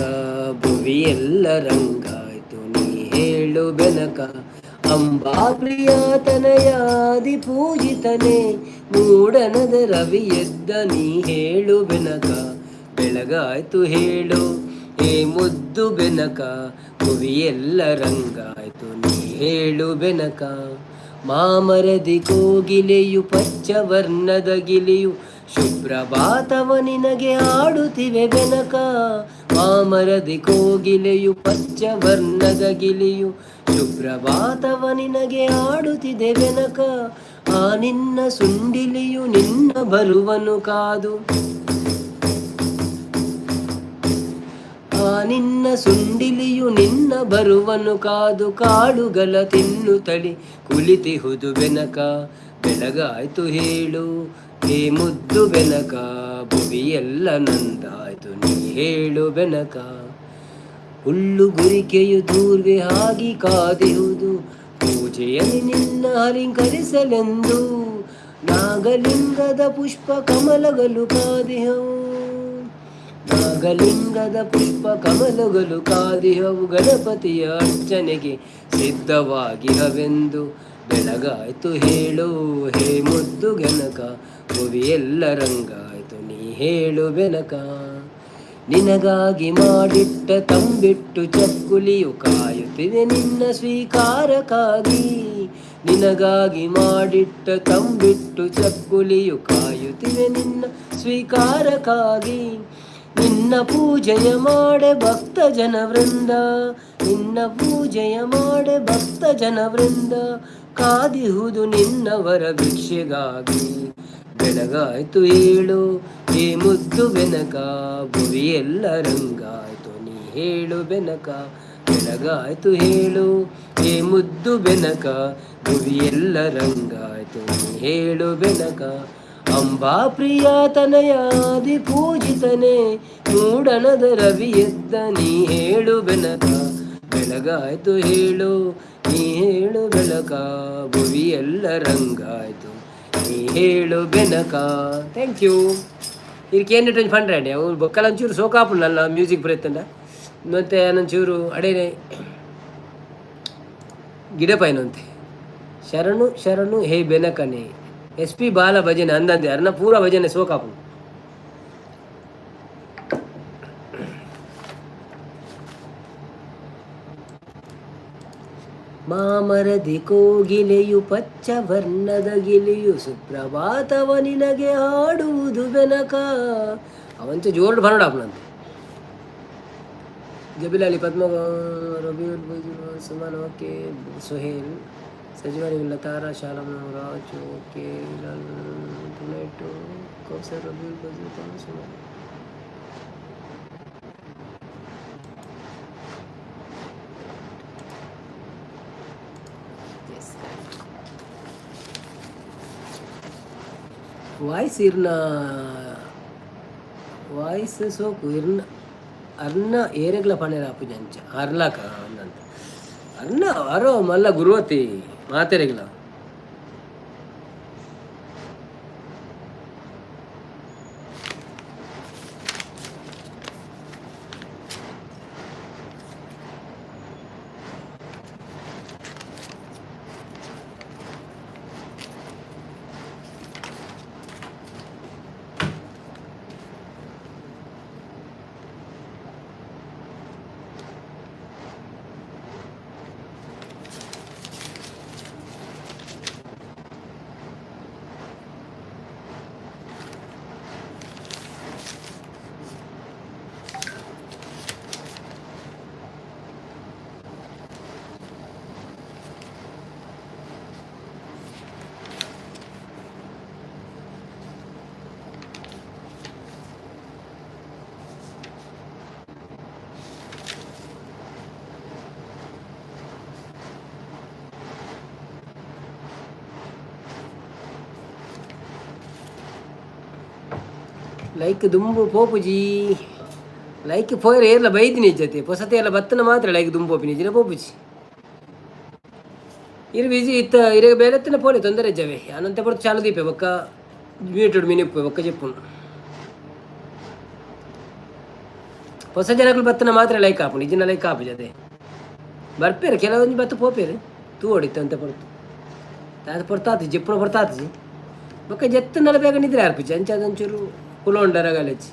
ಭುವಿಯೆಲ್ಲ ರಂಗಾಯ್ತು ನೀ ಹೇಳು ಬೆನಕ. ಅಂಬಾ ಪ್ರಿಯ ತನಯಾದಿ ಪೂಜಿತನೇ, ಮೂಡನದ ರವಿ ಎದ್ದ ನೀ ಹೇಳು ಬೆನಕ. ಬೆಳಗಾಯ್ತು ಹೇಳು ಹೇ ಮುದ್ದು ಬೆನಕ, ಭುವಿಯೆಲ್ಲ ರಂಗಾಯ್ತು ನೀ ಹೇಳು ಬೆನಕ. ಮಾಮರದಿ ಕೋಗಿಲೆಯು ಪಚ್ಚವರ್ಣದ ಗಿಲಿಯು ಶುಭ್ರಭಾತವ ನಿನಗೆ ಆಡುತ್ತಿವೆ ಬೆನಕ. ಮಾಮರದಿ ಕೋಗಿಲೆಯು ಪಚ್ಚವರ್ಣದ ಗಿಲಿಯು ಶುಭ್ರಭಾತವ ನಿನಗೆ ಆಡುತ್ತಿದೆ ಬೆನಕ. ಆ ನಿನ್ನ ಸುಂಡಿಲಿಯು ನಿನ್ನ ಬರುವನು ಕಾದು, ಆ ನಿನ್ನ ಸುಂಡಿಲಿಯು ನಿನ್ನ ಬರುವನು ಕಾದು ಕಾಳುಗಳ ತಿನ್ನುತ್ತಲಿ ಕುಳಿತಿಹುದು ಬೆನಕ. ಬೆಳಗಾಯ್ತು ಹೇಳು ಹೇ ಮುದ್ದು ಬೆನಕ, ಭುವಿಯೆಲ್ಲ ನಂದಾಯ್ತು ನೀ ಹೇಳು ಬೆನಕ. ಹುಲ್ಲು ಗುರಿಕೆಯು ದೂರ್ವೆ ಆಗಿ ಕಾದಿಹುದು ಪೂಜೆಯಲ್ಲಿ ನಿನ್ನ ಅಲಂಕರಿಸಲೆಂದು. ನಾಗಲಿಂಗದ ಪುಷ್ಪ ಕಮಲಗಳು ಕಾದಿಹವು, ನಾಗಲಿಂಗದ ಪುಷ್ಪ ಕಮಲಗಳು ಕಾದಿಹವು ಗಣಪತಿಯ ಅರ್ಚನೆಗೆ ಸಿದ್ಧವಾಗಿಹವೆಂದು. ಬೆಳಗಾಯ್ತು ಹೇಳು ಹೇ ಮುದ್ದು ಗನಕ, ಭುವಿಯೆಲ್ಲ ರಂಗಾಯ್ತು ನೀ ಹೇಳು ಬೆನಕ. ನಿನಗಾಗಿ ಮಾಡಿಟ್ಟ ತಂಬಿಟ್ಟು ಚಕ್ಕುಲಿಯು ಕಾಯುತ್ತಿದೆ ನಿನ್ನ ಸ್ವೀಕಾರಕ್ಕಾಗಿ. ನಿನಗಾಗಿ ಮಾಡಿಟ್ಟ ತಂಬಿಟ್ಟು ಚಕ್ಕುಲಿಯು ಕಾಯುತ್ತಿದೆ ನಿನ್ನ ಸ್ವೀಕಾರಕ್ಕಾಗಿ. ನಿನ್ನ ಪೂಜೆಯ ಮಾಡೆ ಭಕ್ತ ಜನವೃಂದ, ನಿನ್ನ ಪೂಜೆಯ ಮಾಡೆ ಭಕ್ತ ಜನವೃಂದ ಕಾದಿಹುದು ನಿನ್ನವರ ಭಿಕ್ಷೆಗಾಗಿ. ಬೆಳಗಾಯ್ತು ಹೇಳು ಹೇ ಮುದ್ದು ಬೆನಕ, ಭುವಿಯೆಲ್ಲ ರಂಗಾಯ್ತು ನೀ ಹೇಳು ಬೆನಕ. ಬೆಳಗಾಯ್ತು ಹೇಳು ಹೇ ಮುದ್ದು ಬೆನಕ, ಭುವಿಯೆಲ್ಲ ರಂಗಾಯ್ತು ನೀ ಹೇಳು ಬೆನಕ. ಅಂಬಾ ಪ್ರಿಯ ತನಯಾದಿ ಪೂಜಿತನೇ, ಮೂಡಣದ ರವಿ ಎದ್ದ ನೀ ಹೇಳು ಬೆನಕ. ಬೆಳಗಾಯ್ತು ಹೇಳು ನೀ ಹೇಳು ಬೆಳಕ, ಭುವಿಯೆಲ್ಲ ರಂಗಾಯ್ತು ನೀ ಹೇಳು ಬೆನಕ. Thank you. ಇದಕ್ಕೆ ಏನು ಒಂಜಿ ಪಂಡ್ರೆ ಅವು ಬೊಕ್ಕಲ ಒಂಚೂರು ಸೋಕಾಪುಂಡು ಮ್ಯೂಸಿಕ್ ಪ್ರಯತ್ನ ಮತ್ತೆ ಒಂಚೂರು ಅಡೇನೆ ಗಿಡಪೈನಂತೆ. ಶರಣು ಶರಣು ಹೇ ಬೆನಕನೆ, ಎಸ್ ಪಿ ಬಾಲ ಭಜನೆ ಅಂದಂತೆ ಅರ್ನ ಪೂರ ಭಜನೆ ಸೋಕಾಪುಂಡು. ಮಾಮರದಿ ಕೋಗಿಲೆಯು ಪಚ್ಚ ವರ್ಣದ ಗಿಲಿಯು ಸುಪ್ರಭಾತವ ನಿನಗೆ ಹಾಡುವುದು ಬೆನಕ. ಅವಂಚ ಜೋರು ಬನ್ನಡಾಪನಂತೆ. Jabilali Padma Rabiul Suman okay Sohail Sajeevan Tara Shalam Raj okay tonight Kausar Rabiul Suman. Voice ಇರ್ನ voice ಸೋಕು ಇರ್ನ ಅರ್ನ ಏರೆಗ್ಲ ಪಣೆರ ಆಪುಜಂಚ ಅರ್ಲಾಕ ಅಂದಂತ ಅರ್ನ ಅರೋ ಮಲ್ಲ ಗುರುವತಿ ಮಾತೆರೆಗ್ಲ. ಲೈಕ್ ದುಂಬು ಪೋಪುಜಿ ಲೈಕ್ ಪೋಯರ್ ಏರ್ಲ ಬೈದಿನಿ ಜೊತೆ ಪೊಸತೆ ಎಲ್ಲ ಬತ್ತನ ಮಾತ್ರ ಲೈಕ್ ದುಂಬು ಪೋಪಿನಿ ಜಿನ ಪೋಪುಜಿ ಇರು ಬಿಜಿ ಇತ್ತ ಇರಗ ಬೇಲೆತ್ತನ ಪೋಲೆ ತೊಂದರೆ ಜವೆ ಅನಂತ ಪೊರ್ತು ಚಾಲು ದೀಪೆ ಬೊಕ್ಕ ಮ್ಯೂಟೆಡ್ ಮಿನಿಪ್ಪೆ ಬೊಕ್ಕ ಜೆಪ್ಪುನು ಹೊಸ ಜನಗಳು ಬತ್ತನ ಮಾತ್ರ ಲೈಕ್ ಆಪುಂಡು ಇಜಿನ ಲೈಕ್ ಆಪುಜಿ ಅದೇ ಬರ್ಪೇರು ಕೆಲವೊಂಜಿ ಬತ್ತು ಪೋಪೇರು ತೂ ಹೊಡಿತು ಅಂತ ಪೊರ್ತು ದಾದ ಪೊರ್ತಾತಿ ಜೆಪ್ಪುನ ಪೊರ್ತಾತಿಜಿ ಬೊಕ್ಕ ಜೆತ್ತನಲ ಬೇಗ ನಿದ್ರೆ ಆರ್ಪುಜಿ ಅಂಚ ಅದೊಂಚೂರು ಕುಲೋಂಡರ ಗಲಜಿ.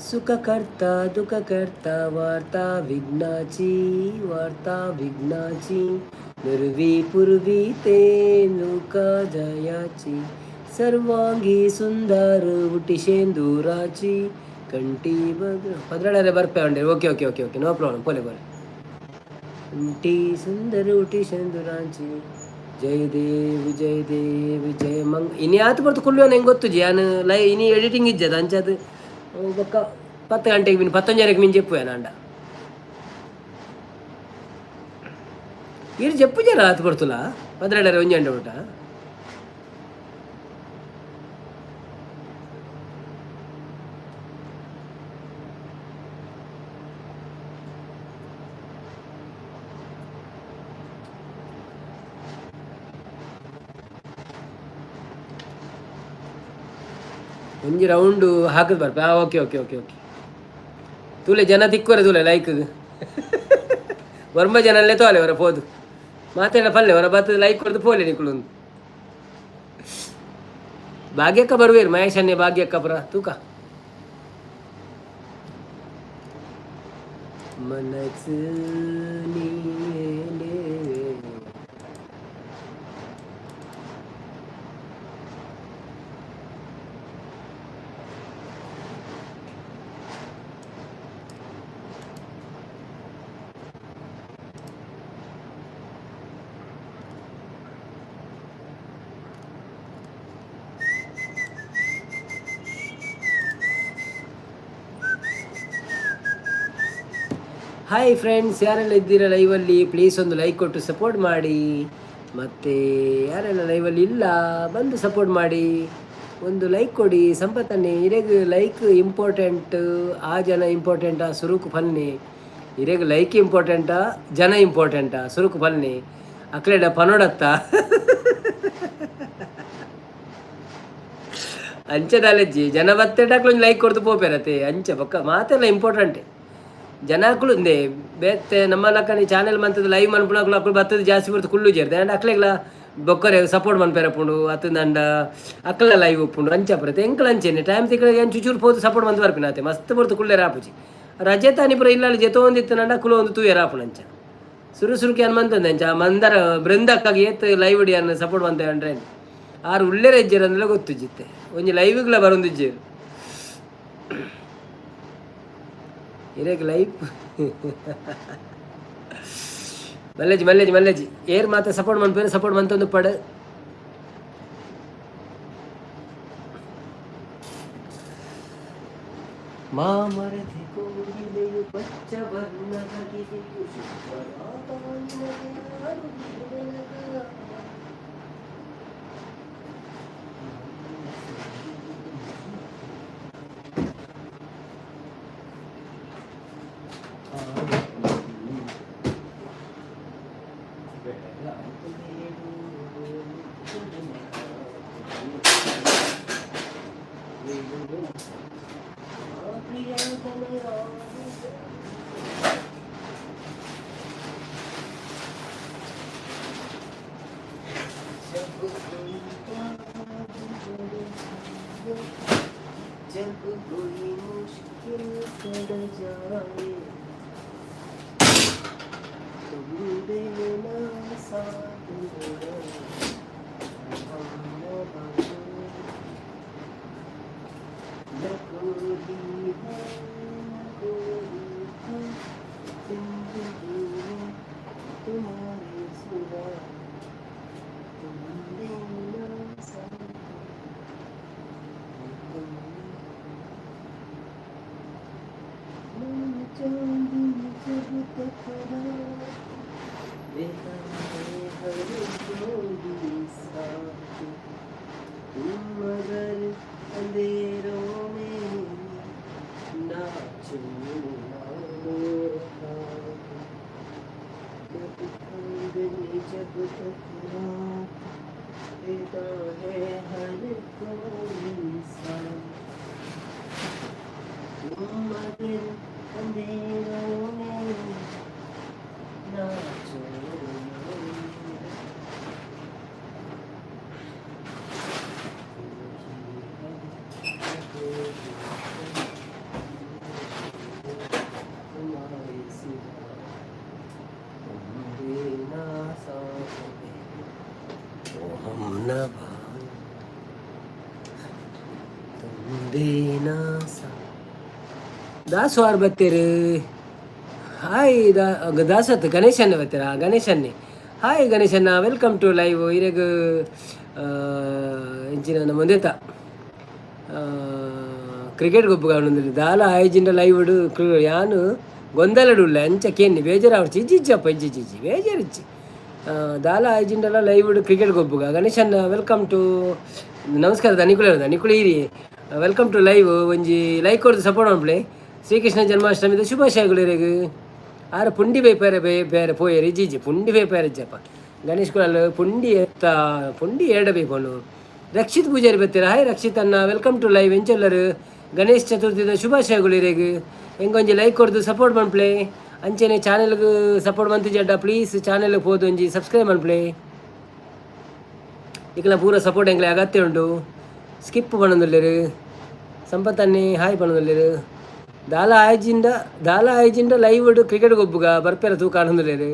सुख करता दुःख करता वार्ता विघ्नाची वार्ता विघ्नाची नुर्वी पूर्वी ते नौका जयाची सर्वांगी सुंदर उटी शेंदुराची ಕಂಟಿ ಬದ್ರ ಪದ್ರಡರೆ ಬರ್ಪೆ ಉಂಡೆ. Okay okay okay okay, no problem. ಪೋಲೆ ಪೋಲೆ. ಕಂಟಿ ಸುಂದರ ಉಟಿ ಶೇಂದೂರಾಂಚಿ. ಜಯ ದೇವ್ ಜಯ ದೇವ್ ಜಯ ಮಂಗ್. ಇನಿ ಆತು ಬರ್ತು ಕುಲ್லுವನ ಹೆಂಗೆ ಗೊತ್ತು ಜಿ. ಯಾನ್ ಲೈ ಇನಿ ಎಡಿಟಿಂಗ್ ಇಜ್ಜದ ಅಂಚಾದ್ ಬೊಕ್ಕ 10 ಗಂಟೆಗೆ ಮಿನ್ ಪತ್ತೊಂಜರೆಗೆ ಮಿನ್ ಜೆಪ್ಪುವೆ ನಾಂಡ. ಇರು ಜೆಪ್ಪು ಜರ ಆತು ಬರ್ತುಲ ಪದ್ರಡರೆ ಒಂಜಿ ಗಂಟೆ ಊಟ. ಒಂಜಿ ರೌಂಡ್ ಹಾಕದ್ ಬರ್ಪ. Okay okay okay okay. ತೂಲೆ ಜನ ತಿಕ್ಕುವರೆ ತೂಲೆ ಲೈಕ್ ವರ್ಮ ಜನಲ್ಲೇ ತೋಲೆ ಅವರ ಪೋದು ಮಾತೆಲ್ಲ ಪಲ್ಲೆ ಅವರ ಬತ್ತದ ಲೈಕ್ ಕೊಡ್ದು ಪೋಲೆ ನಿಕುಲು. ಭಾಗ್ಯಕ್ಕ ಬರುವೇರು ಮಹೇಶ್ ಅನ್ನೆ ಭಾಗ್ಯಕ್ಕ ಪುರ ತೂಕ ಮನಸ್ಸು. ಹಾಯ್ ಫ್ರೆಂಡ್ಸ್, ಯಾರೆಲ್ಲ ಇದ್ದೀರಾ ಲೈವಲ್ಲಿ, ಪ್ಲೀಸ್ ಒಂದು ಲೈಕ್ ಕೊಟ್ಟು ಸಪೋರ್ಟ್ ಮಾಡಿ. ಮತ್ತು ಯಾರೆಲ್ಲ ಲೈವಲ್ಲಿ ಇಲ್ಲ, ಬಂದು ಸಪೋರ್ಟ್ ಮಾಡಿ, ಒಂದು ಲೈಕ್ ಕೊಡಿ. ಸಂಪತ್ತನ್ನೇ ಇರೆಗ್ ಲೈಕ್ ಇಂಪಾರ್ಟೆಂಟ್ ಆ ಜನ ಇಂಪಾರ್ಟೆಂಟಾ ಸುರುಕು ಫನ್ನಿ. ಇರೆಗ್ ಲೈಕ್ ಇಂಪಾರ್ಟೆಂಟಾ ಜನ ಇಂಪಾರ್ಟೆಂಟಾ ಸುರುಕು ಫನ್ನಿ. ಅಕ್ಲೆಡ ಪನೋಡತ್ತ ಅಂಚದಾಲಜ್ಜಿ ಜನ ಬತ್ತೆಡಕ್ಲೊಂದು ಲೈಕ್ ಕೊಡ್ತು ಪೋಪೇರತೆ ಅಂಚ ಪಕ್ಕ ಮಾತೆಲ್ಲ ಇಂಪಾರ್ಟೆಂಟೆ. ಜನಕ್ಕಳು ಇಂದೆ ಬೇತೆ ನಮ್ಮ ಲಕ್ಕನಿ ಚಾನೆಲ್ ಮಂತದ ಲೈವ್ ಮನ್ಪುನಕುಲು ಅಕುಲು ಬತ್ತದ ಜಾಸ್ತಿ ಬರ್ತದೆ ಕುಳ್ಳು ಜೇರ್ದೆ ಅಂಡ್ ಅಕ್ಲೆಗ್ಲ ಬೊಕ್ಕರೆ ಸಪೋರ್ಟ್ ಮನ್ಪೆರಪುಂಡು ಅತ್ತಂದಂಡ ಅಕ್ಲ ಲೈವ್ ಉಪ್ಪುಂಡು ಅಂಚ ಬರುತ್ತೆ. ಎಂಕಲ್ ಅಂಚೆನೆ ಟೈಮ್ ತಿಕ್ಕಳ ಏನು ಚುಚೂರು ಪೋದು ಸಪೋರ್ಟ್ ಮಂತ್ ಬರ್ಪಿನಾತೆ ಮಸ್ತ್ ಬರ್ತು ಕುಳ್ಳೆ ರಾಪುಜಿ. ರಜೆ ತಾನಿ ಪುರ ಇಲ್ಲ ಜೆತೊಂದಿತ್ತು ನಂಡ ಅಕುಲು ಒಂದು ತೂಯೆ ರಾಪುಂಡು ಅಂಚ ಸುರು ಸುರುಕಿ ಅನ್ ಮಂತಂದೆ ಅಂಚ ಮಂದರ ಬೃಂದಕ್ಕಾಗಿ ಏತ್ ಲೈವ್ ಅನ್ನ ಸಪೋರ್ಟ್ ಮಂತೆ ಅಂದ್ರೆ. ಆರು ಉಳ್ಳೇರ ಇಜ್ಜೆರ್ ಅಂದ್ರೆ ಗೊತ್ತು ಜಿತ್ತೆ ಒಂಜಿ ಲೈವ್ಗ್ಲ ಬರೊಂದಿಜ್ಜೆರ್ ಇರೆಗ್ ಲೈಫ್. ಮಲ್ಲೇಜಿ ಮಲ್ಲೇಜಿ ಮಲ್ಲೇಜಿ ಏರ್ ಮಾತ ಸಪೋರ್ಟ್ ಮನ್ಪೇರು ಸಪೋರ್ಟ್ ಮಂತೊಂದು ಪಡು. ಮಾಮರದಿ ಕೋಗಿಲೆಯು ಪಚ್ಚ ವರ್ಣದಗಿದೆಯು ಶುಭ್ರವಾದ ನಿನಗೆ ಬೆಳಗ. जब कोई मुश्किल पड़ जाए, तुम देना साथ मेरा, हम न न कोई है न कोई था जिंदगी में तुम्हारे सिवा, तुम देना साथ। चांदनी जब तक रात देता है हर कोई साथ, तुम मगर अंधेरों में नाचो ना मेरे हाथ। चांदनी जब तक रात देता है हर कोई साथ, तुम मगर अंधेरों में नाचो ना मेरे। तुम्हारे सिवा, तुम देना साथ तो हम न भाई, तुम देना साथ। ದಾಸು ಆರ್ ಬತ್ತೀರು. ಹಾಯ್ ದಾ ದಾಸತ್ ಗಣೇಶನ್ನೇ ಬತ್ತೀರಾ? ಗಣೇಶನ್ನೇ. ಹಾಯ್ ಗಣೇಶಣ್ಣ, welcome to live. ಇರೆಗ್ ಎಂಚಿನ ನಮ್ಮ ಒಂದೇತ ಕ್ರಿಕೆಟ್ ಗೊಬ್ಬು ಕಾಣುಂದಿಲ್ಲ ದಾಲ ಆಯ್ಜಿಂಡ ಲೈವ್ ಯಾನು ಗೊಂದಲಡು ಉಲ್ಲ ಅಂಚ ಕೇನ್ನಿ ಬೇಜಾರು ಇಜ್ಜಿ ಇಜ್ಜಪ್ಪ ಇಜ್ಜಿ ಇಜ್ಜಿ ಇಜ್ಜಿ ಬೇಜಾರು ಇಜ್ಜಿ. ದಾಲ ಆಯ್ಜಿಂಡಲ ಲೈವ್ ಕ್ರಿಕೆಟ್ ಗೊಬ್ಬುಗ. ಗಣೇಶಣ್ಣ, welcome to. ನಮಸ್ಕಾರ ದನಿಕುಲೆ, ದನಿಕುಲು ಇರಿ. Welcome to live. ಒಂಜಿ ಲೈಕ್ ಕೊಡ್ದು ಸಪೋರ್ಟ್ ಮನ್ಪುಲೆ. ಶ್ರೀಕೃಷ್ಣ ಜನ್ಮಾಷ್ಟಮಿದ ಶುಭಾಶಯಗಳು ಇರೆಗ್. ಆರ ಪುಂಡಿ ಬೇಪೇರೆ ಬೇರೆ ಪೋಯೆರ್? ಇಜ್ಜಿ ಇಜ್ಜಿ, ಪುಂಡಿ ಬೇಪೇರೆ ಇಜ್ಜಪ್ಪ. ಗಣೇಶ್ ಕುಲಾಲ್ ಪುಂಡಿ ಎತ್ತ ಪುಂಡಿ ಏಡ ಬೇಪನು. ರಕ್ಷಿತ್ ಪೂಜಾರಿ ಬತ್ತೀರ. ಹಾಯ್ ರಕ್ಷಿತ್ ಅಣ್ಣ, welcome to live. ಎಂಚೊಲ್ಲರು? ಗಣೇಶ್ ಚತುರ್ಥಿದ ಶುಭಾಶಯಗಳು ಇರೆಗ್. ಎಂಕೊಂಜಿ ಲೈಕ್ ಕೊಡ್ದು ಸಪೋರ್ಟ್ ಮನ್ಪುಲೆ. ಅಂಚೆನೆ ಚಾನೆಲ್ಗ್ ಸಪೋರ್ಟ್ ಮಂತಿಜಡ್ಡ ಪ್ಲೀಸ್ ಚಾನೆಲ್ ಪೋದು ಒಂಜಿ ಸಬ್ಸ್ಕ್ರೈಬ್ ಮನ್ಪುಲೆ. ಇಕಲ ಪೂರ ಸಪೋರ್ಟ್ ಎಂಕ್ಲೆ ಅಗತ್ಯ ಉಂಡು. ಸ್ಕಿಪ್ ಪನೊಂದುಲ್ಲೆರ್. ಸಂಪತ್ತನ್ನೇ ಹಾಯ್ ಪನೊಂದುಲ್ಲೆರ್. ದಾಲ ಆಯ್ಜಿಂಡ ದಾಲ ಆಯ್ಜಿಂಡ ಲೈವ್ ಕ್ರಿಕೆಟ್ ಗೊಬ್ಬುಗ ಬರ್ಪೆರ ತೂಕ ಕಾಣೊಂದುಲ್ಲೆರ್.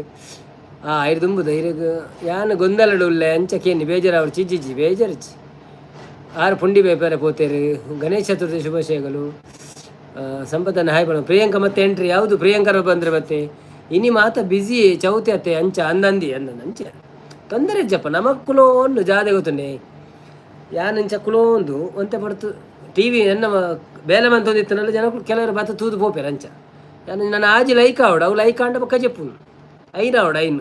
ಆ ಐರ್ ದುಂಬುದ ಇರೆಗ್ ಯಾನ್ ಗೊಂದಲಡು ಉಲ್ಲೆ ಅಂಚ ಕೇನಿ ಬೇಜಾರು ಚಿಜ್ಜಿಜ್ಜಿ ಬೇಜಾರಿಜ್ಜಿ. ಆರು ಪುಂಡಿ ಬೇಪೇರೆ ಪೋತೇರು? ಗಣೇಶ ಚತುರ್ಥಿ ಶುಭಾಶಯಗಳು. ಸಂಪತ್ತನ್ನ ಹಾಯ್ ಪಣ. ಪ್ರಿಯಾಂಕ ಮತ್ತೆ ಎಂಟ್ರಿ ಯಾವುದು? ಪ್ರಿಯಾಂಕರ ಬಂದ್ರೆ ಮತ್ತೆ ಇನಿ ಮಾತ ಬ್ಯುಸಿ ಚೌತಿ ಅತ್ತೆ ಅಂಚ ಅಂದಂದಿ ಅಂದಂದು ಅಂಚ ತೊಂದರೆ ಇಜ್ಜಪ್ಪ. ನಮಕ್ಕುಲೋ ಒಂದು ಜಾದೆ ಗೊತ್ತುಂಡೆ ಯಾನ್ ಇಂಚ ಕುಲೋಂದು ಒಂತೆ ಪಡ್ತು ಟಿವಿ ಎನ್ನ ಬೇಲೆ ಮಂತೊಂದಿತ್ತನಲ್ಲ ಜನಕ್ಕುಲು ಕೆಲವರು ಬತ್ತ ತೂದು ಪೋಪೆರ್ ಅಂಚ. ಯಾನ್ ನನ್ನ ಆಜಿ ಲೈಕ್ ಆವಡು ಅವು ಲೈಕ್ ಆಂಡ ಬೊಕ್ಕ ಜೆಪ್ಪುನು ಐನ್ ಆವಡು ಐನ್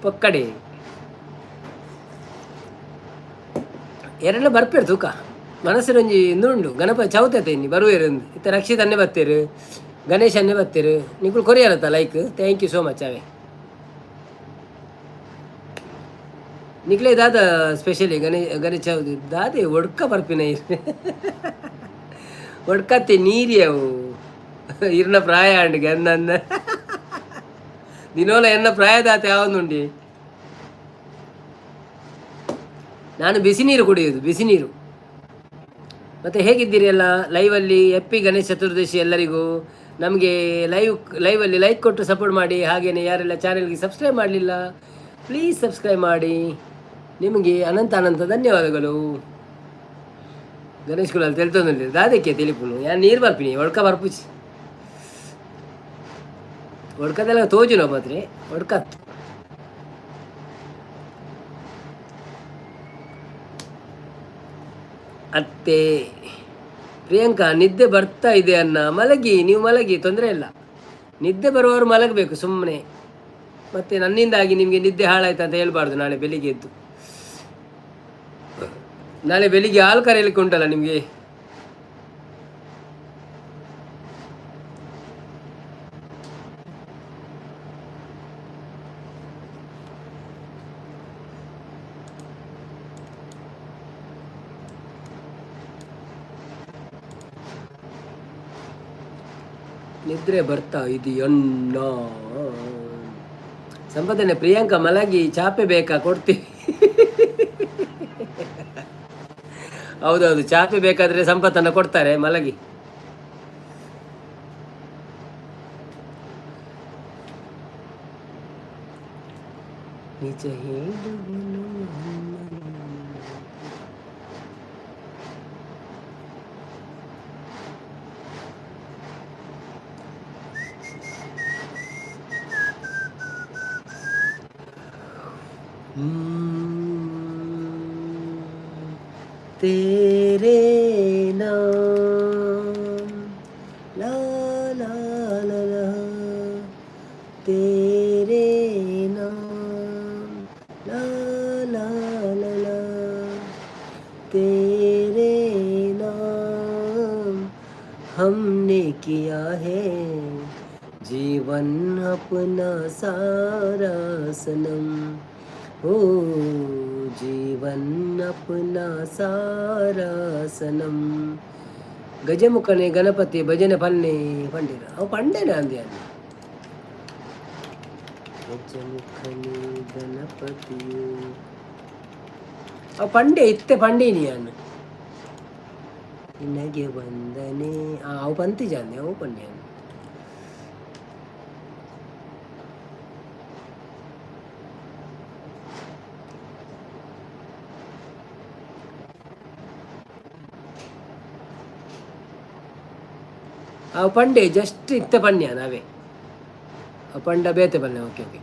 ಪೊಕ್ಕಡೆ ಎರಡ್ಲ ಬರ್ಪೇರು ತೂಕ ಮನಸ್ಸಿನೊಂಜಿ ಇಂದು ಗಣಪತಿ ಚೌತಿ ಇನ್ನಿ ಬರುವೇರು ಇತ್ತ. ರಕ್ಷಿತ್ ಅನ್ನೇ ಬತ್ತೇರು, ಗಣೇಶ್ ಅನ್ನೇ ಬತ್ತೇರು. ನಿಕುಲು ಕೊರಿಯರತ್ತ like. Thank you so much. ಅವೇ ನಿಕ್ಲೆ ದಾದ ಸ್ಪೆಷಲಿ ಗಣೇಶ ಚೌತಿ ದಾದೆ? ಒಡ್ಕ ಬರ್ಪಿನ ಒಡ್ಕತ್ತೆ ನೀರಿ ಅವು ಇರ್ನ ಪ್ರಾಯ ಅಂಡ್ ಅಂದ ದಿನೋಲ ಎನ್ನ ಪ್ರಾಯದಾತೆ ಯಾವೊಂದುಂಡಿ. ನಾನು ಬಿಸಿ ನೀರು ಕುಡಿಯೋದು, ಬಿಸಿ ನೀರು. ಮತ್ತು ಹೇಗಿದ್ದೀರಿ ಎಲ್ಲ ಲೈವಲ್ಲಿ? ಎಪ್ಪಿ ಗಣೇಶ ಚತುರ್ದಶಿ ಎಲ್ಲರಿಗೂ. ನಮಗೆ ಲೈವಲ್ಲಿ ಲೈಕ್ ಕೊಟ್ಟು ಸಪೋರ್ಟ್ ಮಾಡಿ. ಹಾಗೆಯೇ ಯಾರೆಲ್ಲ ಚಾನೆಲ್ಗೆ ಸಬ್ಸ್ಕ್ರೈಬ್ ಮಾಡಲಿಲ್ಲ, ಪ್ಲೀಸ್ ಸಬ್ಸ್ಕ್ರೈಬ್ ಮಾಡಿ. ನಿಮಗೆ ಅನಂತ ಅನಂತ ಧನ್ಯವಾದಗಳು. ಗಣೇಶ್ ಕುಲಾಲ್ ತೆಲ್ತೊಂದುಲ್ಲೆರ್ ದಾದಕ್ಕೆ ತೆಲಿಪುನು ಯಾನ್ ನೀರು ಬರ್ಪಿನಿ ಒಡ್ಕ ಬರ್ಪುಜಿ ಒಡ್ಕದೆಲ್ಲ ತೋಜುನ ಮಾತ್ರೆ ಒಡ್ಕ. ಅತ್ತೆ ಪ್ರಿಯಾಂಕಾ ನಿದ್ದೆ ಬರ್ತಾ ಇದೆ ಅನ್ನ, ಮಲಗಿ, ನೀವು ಮಲಗಿ, ತೊಂದರೆ ಇಲ್ಲ. ನಿದ್ದೆ ಬರುವವರು ಮಲಗಬೇಕು ಸುಮ್ಮನೆ. ಮತ್ತೆ ನನ್ನಿಂದಾಗಿ ನಿಮಗೆ ನಿದ್ದೆ ಹಾಳಾಯ್ತು ಅಂತ ಹೇಳ್ಬಾರ್ದು. ನಾಳೆ ಬೆಳಿಗ್ಗೆ ಎದ್ದು, ನಾಳೆ ಬೆಳಿಗ್ಗೆ ಹಾಲು ಕರೆಯಲಿಕ್ಕೆ ಉಂಟಲ್ಲ ನಿಮಗೆ. ನಿದ್ರೆ ಬರ್ತಾ ಇದೆಯಣ್ಣ. ಸಂಪಾದನೆ ಪ್ರಿಯಾಂಕಾ ಮಲಗಿ, ಚಾಪೆ ಬೇಕಾ ಕೊಡ್ತೀವಿ. ಹೌದೌದು, ಚಾಪೆ ಬೇಕಾದ್ರೆ ಸಂಪತ್ತನ್ನು ಕೊಡ್ತಾರೆ, ಮಲಗಿ. ನಿಜ ಹೇಳುವನು. तेरे नाम ला ला ला ला, तेरे नाम ला ला ला ला, तेरे नाम हमने किया है जीवन अपना सारा सनम, ओ जीवन अपना सारा सनम. ಗಜಮುಖನೆ ಗಣಪತಿ ಭಜನೆ ಪನ್ನೆ ಪಂಡಿರ ಅವು ಪಂಡೇನೆ ಅಂದೆ. ಗಜಮುಖನೆ ಗಣಪತಿಯು ಅವು ಪಂಡೆ ಇತ್ತೆ ಪಂಡೇನಿ ಅನ್ನು ನಿನಗೆ ವಂದನೆ. ಅವು ಪಂತಿ ಜಾನೆ ಅವು ಪಂಡೆ. ಅವು ಪಂಡೆ ಜಸ್ಟ್ ಇತ್ತೆ ಪಣ್ಯ ನಾವೇ ಪಂಡ ಬೇತೆ ಪನ್ನೆ. Okay okay.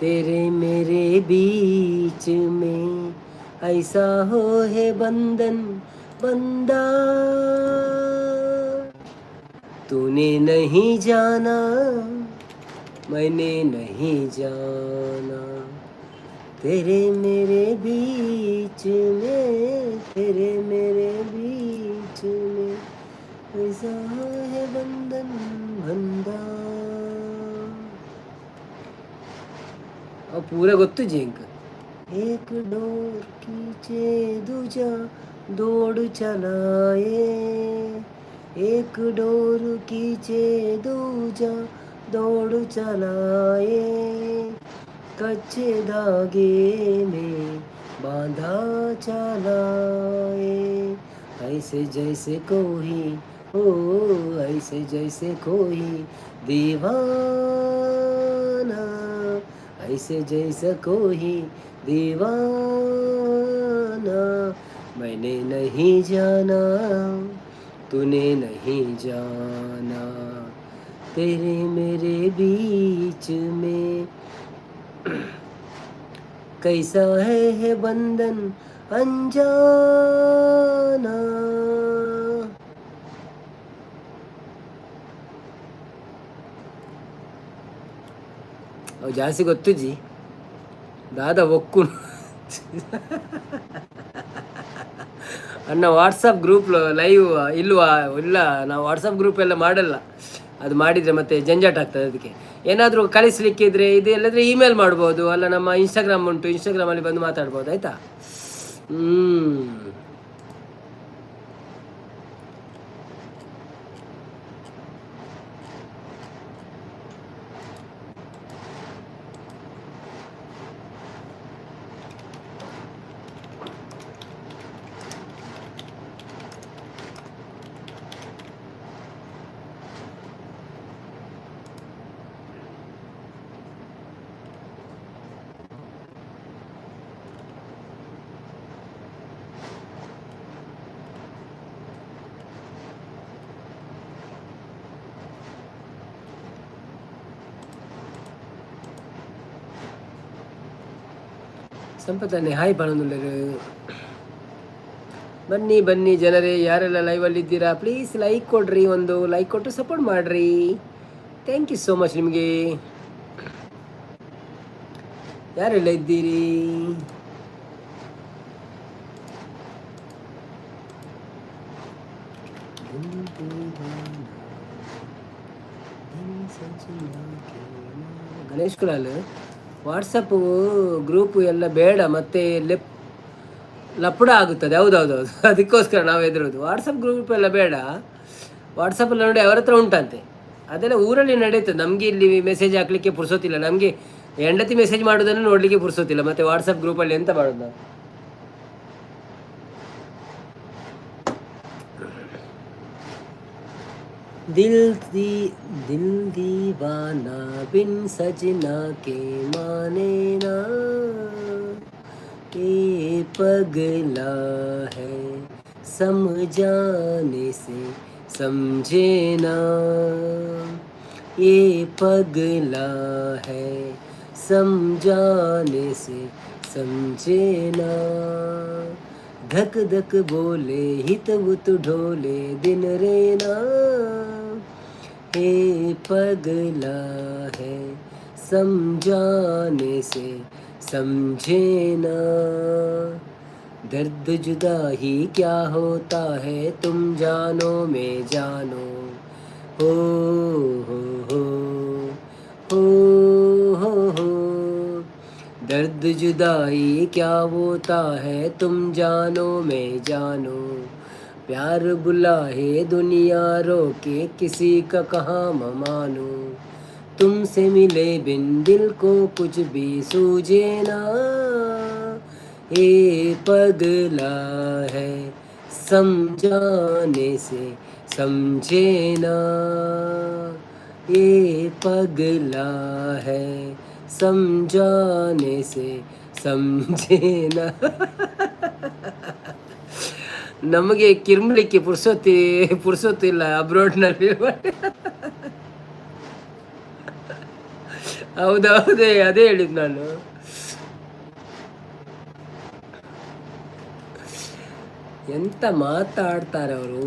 तेरे मेरे बीच में ऐसा हो है बंधन बंदा, तूने नहीं जाना, मैंने नहीं जाना, तेरे मेरे बीच में, तेरे मेरे बीच में ऐसा है बंधन बंदा. ಅವು ಪೂರ ಗೊತ್ತು ಜಿಂಕ್. एक डोर खींचे दूजा दौड़ चलाए, एक डोर खींचे दूजा दौड़ चलाए, कच्चे धागे में बांधा चलाए, ऐसे जैसे कोई ओ ऐसे जैसे कोई दीवाना, ऐसे जैसे कोई दीवाना, मैंने नहीं जाना, तूने नहीं जाना, तेरे मेरे बीच में कैसा है बंधन अनजाना. ಅವು ಜಾಸ್ತಿ ಗೊತ್ತು ಜಿ. ದಾದ ಒಕ್ಕು ಅಣ್ಣ. ವಾಟ್ಸಪ್ ಗ್ರೂಪ್ ಲೈವ್ ಇಲ್ವಾ? ಇಲ್ಲ, ನಾವು ವಾಟ್ಸಪ್ ಗ್ರೂಪ್ ಎಲ್ಲ ಮಾಡಲ್ಲ. ಅದು ಮಾಡಿದರೆ ಮತ್ತೆ ಜಂಜಾಟ ಆಗ್ತದೆ. ಅದಕ್ಕೆ ಏನಾದರೂ ಕಳಿಸ್ಲಿಕ್ಕಿದ್ರೆ ಇದು ಇಲ್ಲದ್ರೆ ಇಮೇಲ್ ಮಾಡ್ಬೋದು. ಅಲ್ಲ, ನಮ್ಮ ಇನ್ಸ್ಟಾಗ್ರಾಮ್ ಉಂಟು, ಇನ್ಸ್ಟಾಗ್ರಾಮಲ್ಲಿ ಬಂದು ಮಾತಾಡ್ಬೋದು, ಆಯಿತಾ? ಹ್ಞೂ. ಸಂಪತ್ತನ್ನೇ ಹಾಯ್ ಪನೊಂದುಲ್ಲೆರ್. ಬನ್ನಿ ಬನ್ನಿ ಜನರೇ, ಯಾರೆಲ್ಲ ಲೈವಲ್ಲಿ ಇದ್ದೀರಾ ಪ್ಲೀಸ್ ಲೈಕ್ ಕೊಡ್ರಿ, ಒಂದು ಲೈಕ್ ಕೊಟ್ಟು ಸಪೋರ್ಟ್ ಮಾಡ್ರಿ. Thank you so much ನಿಮಗೆ. ಯಾರೆಲ್ಲ ಇದ್ದೀರಿ? ಗಣೇಶ್ ಕುಲಾಲ್, ವಾಟ್ಸಪ್ ಗ್ರೂಪ್ ಎಲ್ಲ ಬೇಡ, ಮತ್ತೆ ಲಪಡ ಆಗುತ್ತದೆ. ಹೌದೌದೌದು, ಅದಕ್ಕೋಸ್ಕರ ನಾವು ಹೆದರೋದು. ವಾಟ್ಸಪ್ ಗ್ರೂಪ್ ಎಲ್ಲ ಬೇಡ. ವಾಟ್ಸಪ್ಪಲ್ಲಿ ನೋಡಿ ಅವರ ಹತ್ರ ಉಂಟಂತೆ. ಅದೆಲ್ಲ ಊರಲ್ಲಿ ನಡೆಯುತ್ತದೆ. ನಮಗೆ ಇಲ್ಲಿ ಮೆಸೇಜ್ ಹಾಕ್ಲಿಕ್ಕೆ ಪುರ್ಸೊತ್ತಿಲ್ಲ. ನಮಗೆ ಹೆಂಡತಿ ಮೆಸೇಜ್ ಮಾಡೋದನ್ನು ನೋಡಲಿಕ್ಕೆ ಪುರ್ಸೊತ್ತಿಲ್ಲ, ಮತ್ತೆ ವಾಟ್ಸಪ್ ಗ್ರೂಪಲ್ಲಿ ಎಂತ ಮಾಡೋದು ನಾವು? दिल दीवाना बिन सजना के माने ना, ये पगला है समझाने से समझे ना, ये पगला है समझाने से समझे ना। धक धक बोले हित उत ढोले दिन रे ना, हे पगला है समझाने से समझे ना। दर्द जुदाई क्या होता है तुम जानो मैं जानो, हो हो हो हो हो हो। दर्द जुदाई क्या होता है तुम जानो मैं जानो, प्यार बुलाए दुनिया रोके किसी का कहाँ मानो। तुमसे मिले बिन दिल को कुछ भी सूझे ना, ये पगला है समझाने से समझे ना, ये पगला है समझाने से समझे ना। ನಮಗೆ ಕಿರ್ಮಲಿಕ್ಕೆ ಪುರ್ಸೊತ್ತಿಲ್ಲ ಅಬ್ರೋಡ್ನಲ್ಲಿ. ಹೌದೌದೇ, ಅದೇ ಹೇಳಿದ್ ನಾನು. ಎಂತ ಮಾತಾಡ್ತಾರೆ ಅವರು?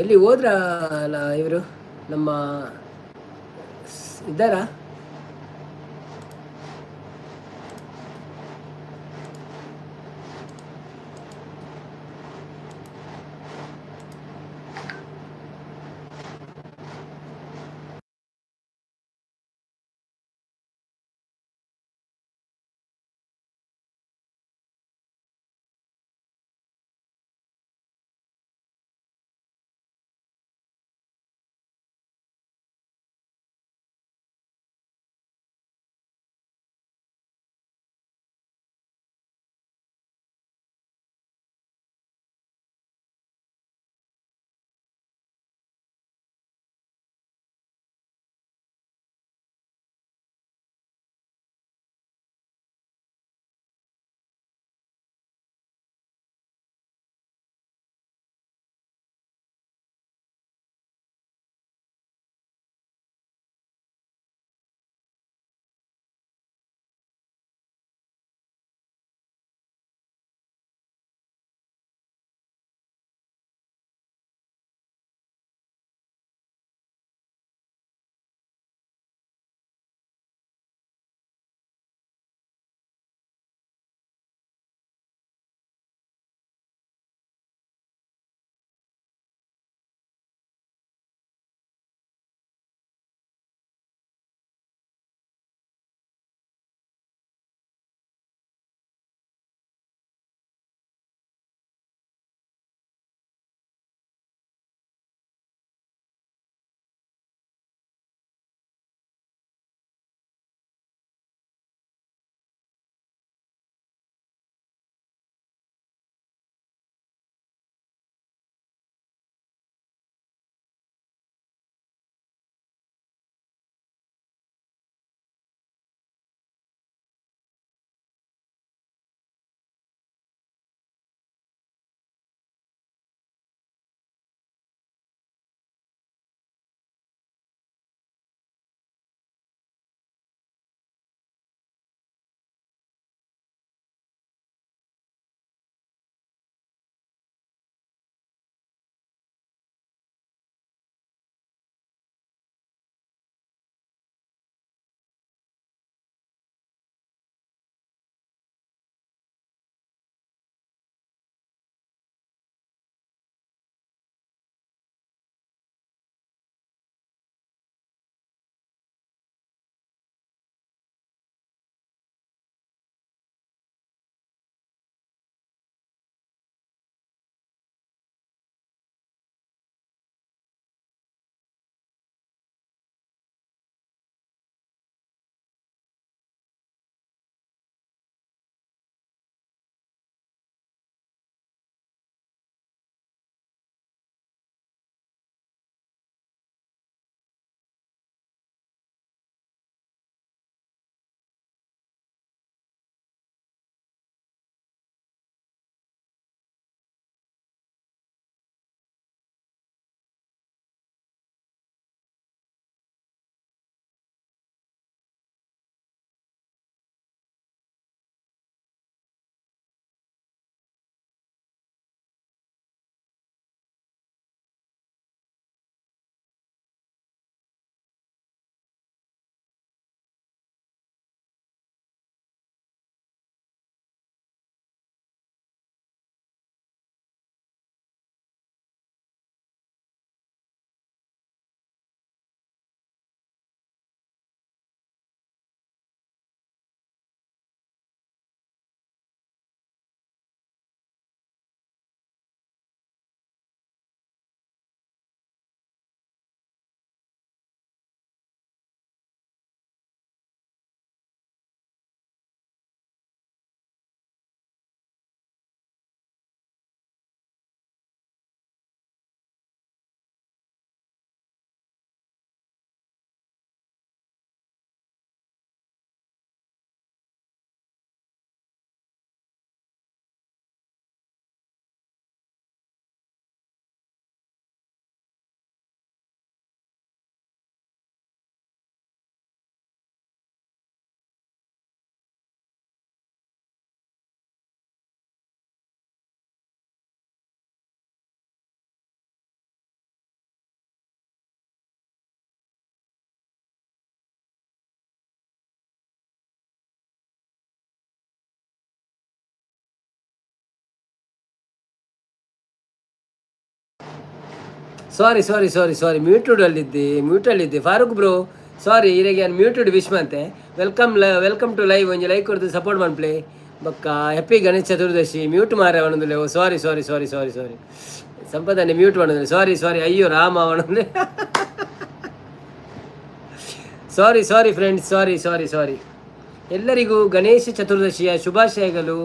ಎಲ್ಲಿ ಹೋದ್ರ ಅಲ್ಲ ಇವರು? ನಮ್ಮ ಇದ್ದಾರಾ? Sorry sorry sorry sorry, muted ಅಲ್ಲಿದ್ದೆ, ಮ್ಯೂಟಲ್ಲಿದ್ದೆ. Farooq bro, sorry, ಇರೆಗೆ ನಾನು ಮ್ಯೂಟೆಡ್ ವಿಶ್ ಮಂತೆ. Welcome, welcome to live. ಒಂಜಿ ಲೈಕ್ ಕೊಡ್ದು ಸಪೋರ್ಟ್ ಮನ್ಪ್ಲೆ. ಬೊಕ್ಕ ಹ್ಯಾಪಿ ಗಣೇಶ ಚತುರ್ದಶಿ. ಮ್ಯೂಟ್ ಮಾರೆ ಅವನೊಂದು. Sorry sorry sorry sorry sorry. ಸಂಪದನೆ mute ಮಾಡೋದು. ಸಾರಿ ಸಾರಿ. ಅಯ್ಯೋ ರಾಮ ಅವನೊಂದು. Sorry sorry friends, sorry sorry sorry. ಎಲ್ಲರಿಗೂ ಗಣೇಶ ಚತುರ್ದಶಿಯ ಶುಭಾಶಯಗಳು.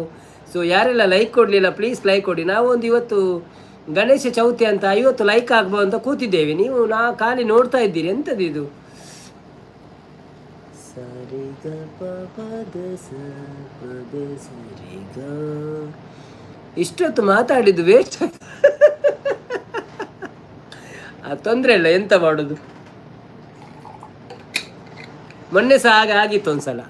ಸೊ ಯಾರೆಲ್ಲ ಲೈಕ್ ಕೊಡಲಿಲ್ಲ, ಪ್ಲೀಸ್ ಲೈಕ್ ಕೊಡಿ. ನಾವು ಒಂದು ಇವತ್ತು ಗಣೇಶ ಚೌತಿ ಅಂತ 50 ಲೈಕ್ ಆಗ್ಬೋದು ಅಂತ ಕೂತಿದ್ದೇವೆ. ನೀವು ನಾ ಖಾಲಿ ನೋಡ್ತಾ ಇದ್ದೀರಿ. ಎಂಥದ್ದು ಇದು? ಸರಿ ಗ ಪ ಪ the ಸ ಪ the ಸರಿ ಗ. ಇಷ್ಟೊತ್ತು ಮಾತಾಡಿದ್ದು ವೇಸ್ಟ್. ಆ ತೊಂದರೆ ಇಲ್ಲ, ಎಂತ ಮಾಡೋದು? ಮೊನ್ನೆ ಸಹ ಹಾಗೆ ಆಗಿತ್ತು ಒಂದ್ಸಲ.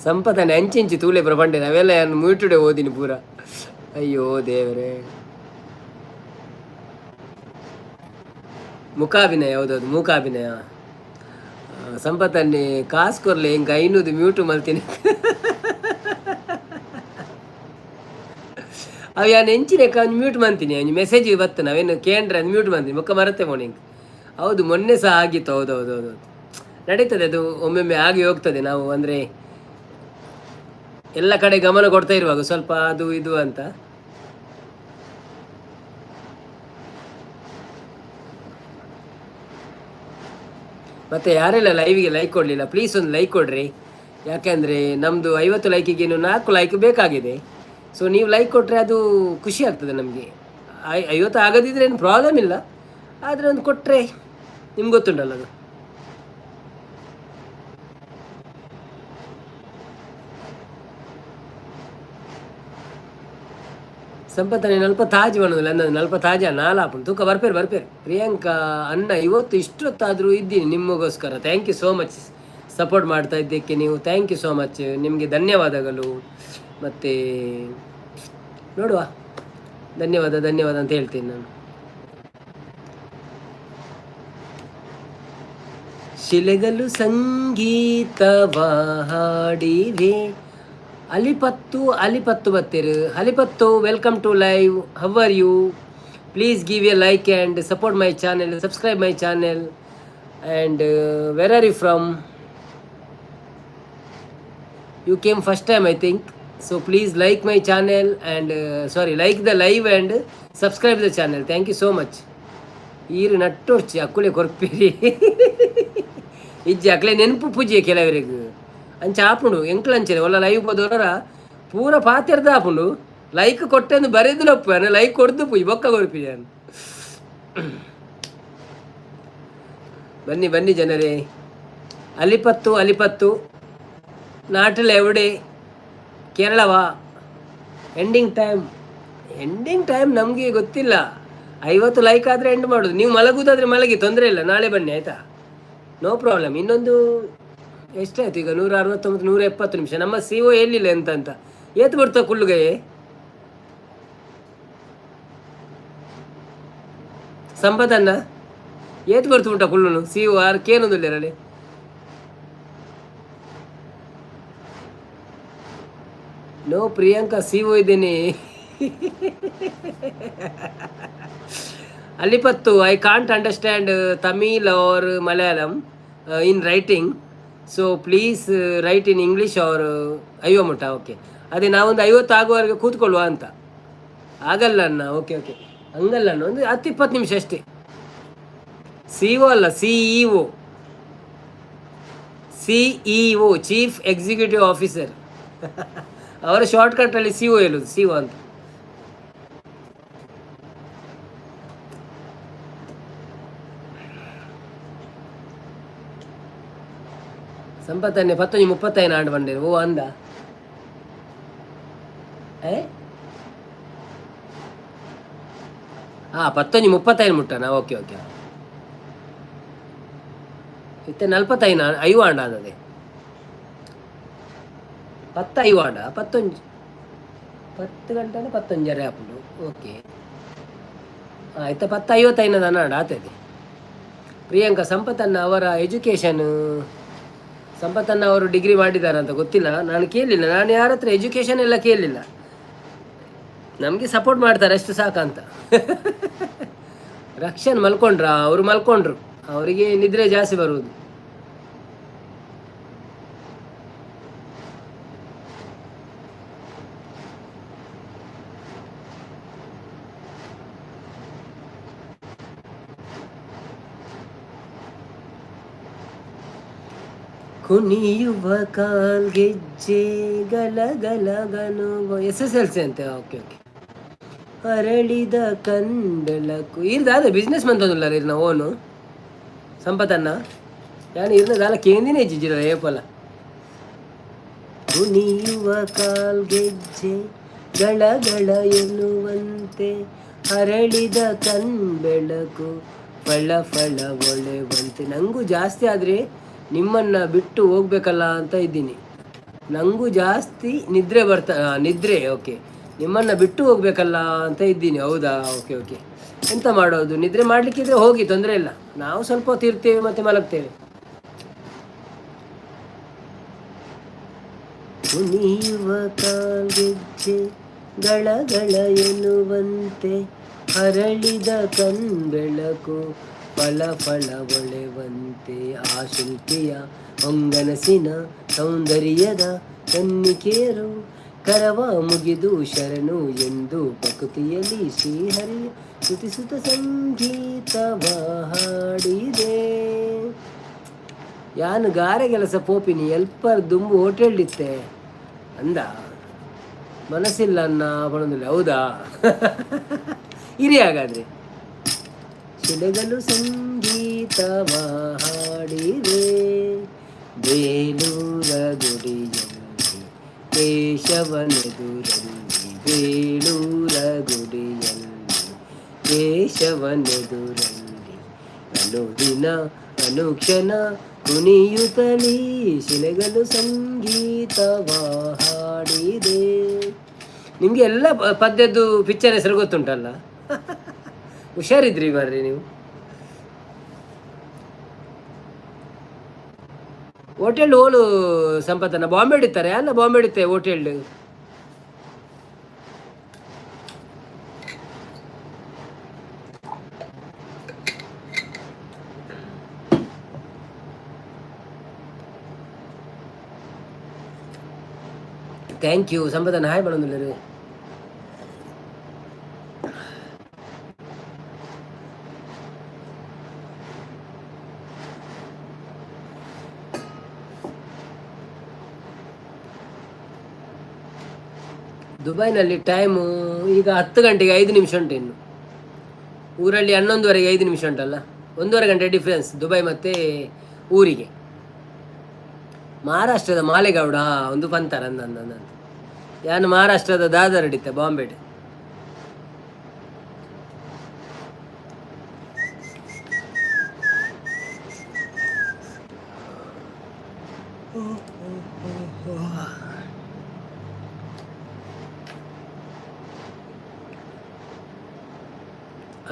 ಸಂಪದನೆ ಅಂಚಿಂಚಿ ತೂಲೆ ಪ್ರಪಂಡೆ ಅವೆಲ್ಲ ನಾನು ಮ್ಯೂಟುಡೆ ಓದಿನಿ ಪೂರ. ಅಯ್ಯೋ ದೇವರೇ. ಮುಖಾಭಿನಯ, ಹೌದೌದು, ಮೂಕಾಭಿನಯ. ಸಂಪತ್ತನ್ನೇ ಕಾಸು ಕೊರ್ಲೆ, ಹಿಂಗೆ ಐನೂದು ಮ್ಯೂಟು ಮಲ್ತೀನಿ. ಅವು ಯಾನ್ ಎಂಚಿನ ಮ್ಯೂಟ್ ಮಂತೀನಿ. ಒಂಜಿ ಮೆಸೇಜ್ ಬತ್ತ, ನಾವೇನು ಕೇಂದ್ರ ಮ್ಯೂಟ್ ಮಂತೀನಿ, ಮುಖ ಮರತೆ ಮೋನಿಂಗ್. ಹೌದು, ಮೊನ್ನೆ ಸಹ ಆಗಿತ್ತು. ಹೌದು ಹೌದು ಹೌದು, ನಡೀತದೆ ಅದು, ಒಮ್ಮೊಮ್ಮೆ ಆಗಿ ಹೋಗ್ತದೆ. ನಾವು ಅಂದರೆ ಎಲ್ಲ ಕಡೆ ಗಮನ ಕೊಡ್ತಾ ಇರುವಾಗ ಸ್ವಲ್ಪ ಅದು ಇದು ಅಂತ. ಮತ್ತು ಯಾರೆಲ್ಲ ಲೈವಿಗೆ ಲೈಕ್ ಕೊಡಲಿಲ್ಲ, ಪ್ಲೀಸ್ ಒಂದು ಲೈಕ್ ಕೊಡ್ರಿ. ಯಾಕೆಂದರೆ ನಮ್ಮದು 50 ಲೈಕಿಗೆ ಇನ್ನು 4 ಲೈಕ್ ಬೇಕಾಗಿದೆ. ಸೊ ನೀವು ಲೈಕ್ ಕೊಟ್ಟರೆ ಅದು ಖುಷಿ ಆಗ್ತದೆ ನಮಗೆ. 50 ಆಗದಿದ್ದರೆ ಏನು ಪ್ರಾಬ್ಲಮ್ ಇಲ್ಲ, ಆದರೆ ಒಂದು ಕೊಟ್ಟರೆ ನಿಮ್ಗೆ ಗೊತ್ತುಂಟಲ್ಲ ಅದು. ಸಂಪತ್ತನೆ ನಲ್ಪ ತಾಜ್ ಬಣ್ಣದಿಲ್ಲ ಅಂದ ನಲ್ಪ ತಾಜ ನಾಲಾಪುಂಡು ತೂಕ ಬರ್ಪೇರು ಬರ್ಪೇರು. ಪ್ರಿಯಾಂಕಾ ಅಣ್ಣ, ಇವತ್ತು ಇಷ್ಟೊತ್ತಾದರೂ ಇದ್ದೀನಿ ನಿಮಗೋಸ್ಕರ. Thank you so much, support ಮಾಡ್ತಾ ಇದ್ದಕ್ಕೆ ನೀವು. Thank you so much, ನಿಮಗೆ ಧನ್ಯವಾದಗಳು. ಮತ್ತು ನೋಡುವ, ಧನ್ಯವಾದ ಧನ್ಯವಾದ ಅಂತ ಹೇಳ್ತೀನಿ ನಾನು. ಶಿಲೆಗಳು ಸಂಗೀತವ ಹಾಡಿವೆ. ಅಲಿಪತ್ತು ಅಲಿಪತ್ತು ಬತ್ತೀರು. ಅಲಿಪತ್ತು, welcome to live. How are you? Please give a like and support my channel, subscribe my channel. And where are you from? You came first time, I think. So please like my channel and sorry, like the live and subscribe the channel. Thank you so much. ಈರು ನಟ್ಟೊರ್ಚಿ ಅಕ್ಕುಲೆ ಕೊರ್ಪಿರಿ ಇಜ್ಜಿ ಅಕ್ಲೆ ನೆನಪು ಪೂಜೆ ಕೆಲವರಿಗೆ ಅಂಚ ಆಪುಂಡು. ಎಂಕ್ಲ ಅಂಚನೆ ಒಲ್ಲ ಲೈವ್ ಪೋದವರ ಪೂರ ಪಾತೆರ್ದ ಆಪುಂಡು. ಲೈಕ್ ಕೊಟ್ಟೆಂದು ಬರೆದು ಲಪ್ಪು ಲೈಕ್ ಕೊಡ್ದು ಪುಯ್ ಬೊಕ್ಕ ಕೊರ್ಪಿ. ಬನ್ನಿ ಬನ್ನಿ ಜನರೇ. ಅಲಿಪತ್ತು ಅಲಿಪತ್ತು ನಾಟಿಲ್ ಎವಡೆ? ಕೇರಳವಾ? ಎಂಡಿಂಗ್ ಟೈಮ್, ಎಂಡಿಂಗ್ ಟೈಮ್ ನಮಗೆ ಗೊತ್ತಿಲ್ಲ. 50 ಲೈಕ್ ಆದರೆ ಎಂಡ್ ಮಾಡೋದು. ನೀವು ಮಲಗುವುದಾದರೆ ಮಲಗಿ, ತೊಂದರೆ ಇಲ್ಲ. ನಾಳೆ ಬನ್ನಿ, ಆಯಿತಾ? No problem. ಇನ್ನೊಂದು ಎಷ್ಟಾಯ್ತು ಈಗ? 169, 170 ನಿಮಿಷ. ನಮ್ಮ ಸಿ ಒ ಎಲ್ಲಿಲ್ಲ ಎಂತ ಅಂತ ಏತು ಬರ್ತಾ ಕುಳ್ಳುಗಯೇ ಸಂಪದನ್ನ ಏತು ಬರ್ತು ಉಂಟ ಕುಳ್ಳುನು ಸಿ ಒ ಆರ್ ಕೇನೊಂದುಲ್ಲೇರಲ್ಲಿ. ನೋ ಪ್ರಿಯಾಂಕಾ, ಸಿ ಒ ಇದ್ದೇನೆ. ಅಲ್ಲಿಪತ್ತು, I can't understand Tamil or Malayalam in writing, so please write in English or ಅಯ್ಯೋ ಮುಟ್ಟ. ಓಕೆ, ಅದೇ ನಾವೊಂದು 50 ಆಗುವವರೆಗೆ ಕೂತ್ಕೊಳ್ಳುವ ಅಂತ. ಆಗಲ್ಲ ಅಣ್ಣ. ಓಕೆ ಓಕೆ, ಹಂಗಲ್ಲ ಅಣ್ಣ, ಒಂದು 10-20 ನಿಮಿಷ ಅಷ್ಟೇ. ಸಿ ಒ ಅಲ್ಲ, CEO, CEO, chief executive officer. ಅವರ ಶಾರ್ಟ್ಕಟ್ಟಲ್ಲಿ ಸಿ ಒ ಹೇಳುದು, ಸಿ ಒ ಅಂತ. ಸಂಪತ್ತನ್ನೇ ಪತ್ತೊಂಜಿ ಮುಪ್ಪತ್ತೈದು ಆಂಡ್ ಬಂದೇನು. ಓ ಅಂದ ಏ ಹಾಂ ಪತ್ತೊಂಜಿ ಮುಪ್ಪತ್ತೈದು ಮುಟ್ಟನಾ? Okay okay. ಇತ್ತೆ ನಲ್ಪತ್ತೈನ ಐವ ಆಂಡ ಅಂದದೆ. ಪತ್ತು ಐವ ಆಂಡ ಪತ್ತೊಂಜಿ ಪತ್ತು ಗಂಟೆನ ಪತ್ತೊಂಜರೆ ಆಪುಂಡು. ಓಕೆ, ಹಾಂ, ಇತ್ತೆ ಪತ್ತು ಐವತ್ತೈನದ ಆಂಡ ಆತದೆ. ಪ್ರಿಯಾಂಕಾ, ಸಂಪತ್ತಣ್ಣ ಅವರ ಎಜುಕೇಷನ್? ಸಂಪತ್ತಣ್ಣ ಅವರು ಡಿಗ್ರಿ ಮಾಡಿದ್ದಾರೆ ಅಂತ ಗೊತ್ತಿಲ್ಲ, ನಾನು ಕೇಳಲಿಲ್ಲ. ನಾನು ಯಾರ ಹತ್ರ ಎಜುಕೇಷನ್ ಎಲ್ಲ ಕೇಳಲಿಲ್ಲ. ನಮಗೆ ಸಪೋರ್ಟ್ ಮಾಡ್ತಾರೆ, ಅಷ್ಟು ಸಾಕಂತ. ರಕ್ಷಣ್ ಮಲ್ಕೊಂಡ್ರಾ? ಅವರು ಮಲ್ಕೊಂಡ್ರು, ಅವರಿಗೆ ನಿದ್ರೆ ಜಾಸ್ತಿ ಬರುವುದು. ಕುಣಿಯುವ ಕಾಲ್ಗೆಜ್ಜೆ ಗಲ ಗಲ ಗನು. ಎಸ್ಎಸ್ಎಲ್ಸಿ ಅಂತೆ. ಓಕೆ ಓಕೆ ಅರಳಿದ ಕಂದಳಕು ಇರ್ದಾದ ಬಿಸ್ನೆಸ್ ಮಂತೊಂದುಲ್ಲ ಇರ್ನ ಓನು ಸಂಪತನ್ನ ಯಾನ್ ಇರ್ನ ದಾಲ ಕೇಂದಿನೇ ಇಜ್ಜಿರ ಏಪಲ. ಕುಣಿಯುವ ಕಾಲ್ಗೆಜ್ಜೆ ಗಳಗಳ ಎನ್ನುವಂತೆ, ಅರಳಿದ ಕಣ್ಬೆಳಕು ಫಳ ಫಳ ಒಳೆವಂತೆ. ನಂಗೂ ಜಾಸ್ತಿ ಆದರೆ ನಿಮ್ಮನ್ನು ಬಿಟ್ಟು ಹೋಗ್ಬೇಕಲ್ಲ ಅಂತ ಇದ್ದೀನಿ. ನನಗೂ ಜಾಸ್ತಿ ನಿದ್ರೆ ಬರ್ತಾ ನಿದ್ರೆ. ಓಕೆ, ನಿಮ್ಮನ್ನು ಬಿಟ್ಟು ಹೋಗ್ಬೇಕಲ್ಲ ಅಂತ ಇದ್ದೀನಿ. ಹೌದಾ? ಓಕೆ ಓಕೆ ಎಂತ ಮಾಡೋದು? ನಿದ್ರೆ ಮಾಡಲಿಕ್ಕಿದ್ರೆ ಹೋಗಿ, ತೊಂದರೆ ಇಲ್ಲ. ನಾವು ಸ್ವಲ್ಪ ಹೊತ್ತು ಇರ್ತೇವೆ, ಮತ್ತೆ ಮಲಗ್ತೇವೆ. ಕುಣಿಯುವ ಕಾಲ್ಗೆಜ್ಜೆ ಗಳಗಳ ಎನ್ನುವಂತೆ, ಅರಳಿದ ಕಣ್ಬೆಳಕು ಫಳ ಫಳ ಒಳೆವಂತೆ, ಆ ಶಿಲ್ಪಿಯ ಹೊಂಗನಸಿನ ಸೌಂದರ್ಯದ ಕನ್ನಿಕೆಯರು ಕರವ ಮುಗಿದು ಶರಣು ಎಂದು ಪ್ರಕೃತಿಯಲ್ಲಿ ಶ್ರೀಹರಿಯ ಸ್ತುತಿಸುತ್ತ ಸಂಗೀತವ ಹಾಡಿದೆ. ಯಾನು ಗಾರೆ ಕೆಲಸ ಪೋಪಿನಿ, ಎಲ್ಪರ್ ದುಂಬು ಹೋಟೆಲ್ ಇತ್ತೆ ಅಂದ. ಮನಸ್ಸಿಲ್ಲ ಅನ್ನ ಪಣೊಂದಿಲ್ಲ. ಹೌದಾ? ಇರಿ ಹಾಗಾದ್ರೆ. ಶಿಲೆಗಳು ಸಂಗೀತವ ಹಾಡಿವೆ, ಬೇಲೂರ ಗುಡಿಯಲ್ಲಿ ಕೇಶವನೆದುರಲ್ಲಿ, ಬೇಲೂರ ಗುಡಿಯಲ್ಲಿ ಕೇಶವನೆದುರಲ್ಲಿ, ಅನುದಿನ ಅನುಕ್ಷಣ ಕುಣಿಯುತ್ತಲೀ ಶಿಲೆಗಳು ಸಂಗೀತವ ಹಾಡಿದೆ. ನಿಮಗೆ ಎಲ್ಲ ಪದ್ಯದ್ದು ಪಿಕ್ಚರ್ ಹೆಸರು ಗೊತ್ತುಂಟಲ್ಲ, ಹುಷಾರಿದ್ರಿ ಬರ್ರಿ ನೀವು. ಹೋಟೆಲ್ ಓಲು ಸಂಪತ್ತನ್ನ? ಬಾಂಬೆ ಇಡ್ತಾರೆ ಅಲ್ಲ, ಬಾಂಬೆ ಇಡುತ್ತೆ ಹೋಟೆಲ್. Thank you ಸಂಪತ್ತನ್ನ. ಹಾಯ್ ಮಾಡೋದಿಲ್ಲ. ದುಬೈನಲ್ಲಿ ಟೈಮು ಈಗ 10 ಗಂಟೆಗೆ 5 ನಿಮಿಷ ಉಂಟು ಇನ್ನು. ಊರಲ್ಲಿ 11ವರೆಗೆ 5 ನಿಮಿಷ ಉಂಟಲ್ಲ, 1.5 ಗಂಟೆ ಡಿಫ್ರೆನ್ಸ್ ದುಬೈ ಮತ್ತು ಊರಿಗೆ. ಮಹಾರಾಷ್ಟ್ರದ ಮಾಲೆಗೌಡ ಒಂದು ಪಂತಾರ ಅಂದ. ಯಾನು ಮಹಾರಾಷ್ಟ್ರದ ದಾದರ್ ಹಿಡಿತ ಬಾಂಬೆ.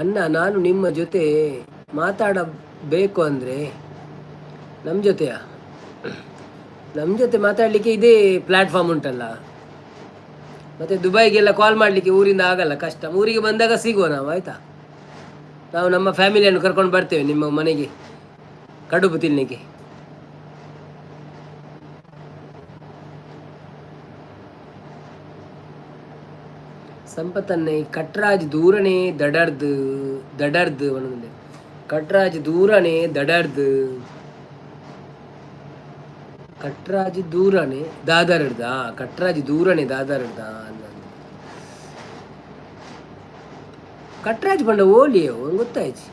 ಅಣ್ಣ, ನಾನು ನಿಮ್ಮ ಜೊತೆ ಮಾತಾಡಬೇಕು ಅಂದರೆ ನಮ್ಮ ಜೊತೆಯಾ? ನಮ್ಮ ಜೊತೆ ಮಾತಾಡಲಿಕ್ಕೆ ಇದೇ ಪ್ಲ್ಯಾಟ್ಫಾರ್ಮ್ ಉಂಟಲ್ಲ. ಮತ್ತು ದುಬೈಗೆಲ್ಲ ಕಾಲ್ ಮಾಡಲಿಕ್ಕೆ ಊರಿಂದ ಆಗಲ್ಲ, ಕಷ್ಟ. ಊರಿಗೆ ಬಂದಾಗ ಸಿಗುವ ನಾವು, ಆಯಿತಾ? ನಾವು ನಮ್ಮ ಫ್ಯಾಮಿಲಿಯನ್ನು ಕರ್ಕೊಂಡು ಬರ್ತೇವೆ ನಿಮ್ಮ ಮನೆಗೆ ಕಡುಬು ತಿನ್ನಲಿಕ್ಕೆ. ಸಂಪತ್ತನ್ನೇ ಕಟ್ರಾಜ್ ದೂರನೇ ದಡರ್ದು ದಡರ್ದು ಒಂದೊಂದು. ಕಟ್ರಾಜ್ ದೂರನೇ ದಡರ್ದು, ಕಟ್ರಾಜ್ ದೂರನೇ ದಾದರ್ದ, ಕಟ್ರಾಜ್ ದೂರನೇ ದಾದರ್ದ. ಕಟ್ರಾಜ್ ಬಂಡ ಓಲಿಯೋ ಗೊತ್ತಾಯ್ತು.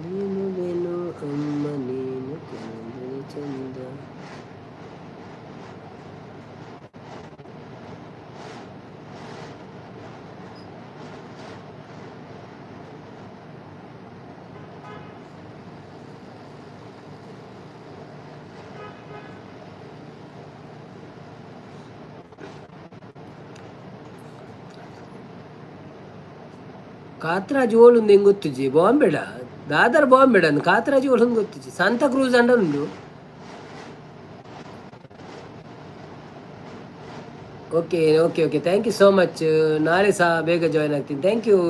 ನೀನು ವೇನು ಅಮ್ಮ ನೀನು ಕಂದನಿ ಚಂದ. ಕಾತ್ರಾಜ್ ಓಲುಂದು ಹೆಂಗೆ ಗೊತ್ತುಜಿ? ಬಾಂಬೆಡ ದಾದರ್ ಬಾಂಬೆಡ ಅಂದ್ ಕಾತ್ರಾಜ್ ಓಲುಂದು ಗೊತ್ತುಜಿ. ಸಾಂತಾ ಕ್ರೂಸ್ ಅಂಡ ಉಂಡು. Okay okay okay, thank you so much. ನಾಳೆ ಸಹ ಬೇಗ ಜಾಯ್ನ್ ಆಗ್ತೀನಿ. Thank you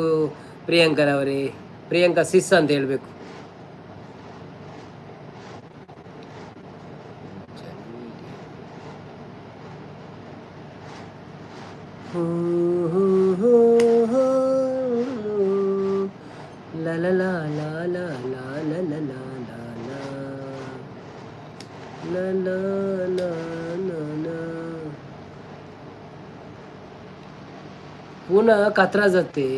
ಪ್ರಿಯಾಂಕರವರೇ, ಪ್ರಿಯಾಂಕಾ ಸಿಸ್ ಅಂತ ಹೇಳಬೇಕು. ಹೂ ಹೂ ಹೂ ಹೂ. ಲ ಲ ಲ ಲ ಲ ಲ ಲ ಲ ಲ ಲ ಲ ಲ ಲ ಲ ಲ. ಪುನಃ ಕತ್ರಾಜತ್ತೆ.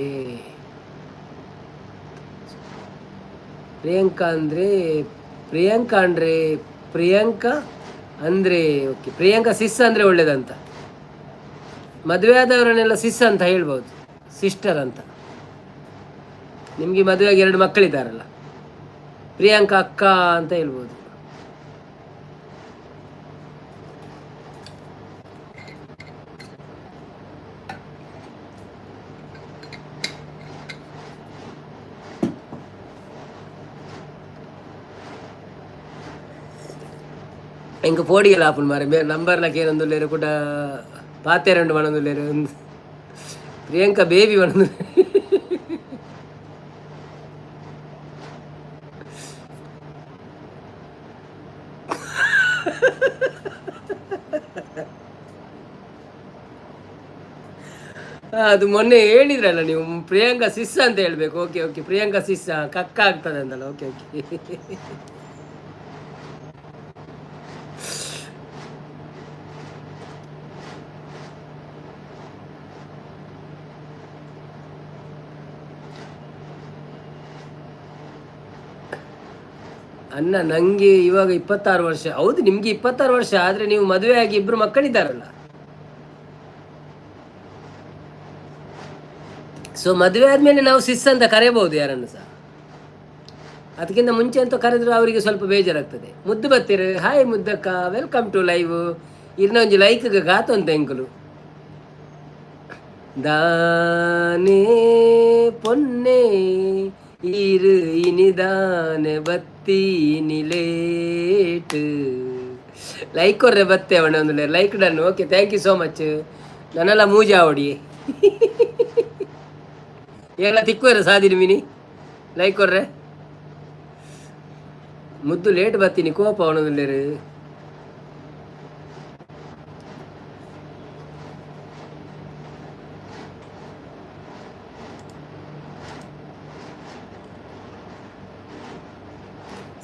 ಪ್ರಿಯಾಂಕಾ ಅಂದರೆ, ಪ್ರಿಯಾಂಕಾ ಅಂದರೆ, ಪ್ರಿಯಾಂಕಾ ಅಂದರೆ ಓಕೆ, ಪ್ರಿಯಾಂಕಾ ಸಿಸ್ ಅಂದರೆ ಒಳ್ಳೇದಂತ. ಮದುವೆ ಆದವರನ್ನೆಲ್ಲ ಸಿಸ್ ಅಂತ ಹೇಳ್ಬೋದು, ಸಿಸ್ಟರ್ ಅಂತ. ನಿಮಗೆ ಮದುವೆಯಾಗಿ ಎರಡು ಮಕ್ಕಳಿದ್ದಾರಲ್ಲ, ಪ್ರಿಯಾಂಕಾ ಅಕ್ಕ ಅಂತ ಹೇಳ್ಬೋದು. ಎಂಕ್ ಪೋಡಿಗೆಲ ಆಪುಂಡು ಮಾರೆ, ಬೇರೆ ನಂಬರ್ಲ ಕೇನೊಂದುಲ್ಲೆರ್ ಕುಡ ಪಾತೆರಂಡು ಪನೊಂದುಲ್ಲೆರ್. ಪ್ರಿಯಾಂಕಾ ಬೇಬಿ ಪನೊಂದು. ಅದು ಮೊನ್ನೆ ಹೇಳಿದ್ರಲ್ಲ ನೀವು, ಪ್ರಿಯಾಂಕಾ ಸಿಸ್ ಅಂತ ಹೇಳ್ಬೇಕು. ಓಕೆ ಓಕೆ, ಪ್ರಿಯಾಂಕಾ ಸಿಸ್ ಕಕ್ಕ ಆಗ್ತದೆ ಅಂತಲ್ಲ. Okay okay. ಅಣ್ಣ ನನಗೆ ಇವಾಗ 26 ವರ್ಷ. ಹೌದು, ನಿಮಗೆ 26 ವರ್ಷ ಆದರೆ ನೀವು ಮದುವೆ ಆಗಿ ಇಬ್ಬರು ಮಕ್ಕಳಿದ್ದಾರಲ್ಲ. ಸೊ ಮದುವೆ ಆದಮೇಲೆ ನಾವು ಸಿಸ್ ಅಂತ ಕರೆಯಬಹುದು ಯಾರನ್ನು ಸಹ. ಅದಕ್ಕಿಂತ ಮುಂಚೆ ಅಂತ ಕರೆದ್ರು ಅವರಿಗೆ ಸ್ವಲ್ಪ ಬೇಜಾರಾಗ್ತದೆ. ಮುದ್ದು ಬತ್ತೀರು, ಹಾಯ್ ಮುದ್ದಕ್ಕ, welcome to live. ಇರ್ನ ಒಂಜಿ ಲೈಕ್ ಗಾತೊಂತ ಎಂಕುಲು ದಾನೇ ಪೊನ್ನೆ ಇರು ಇನಿದಾನೆ ಬತ್ತೀನಿ ಲೇಟ್. ಲೈಕ್ ಕೊರ್ರೆ ಬತ್ತೆ ಅವನ ಒಂದು like done. Okay, thank you so much. ನನ್ನೆಲ್ಲ ಮೂಜಾ ಅವಡಿ ಎಲ್ಲ ತಿಕ್ಕುವರ ಸಾದಿನಿ ಮಿನಿ. ಲೈಕ್ ಕೊರ್ರೆ ಮುದ್ದು ಲೇಟ್ ಬರ್ತೀನಿ ಕೋಪ ಅವನೊಂದುಲ್ಲೇರು.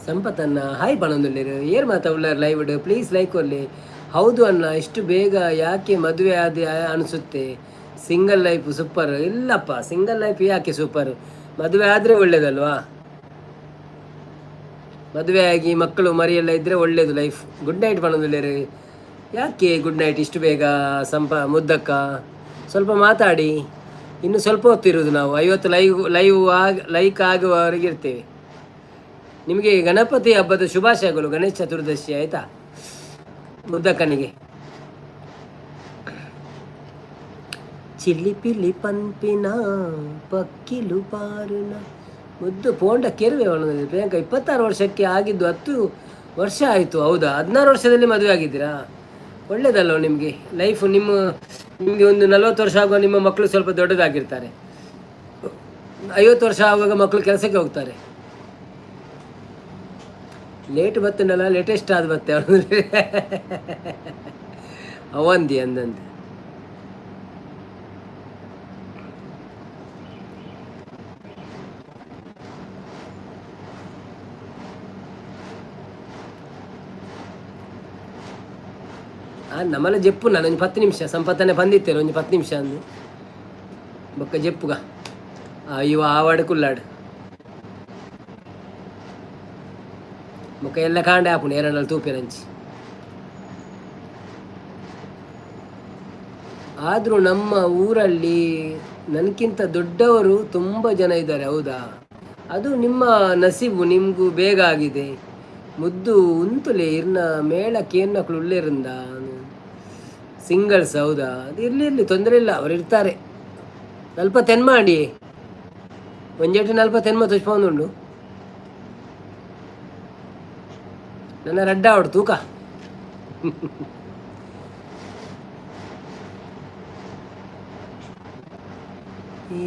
ಸಂಪತ್ತನ್ನ ಹಾಯ್ ಪಣೊಂದುಲ್ಲೇರು. ಏರ್ ಮಾತ ಉಳ್ಳಾರ್ ಲೈವ್, ಪ್ಲೀಸ್ ಲೈಕ್ ಕೊರ್ಲಿ. ಹೌದು ಅಣ್ಣ, ಇಷ್ಟು ಬೇಗ ಯಾಕೆ ಮದುವೆ ಆದ ಅನಿಸುತ್ತೆ? Single life super. ಇಲ್ಲಪ್ಪ, ಸಿಂಗಲ್ ಲೈಫ್ ಯಾಕೆ ಸೂಪರ್? ಮದುವೆ ಆದರೆ ಒಳ್ಳೇದಲ್ವಾ? ಮದುವೆ ಆಗಿ ಮಕ್ಕಳು ಮರಿಯೆಲ್ಲ ಇದ್ದರೆ ಒಳ್ಳೇದು ಲೈಫ್. Good night ಪಣೊಂದುಲ್ಲೇರು. ಯಾಕೆ ಗುಡ್ ನೈಟ್ ಇಷ್ಟು ಬೇಗ ಸಂಪ ಮುದ್ದಕ್ಕ? ಸ್ವಲ್ಪ ಮಾತಾಡಿ, ಇನ್ನು ಸ್ವಲ್ಪ ಹೊತ್ತು ಇರೋದು ನಾವು. 50 ಲೈವ್ ಲೈವ್ ಆಗ ಲೈಕ್ ಆಗುವವರೆಗೆ ಇರ್ತೇವೆ. ನಿಮಗೆ ಗಣಪತಿ ಹಬ್ಬದ ಶುಭಾಶಯಗಳು. ಗಣೇಶ ಚತುರ್ದಶಿ ಆಯಿತಾ ಮುದ್ದಕ್ಕನಿಗೆ? ಚಿಲ್ಲಿ ಪಿಲಿ ಪನ್ಪಿನ ಪಕ್ಕಿಲು ಪಾರುನ ಮುದ್ದು ಪೋಂಡ ಕೆರುವೆ ಒಣಗಿದೆ. ಪ್ರಿಯಾಂಕ 26 ವರ್ಷಕ್ಕೆ ಆಗಿದ್ದು 10 ವರ್ಷ ಆಯಿತು. ಹೌದಾ? 16 ವರ್ಷದಲ್ಲಿ ಮದುವೆ ಆಗಿದ್ದೀರಾ? ಒಳ್ಳೇದಲ್ವ ನಿಮಗೆ ಲೈಫು? ನಿಮಗೆ ಒಂದು 40 ವರ್ಷ ಆಗುವ ನಿಮ್ಮ ಮಕ್ಕಳು ಸ್ವಲ್ಪ ದೊಡ್ಡದಾಗಿರ್ತಾರೆ. 50 ವರ್ಷ ಆಗುವಾಗ ಮಕ್ಕಳು ಕೆಲಸಕ್ಕೆ ಹೋಗ್ತಾರೆ. ಲೇಟ್ ಬತ್ತನಲ್ಲ, ಲೇಟೆಸ್ಟ್ ಆದ ಬತ್ತೆ ಅವಂದಿ ಅಂದಂತೆ. ನಮ್ಮಲ್ಲ ಜೆಪ್ಪು ನಾನು ಒಂಜಿ 10 ನಿಮಿಷ ಸಂಪತ್ತನೆ ಬಂದಿತ್ತೇನೆ ಒಂಜಿ 10 ನಿಮಿಷ ಅಂದು ಬೊಕ್ಕ ಜೆಪ್ಪುಗ ಇವ ಆವಾಡು ಕುಲ್ಲಾಡು ಬೊಕ್ಕ ಎಲ್ಲ ಕಾಂಡೆ ಆಪುಂಡು ಏರಣ್ಣಲ್ಲಿ ತೂಪೆರಂಚಿ. ಆದರೂ ನಮ್ಮ ಊರಲ್ಲಿ ನನಗಿಂತ ದೊಡ್ಡವರು ತುಂಬ ಜನ ಇದ್ದಾರೆ. ಹೌದಾ? ಅದು ನಿಮ್ಮ ನಸೀಬು, ನಿಮಗೂ ಬೇಗ ಆಗಿದೆ. ಮುದ್ದು ಉಂತುಲೆ ಇರ್ನ ಮೇಳ ಕೇನ್ನಕ್ಳು ಉಳ್ಳೇರಿಂದ ಸಿಂಗಲ್ಸ್. ಹೌದಾ? ಅದು ಇರಲಿ ಇರಲಿ, ತೊಂದರೆ ಇಲ್ಲ, ಅವ್ರು ಇರ್ತಾರೆ. ಸ್ವಲ್ಪ ತೆನ್ ಮಾಡಿ. ಒಂಜೆಟ್ಟು 49 ತೊಚ್ಪೊಂದುಂಡು. ನನ್ನ ರಡ್ಡ ಅವಡು ತೂಕ.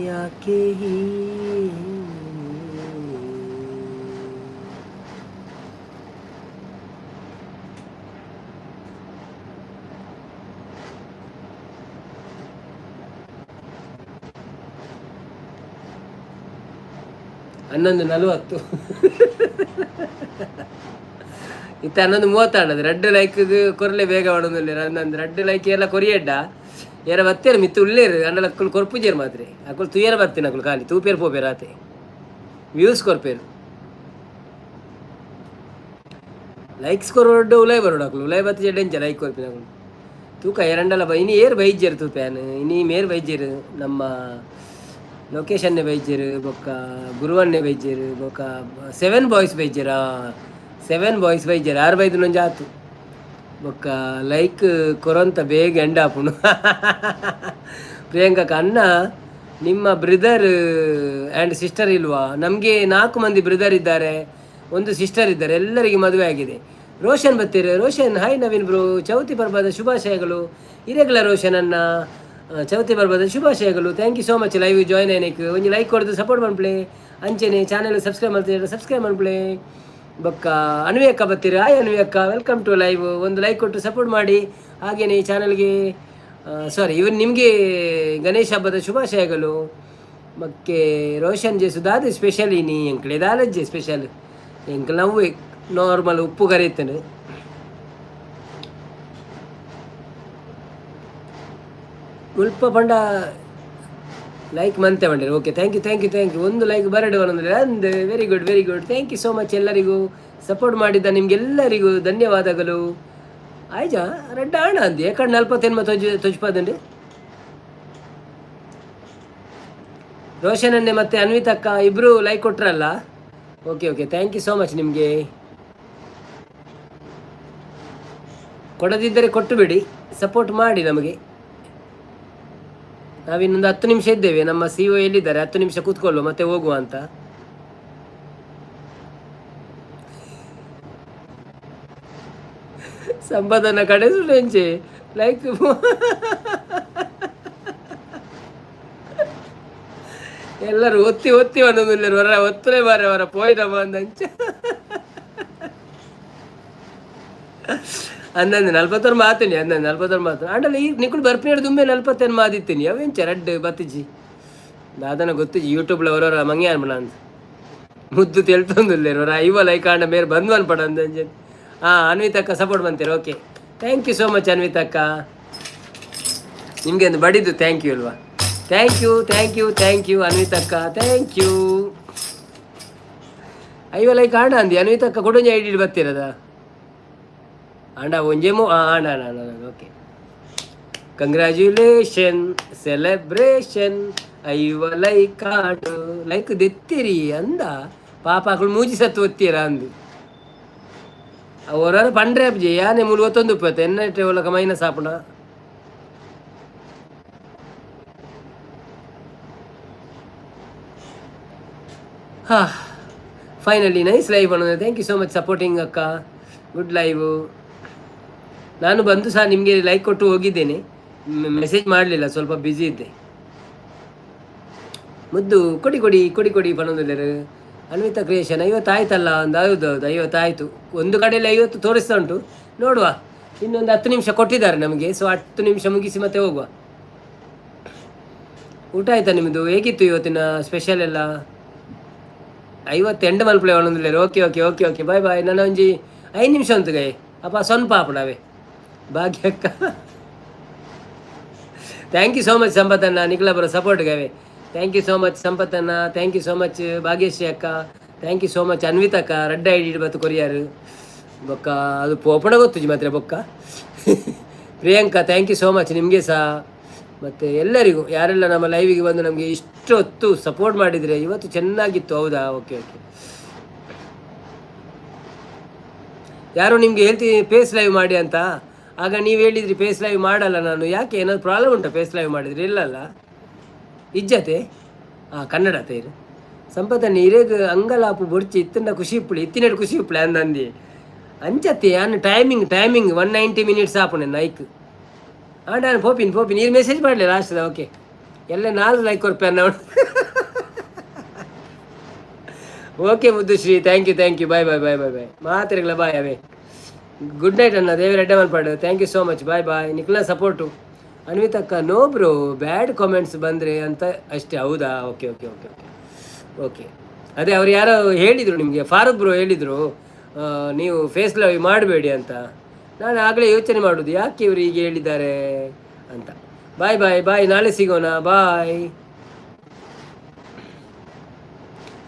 ಯಾಕೆ 11:40 ಇತ್ತ 11:30 ಆಂಡದು. ರಡ್ಡ್ ಲೈಕ್ ಕೊರ್ಲೆ ಬೇಗ ಮಾಡೊಂದುಲ್ಲೆರ್. 11 ರಡ್ಡ್ ಲೈಕ್ ಎಲ್ಲ ಕೊರಿಯೆಡ್ಡ ಏರ ಬತ್ತೇರು ಮಿತ್ತು ಉಲ್ಲೇರು ಅಂಡಲ ಅಕ್ಕುಲು ಕೊರ್ಪುಜೆರ್ ಮಾತ್ರೆ. ಅಕುಲು ತುಯರ ಬತ್ತಿನ ಅಕುಲು ಖಾಲಿ ತೂಪೇರು ಪೋಪೇರು ಆತೆ ವ್ಯೂಸ್ ಕೊರ್ಪೇರು. ಲೈಕ್ಸ್ ಕೊರೊಡ್ಡು ಉಲಾಯ್ ಬರೋಡು ಅಕುಲು ಉಲಾಯ್ ಬತ್ತಿ ಎಂಚ ಲೈಕ್ ಕೊರ್ಪಿನ ಅಕುಲು ತೂಕ ಎರಡಲ್ಲ ಬ ಇನಿ ಏರ್ ಬೈಜೆರ್ ತೂಪ್ಯಾನ್ ಇನಿ ಮೇರ್ ಬೈಜೆರ್ ನಮ್ಮ ಲೊಕೇಶನ್ನೇ ಬೈಜೆರ್ ಬೊಕ್ಕ ಗುರುವನ್ನೇ ಬೈಜೆರ್ ಬೊಕ್ಕ 7 ಬಾಯ್ಸ್ ಬೈಜೆರಾ 7 ಬಾಯ್ಸ್ ಬೈಜೆರ್ ಆರು ಬೈದು ಆತು ಬೊಕ್ಕ ಲೈಕ್ ಕೊರೊಂತ ಬೇಗ ಎಂಡ್ ಆಪುಂಡು. ಪ್ರಿಯಾಂಕಾ ಅಣ್ಣ ನಿಮ್ಮ brother and sister ಇಲ್ವಾ? ನಮಗೆ 4 ಮಂದಿ ಬ್ರದರ್ ಇದ್ದಾರೆ, ಒಂದು ಸಿಸ್ಟರ್ ಇದ್ದಾರೆ, ಎಲ್ಲರಿಗೆ ಮದುವೆ ಆಗಿದೆ. ರೋಷನ್ ಬತ್ತೀರಿ. ರೋಷನ್ ಹಾಯ್ ನವೀನ್ ಬ್ರೋ, ಚೌತಿ ಪರ್ಬದ ಶುಭಾಶಯಗಳು. ಇರೆಗ್ಲ ರೋಷನ್ ಅನ್ನ ಚೌತಿ ಪರ್ಬದ ಶುಭಾಶಯಗಳು. Thank you so much live join ಆಯ್ನಕ್. ಒಂಜಿ ಲೈಕ್ ಕೊಡ್ದು ಸಪೋರ್ಟ್ ಮನ್ಪ್ಲೆ, ಅಂಚೆನೆ ಚಾನೆಲ್ ಸಬ್ಸ್ಕ್ರೈಬ್ ಮಾಡ್ತೀರ ಸಬ್ಸ್ಕ್ರೈಬ್ ಮನ್ಪ್ಲೆ. ಬೊಕ್ಕ ಅನ್ವಿ ಅಕ್ಕ ಬತ್ತೀರಿ. ಹಾಯ್ ಅನ್ವಿ ಅಕ್ಕ, welcome to live. ಒಂದು ಲೈಕ್ ಕೊಟ್ಟು ಸಪೋರ್ಟ್ ಮಾಡಿ. ಹಾಗೆಯೇ ಈ ಚಾನಲ್ಗೆ ಸಾರಿ ಇವನ್ ನಿಮಗೆ ಗಣೇಶ ಹಬ್ಬದ ಶುಭಾಶಯಗಳು. ಮತ್ತು ರೋಷನ್ ಜೆ ದಾದ ಸ್ಪೆಷಲ್ ಇನಿ ಎಂಕ್ಲೆ ದಾಲಜ್ಜೆ ಸ್ಪೆಷಲ್ ಎಂಕ್ಲೆ ನಾವು ನಾರ್ಮಲ್ ಉಪ್ಪು ಕರೀತಾನೆ. ಮುಲ್ಪ ಪಂಡ ಲೈಕ್ ಮಂತೆ ಮಂಡೇರಿ. Okay, thank you thank you thank you. ಒಂದು ಲೈಕ್ ಬರಡು ಒಂದೊಂದು ಅಂದ್. Very good very good, thank you so much. ಎಲ್ಲರಿಗೂ ಸಪೋರ್ಟ್ ಮಾಡಿದ್ದ ನಿಮಗೆಲ್ಲರಿಗೂ ಧನ್ಯವಾದಗಳು. ಆಯ್ಜಾ ರೆಡ್ಡ ಆಣ ಅಂದಿ ಏಕಡ್ 48 ತೊಜ್ ತೊಜ್ಪದಂడి. ರೋಷನ್ ಅನ್ನೆ ಮತ್ತು ಅನ್ವಿತಕ್ಕ ಇಬ್ಬರು like ಕೊಟ್ರಲ್ಲ. Okay okay, thank you so much. ನಿಮಗೆ ಕೊಡದಿದ್ದರೆ ಕೊಟ್ಟು ಬಿಡಿ, ಸಪೋರ್ಟ್ ಮಾಡಿ ನಮಗೆ. ನಾವಿನ್ನೊಂದು 10 ನಿಮಿಷ ಇದ್ದೇವೆ. ನಮ್ಮ ಸಿ ಒ ಎಲ್ಲಿದ್ದಾರೆ? 10 ನಿಮಿಷ ಕೂತ್ಕೊಳ್ಳುವ ಮತ್ತೆ ಹೋಗುವ ಅಂತ. ಸಂಪಾದನ ಕಡೆ ಸುಳೆಂಚೆ ಲೈಕ್ ಎಲ್ಲರೂ ಒತ್ತಿ ಒತ್ತಿ ಒಂದೊಂದು ಹೊರ ಒತ್ತಲೇ ಬಾರೆ ಹೊರ ಪೋಯ್ರಮ್ಮ ಅಂದಂಚ. ಅಂದಂದು 41 ಮಾತೇನಿ ಅಂದಂದು 41 ಮಾತು ಆಂಡಲ ಈ ನಿಕುಲು ಬರ್ಪಿನಾಡು ದುಂಬೆ 48 ಮಾದಿತ್ತೀನಿ ಅವೆಂಚ ರಡ್ಡ್ ಬತ್ತಿಜಿ ದಾದನ ಗೊತ್ತಿಜಿ. ಯೂಟ್ಯೂಬ್ಲ ಹೊರವರ ಮಂಗೆ ಅನ್ಬಣ ಅಂತ ಮುದ್ದು ತೆಲ್ತೊಂದುಲ್ಲೇರು ಹೊರ ಐವ ಲೈಕ್ ಆಂಡ ಮೇರ್ ಬಂದು ಅನ್ಪಡ ಅಂದಂಜೆ. ಹಾಂ ಅನ್ವಿತಕ್ಕ ಸಪೋರ್ಟ್ ಬಂತೀರ. Okay, thank you so much ಅನ್ವಿತಕ್ಕ. ನಿಮಗೆ ಒಂದು ಬಡಿದ್ದು thank you ಅಲ್ವಾ? Thank you thank you thank you ಅನ್ವಿತಕ್ಕ, thank you. ಐವ ಲೈಕ್ ಆಂಡ ಅಂದಿ ಅನ್ವಿತಕ್ಕ ಕೊಡೊಂಜಿ ಐಡಿ ಬತ್ತಿರದ ಆಂಡ ಒಂಜೇಮೋ ಆಂಡ ಆಂಡ. Okay, congratulation celebration ಐವ ಲೈಕ್ ಆಡು ಲೈಕ್ ದೆತ್ತಿರಿ ಅಂದ ಪಾಪ ಅಕುಲು ಮೂಜಿ ಸತ್ತು ಒತ್ತೀರ ಅಂದು ಅವರ ಪಂಡ್ರೆ ಅಬ್ಜಿ ಯಾನೆ ಮೂಲು ಒತ್ತೊಂದು ಉಪ್ಪತ್ತೆ ಎನ್ನ ಒಲಕ ಮೈನಸ್ ಆಪುಂಡ. ಹಾ finally nice live ಅನ್ನೋದು. Thank you so much supporting ಅಕ್ಕ, ಗುಡ್ ಲೈವ್. ನಾನು ಬಂದು ಸಹ ನಿಮಗೆ ಲೈಕ್ ಕೊಟ್ಟು ಹೋಗಿದ್ದೇನೆ, ಮೆಸೇಜ್ ಮಾಡಲಿಲ್ಲ, ಸ್ವಲ್ಪ ಬ್ಯುಸಿ ಇದ್ದೆ. ಮುದ್ದು ಕೊಡಿ ಕೊಡಿ ಕೊಡಿ ಕೊಡಿ ಪಣೊಂದುಲ್ಲೆರ್. ಅನ್ವಿತಾ ಕ್ರಿಯೇಷನ್ 50 ಆಯ್ತಲ್ಲ ಒಂದು. ಹೌದು ಹೌದು 50 ಆಯಿತು. ಒಂದು ಕಡೆಯಲ್ಲಿ 50 ತೋರಿಸ್ತಾ ಉಂಟು, ನೋಡುವ. ಇನ್ನೊಂದು 10 ನಿಮಿಷ ಕೊಟ್ಟಿದ್ದಾರೆ ನಮಗೆ, ಸೊ 10 ನಿಮಿಷ ಮುಗಿಸಿ ಮತ್ತೆ ಹೋಗುವ. ಊಟ ಆಯ್ತಾ ನಿಮ್ಮದು? ಹೇಗಿತ್ತು ಇವತ್ತಿನ ಸ್ಪೆಷಲ್ ಎಲ್ಲ? 58 ಮಲ್ಪಲೆ ಒಂದೊಂದು. Okay okay okay okay, bye bye. ನನ್ನ ಒಂಜಿ 5 ನಿಮಿಷ ಉಂಟು ಗೈ ಅಪ್ಪ ಸ್ವಲ್ಪ ಆಪುಂಡು ಭಾಗ್ಯಕ್ಕ. Thank you so much ಸಂಪತ್ತಣ್ಣ, ನಿಖಿಲಬರ ಸಪೋರ್ಟ್ಗವೆ. Thank you so much ಸಂಪತ್ತಣ್ಣ, thank you so much Bhagyashree ಅಕ್ಕ, thank you so much Anvita ಅಕ್ಕ. ರಡ್ಡ ಐಡಿ ಬತ್ತು ಕೊರಿಯಾರು ಬೊಕ್ಕ ಅದು ಪೋಪಣ ಗೊತ್ತುಜಿ ಮಾತ್ರ ಬೊಕ್ಕ. Priyanka thank you so much ನಿಮಗೆ ಸಹ ಮತ್ತು ಎಲ್ಲರಿಗೂ ಯಾರೆಲ್ಲ ನಮ್ಮ ಲೈವಿಗೆ ಬಂದು ನಮಗೆ ಇಷ್ಟು ಹೊತ್ತು ಸಪೋರ್ಟ್ ಮಾಡಿದರೆ. ಇವತ್ತು ಚೆನ್ನಾಗಿತ್ತು ಹೌದಾ? Okay okay. ಯಾರು ನಿಮಗೆ ಹೇಳ್ತೀನಿ ಫೇಸ್ ಲೈವ್ ಮಾಡಿ ಅಂತ, ಆಗ ನೀವು ಹೇಳಿದ್ರಿ ಫೇಸ್ ಲೈವ್ ಮಾಡಲ್ಲ ನಾನು. ಯಾಕೆ, ಏನಾದ್ರು ಪ್ರಾಬ್ಲಮ್ ಉಂಟಾ ಫೇಸ್ ಲೈವ್ ಮಾಡಿದರೆ? ಇಲ್ಲಲ್ಲ, ಇಜ್ಜತೆ. ಹಾಂ ಕನ್ನಡ ತೇರು. ಸಂಪತನ್ನ ಇರೆಗ್ ಅಂಗಲಾಪು ಬೊಡ್ಚಿ ಇತ್ತಂಡ ಖುಷಿ ಇಪ್ಪುಳಿ ಇತ್ತಿನಡು ಖುಷಿ ಇಪ್ಪುಳಿ ಅಂದಂದಿ ಅಂಚತ್ತಿ. ಯಾನ್ timing timing 190 minutes ಆಪುಣೆ Nike. ಆಂಡ ನಾನು ಪೋಪಿನ್ ಪೋಪಿನ್, ನೀರು ಮೆಸೇಜ್ ಮಾಡಲಿ ಲಾಸ್ಟ್. ಓಕೆ, ಎಲ್ಲ ನಾಲ್ಕು ಲೈಕ್ ಕೊರ್ಪೆ ಅನ್ನ. Okay Muddushree, thank you, thank you. Bye bye bye bye bye. ಮಾತಿರಲ್ಲ, ಬಾಯ್ ಅವೇ. ಗುಡ್ ನೈಟ್ ಅಣ್ಣ, ದೇವರ ಎಡ್ಡೆ ಮನ್ಪಾಡು. Thank you so much, bye bye. ನಿಕ್ಲ support. ಅನ್ವಿತಕ್ಕ, no bro, bad comments ಬಂದರೆ ಅಂತ ಅಷ್ಟೇ. ಹೌದಾ? Okay okay okay okay okay. ಅದೇ ಅವ್ರು ಯಾರೋ ಹೇಳಿದರು ನಿಮಗೆ, ಫಾರೂಕ್ ಬ್ರೋ ಹೇಳಿದರು, ನೀವು ಫೇಸ್ ಲೈವ್ ಮಾಡಬೇಡಿ ಅಂತ. ನಾನು ಆಗಲೇ ಯೋಚನೆ ಮಾಡೋದು, ಯಾಕೆ ಇವರು ಹೀಗೆ ಹೇಳಿದ್ದಾರೆ ಅಂತ. ಬಾಯ್ ಬಾಯ್ ಬಾಯ್, ನಾಳೆ ಸಿಗೋಣ, ಬಾಯ್.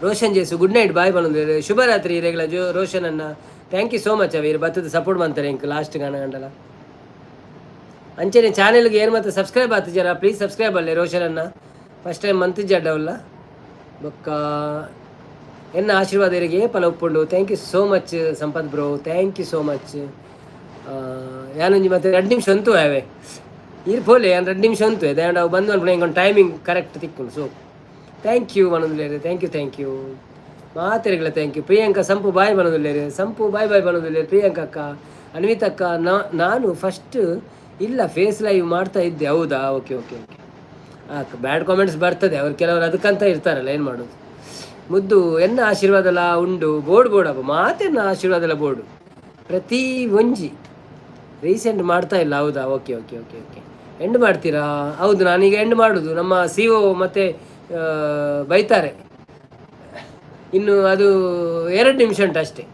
ರೋಷನ್ ಜೇಸು, ಗುಡ್ ನೈಟ್, ಬಾಯ್ ಬಂದ್ರೆ. ಶುಭರಾತ್ರಿ ರೇಗಲ ಜೋ ರೋಷನ್ ಅನ್ನ. Thank you so much. ಅವ ಬತ್ತದ ಸಪೋರ್ಟ್ ಮಾಡ್ತಾರೆ ಇಂಕ್ ಲಾಸ್ಟ್ ಗಾನ ಗಂಡಲ. ಅಂಚನೆ ಚಾನೆಲ್ಗೆ ಏನು ಮತ್ತೆ ಸಬ್ಸ್ಕ್ರೈಬ್ ಆತಿಜಾರ, ಪ್ಲೀಸ್ ಸಬ್ಸ್ಕ್ರೈಬ್ ಅಲ್ಲೇ. ರೋಷನ್ ಅನ್ನ ಫಸ್ಟ್ ಟೈಮ್ ಮಂತಿಜ್ಜಡ್ಡವಲ್ಲ. ಬೊಕ್ಕ ಎನ್ನ ಆಶೀರ್ವಾದ ಇರಿಗೆ ಫಲ ಉಪ್ಪುಂಡು. Thank you so much Sampath bro, thank you so much. ಯಾನೊಂಜಿ ಮತ್ತೆ 2 ನಿಮಿಷ ಅಂತು ಅವೇ ಇರ್ ಪೋಲೆ, ಯಾನ್ 2 ನಿಮಿಷ ಅಂತು ದಾಂಡ ಅವು ಬಂದು ಅನ್ಪುಣ ಇಂಕೊಂದು ಟೈಮಿಂಗ್ ಕರೆಕ್ಟ್ ತಿಕ್ಕುಂಡು. So thank you ಪನೊಂದುಲ್ಲೇರು. Thank you, thank you ಮಾತೆರೆಗ್ಲ thank you. Priyanka ಸಂಪು ಬಾಯ್ ಪನೊಂದುಲ್ಲೇರು. ಸಂಪು ಬಾಯ್ ಬಾಯ್ ಪನೊಂದುಲ್ಲೇರು ಪ್ರಿಯಾಂಕಾ ಅಕ್ಕ. ಅನ್ವಿತ್ ಅಕ್ಕ, ನಾನು ಫಸ್ಟ್ ಇಲ್ಲ ಫೇಸ್ ಲೈವ್ ಮಾಡ್ತಾ ಇದ್ದೆ. ಹೌದಾ? Okay okay okay. Bad comments ಬರ್ತದೆ, ಅವ್ರು ಕೆಲವರು ಅದಕ್ಕಂತ ಇರ್ತಾರಲ್ಲ, ಏನು ಮಾಡೋದು. ಮುದ್ದು ಎನ್ನ ಆಶೀರ್ವಾದಲ ಉಂಡು ಬೋರ್ಡ್ ಬೋರ್ಡ್ ಅಪ್ಪ ಮಾತೆನ್ನ ಆಶೀರ್ವಾದಲ ಬೋರ್ಡು ಪ್ರತಿ ಒಂಜಿ. ರೀಸೆಂಟ್ ಮಾಡ್ತಾ ಇಲ್ಲ. ಹೌದಾ? Okay okay okay okay. End ಮಾಡ್ತೀರಾ? ಹೌದು, ನಾನೀಗ ಎಂಡ್ ಮಾಡೋದು. ನಮ್ಮ ಸಿ ಒ ಮತ್ತೆ ಬೈತಾರೆ. ಇನ್ನು ಅದು 2 ನಿಮಿಷ ಉಂಟು ಅಷ್ಟೇ.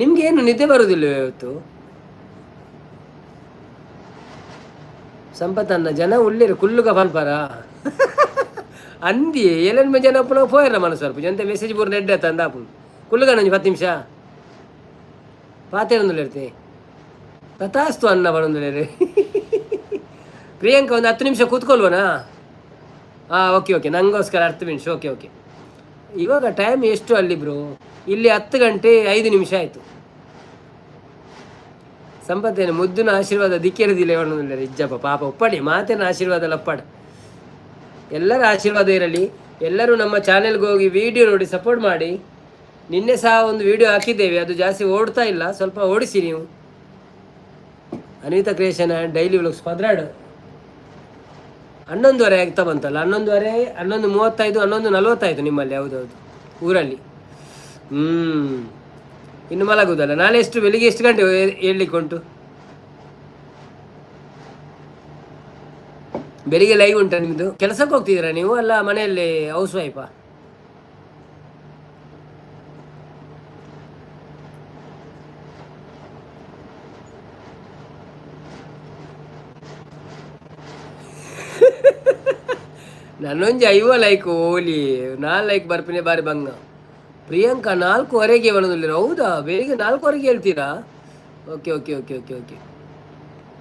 ನಿಮಗೇನು ನಿದ್ದೆ ಬರುವುದಿಲ್ಲ ಇವತ್ತು? ಸಂಪತ್ತನ್ನ ಜನ ಉಳ್ಳೇರು ಕುಲ್ಲುಗ ಪನ್ಪರ ಅಂದಿ ಏಳೆನ್ಮ ಜನ ಅಪ್ಪನ ಪೋಯರ ಮನಸ್ಸು ಸ್ವಲ್ಪ ಜೊತೆ ಮೆಸೇಜ್ ಪೂರ್ಣ ಎಡ್ಡೆ ತಂದಾಪುಂಡು. ಕುಲ್ಲುಗ ನಂಜಿ 10 ನಿಮಿಷ ಪಾತೇರೊಂದುಲ್ಲೇರ್ತೆ. ತಥಾಸ್ತು ಅನ್ನ ಬರೊಂದುಲ್ಲೇರು. ಪ್ರಿಯಾಂಕ, ಒಂದು 10 ನಿಮಿಷ ಕೂತ್ಕೊಲ್ವನಾ? ಹಾಂ, ಓಕೆ ಓಕೆ, ನಂಗೋಸ್ಕರ 10 ನಿಮಿಷ. Okay okay. ಇವಾಗ ಟೈಮ್ ಎಷ್ಟು ಅಲ್ಲಿ ಬ್ರೋ? ಇಲ್ಲಿ 10 ಗಂಟೆ 5 ನಿಮಿಷ ಆಯಿತು. ಸಂಪತ್ತೇನು ಮುದ್ದಿನ ಆಶೀರ್ವಾದ ದಿಕ್ಕಿರದಿಲ್ಲ ಇವನು ಇಜ್ಜಪ್ಪ ಪಾಪ. ಉಪ್ಪಡಿ ಮಾತಿನ ಆಶೀರ್ವಾದ ಲಪ್ಪಾಡ. ಎಲ್ಲರ ಆಶೀರ್ವಾದ ಇರಲಿ. ಎಲ್ಲರೂ ನಮ್ಮ ಚಾನೆಲ್ಗೆ ಹೋಗಿ ವಿಡಿಯೋ ನೋಡಿ ಸಪೋರ್ಟ್ ಮಾಡಿ. ನಿನ್ನೆ ಸಹ ಒಂದು ವಿಡಿಯೋ ಹಾಕಿದ್ದೇವೆ, ಅದು ಜಾಸ್ತಿ ಓಡ್ತಾ ಇಲ್ಲ, ಸ್ವಲ್ಪ ಓಡಿಸಿ ನೀವು. Anita creation and daily vlogs. 12, 11:30 ಆಗ್ತಾ ಬಂತಲ್ಲ. 11:30, 11:35, 11:45 ನಿಮ್ಮಲ್ಲಿ. ಹೌದೌದು, ಊರಲ್ಲಿ. ಇನ್ನು ಮಲಗುವುದಲ್ಲ. ನಾಳೆ ಎಷ್ಟು ಬೆಳಿಗ್ಗೆ ಎಷ್ಟು ಗಂಟೆ ಏಳಲಿಕ್ಕೆ ಉಂಟು? ಬೆಳಿಗ್ಗೆ ಲೈವ್ ಉಂಟಾ ನಿಮ್ಮದು? ಕೆಲಸಕ್ಕೆ ಹೋಗ್ತಿದ್ದೀರಾ ನೀವು, ಅಲ್ಲ ಮನೆಯಲ್ಲಿ ಹೌಸ್ ವೈಫಾ? ನನ್ನೊಂಜಿ ಐವ ಲೈಕ್ ಓಲಿ ನಾಲ್ ಲೈಕ್ ಬರ್ಪಿನಿ ಬಾರಿ ಬಂಗ. ಪ್ರಿಯಾಂಕಾ, 4:30ಗೆ ಬರೋದಿಲ್ಲ. ಹೌದಾ? ಬೆಳಿಗ್ಗೆ 4:30ಗೆ ಹೇಳ್ತೀರಾ? Okay okay okay okay okay.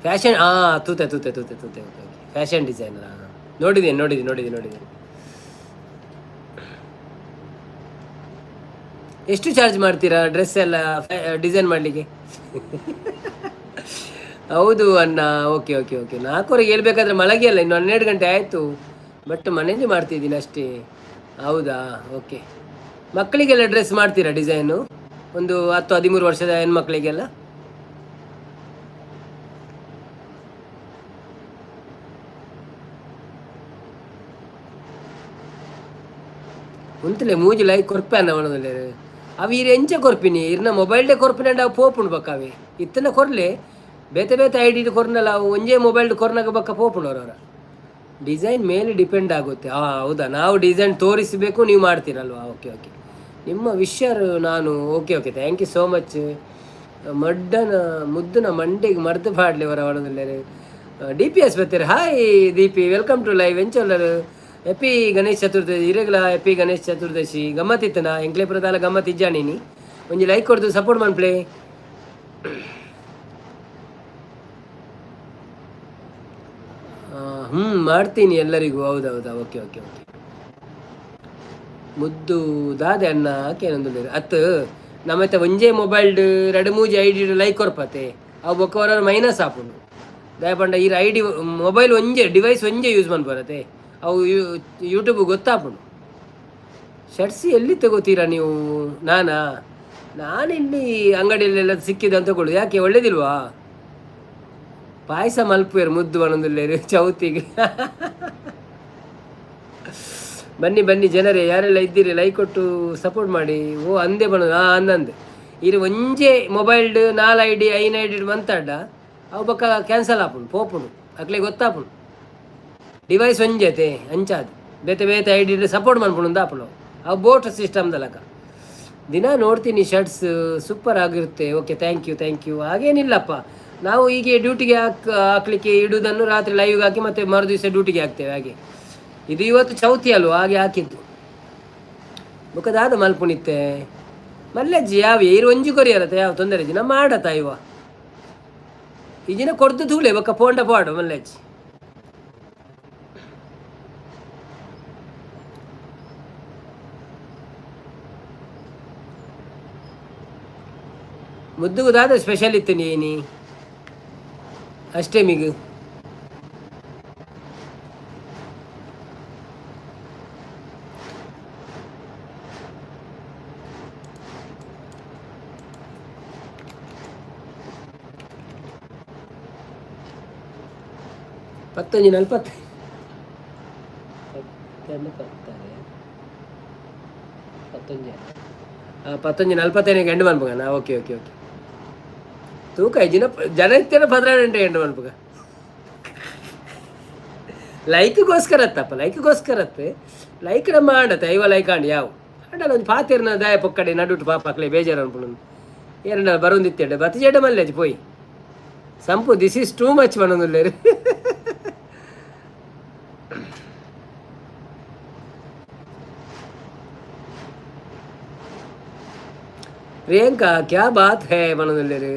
Fashion, ಹಾಂ, ತೂತೆ ತೂತೆ ತೂತೆ ತೂತೆ. Okay okay, fashion designer. ನೋಡಿದ್ದೀನಿ ನೋಡಿದ್ದೀನಿ ನೋಡಿದ್ದೀನಿ ನೋಡಿದ್ದೀನಿ. ಎಷ್ಟು ಚಾರ್ಜ್ ಮಾಡ್ತೀರಾ ಡ್ರೆಸ್ ಎಲ್ಲ ಡಿಸೈನ್ ಮಾಡಲಿಕ್ಕೆ? ಹೌದು ಅಣ್ಣ. Okay okay okay. 4:30ಗೆ ಹೇಳ್ಬೇಕಾದ್ರೆ ಮಲಗಿ ಅಲ್ಲ, ಇನ್ನು 12 ಗಂಟೆ ಆಯಿತು. ಬಟ್ ಮನೇಲಿ ಮಾಡ್ತಿದ್ದೀನಿ ಅಷ್ಟೇ. ಹೌದಾ? ಓಕೆ. ಮಕ್ಕಳಿಗೆಲ್ಲ ಡ್ರೆಸ್ ಮಾಡ್ತೀರಾ ಡಿಸೈನು? ಒಂದು 10-13 ವರ್ಷದ ಹೆಣ್ಮಕ್ಳಿಗೆಲ್ಲ? ಉಂತಲೆ ಮೂಜಿ ಲೈಕ್ ಕೊರ್ಪೆ ಅನ್ನ ಒಣದಲ್ಲೇ. ಅವು ಇರ್ ಎಂಚ ಕೊರ್ಪಿನಿ? ಇರ್ನ ಮೊಬೈಲ್ಡೆ ಕೊರ್ಪಿನ ಅವು ಪೋಪುಂಡು ಬಕ್ಕ. ಅವೆ ಇತ್ತನ ಕೊರ್ಲೆ, ಬೇತೆ ಬೇತೆ I D ಕೊರ್ನಲ್ಲ. ಅವು ಒಂಜೇ ಮೊಬೈಲ್ ಕೊರ್ನಾಗ ಬಕ್ಕ ಪೋಪುಂಡು. ಅವರವರ ಡಿಸೈನ್ ಮೇಲೆ ಡಿಪೆಂಡ್ ಆಗುತ್ತೆ. ಹಾಂ, ಹೌದಾ? ನಾವು ಡಿಸೈನ್ ತೋರಿಸಬೇಕು, ನೀವು ಮಾಡ್ತೀರಲ್ವಾ? Okay okay. ನಿಮ್ಮ ವಿಷಯರು ನಾನು. Okay okay, thank you so much. ಮಡ್ಡನ ಮುದ್ದುನ ಮಂಡೆಗೆ ಮರ್ದು ಪಾಡ್ಲಿ ಅವರ ಒಣದಲ್ಲೇ. D P S ಬರ್ತೀರಿ. Hi Deepi, welcome to live. ಎಂಚೊಲ್ಲರು? Happy Ganesh Chaturdashi ಇರಗಲ. Happy Ganesh Chaturdashi. ಗಮ್ಮತ್ತಿತ್ತನ ಎಂಕ್ಲೆ ಪ್ರದಾಲ ಗಮ್ಮತ್ ಇಜ್ಜಾಣಿನಿ. ಒಂಜಿ ಲೈಕ್ ಕೊಡ್ದು ಸಪೋರ್ಟ್ ಮನ್ಪ್ಲೆ. ಹ್ಞೂ, ಮಾಡ್ತೀನಿ ಎಲ್ಲರಿಗೂ. ಹೌದೌದಾ? Okay okay okay. ಮುದ್ದು ದಾದೆ ಅಣ್ಣ ಆಕೆ. ಅತ್ತು ನಮ್ಮತ್ತೆ ಒಂಜೇ ಮೊಬೈಲ್ಡ್ ರಡು ಮೂಜಿ I D like ಕೊರ್ಪತೆ. ಅವು ಬೊಕ್ಕ ಮೈನಸ್ ಆಪುಂಡು. ದಯಪಂಡ ಈ I D mobile ಒಂಜೆ ಡಿವೈಸ್ ಒಂಜೆ ಯೂಸ್ ಮನ್ಪರತೆ, ಅವು ಯೂಟ್ಯೂಬ್ ಗೊತ್ತಾಪುಂಡು. ಶರ್ಟ್ಸ್ ಎಲ್ಲಿ ತಗೋತೀರಾ ನೀವು? ನಾನಾ ನಾನಿಲ್ಲಿ ಅಂಗಡಿಯಲ್ಲೆಲ್ಲ ಸಿಕ್ಕಿದೆ ತಗೊಳ್ಳು. ಯಾಕೆ, ಒಳ್ಳೇದಿಲ್ವಾ? ಪಾಯಸ ಮಲ್ಪುವೆರು ಮುದ್ದು ಬನ್ನೊಂದುಲ್ಲೇರು ಚೌತಿಗೆ. ಬನ್ನಿ ಬನ್ನಿ ಜನರೇ, ಯಾರೆಲ್ಲ ಇದ್ದೀರಿ ಲೈಕ್ ಕೊಟ್ಟು ಸಪೋರ್ಟ್ ಮಾಡಿ. ಓ ಅಂದೆ ಬನ್ನೋದು. ಹಾಂ, ಅಂದಂದೆ ಇರು ಒಂಜೆ ಮೊಬೈಲ್ಡ್ ನಾಲ್ ಐಡಿ ಐನ್ ಐಡಿ ಮಂತಾಡ ಅವು ಬೊಕ್ಕ ಕ್ಯಾನ್ಸಲ್ ಆಪುಂಡು ಪೋಪುಂಡು, ಅಕ್ಲೆ ಗೊತ್ತಾಪುಂಡು. ಡಿವೈಸ್ ಒಂಜೆತೆ ಅಂಚಾದ್ ಬೇತೆ ಬೇತೆ ಐಡಿ ಸಪೋರ್ಟ್ ಮನ್ಪುಂಡು ಆಪುಂಡು ಅವು ಬೋಟ್ ಸಿಸ್ಟಮ್ದಲಕ. ದಿನ ನೋಡ್ತೀನಿ, ಶರ್ಟ್ಸ್ ಸೂಪರ್ ಆಗಿರುತ್ತೆ. Okay, thank you, thank you. ಹಾಗೇನಿಲ್ಲಪ್ಪ, ನಾವು ಹೀಗೆ ಡ್ಯೂಟಿಗೆ ಹಾಕ್ಲಿಕ್ಕೆ ಇಡುವುದನ್ನು ರಾತ್ರಿ ಲೈವ್ಗೆ ಹಾಕಿ ಮತ್ತೆ ಮರುದಿವಸ ಡ್ಯೂಟಿಗೆ ಹಾಕ್ತೇವೆ. ಹಾಗೆ ಇದು ಇವತ್ತು ಚೌತಿ ಅಲ್ವಾ, ಹಾಗೆ ಹಾಕಿದ್ದು. ಬೊಕದಾದ ಮಲ್ಪುನಿತ್ತೆ ಮಲ್ಲಜ್ಜಿ ಯಾವ ಏರು ಒಂಜಿ ಕೊರಿಯರತ್ತೆ, ಯಾವ ತೊಂದರೆ ಇಜ್ಜಿ, ನಮ್ಮ ಆಡತ ಇವ ಈ ದಿನ ಕೊಡ್ದು ತೂಲೆ ಬೊಕ್ಕ ಪೋಂಡ ಪಾಡು ಮಲ್ಲಜ್ಜಿ. ಮುದ್ದುಗುದಾದ ಸ್ಪೆಷಲ್ ಇತ್ತು ನೀನಿ ಅಷ್ಟೇ ಮಿಗ್. ಪತ್ತೊಂಜಿ ನಲ್ಪತ್ತು ಪತ್ತೊಂದು ಪತ್ತಾರೆ ಪತ್ತೊಂಜಿ ಪತ್ತೊಂಜಿ ನಲ್ಪತ್ತೈದಕ್ಕೆ ಎಂಡ್ ಮನ್ಪುಗನಾ? Okay okay okay. ತೂಕ ಇಜ್ಜಿನ ಜನ ಇತ್ತೇನ 12 ಗಂಟೆ ಎಂಡ್ ಮನ್ಪುಗ. ಲೈಕ್ಗೋಸ್ಕರ ಅತ್ತಪ್ಪ, ಲೈಕ್ಗೋಸ್ಕರ ಅತ್ತೆ. ಲೈಕ್ ನಮ್ಮ ಆಂಡತ್ತೆ ಐವ ಲೈಕ್ ಆಂಡ್ ಯಾವ ಆಂಡಲ ಒಂದು ಪಾತೆರ್ನ ದಾಯ ಪೊಕ್ಕಡೆ ನಡುಟು ಪಾಪ ಅಕ್ಲೆ ಬೇಜಾರು ಅನ್ಪುಂಡು. ಏರಂಡ ಬರೋಂದಿತ್ತೆಡ್ಡೆ ಬತ್ತಿ ಜಡ್ಡ ಮಲ್ಲೆಜ್ ಪೋಯಿ. ಸಂಪು this is too much ಪನೊಂದುಲ್ಲೆರ್. Priyanka ಕ್ಯಾ ಬಾತ್ ಹೇ ಪನೊಂದುಲ್ಲೆರ್.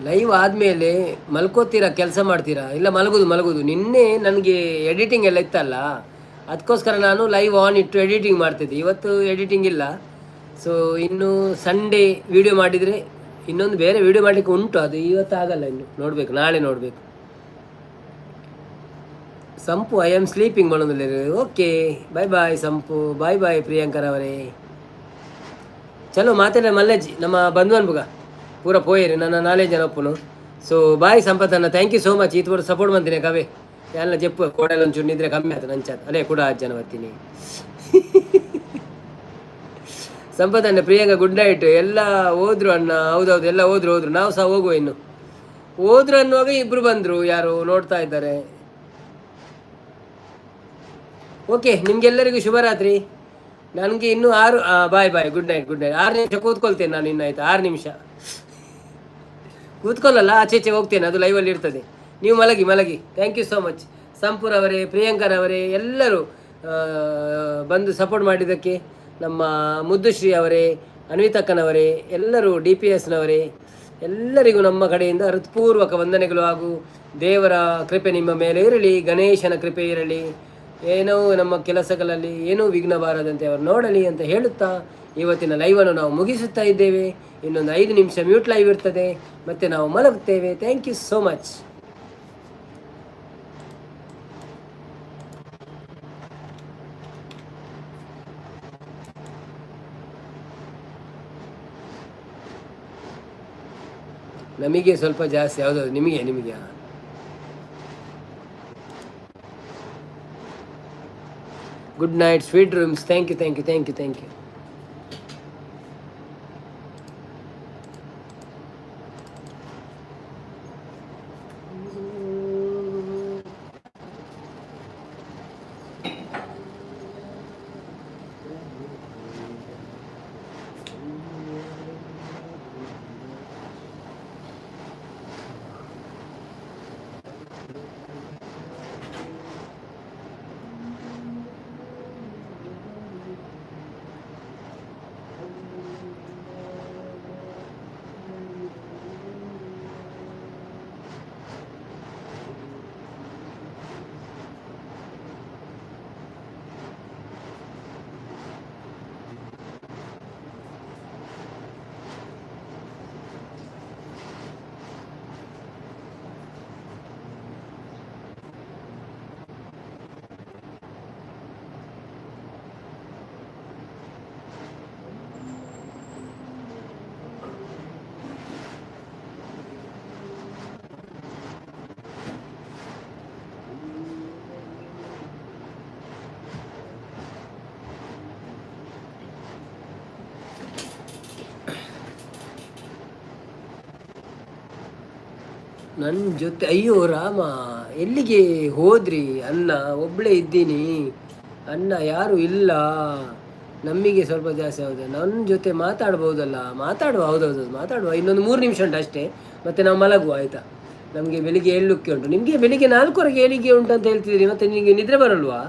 ಲೈವ್ ಆದಮೇಲೆ ಮಲ್ಕೋತೀರಾ, ಕೆಲಸ ಮಾಡ್ತೀರಾ? ಇಲ್ಲ, ಮಲಗೋದು ಮಲಗೋದು. ನಿನ್ನೆ ನನಗೆ ಎಡಿಟಿಂಗ್ ಎಲ್ಲ ಇತ್ತಲ್ಲ, ಅದಕ್ಕೋಸ್ಕರ ನಾನು ಲೈವ್ ಆನ್ ಇಟ್ಟು ಎಡಿಟಿಂಗ್ ಮಾಡ್ತಿದ್ದೆ. ಇವತ್ತು ಎಡಿಟಿಂಗ್ ಇಲ್ಲ. ಸೊ ಇನ್ನು ಸಂಡೇ ವೀಡಿಯೋ ಮಾಡಿದರೆ ಇನ್ನೊಂದು ಬೇರೆ ವೀಡಿಯೋ ಮಾಡಲಿಕ್ಕೆ ಉಂಟು, ಅದು ಇವತ್ತು ಆಗಲ್ಲ, ಇನ್ನು ನೋಡಬೇಕು, ನಾಳೆ ನೋಡಬೇಕು. ಸಂಪು I am sleeping ಮಾಡೋದಿಲ್ಲ. ಓಕೆ, ಬಾಯ್ ಬಾಯ್ ಸಂಪು, ಬಾಯ್ ಬಾಯ್ ಪ್ರಿಯಾಂಕರ್ ಅವರೇ. ಚಲೋ ಮಾತಾಡ ಮಲ್ಲೇಜಿ ನಮ್ಮ ಬಂಧುವನ್ಬುಗ ಪೂರ ಪೋಯೇರಿ ನನ್ನ ನಾಲ್ಕು ಜನ ಒಪ್ಪುನು. ಸೊ ಬಾಯ್ ಸಂಪತ್ತನ್ನ, thank you so much. ಈತ ಸಪೋರ್ಟ್ ಬಂತೀನಿ ಕವೆ ಎಲ್ಲ ಜೆಪ್ಪು ಕೋಡಲ್ ಒಂಚೂರು ನಿದ್ರೆ ಕಮ್ಮಿ ಆಯ್ತು ನಂಚಾತ್ ಅಲ್ಲೇ ಕೂಡ 6 ಜನ ಬರ್ತೀನಿ. ಸಂಪತ್ ಅಣ್ಣ, ಪ್ರಿಯಾಂಕ ಗುಡ್ ನೈಟ್. ಎಲ್ಲ ಹೋದ್ರು ಅಣ್ಣ? ಹೌದೌದು, ಎಲ್ಲ ಹೋದ್ರು ಹೋದ್ರು. ನಾವು ಸಹ ಹೋಗುವ ಇನ್ನು. ಹೋದ್ರು ಅನ್ನುವಾಗ ಇಬ್ರು ಬಂದರು, ಯಾರು ನೋಡ್ತಾ ಇದ್ದಾರೆ. ಓಕೆ, ನಿಮಗೆಲ್ಲರಿಗೂ ಶುಭರಾತ್ರಿ. ನನಗೆ ಇನ್ನೂ 6, bye bye, good night, good night. 6 ನಿಮಿಷ ಕೂತ್ಕೊಳ್ತೇನೆ ನಾನು ಇನ್ನು, ಆಯಿತು? 6 ನಿಮಿಷ ಕೂತ್ಕೊಳ್ಳಲ್ಲ, ಆಚೆ ಈಚೆ ಹೋಗ್ತೇನೆ, ಅದು ಲೈವಲ್ಲಿ ಇರ್ತದೆ. ನೀವು ಮಲಗಿ ಮಲಗಿ. Thank you so much ಸಂಪೂರವರೇ, ಪ್ರಿಯಾಂಕರವರೇ, ಎಲ್ಲರೂ ಬಂದು ಸಪೋರ್ಟ್ ಮಾಡಿದ್ದಕ್ಕೆ. ನಮ್ಮ ಮುದ್ದುಶ್ರೀ ಅವರೇ, ಅನ್ವಿತಕ್ಕನವರೇ, ಎಲ್ಲರೂ ಡಿ ಪಿ ಎಸ್ನವರೇ, ಎಲ್ಲರಿಗೂ ನಮ್ಮ ಕಡೆಯಿಂದ ಹೃತ್ಪೂರ್ವಕ ವಂದನೆಗಳು ಹಾಗೂ ದೇವರ ಕೃಪೆ ನಿಮ್ಮ ಮೇಲೆ ಇರಲಿ, ಗಣೇಶನ ಕೃಪೆ ಇರಲಿ, ಏನೋ ನಮ್ಮ ಕೆಲಸಗಳಲ್ಲಿ ಏನೂ ವಿಘ್ನ ಬಾರದಂತೆ ಅವರು ನೋಡಲಿ ಅಂತ ಹೇಳುತ್ತಾ ಇವತ್ತಿನ ಲೈವನ್ನು ನಾವು ಮುಗಿಸುತ್ತಾ ಇದ್ದೇವೆ. ಇನ್ನೊಂದು 5 ನಿಮಿಷ ಮ್ಯೂಟ್ ಲೈವ್ ಇರ್ತದೆ, ಮತ್ತು ನಾವು ಮಲಗುತ್ತೇವೆ. Thank you so much. ನಮಗೆ ಸ್ವಲ್ಪ ಜಾಸ್ತಿ ಯಾವುದು ನಿಮಗೆ ನಿಮಗೆ. Good night, sweet dreams. Thank you, thank you, thank you, thank you. ನನ್ನ ಜೊತೆ, ಅಯ್ಯೋ ರಾಮ, ಎಲ್ಲಿಗೆ ಹೋದ್ರಿ ಅಣ್ಣ? ಒಬ್ಬಳೇ ಇದ್ದೀನಿ ಅಣ್ಣ, ಯಾರು ಇಲ್ಲ. ನಮಗೆ ಸ್ವಲ್ಪ ಜಾಸ್ತಿ. ಹೌದಾ? ನನ್ನ ಜೊತೆ ಮಾತಾಡ್ಬೋದಲ್ಲ? ಮಾತಾಡುವ, ಹೌದೌದು, ಮಾತಾಡುವ. ಇನ್ನೊಂದು 3 ನಿಮಿಷ ಉಂಟು ಅಷ್ಟೇ. ಮತ್ತೆ ನಾವು ಮಲಗುವ, ಆಯಿತಾ? ನಮಗೆ ಬೆಳಿಗ್ಗೆ ಏಳಲಿಕ್ಕೆ ಉಂಟು. ನಿಮಗೆ ಬೆಳಿಗ್ಗೆ 4:30ಕ್ಕೆ ಏಳಿಗೆ ಉಂಟು ಅಂತ ಹೇಳ್ತಿದ್ದೀರಿ. ಮತ್ತೆ ನಿಮಗೆ ನಿದ್ರೆ ಬರಲ್ವಾ?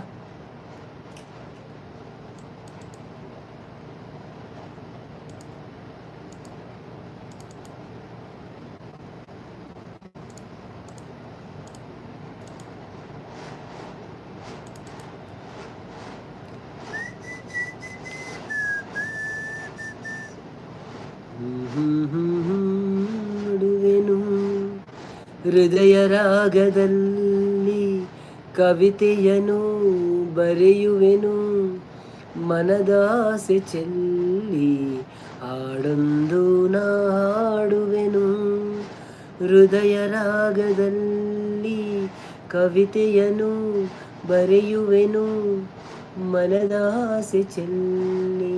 ಹಾಡುವೆನು ಹೃದಯ ರಾಗದಲ್ಲಿ, ಕವಿತೆಯನು ಬರೆಯುವೆನು, ಮನದಾಸೆ ಚೆಲ್ಲಿ ಹಾಡೊಂದು ನಾ ಹಾಡುವೆನು. ಹೃದಯ ರಾಗದಲ್ಲಿ ಕವಿತೆಯನು ಬರೆಯುವೆನು, ಮನದಾಸೆ ಚೆಲ್ಲಿ.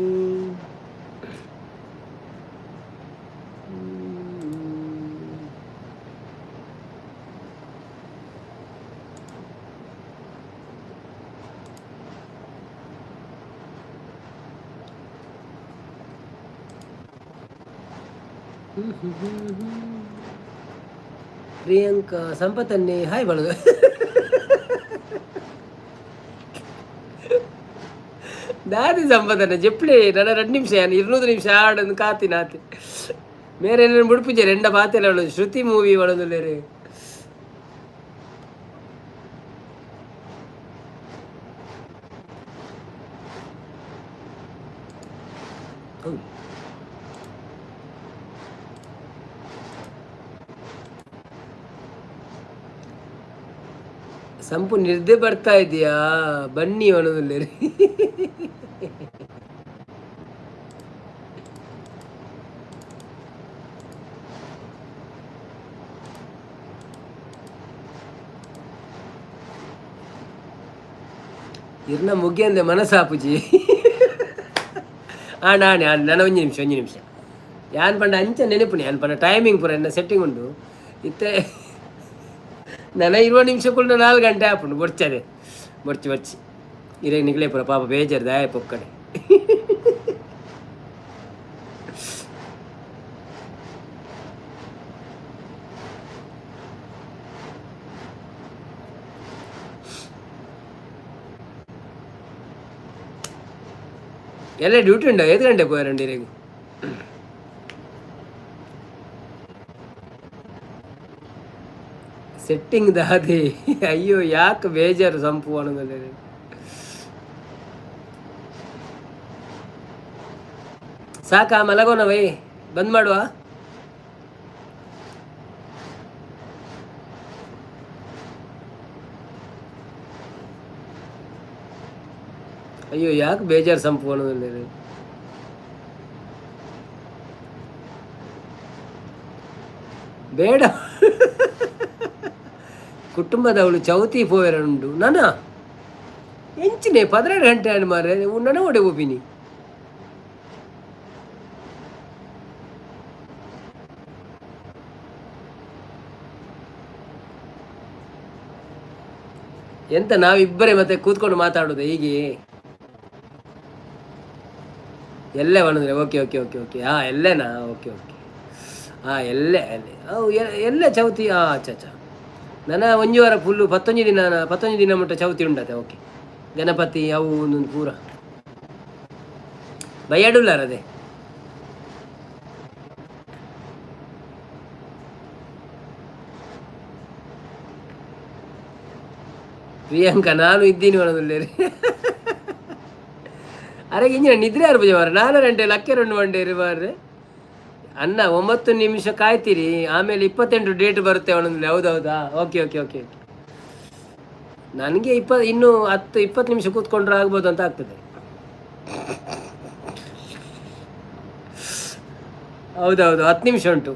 ಪ್ರಿಯಾಂಕಾ ಸಂಪತ್ತನ್ನೇ ಹಾಯ್ ಬಳಗ. ದಾದಿ ಸಂಪತ್ತನ್ನ ಜೆಪ್ಲಿ ನನ್ನ 2 ನಿಮಿಷ 200 ನಿಮಿಷ ಆಡೊಂದು ಕಾತಿನ ಆತೆ ಮೇರೆ ಬುಡ್ಪುಜೆ ರೆಂಡ ಬಾತೆಲ್ಲ ಶ್ರುತಿ ಮೂವಿ ಒಳದುಲ್ಲೇರು. ಹೌದು. ಸಂಪು, ನಿದ್ದೆ ಬರ್ತಾ ಇದೆಯಾ? ಬನ್ನಿ ಒಳದುಲ್ಲೇರಿ. ಇರ್ನ ಮುಗಿಯಂದೆ ಮನಸಾಪುಜಿ. ಆ ನಾನೆ ನನ್ನ ಒಂಜಿ ನಿಮಿಷ, ಒಂಜಿ ನಿಮಿಷ. ಯಾನ್ ಪಂಡ ಅಂಚ ನೆನಪುನಿ. ಯಾನ್ ಪಂಡ ಟೈಮಿಂಗ್ ಪೂರ ಎನ್ನ ಸೆಟ್ಟಿಂಗ್ ಉಂಡು. ಇತ್ತೆ ನನ 20 ನಿಮಿಷ ಕುಲ್ನ 4 ಗಂಟೆ ಆಪುಂಡು. ಬೊರ್ಚದೆ, ಬೊರ್ಚಿ ಬೊರ್ಚಿ. ಇರೆ ನಿಗಲೇ ಪೂರ ಪಾಪ ಬೇಜಾರು ದಾಯ ಪೊಕ್ಕಡೆ. ಎಲ್ಲ ಡ್ಯೂಟಿ ಉಂಡ? 5 ಗಂಟೆ ಪೋಯರಂడి ಇರೆಗ್. ಸೆಟ್ಟಿಂಗ್ ದಾದಿ. ಅಯ್ಯೋ, ಯಾಕೆ ಬೇಜಾರು ಸಂಪು ಅನ್ನೋದಲ್ಲಿ? ಸಾಕಾ? ಮಲಗೋಣ ಬೈ, ಬಂದ್ ಮಾಡುವ. ಅಯ್ಯೋ, ಯಾಕೆ ಬೇಜಾರು ಸಂಪು ಅನ್ನೋದಲ್ಲಿ? ಬೇಡ. ಕುಟುಂಬದವಳು ಚೌತಿ ಪೋಯರ ಉಂಡು. ನನ ಎಂಚಿನೆ 12 ಗಂಟೆ ಆಂಡ್ ಮಾರ್ರೆ, ನನ ಒಡೆ ಪೋಪಿನಿ. ಎಂತ, ನಾವಿಬ್ಬರೇ ಮತ್ತೆ ಕೂತ್ಕೊಂಡು ಮಾತಾಡೋದು ಹೀಗೆ ಎಲ್ಲೇ ಬಂದ್ರೆ. Okay okay okay okay. ಹಾಂ, ಎಲ್ಲೇನಾ? Okay okay. ಹಾಂ, ಎಲ್ಲೇ ಎಲ್ಲೇ ಅವು ಎಲ್ಲೇ ಚೌತಿ. ಹಾಂ, ಅಚ್ಚ ಅಚ್ಚ. ನನ್ನ ಒಂಜಿ ವಾರ ಫುಲ್ಲು, 11 ದಿನ, 11 ದಿನ ಮುಟ್ಟ ಚೌತಿ ಉಂಡತೆ. ಓಕೆ, ಗಣಪತಿ ಅವು ಒಂದೊಂದು ಪೂರ ಬಯ್ಯಾಡುಲ್ಲಾರ ಅದೇ. ಪ್ರಿಯಾಂಕಾ, ನಾನು ಇದ್ದೀನಿ ಒಣದುಲ್ಲೇರಿ. ಅರೆ, ಇಂಜಿನ ನಿದ್ರೆ ಆರ್ಪುಜ ಮಾರ್ರೆ. ನಾನು ಗಂಟೆ ಲಕ್ಕೆ ರಂಡು ಮಂಡೇರಿ ಮಾರ್ರೆ. ಅಣ್ಣ, 9 ನಿಮಿಷ ಕಾಯ್ತೀರಿ, ಆಮೇಲೆ 28 ಡೇಟ್ ಬರುತ್ತೆ ಅವನೊಂದು. ಹೌದೌದಾ? Okay okay okay. ನನಗೆ ಇನ್ನೂ 10-20 ನಿಮಿಷ ಕೂತ್ಕೊಂಡ್ರೆ ಆಗ್ಬೋದು ಅಂತ ಆಗ್ತದೆ. ಹೌದೌದು, 10 ನಿಮಿಷ ಉಂಟು.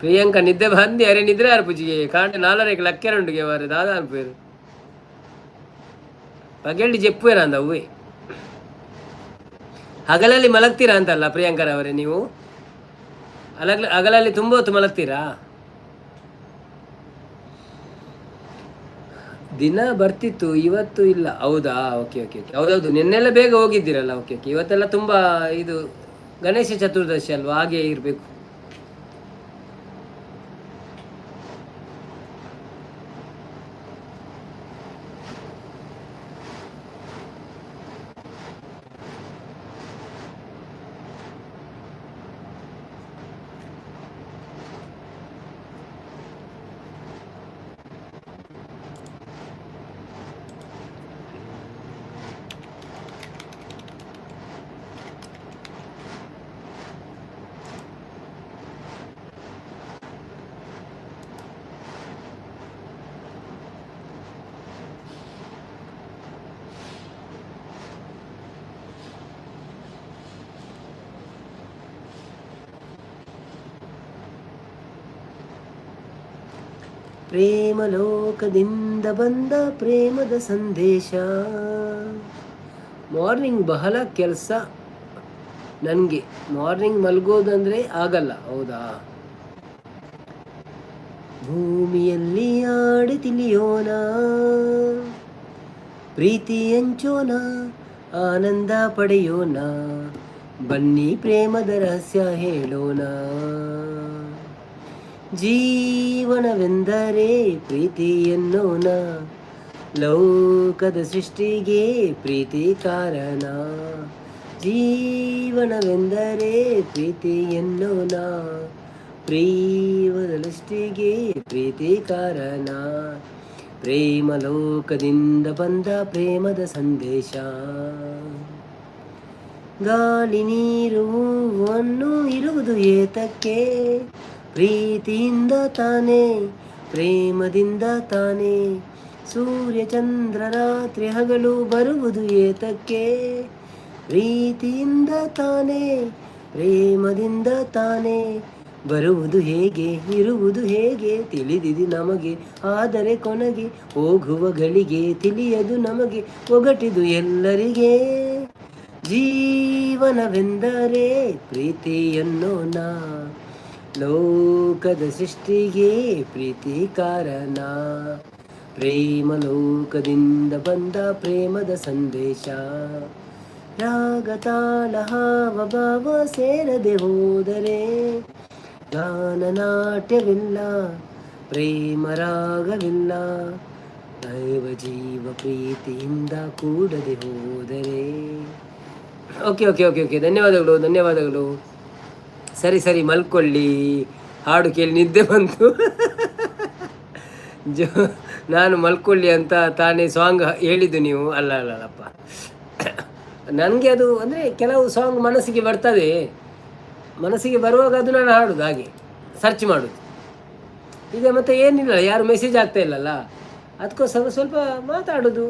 ಪ್ರಿಯಾಂಕಾ ನಿದ್ದೆ ಬಂದು ಅರೆ ನಿದ್ರೆ ಆರ್ಪುಜಿಗೆ ಕಾಂಡೆ ನಾಲರೆಗೆ ಲಕ್ಕೆರುಂಡುಗೆ ಮಾರೆ ದಾದಾ ಅನ್ಪೇರು ಪಗೆಲ್ಡಿ ಜೆಪ್ಪುವೇರ ಅಂದ ಹೂವೆ. ಹಗಲಲ್ಲಿ ಮಲಗ್ತೀರಾ ಅಂತಲ್ಲ ಪ್ರಿಯಾಂಕರ್ ಅವರೇ ನೀವು? ಹಗಲಲ್ಲಿ ತುಂಬ ಹೊತ್ತು ಮಲಗ್ತೀರಾ? ದಿನ ಬರ್ತಿತ್ತು, ಇವತ್ತು ಇಲ್ಲ. ಹೌದಾ? ಓಕೆ ಓಕೆ ಓಕೆ, ಹೌದೌದು, ನಿನ್ನೆಲ್ಲ ಬೇಗ ಹೋಗಿದ್ದೀರಲ್ಲ. ಓಕೆ ಓಕೆ, ಇವತ್ತೆಲ್ಲ ತುಂಬ ಇದು ಗಣೇಶ ಚತುರ್ದಶಿ ಅಲ್ವಾ, ಹಾಗೆ ಇರಬೇಕು. ಪ್ರೇಮ ಲೋಕದಿಂದ ಬಂದ ಪ್ರೇಮದ ಸಂದೇಶ. ಮಾರ್ನಿಂಗ್ ಬಹಳ ಕೆಲಸ ನನಗೆ, ಮಾರ್ನಿಂಗ್ ಮಲಗೋದಂದರೆ ಆಗಲ್ಲ. ಹೌದಾ? ಭೂಮಿಯಲ್ಲಿ ಆಡಿ ತಿಳಿಯೋಣ, ಪ್ರೀತಿ ಹಂಚೋಣ, ಆನಂದ ಪಡೆಯೋಣ, ಬನ್ನಿ ಪ್ರೇಮದ ರಹಸ್ಯ ಹೇಳೋಣ. ಜೀವನವೆಂದರೆ ಪ್ರೀತಿ ಎನ್ನೋಣ, ಲೋಕದ ಸೃಷ್ಟಿಗೆ ಪ್ರೀತಿ ಕಾರಣ. ಜೀವನವೆಂದರೆ ಪ್ರೀತಿ ಎನ್ನೋಣ, ಪ್ರೇಮದ ಸೃಷ್ಟಿಗೆ ಪ್ರೀತಿ ಕಾರಣ. ಪ್ರೇಮ ಲೋಕದಿಂದ ಬಂದ ಪ್ರೇಮದ ಸಂದೇಶ. ಗಾಳಿ ನೀರು ಹೂವನ್ನು ಇರುವುದು ಏತಕ್ಕೆ? ಪ್ರೀತಿಯಿಂದ ತಾನೇ, ಪ್ರೇಮದಿಂದ ತಾನೇ. ಸೂರ್ಯ ಚಂದ್ರ ರಾತ್ರಿ ಹಗಲು ಬರುವುದು ಏತಕ್ಕೆ? ಪ್ರೀತಿಯಿಂದ ತಾನೇ, ಪ್ರೇಮದಿಂದ ತಾನೇ. ಬರುವುದು ಹೇಗೆ, ಇರುವುದು ಹೇಗೆ ತಿಳಿದಿದೆ ನಮಗೆ, ಆದರೆ ಕೊನೆಗೆ ಹೋಗುವ ಗಳಿಗೆ ತಿಳಿಯದು ನಮಗೆ. ಒಗಟಿದು ಎಲ್ಲರಿಗೆ. ಜೀವನವೆಂದರೆ ಪ್ರೀತಿಯನ್ನೋಣ, ಲೋಕದ ಸೃಷ್ಟಿಗೆ ಪ್ರೀತಿ ಕಾರಣ. ಪ್ರೇಮ ಲೋಕದಿಂದ ಬಂದ ಪ್ರೇಮದ ಸಂದೇಶ. ರಾಗ ತಾಳ ಹಾವ ಭಾವ ಸೇರದೆ ಹೋದರೆ ಗಾನ ನಾಟ್ಯವಿಲ್ಲ, ಪ್ರೇಮ ರಾಗವಿಲ್ಲ. ದೈವ ಜೀವ ಪ್ರೀತಿಯಿಂದ ಕೂಡದೆ ಹೋದರೆ. ಓಕೆ ಓಕೆ ಓಕೆ ಓಕೆ, ಧನ್ಯವಾದಗಳು ಧನ್ಯವಾದಗಳು. ಸರಿ ಸರಿ, ಮಲ್ಕೊಳ್ಳಿ. ಹಾಡು ಕೇಳಿ ನಿದ್ದೆ ಬಂತು. ಜೋ ನಾನು ಮಲ್ಕೊಳ್ಳಿ ಅಂತ ತಾನೇ ಸಾಂಗ್ ಹೇಳಿದ್ದು ನೀವು. ಅಲ್ಲ ಅಲ್ಲ ಅಲ್ಲಪ್ಪ, ನನಗೆ ಅದು ಅಂದರೆ ಕೆಲವು ಸಾಂಗ್ ಮನಸ್ಸಿಗೆ ಬರ್ತದೆ. ಮನಸ್ಸಿಗೆ ಬರುವಾಗ ಅದು ನಾನು ಹಾಡೋದು, ಹಾಗೆ ಸರ್ಚ್ ಮಾಡೋದು. ಈಗ ಮತ್ತೆ ಏನಿಲ್ಲ, ಯಾರು ಮೆಸೇಜ್ ಆಗ್ತಾ ಇಲ್ಲಲ್ಲ, ಅದಕ್ಕೋಸ್ಕರ ಸ್ವಲ್ಪ ಮಾತಾಡೋದು.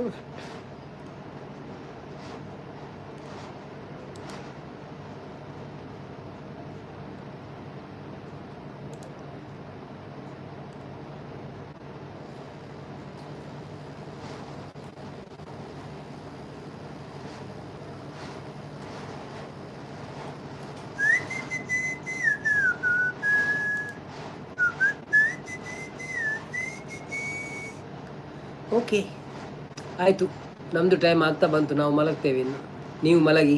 ಓಕೆ, ಆಯಿತು, ನಮ್ಮದು ಟೈಮ್ ಆಗ್ತಾ ಬಂತು, ನಾವು ಮಲಗ್ತೇವೆ ಇನ್ನು. ನೀವು ಮಲಗಿ.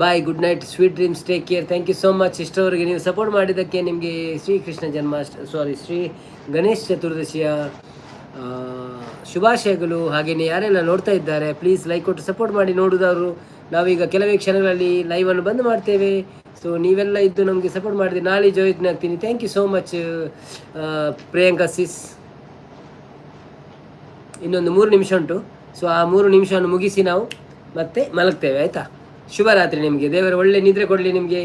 Bye, good night, sweet dreams, take care, thank you so much. ಇಷ್ಟವರೆಗೆ ನೀವು ಸಪೋರ್ಟ್ ಮಾಡಿದ್ದಕ್ಕೆ ನಿಮಗೆ ಶ್ರೀಕೃಷ್ಣ ಶ್ರೀ ಗಣೇಶ್ ಚತುರ್ದಶಿಯ ಶುಭಾಶಯಗಳು. ಹಾಗೆಯೇ ಯಾರೆಲ್ಲ ನೋಡ್ತಾ ಇದ್ದಾರೆ, ಪ್ಲೀಸ್ ಲೈಕ್ ಕೊಟ್ಟು ಸಪೋರ್ಟ್ ಮಾಡಿ. ನೋಡುವುದವರು, ನಾವೀಗ ಕೆಲವೇ ಕ್ಷಣಗಳಲ್ಲಿ ಲೈವನ್ನು ಬಂದ್ ಮಾಡ್ತೇವೆ. ಸೊ ನೀವೆಲ್ಲ ಇದ್ದು ನಮಗೆ ಸಪೋರ್ಟ್ ಮಾಡಿದ್ರೆ ನಾಳೆ ಜಾಯಿನ್ ಆಗ್ತೀನಿ. Thank you so much Priyanka sis. ಇನ್ನೊಂದು 3 ನಿಮಿಷ ಉಂಟು. ಸೊ ಆ 3 ನಿಮಿಷವನ್ನು ಮುಗಿಸಿ ನಾವು ಮತ್ತೆ ಮಲಗ್ತೇವೆ, ಆಯಿತಾ? ಶುಭರಾತ್ರಿ ನಿಮಗೆ. ದೇವರು ಒಳ್ಳೆ ನಿದ್ರೆ ಕೊಡಲಿ ನಿಮಗೆ.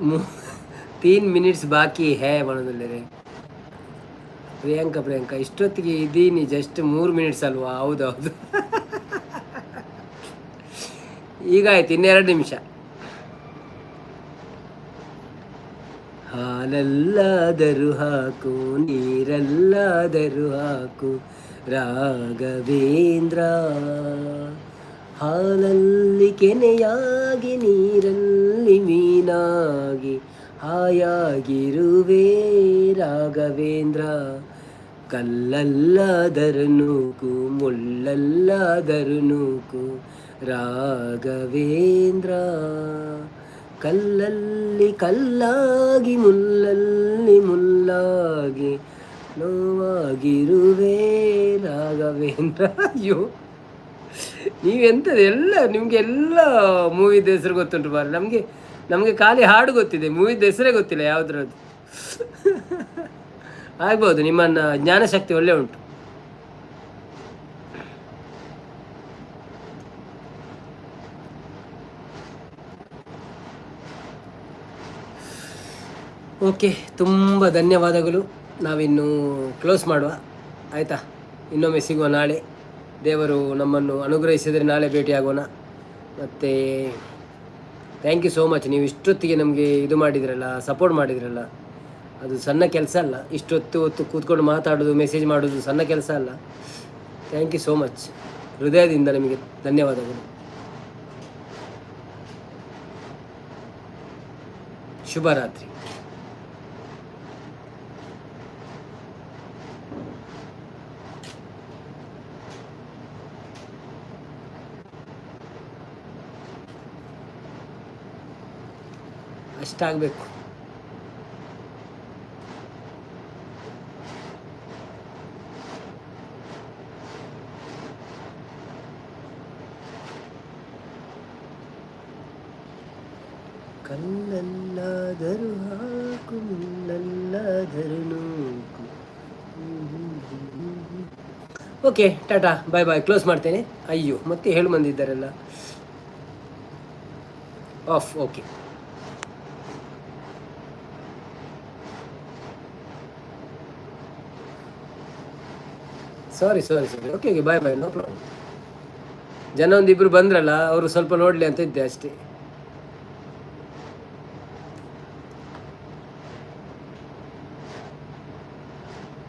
3 ಮಿನಿಟ್ಸ್ ಬಾಕಿ ಹೇ ಮಾಡೋದಿಲ್ಲರೆ. ಪ್ರಿಯಾಂಕಾ, ಪ್ರಿಯಾಂಕಾ, ಇಷ್ಟೊತ್ತಿಗೆ ಇದ್ದೀನಿ. ಜಸ್ಟ್ 3 ಮಿನಿಟ್ಸ್ ಅಲ್ವಾ? ಹೌದೌದು, ಈಗ ಆಯ್ತು, ಇನ್ನೆರಡು ನಿಮಿಷ. ಹಾಲಲ್ಲಾದರೂ ಹಾಕು, ನೀರಲ್ಲಾದರೂ ಹಾಕು ರಾಘವೇಂದ್ರ. ಹಾಲಲ್ಲಿ ಕೆನೆಯಾಗಿ, ನೀರಲ್ಲಿ ಮೀನಾಗಿ ಹಾಯಾಗಿರುವೆ ರಾಘವೇಂದ್ರ. ಕಲ್ಲಲ್ಲಾದರೂ ನೂಕು, ಮುಳ್ಳಲ್ಲಾದರೂ ನೂಕು ರಾಘವೇಂದ್ರ. ಕಲ್ಲಲ್ಲಿ ಕಲ್ಲಾಗಿ, ಮುಲ್ಲಲ್ಲಿ ಮುಲ್ಲಾಗಿ ನೋವಾಗಿರುವೆ ರಾಘವೇಂದ್ರ. ಅಯ್ಯೋ, ನೀವೆಂಥದ್ದು ಎಲ್ಲ, ನಿಮಗೆ ಎಲ್ಲ ಮೂವಿದ ಹೆಸರು ಗೊತ್ತುಂಟು ಬಾರ. ನಮಗೆ ನಮಗೆ ಖಾಲಿ ಹಾಡು ಗೊತ್ತಿದೆ, ಮೂವಿದ ಹೆಸರೇ ಗೊತ್ತಿಲ್ಲ ಯಾವುದ್ರದ್ದು. ಆಗ್ಬೋದು, ನಿಮ್ಮನ್ನ ಜ್ಞಾನಶಕ್ತಿ ಒಳ್ಳೆ ಉಂಟು. ಓಕೆ, ತುಂಬ ಧನ್ಯವಾದಗಳು. ನಾವಿನ್ನು ಕ್ಲೋಸ್ ಮಾಡುವ, ಆಯಿತಾ? ಇನ್ನೊಮ್ಮೆ ಸಿಗುವ ನಾಳೆ. ದೇವರು ನಮ್ಮನ್ನು ಅನುಗ್ರಹಿಸಿದರೆ ನಾಳೆ ಭೇಟಿಯಾಗೋಣ. ಮತ್ತು thank you so much. ನೀವು ಇಷ್ಟೊತ್ತಿಗೆ ನಮಗೆ ಇದು ಮಾಡಿದ್ರಲ್ಲ, ಸಪೋರ್ಟ್ ಮಾಡಿದ್ರಲ್ಲ, ಅದು ಸಣ್ಣ ಕೆಲಸ ಅಲ್ಲ. ಇಷ್ಟೊತ್ತು ಹೊತ್ತು ಕೂತ್ಕೊಂಡು ಮಾತಾಡೋದು, ಮೆಸೇಜ್ ಮಾಡೋದು ಸಣ್ಣ ಕೆಲಸ ಅಲ್ಲ. Thank you so much. ಹೃದಯದಿಂದ ನಿಮಗೆ ಧನ್ಯವಾದಗಳು. ಶುಭರಾತ್ರಿ. ಅಷ್ಟಾಗಬೇಕು. ಕಲ್ಲಲ್ಲಾದರೂ ಹಾಕು, ಮುಳ್ಳಲ್ಲಾದರೂ ನೂಕು. Okay, tata, bye bye. Close ಮಾಡ್ತೇನೆ. ಅಯ್ಯೋ, ಮತ್ತೆ ಹೇಳು ಬಂದಿದ್ದಾರಲ್ಲ. Off. Okay, sorry sorry sorry. Okay okay, bye bye, no problem. ಜನ ಒಂದಿಬ್ಬರು ಬಂದ್ರಲ್ಲ, ಅವರು ಸ್ವಲ್ಪ ನೋಡಲಿ ಅಂತ ಇದ್ದೆ ಅಷ್ಟೇ.